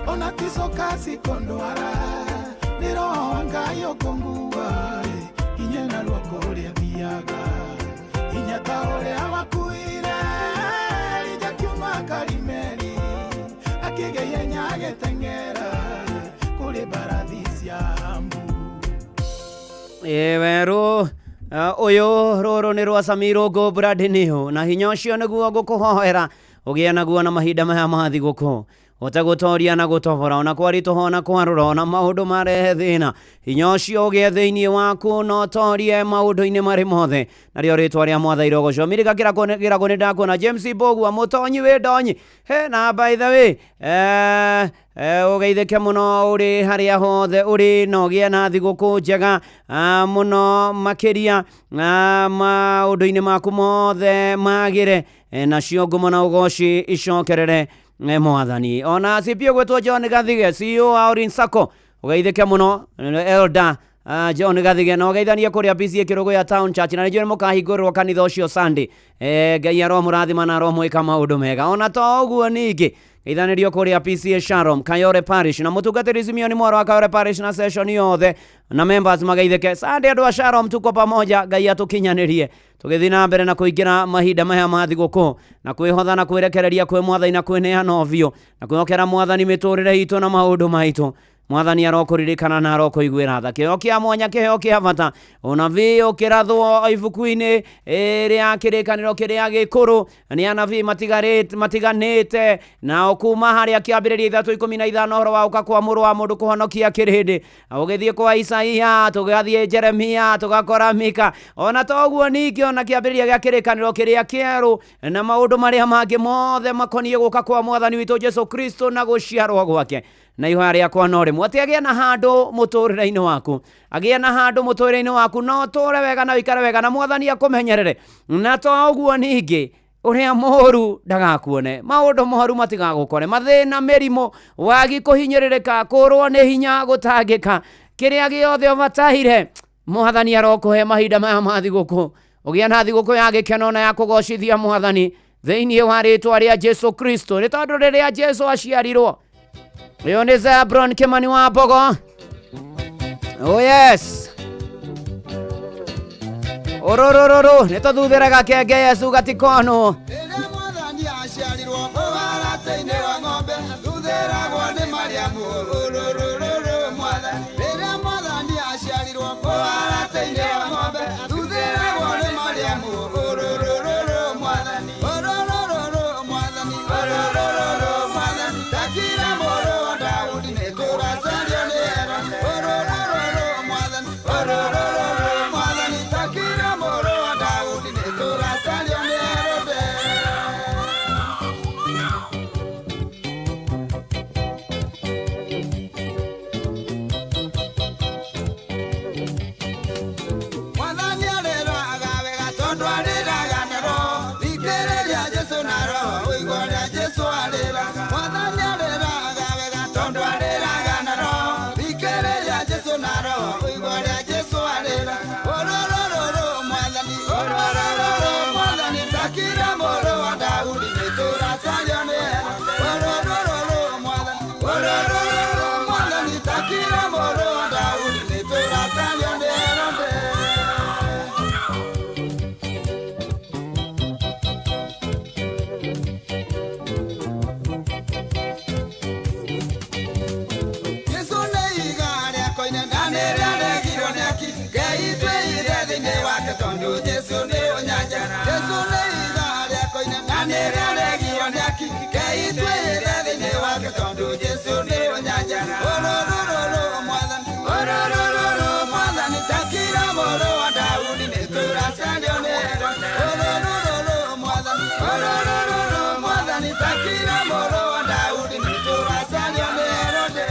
ona ticoka cikondwara nĩ roho wa Ngai ũkũngua nginye narua kũrĩa thiaga hinya ta ũrĩa wakuire Elija kiuma Karimeli akĩgeithania agĩteng'era kũrĩ mbarathi cia Ahabu. Ĩ werũ ũyũ rũrũ nĩ rwa Samiro Go Brand New na hinya ũcio nĩguo ngũkũhoera ũgĩe naguo na mahinda maya ma thigũkũ ũtegũtoria na gũtobora ona kwaritũha ona kwarũra ona maũndũ marehe thĩna hinya ũcio ũgĩe thĩinĩ waku na ũtorie maũndũ-inĩ marĩ mothe narĩo rĩtwa rĩa Mwathani rĩgocwo. Mirika kĩrago nĩ ndakuona James Mbũgua mũtonyi wĩ ndonyi he na by the way ũgeithĩke mũno ũrĩ harĩa hothe ũrĩ na ũgĩe na thigũkũ njega mũno makĩria maũndũ-inĩ maku mothe magĩre nacio ngumo na ũgoci icokerere Mwathani. Ona CPO gwĩtwo John Gathige CEO wa Orin Sacco ũgeithĩke mũno Elder John Gathige na ũgeithanie kũrĩa PCA Kĩrũgũya Town Church na nĩnjũĩ nĩmũkahingũrĩrwo kanitha ũcio Sunday. Ngai aromũrathima na aromwĩka maũndũ mega. Ona to ũguo ningĩ geithanĩrio kũrĩa PCA Sharom Kayore Parish na mũtungatĩri Simeon Mwaro wa Kayore Parish na session yothe na members mageithĩke Sunday. Andũ a Sharom tuko pamoja, Ngai atũkinyanĩrie tũgĩthiĩ na mbere na kũingĩra mahinda maya ma thigũkũ na kwĩhotha na kwĩrekereria kwĩ Mwathani na kwĩneana o biũ na kwĩhokera Mwathani mĩtũrĩre itũ na maũndũ maitũ. Mwathani arokũririkana na arokũiguĩra tha. Kĩheo kĩa mwanya, kĩheo kĩa bata, ũnabii ũkĩrathwo ibuku-inĩ rĩa kĩrĩkanĩro kĩrĩa gĩkũrũ nĩ anabii matiganĩte, nao kuma harĩa kĩambĩrĩria 3:15 ũhoro wa gũka kwa mũrũ wa mũndũ kũhonokia kĩrĩndĩ, ũgĩthiĩ kwa Isaia, tũgathiĩ Jeremia, tũgakora Mika, ona toguo ningĩ ona kĩambĩrĩria gĩa kĩrĩkanĩro kĩrĩa kĩerũ na maũndũ marĩa mangĩ mothe makoniĩ gũka kwa mwathani witũ Jesu Kristo na gũciarwo gwake. Na ihoya rĩakwa no rĩmwe, atĩ agĩe na handũ mũtũrĩre-inĩ waku, agĩe na handũ mũtũrĩre-inĩ waku, na ũtũre wega na ũikare wega na mwathani akũmenyerere, na to ũguo ningĩ ũrĩa mũũru ndagakuone, maũndũ moru matigagũkore, mathĩna, mĩrimũ, wagi, kũhinyĩrĩrĩka, kũrwo nĩ hinya, gũtangĩka, kĩrĩa gĩothe ũbataire mwathani arokũhe mahinda maya ma thigũkũ. Ũgĩe na thigũkũ ya gĩkeno na ya kũgocithia mwathani thĩinĩ wa rĩtwa rĩa Jesu Kristo, nĩ tondũ rĩrĩa Jesu aciarirwo. Ũyũ nĩ Zebron Kimani wa Mbogo. Oh yes. Ororororo, nĩ tũthuthĩraga kenge Yesu gatikono. Mwathani aciarirwo mũharatĩ-inĩ wa ng'ombe, thuthĩragwo nĩ Mariamu, ororororo mwathani. Rĩrĩa mwathani aciarirwo mũharatĩ-inĩ wa ng'ombe, thuthĩragwo nĩ Mariamu, ororororo mwathani. Ororororo mwathani, ororororo mwathani, takira mũrũ wa Daudi nĩ tũracario nĩ Herode. Ororororo mwathani, ororororo mwathani, takira mũrũ wa Daudi nĩ tũracario nĩ Herode. Mwathani arĩraga wega tondũ arĩraga na roho, thikĩrĩria Jesũ na roho, ũigue ũrĩa Jesũ arĩraga. Mwathani arĩraga wega tondũ arĩraga na roho, thikĩrĩria Jesũ na roho, ũigue ũrĩa Jesũ arĩraga. Ororororo mwathani, ororororo mwathani, takira mũrũ wa Daudi nĩ tũracario nĩ Herode. Ororororo mwathani, ororororo mwathani, takira mũrũ wa Daudi nĩ tũracario nĩ Herode. Jesũ nĩ ihiga rĩa koine na nĩrĩa rĩegirwo nĩ aki, Ngai twĩire thĩinĩ wake tondũ Jesũ nĩ ũnyanjara. Jesũ nĩ ihiga rĩa koine na nĩrĩa rĩegirwo nĩ aki, Ngai twĩire thĩinĩ wake tondũ Jesũ nĩ ũnyanjara. Ororororo mwathani, ororororo mwathani, takira mũrũ wa Daudi nĩ tũracario nĩ Herode. Ororororo mwathani, ororororo mwathani, takira mũrũ wa Daudi nĩ tũracario nĩ Herode.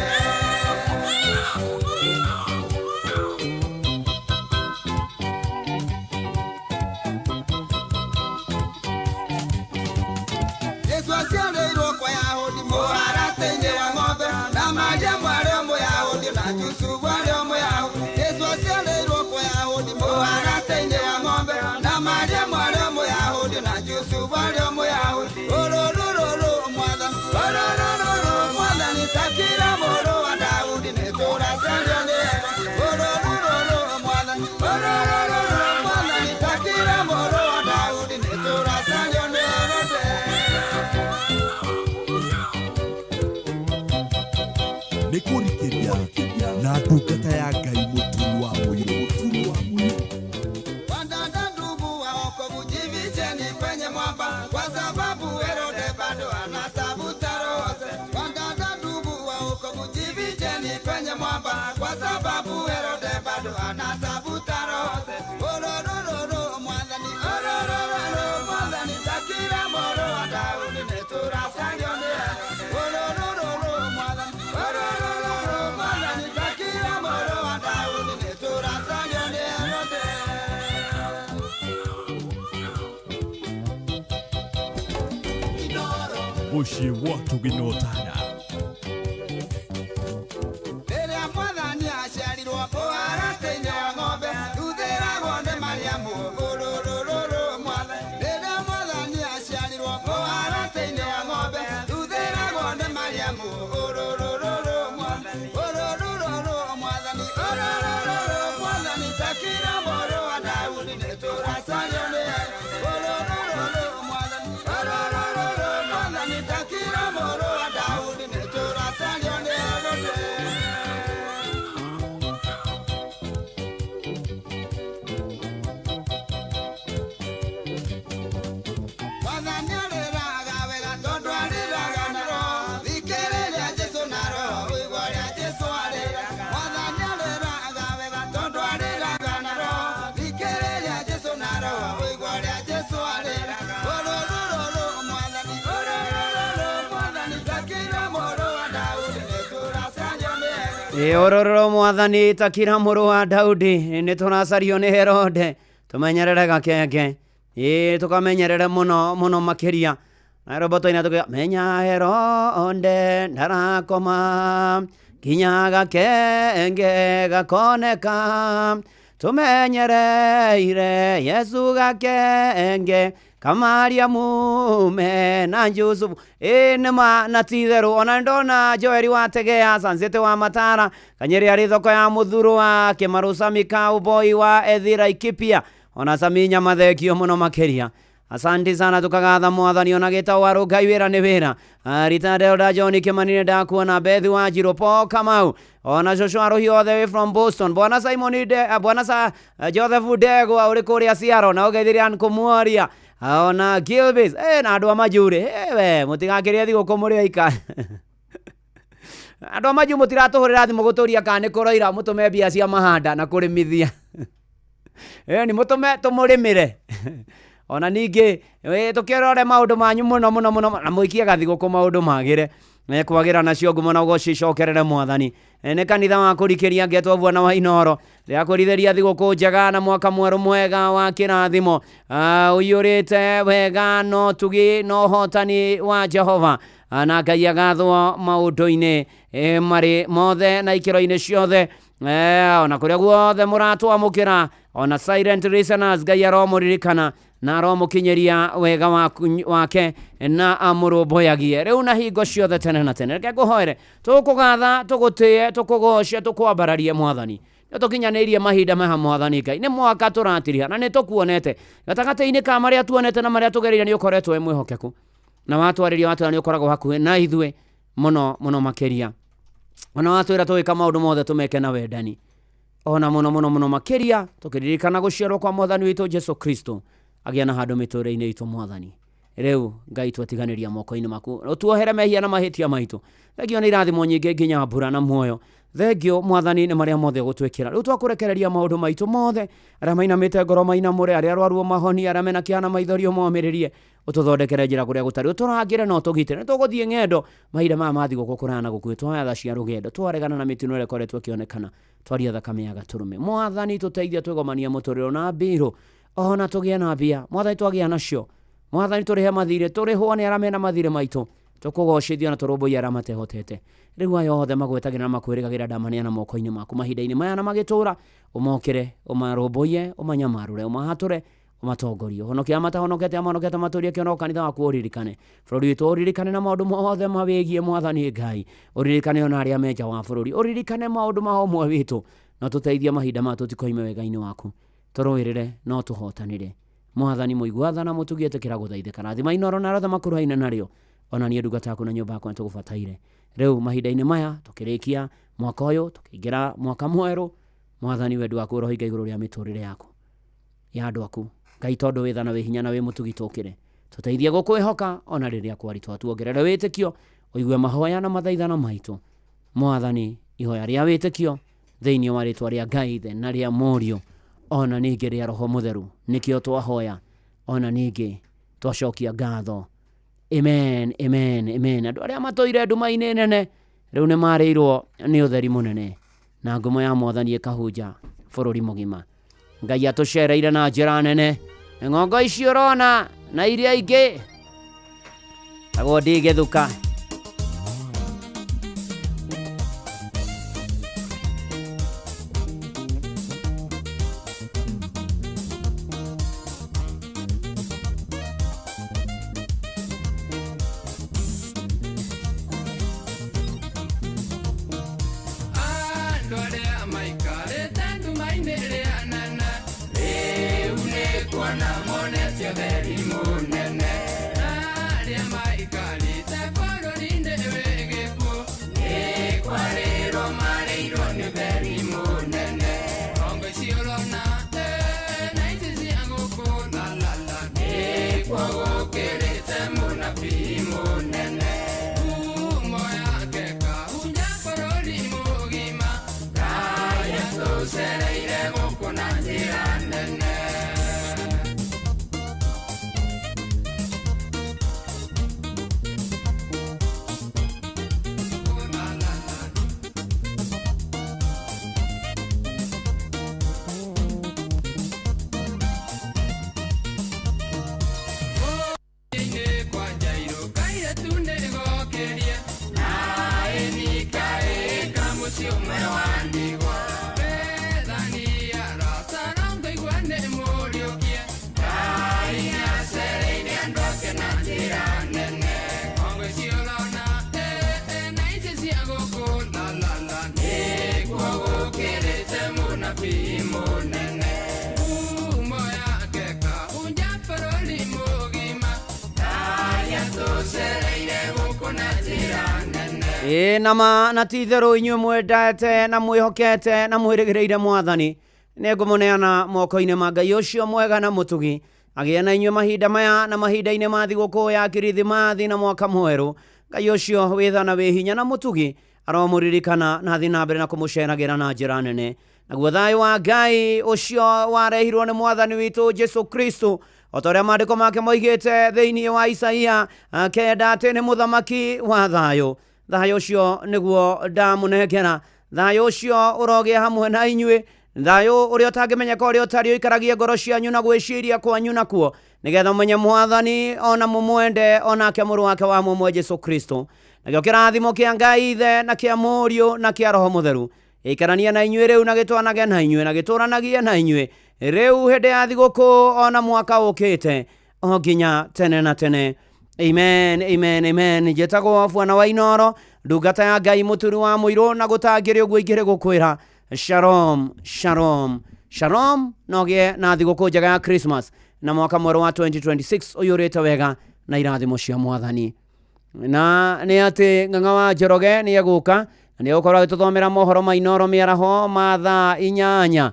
Yesu aciarĩirwo kwa Yahudi mũharatĩ-inĩ wa ng'ombe, na Mariamu arĩ o Mũyahudi na Jusufu arĩ o Mũyahudi. Yesu aciarĩirwo kwa Yahudi mũharatĩ-inĩ wa ng'ombe, na Mariamu arĩ o Mũyahudi na Jusufu arĩ o Mũyahudi. Ororororo mwathani, ororororo mwathani, takira mũrũ wa Daudi nĩ tũracario nĩ Herode. Ororororo mwathani, ororororo mwathani, takira mũrũ wa Daudi nĩ tũracario nĩ Herode. Nĩ kũrikĩria na ndungata ya Ngai mũturi wa mũirũ. Wandanda ndugu wa wokovu, jificheni kwenye mwamba, kwa sababu Herode bado anatafuta roho zetu. Wandanda ndugu wa wokovu, jificheni kwenye mwamba, kwa sababu Herode bado anatafuta roho zetu. Ororororo mwathani, ororororo mwathani, takira mũrũ wa Daudi nĩ tũracario nĩ Herode. Ororororo mwathani, ororororo mwathani, takira mũrũ wa Daudi nĩ tũracario nĩ Herode. Mũciĩ wa Tũginotana. Rĩrĩa mwathani aciarirwo mũharatĩ-inĩ wa ng'ombe, thuthĩragwo nĩ Mariamu, ororororo mwathani. Rĩrĩa mwathani aciarirwo mũharatĩ-inĩ wa ng'ombe, thuthĩragwo nĩ Mariamu, ororororo mwathani. Ororororo mwathani, ororororo mwathani, takira mũrũ wa Daudi nĩ tũracario nĩ Herode. Ororororo mwathani, ororororo mwathani, takira mũrũ wa Daudi Ĩũrũrũ mwathani takira mũrũ wa Daudi nĩ tũracario nĩ Herode tũmenyerere gakenge ĩ tũkamenyerere mũno mũno makĩria na robo twaina tũkiuga menya Herode ndarakoma nginya gakenge gakoneka tumenyereire Yesu gakenge Kamaria mume na Yusufu ĩ nĩma na ti-itherũ ona ndona Joeli wa Tegea Sanzete wa Matara Kanyeri arĩ thoko ya Mũthurwa Kĩmarũ Sami Cowboy wa Ethira Ikipia ona Sami Nyamathekio mũno makĩria. Asante sana tukagatha mwathani ona gĩtawarũ Ngai wĩra nĩ wĩra. Rita Delda John Kĩmani ndakuona Bethi wa Njirũ Paul Kamau ona Joshua Aruhi all the way from Boston Bwana Simon de Bwana sa Joseph Ndegwa ũrĩ kũrĩa Ciaro na ũgeithirie Ann Kũmuoria ona Gilbis na andũ a Majuri we mũtigakĩrĩe thigũkũ mũrĩ aika andũ a Majuri mũtiratũhũrĩra thimũ gũtũria kana nĩ kũroira mũtũme mbia cia mahanda na kũrĩmithia nĩ mũtũme tũmũrĩmĩre ona ningĩ tũkĩrore maũndũ manyu mũno mũno mũno na mũikie gathigũkũ maũndũ magĩre kwagĩra nacio ngumo na ũgũcicokerere mwathani nĩ kanitha wa kũrikĩria ngetwo Bwana wa Inoro rĩakwĩrithĩria thigũkũ njega na mwaka mwerũ mwega wa kĩrathimo ũiyũrĩte wega no tugi na ũhotani wa Jehova na Ngai agathwo maũndũ-inĩ marĩ mothe na ikĩro-inĩ ciothe ona kũrĩa guothe mũratwamũkĩra ona silent listeners Ngai aromũririkana na aromũkinyĩria wega wake na amũrũmbũyagie rĩu na hingo ciothe tene na tene. Reke ngũhoere tũkũgatha tũgũtĩe tũkũgoce tũkwambararie mwathani nĩ tũkinyanĩirie mahinda maha mwathani Ngai nĩ mwaka tũratiriha na nĩ tũkuonete gatagatĩ-inĩ ka marĩa tuonete na marĩa tũgereire nĩ ũkoretwo wĩ mwĩhokeku na watwarĩria watwĩra nĩ ũkoragwo hakuhĩ na ithuĩ mũno mũno makĩria ona watwĩra tũgĩka maũndũ mothe tũmeke na wendani ona mũno mũno mũno makĩria tũkĩririkana gũciarwo kwa mwathani witũ Jesu Kristo agĩa na handũ mĩtũrĩre-inĩ itũ mwathani rĩu Ngai twatiganĩria moko-inĩ maku ũtuohere mehia na mahĩtia maitũ thengio nĩ irathimo nyingĩ nginya mbura na muoyo thengio mwathani nĩ marĩa mothe ũgũtwĩkĩra rĩu twakũrekereria maũndũ maitũ mothe arĩa mainamĩte ngoro mainamũre arĩa arwaru mahonie arĩa mena kĩeha na maithori ũmomĩrĩrie ũtũthondekere njĩra kũrĩa gũtarĩ ũtũrangĩre na ũtũgitĩre nĩ tũgũthiĩ ng'endo mahinda maya ma thigũkũ kũraya na gũkuhĩ twoya tha cia rũgendo twaregana na mĩtino ĩrĩa ĩkoretwo ĩkĩonekana twaria thakame ya gatũrũme mwathani tũteithie twĩgomanie mũtũrĩre na mbirũ ona tũgĩe na mbia mwathani twagĩa nacio mwathani tũrĩhe mathirĩ tũrĩhwo nĩ arĩa mena mathirĩ maitũ tũkũgocithio na tũrũmbũiye arĩa matehotete rĩu aya othe magwetagĩra na makwĩrĩgagĩra ndamaneana moko-inĩ maku mahinda-inĩ maya na magĩtũra ũmokĩre ũmarũmbũiye ũmanyamarũre ũmahatũre ũmatongorie ũhonokie matahonokete amahonokete matũrie kĩonoko kanitha waku ũririkane bũrũri witũ ũririkane na maũndũ mothe mawĩgiĩ mwathani Ngai ũririkane ona arĩa me nja wa bũrũri ũririkane maũndũ ma ũmwe witũ na tũteithie mahinda maya tũtikoime wega-inĩ waku tũrũĩrĩre no tũhotanĩre mwathani mũigua tha na mũtugi ĩtĩkĩra gũthaithĩka rathima Inoro na arĩa makuruhaine narĩo ona niĩ ndungata yaku na nyũmba yakwa nĩtũgũbataire rĩu mahinda-inĩ maya tũkĩrĩkia mwaka ũyũ tũkĩingĩra mwaka mwerũ mwathani wendi waku ũrohinga igũrũ rĩa mĩtũrĩre yaku ya andũ aku Ngai tondũ wĩ tha na wĩ hinya na wĩ mũtugi tũkĩre tũteithie gũkwĩhoka ona rĩrĩa kwaritũha tuongerere wĩtĩkio ũigue mahoya na mathaithana maitũ mwathani ihoya rĩa wĩtĩkio thĩinĩ wa rĩtwa rĩa Ngai Ithe na rĩa Mũriũ ona ningĩ rĩa Roho Mũtheru nĩkĩo twahoya ona ningĩ twacokia ngatho. Amen, amen, amen. Andũ arĩa matũire nduma-inĩ nene rĩu nĩ marĩirwo nĩ ũtheri mũnene na ngumo ya mwathani ĩkahunja bũrũri mũgima. Ngai atũcereire na njĩra nene ng'ongo ici ũrona na iria ingĩ tagwo ndigĩthuka. ũcio ũmwe wa ndigwa. Bethania Lazaro ngaigua nĩ mũriũkie. Ngai nĩacereire andũ ake na njĩra nene. Ng'ongo ici ũrona na ici cia gũkũ la la la, nĩkuo gũkĩrĩte mũnabii mũnene. Ngumo yake kahunja bũrũri mũgima. Ngai atũcereire gũkũ na njĩra nene. Ĩ nama na ti itherũ inyuĩ mwendete na mwĩhokete na mwĩrĩgĩrĩire mwathani, nĩngũmũneana moko-inĩ ma Ngai ũcio mwega na mũtugi, agĩe na inyuĩ mahinda maya na mahinda-inĩ ma thigũkũ ya Kirithimathi na mwaka mwerũ. Ngai ũcio wĩ tha na wĩ hinya na mũtugi aromũririkana na athiĩ na mbere na kũmũceragĩra na njĩra nene. Naguo thayũ wa Ngai ũcio warehirwo nĩ mwathani witũ Jesu Kristo, o ta ũrĩa maandĩko make moigĩte thĩinĩ wa Isaia 9 atĩ nĩ mũthamaki wa thayũ. Thayũ ũcio nĩguo ndamũnengera, thayũ ũcio ũrogĩa hamwe na inyuĩ, thayũ ũrĩa ũtangĩmenyeka ũrĩa ũtariĩ ũikaragie ngoro cianyu na gwĩciria kwanyu nakuo, nĩgetha mũmenye mwathani ona mũmwende onake mũrũ wake wa mũmwe Jesu Kristo. Nakĩo kĩrathimo kĩa Ngai Ithe na kĩa Mũriũ na kĩa Roho Mũtheru gĩikaranie na inyuĩ rĩu na gĩtwanage na inyuĩ na gĩtũranagie na inyuĩ rĩu hĩndĩ ya thigũkũ ona mwaka ũkĩte o nginya tene na tene. Amen, amen, amen. Njĩtagwo Bwana wa Inooro, ndungata ya Ngai mũturi wa mũirũ, na gũtangĩrĩ ũguo ingĩrĩ gũkwĩra shalom, shalom, shalom. Na ũgĩe na thigũkũ njega ya Christmas na mwaka mwerũ wa 2026 ũiyũrĩte wega na irathimo cia mwathani. Na nĩ atĩ Ng'ang'a wa Njoroge nĩ egũka na nĩ egũkorwo agĩtũthomera mohoro ma Inooro mĩaraho ma thaa 8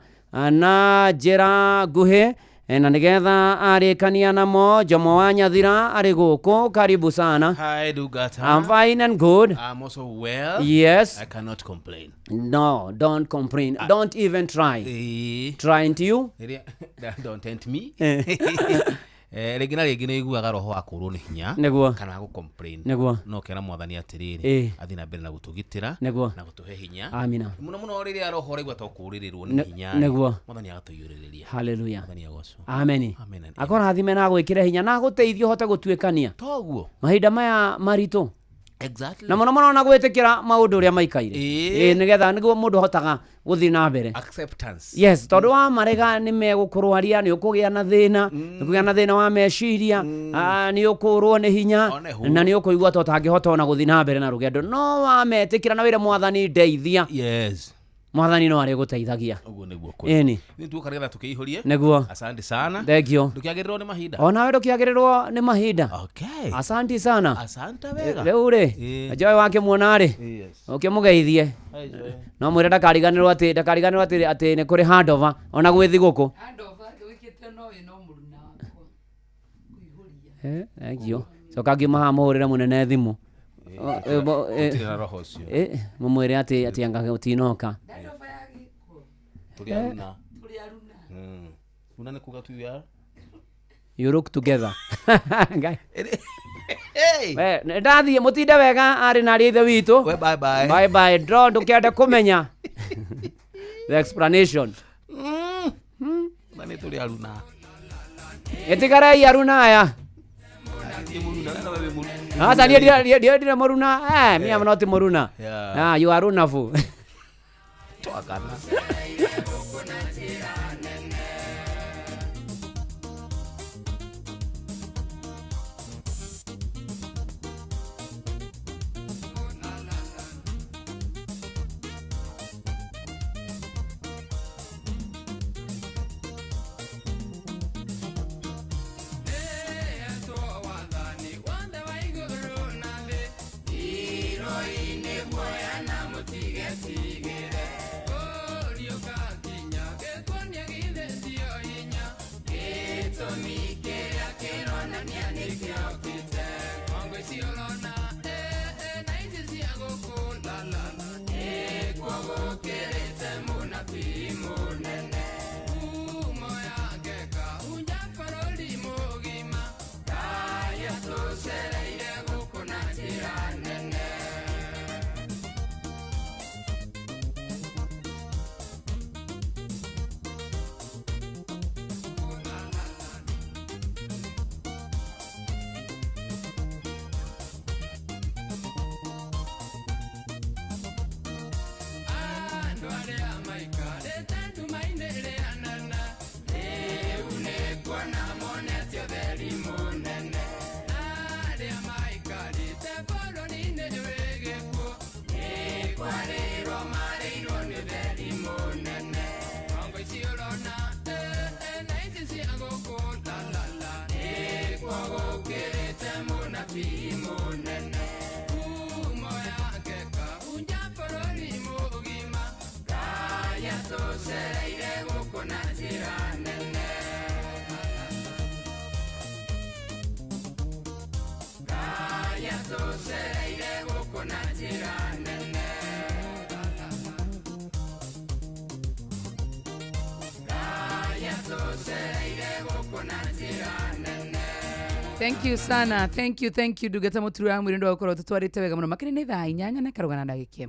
na njĩra nguhĩ, na nĩgetha arĩkania namo. Jomo wa Nyathira arĩ gũkũ, karibu sana. Hi, Dugata. I'm fine and good. I'm also well. Yes. I cannot complain. No, don't complain. Don't even try. Trying to you? Don't tempt me. Rĩngĩ na rĩngĩ nĩ iguaga roho wa kũrwo nĩ hinya Nĩguo. kana gũ complain. Nĩguo. No kera mwathani atĩrĩrĩ, athiĩ na mbere na gũtũgitĩra Nĩguo. na gũtũhe hinya. Amina. Mũno mũno rĩrĩa roho ũraigua ta ũkũrĩrĩrwo nĩ hinya. Nĩguo. Mwathani agatũiyũrĩrĩria. Hallelujah. Mwathani agocwo. Ameni. Amen and Akũrathime na agwĩkĩre hinya na agũteithie ũhote gũtuĩkania Toguo. mahinda maya maritũ. Exactly. Na mũno mũno na gwĩtĩkĩra maũndũ ũrĩa maikaire. Ĩ nĩgetha nĩguo mũndũ ahotaga gũthiĩ na mbere. Acceptance. Yes, tondũ wa marega nĩ megũkũrwaria, nĩ ũkũgĩa na thĩna, nĩ ũkũgĩa na thĩna wa meciria, nĩ ũkũrwo nĩ hinya, na nĩ ũkũigua ta ũtangĩhota ona gũthiĩ na mbere na rũgendo. No wametĩkĩra na wĩre mwathani ndeithia. Yes. Mwathani no arĩgũteithagia. Ũguo nĩguo kũrĩ. Ĩni. Nĩ tuoka nĩgetha tũkĩihũrie. Nĩguo. Asante sana. Thank you. Ndũkĩagĩrĩrwo nĩ mahinda. Onawe ndũkĩagĩrĩrwo nĩ mahinda. Okay. Asante sana. Asante wega. Rĩu rĩ, Joy wakĩmuona rĩ, ũkĩmũgeithie. No mwĩre ndakariganĩrwo atĩ ndakariganĩrwo atĩ atĩ nĩ kũrĩ handover ona gwĩ thigũkũ. Thank you. Coka ngiuma haha mũhũrĩre mũnene thimũ. Gũtirĩ na roho ũcio. Mũmwĩre atĩ atĩ anga gũtinoka. Tũrĩ aruna. Runa nĩ kuga tu ya. You look together. Ngai. Hey. We, ndathiĩ mũtinde wega arĩ na arĩ ithe witũ. We bye bye. Bye bye. Draw ndũkĩende kũmenya. The explanation. Na nĩ tũrĩ aruna. Ĩtigarei aruna aya. Sasa niĩ ndirĩ mũruna. Me I'm not mũruna. Yeah. You are runafu. Twakana. Tigere, oh, you can't get one. atũcereire gũkũ na njĩra nene. Ngai atũcereire gũkũ na njĩra nene. Ngai atũcereire gũkũ na njĩra nene. Thank you sana, thank you, thank you ndungata mũturu wa mwĩrĩ ndwa gũkorwo tũtwarĩte wega mũno makĩria nĩ thaa 8 na karũgana ndagĩka 1.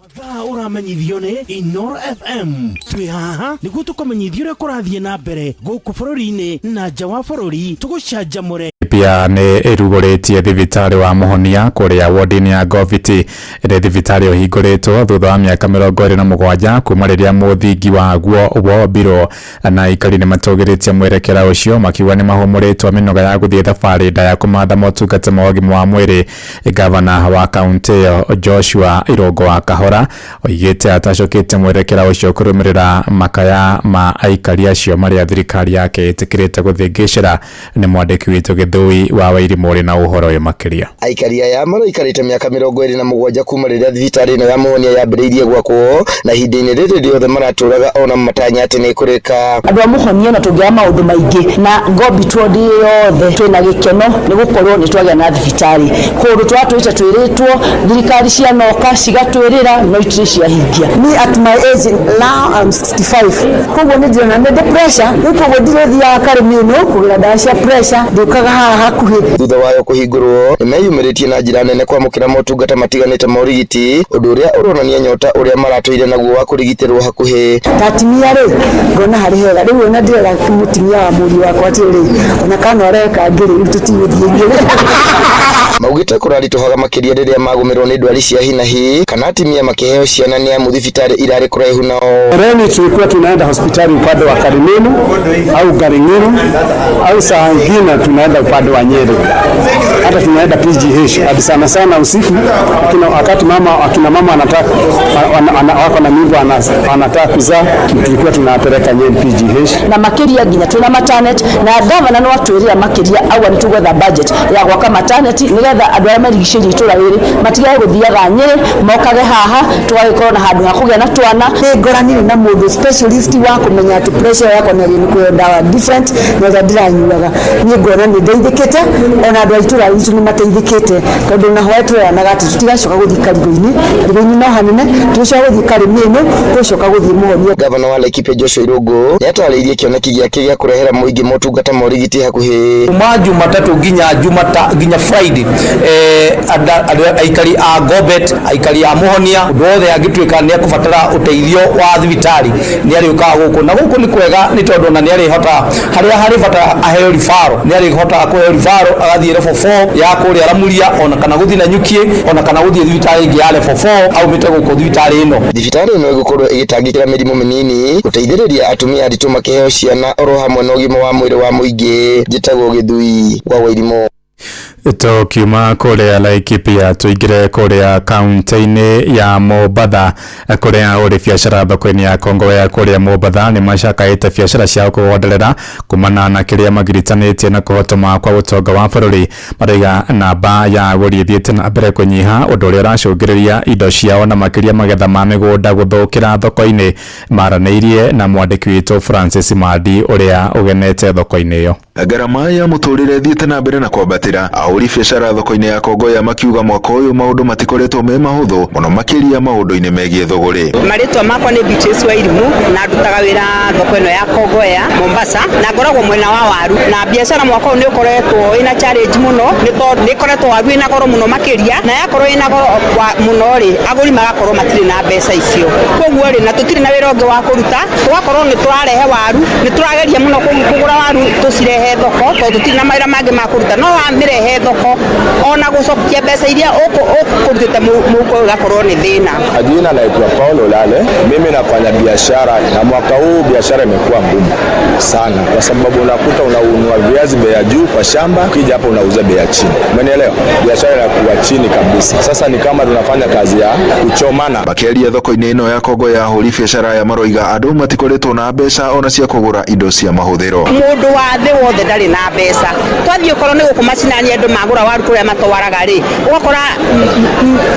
Mathaa ũramenyithio nĩ Inoro FM. Twĩ haha nĩguo tũkũmenyithia ũrĩa kũrathiĩ na mbere gũkũ bũrũri-inĩ na nja wa bũrũri, tũgũcanjamũre. Pia nĩ ĩrugũrĩtie thibitarĩ wa Mũhonia kũrĩa wodi-inĩ ya Goviti ĩrĩa thibitarĩ ũhingũrĩtwo thutha wa mĩaka 27 kuma rĩrĩa mũthingi waguo wombirwo, na aikari nĩ matũgĩrĩtie mwerekera ũcio makiuga nĩ mahũmũrĩtwo mĩnoga ya gũthiĩ thabarĩ ndaya kũmatha motungata ma ũgima wa mwĩrĩ. Gavana wa kaunti ĩyo Joshua Irũngũ wa Kahora oigĩte atacũkĩte mwerekera ũcio kũrũmĩrĩra makaya ma aikari acio marĩa thirikari yake ĩtĩkĩrĩte gũthĩngĩcĩra. Nĩ mwandĩki witũ Gĩthũi wa Wairimũ ũrĩ na ũhoro ũyũ makĩria. Aikari aya maraikarĩte mĩaka 27 kuma rĩrĩa thibitarĩ ĩno ya Mũhonia yambĩrĩirie gwakwo, na ihinda-inĩ rĩrĩ rĩothe maratũraga ona matanya atĩ nĩ ĩkũrĩka. Andũ a Mũhonia na tũngĩaga maũndũ maingĩ na Ngobit ward yothe twĩna gĩkeno nĩ gũkorwo nĩ twagĩa na thibitarĩ. Kũndũ twatũrĩte twĩrĩtwo thirikari cianoka cigatwĩrĩra no itirĩ ciahingia. Me at my age now I'm 65, koguo nĩ ndĩrona nĩ ndĩ pressure rĩu, koguo ndirĩthiaga Karĩmĩnũ kũgĩra ndawa cia pressure, ndĩũkaga haha hakuhĩ. Thutha wayo kũhingũrwo nĩ meyumĩrĩtie na njĩra nene kwamũkĩra motungata matiganĩte ma ũrigiti, ũndũ ũrĩa ũronania nyota ũrĩa maratũire naguo wa kũrigitĩrwo hakuhĩ. Ta atumia rĩ, ngona harĩ hega rĩu, ona ndĩrera mũtumia wa mũriũ wakwa atĩrĩrĩ, ona kana areka ngĩrĩ rĩu tũtigũthiĩ ngĩrĩ. Maugĩte kũraritũhaga makĩria rĩrĩa magũmĩrwo nĩ ndwari cia hinahi kana atumia makĩheo ciana nĩ amu thibitarĩ irarĩ kũraihu nao. Mbeleni tulikuwa tunaenda hospitali upande wa Karimenu au Garing'iro au saa ingine tunaenda upande wa Nyeri, hata tunaenda PGH hadi sana sana usiku, lakini wakati mama akina mama anataka wako na mimba anataka kuzaa, tulikuwa tunapeleka Nyeri PGH. Na makĩria nginya twĩna maternity na gavana no atwĩrĩra makĩria auga nĩ tũgwetha budget ya gwaka maternity nĩgetha andũ arĩa marigicĩirie itũra rĩrĩ matigage gũthiaga Nyĩrĩ, mokage haha tũgagĩkorwo na handũ ha kũgĩa na twana. Nĩ ngoranire na mũndũ specialist wa kũmenya atĩ pressure yakwa nĩ nĩ kũheo ndawa different na ĩrĩa ndĩranyuaga. Niĩ ngona nĩ ndeithĩkĩte, ona andũ a itũra ritũ nĩ mateithĩkĩte, tondũ na hwaĩ tũreranaga atĩ tũtigacoka gũthiĩ Karigũ-inĩ, Karigũ-inĩ no hanene, tũgĩcoka gũthiĩ Karĩmĩnũ, tũgĩcoka gũthiĩ Mũhonia. Gavana wa Laikipia Joshua Irũngũ nĩ atarĩirie kĩoneki gĩake gĩa kũrehera mũingĩ motungata ma ũrigiti hakuhĩ. Kuma Jumatatũ nginya Jumata nginya Friday, aikari a Gobet, aikari a Mũhonia, ũndũ wothe angĩtuĩka nĩ ekũbatara ũteithio wa thibitarĩ nĩ arĩũkaga gũkũ, na gũkũ nĩ kwega nĩ tondũ ona nĩ arĩhotaga harĩa harĩ bata aheo ribaro, nĩ arĩhotaga kũheo ribaro agathiĩ level 4 ya kũrĩa Ramuria, ona kana gũthiĩ Nanyuki, ona kana gũthiĩ thibitarĩ ĩngĩ ya level 4 aumĩte gũkũ thibitarĩ ĩno. Thibitarĩ ĩno ĩgũkorwo ĩgĩtangĩkĩra mĩrimũ mĩnini, gũteithĩrĩria atumia aritũ makĩheo ciana oro hamwe na ũgima wa mwĩrĩ wa mũingĩ. Njĩtagwo Gĩthui wa Wairimũ. Tukiuma kũrĩa Laikipia tũingĩre kũrĩa kaunti-inĩ ya Mombatha kũrĩa ũrĩ biacara thoko-inĩ ya Kongowea kũrĩa Mombatha nĩ macakaĩte biacara ciao kũgonderera kumana na kĩrĩa magiritanĩtie na kũhotoma kwa ũtonga wa bũrũri. Maraiga namba ya agũri ĩthiĩte na mbere kũnyiha, ũndũ ũrĩa ũracũngĩrĩria indo ciao na makĩria magetha ma mĩgũnda gũthũkĩra thoko-inĩ. Maranĩirie na mwandĩki witũ Francis Mandi ũrĩa ũgenete thoko-inĩ ĩyo. Ngarama ya mũtũrĩre ĩthiĩte na mbere na kwambatĩra, ahũri biacara thoko-inĩ ya Kongowea makiuga mwaka ũyũ maũndũ matikoretwo me mahũthũ mũno makĩria maũndũ-inĩ megiĩ thũgũrĩ. Marĩtwa makwa nĩ Beatrice Wairimu na ndutaga wĩra thoko ĩno ya Kongowea Mombasa, na ngoragwo mwena wa waru, na biacara mwaka ũyũ nĩ ũkoretwo ĩna challenge mũno nĩ tondũ nĩ ĩkoretwo waru ĩna goro mũno makĩria, na yakorwo ĩna goro mũno rĩ, agũri magakorwo matirĩ na mbeca icio, koguo rĩ, na tũtirĩ na wĩra ũngĩ wa kũruta, tũgakorwo nĩ tũrarehe waru, nĩ tũrageria mũno kũgũra waru tũcirehe thoko tondũ tũtirĩ na mawĩra mangĩ ma kũruta, no wamĩrehe thoko ona gũcokia mbeca iria ũkũrutĩte mũhuko ũgakorwo nĩ thĩna. Jina naitwa Paulo Lale, mimi nafanya biashara na mwaka huu biashara imekuwa ngumu sana kwa sababu unakuta unanunua viazi bei ya juu kwa shamba, ukija hapa unauza bei ya chini. Umenielewa? Biashara inakuwa chini kabisa. Sasa ni kama tunafanya kazi ya kuchomana. Makĩaria thoko-inĩ ĩno ya Kongowea ahũri biacara aya maroiga andũ matikoretwo na mbeca ona cia kũgũra indo cia mahũthĩro. Mũndũ wa thĩ wothe ndarĩ na mbeca, twathiĩ okorwo nĩ gũkũ macinani andũ andũ magũra waru kũrĩa matwaraga rĩ, ũgakora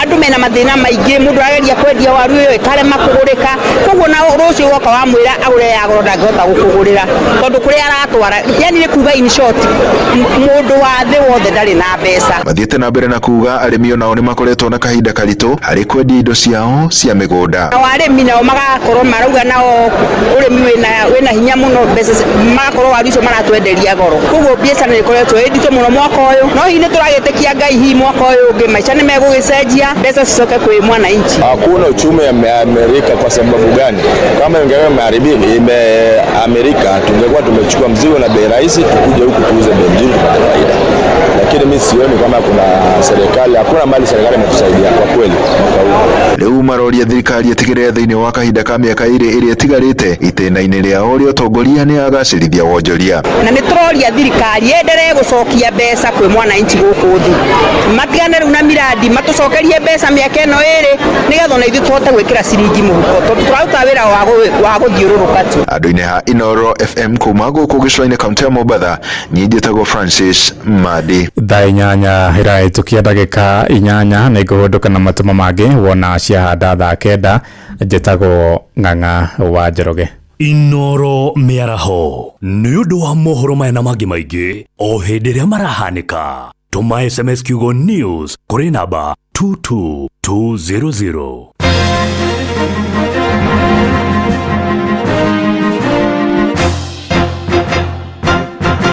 andũ mena mathĩna maingĩ, mũndũ arageria kwendia waru ĩyo ĩkarema kũgũrĩka, koguo na rũciũ woka wamwĩra agũre ya goro ndangĩhota gũkũgũrĩra tondũ kũrĩa aratwara, yani nĩ kuga in short, mũndũ wa thĩ wothe ndarĩ na mbeca. Mathiĩte na mbere na kuga arĩmi onao nĩ makoretwo na kahinda karitũ harĩ kwendia indo ciao cia mĩgũnda. Nao arĩmi nao magakorwo marauga nao ũrĩmi wĩna hinya mũno, mbeca magakorwo waru icio maratwenderia goro, koguo biacara nĩ ĩkoretwo ĩ nditũ mũno mwaka ũyũ, no hihi nĩ tũragĩtĩkia Ngai, hihi mwaka ũyũ ũngĩ maica nĩ megũgĩcenjia, mbeca cicoke kwĩ mwananchi. Hakuna uchumi Amerika kwa sababu gani? Kama ingekuwa imeharibika ime Amerika, tungekuwa tumechukua mzigo na bei rahisi, tukuje huku tuuze bei mzuri tupate faida. Lakini mimi sioni kama kuna serikali, hakuna mali serikali imetusaidia kwa kweli mwaka huu. Rĩu maroria thirikari ĩtigĩrĩre thĩinĩ wa kahinda ka mĩaka ĩrĩ ĩrĩa ĩtigarĩte itĩna-inĩ rĩao rĩa ũtongoria nĩ agacĩrithia wonjoria. Na nĩ tũroria thirikari yenderee gũcokia mbeca kwĩ mwananchi gũkũ thĩ, matigane rĩu na miradi, matũcokerie mbeca mĩaka ĩno ĩrĩ nĩgetha ona ithuĩ tũhote gwĩkĩra ciringi mũhuko, tondũ tũraruta wĩra wa gũthiũrũrũka tu. Andũ-inĩ ha Inoro FM kuma gũkũ gĩcũa-inĩ kaũntĩ ya Mombatha, niĩ njĩtagwo Francis Madi. Thaa 8 ĩrahĩtũkia ndagĩka 8 nĩ ngũhũndũka na matũma mangĩ wona ciahanda thaa 9. Njĩtagwo Ng'ang'a wa Njoroge. Inoro mĩaraho nĩ ũndũ wa mohoro maya na mangĩ maingĩ o hĩndĩ ĩrĩa marahanĩka, tũma SMS kiugo news kũrĩ namba 22200.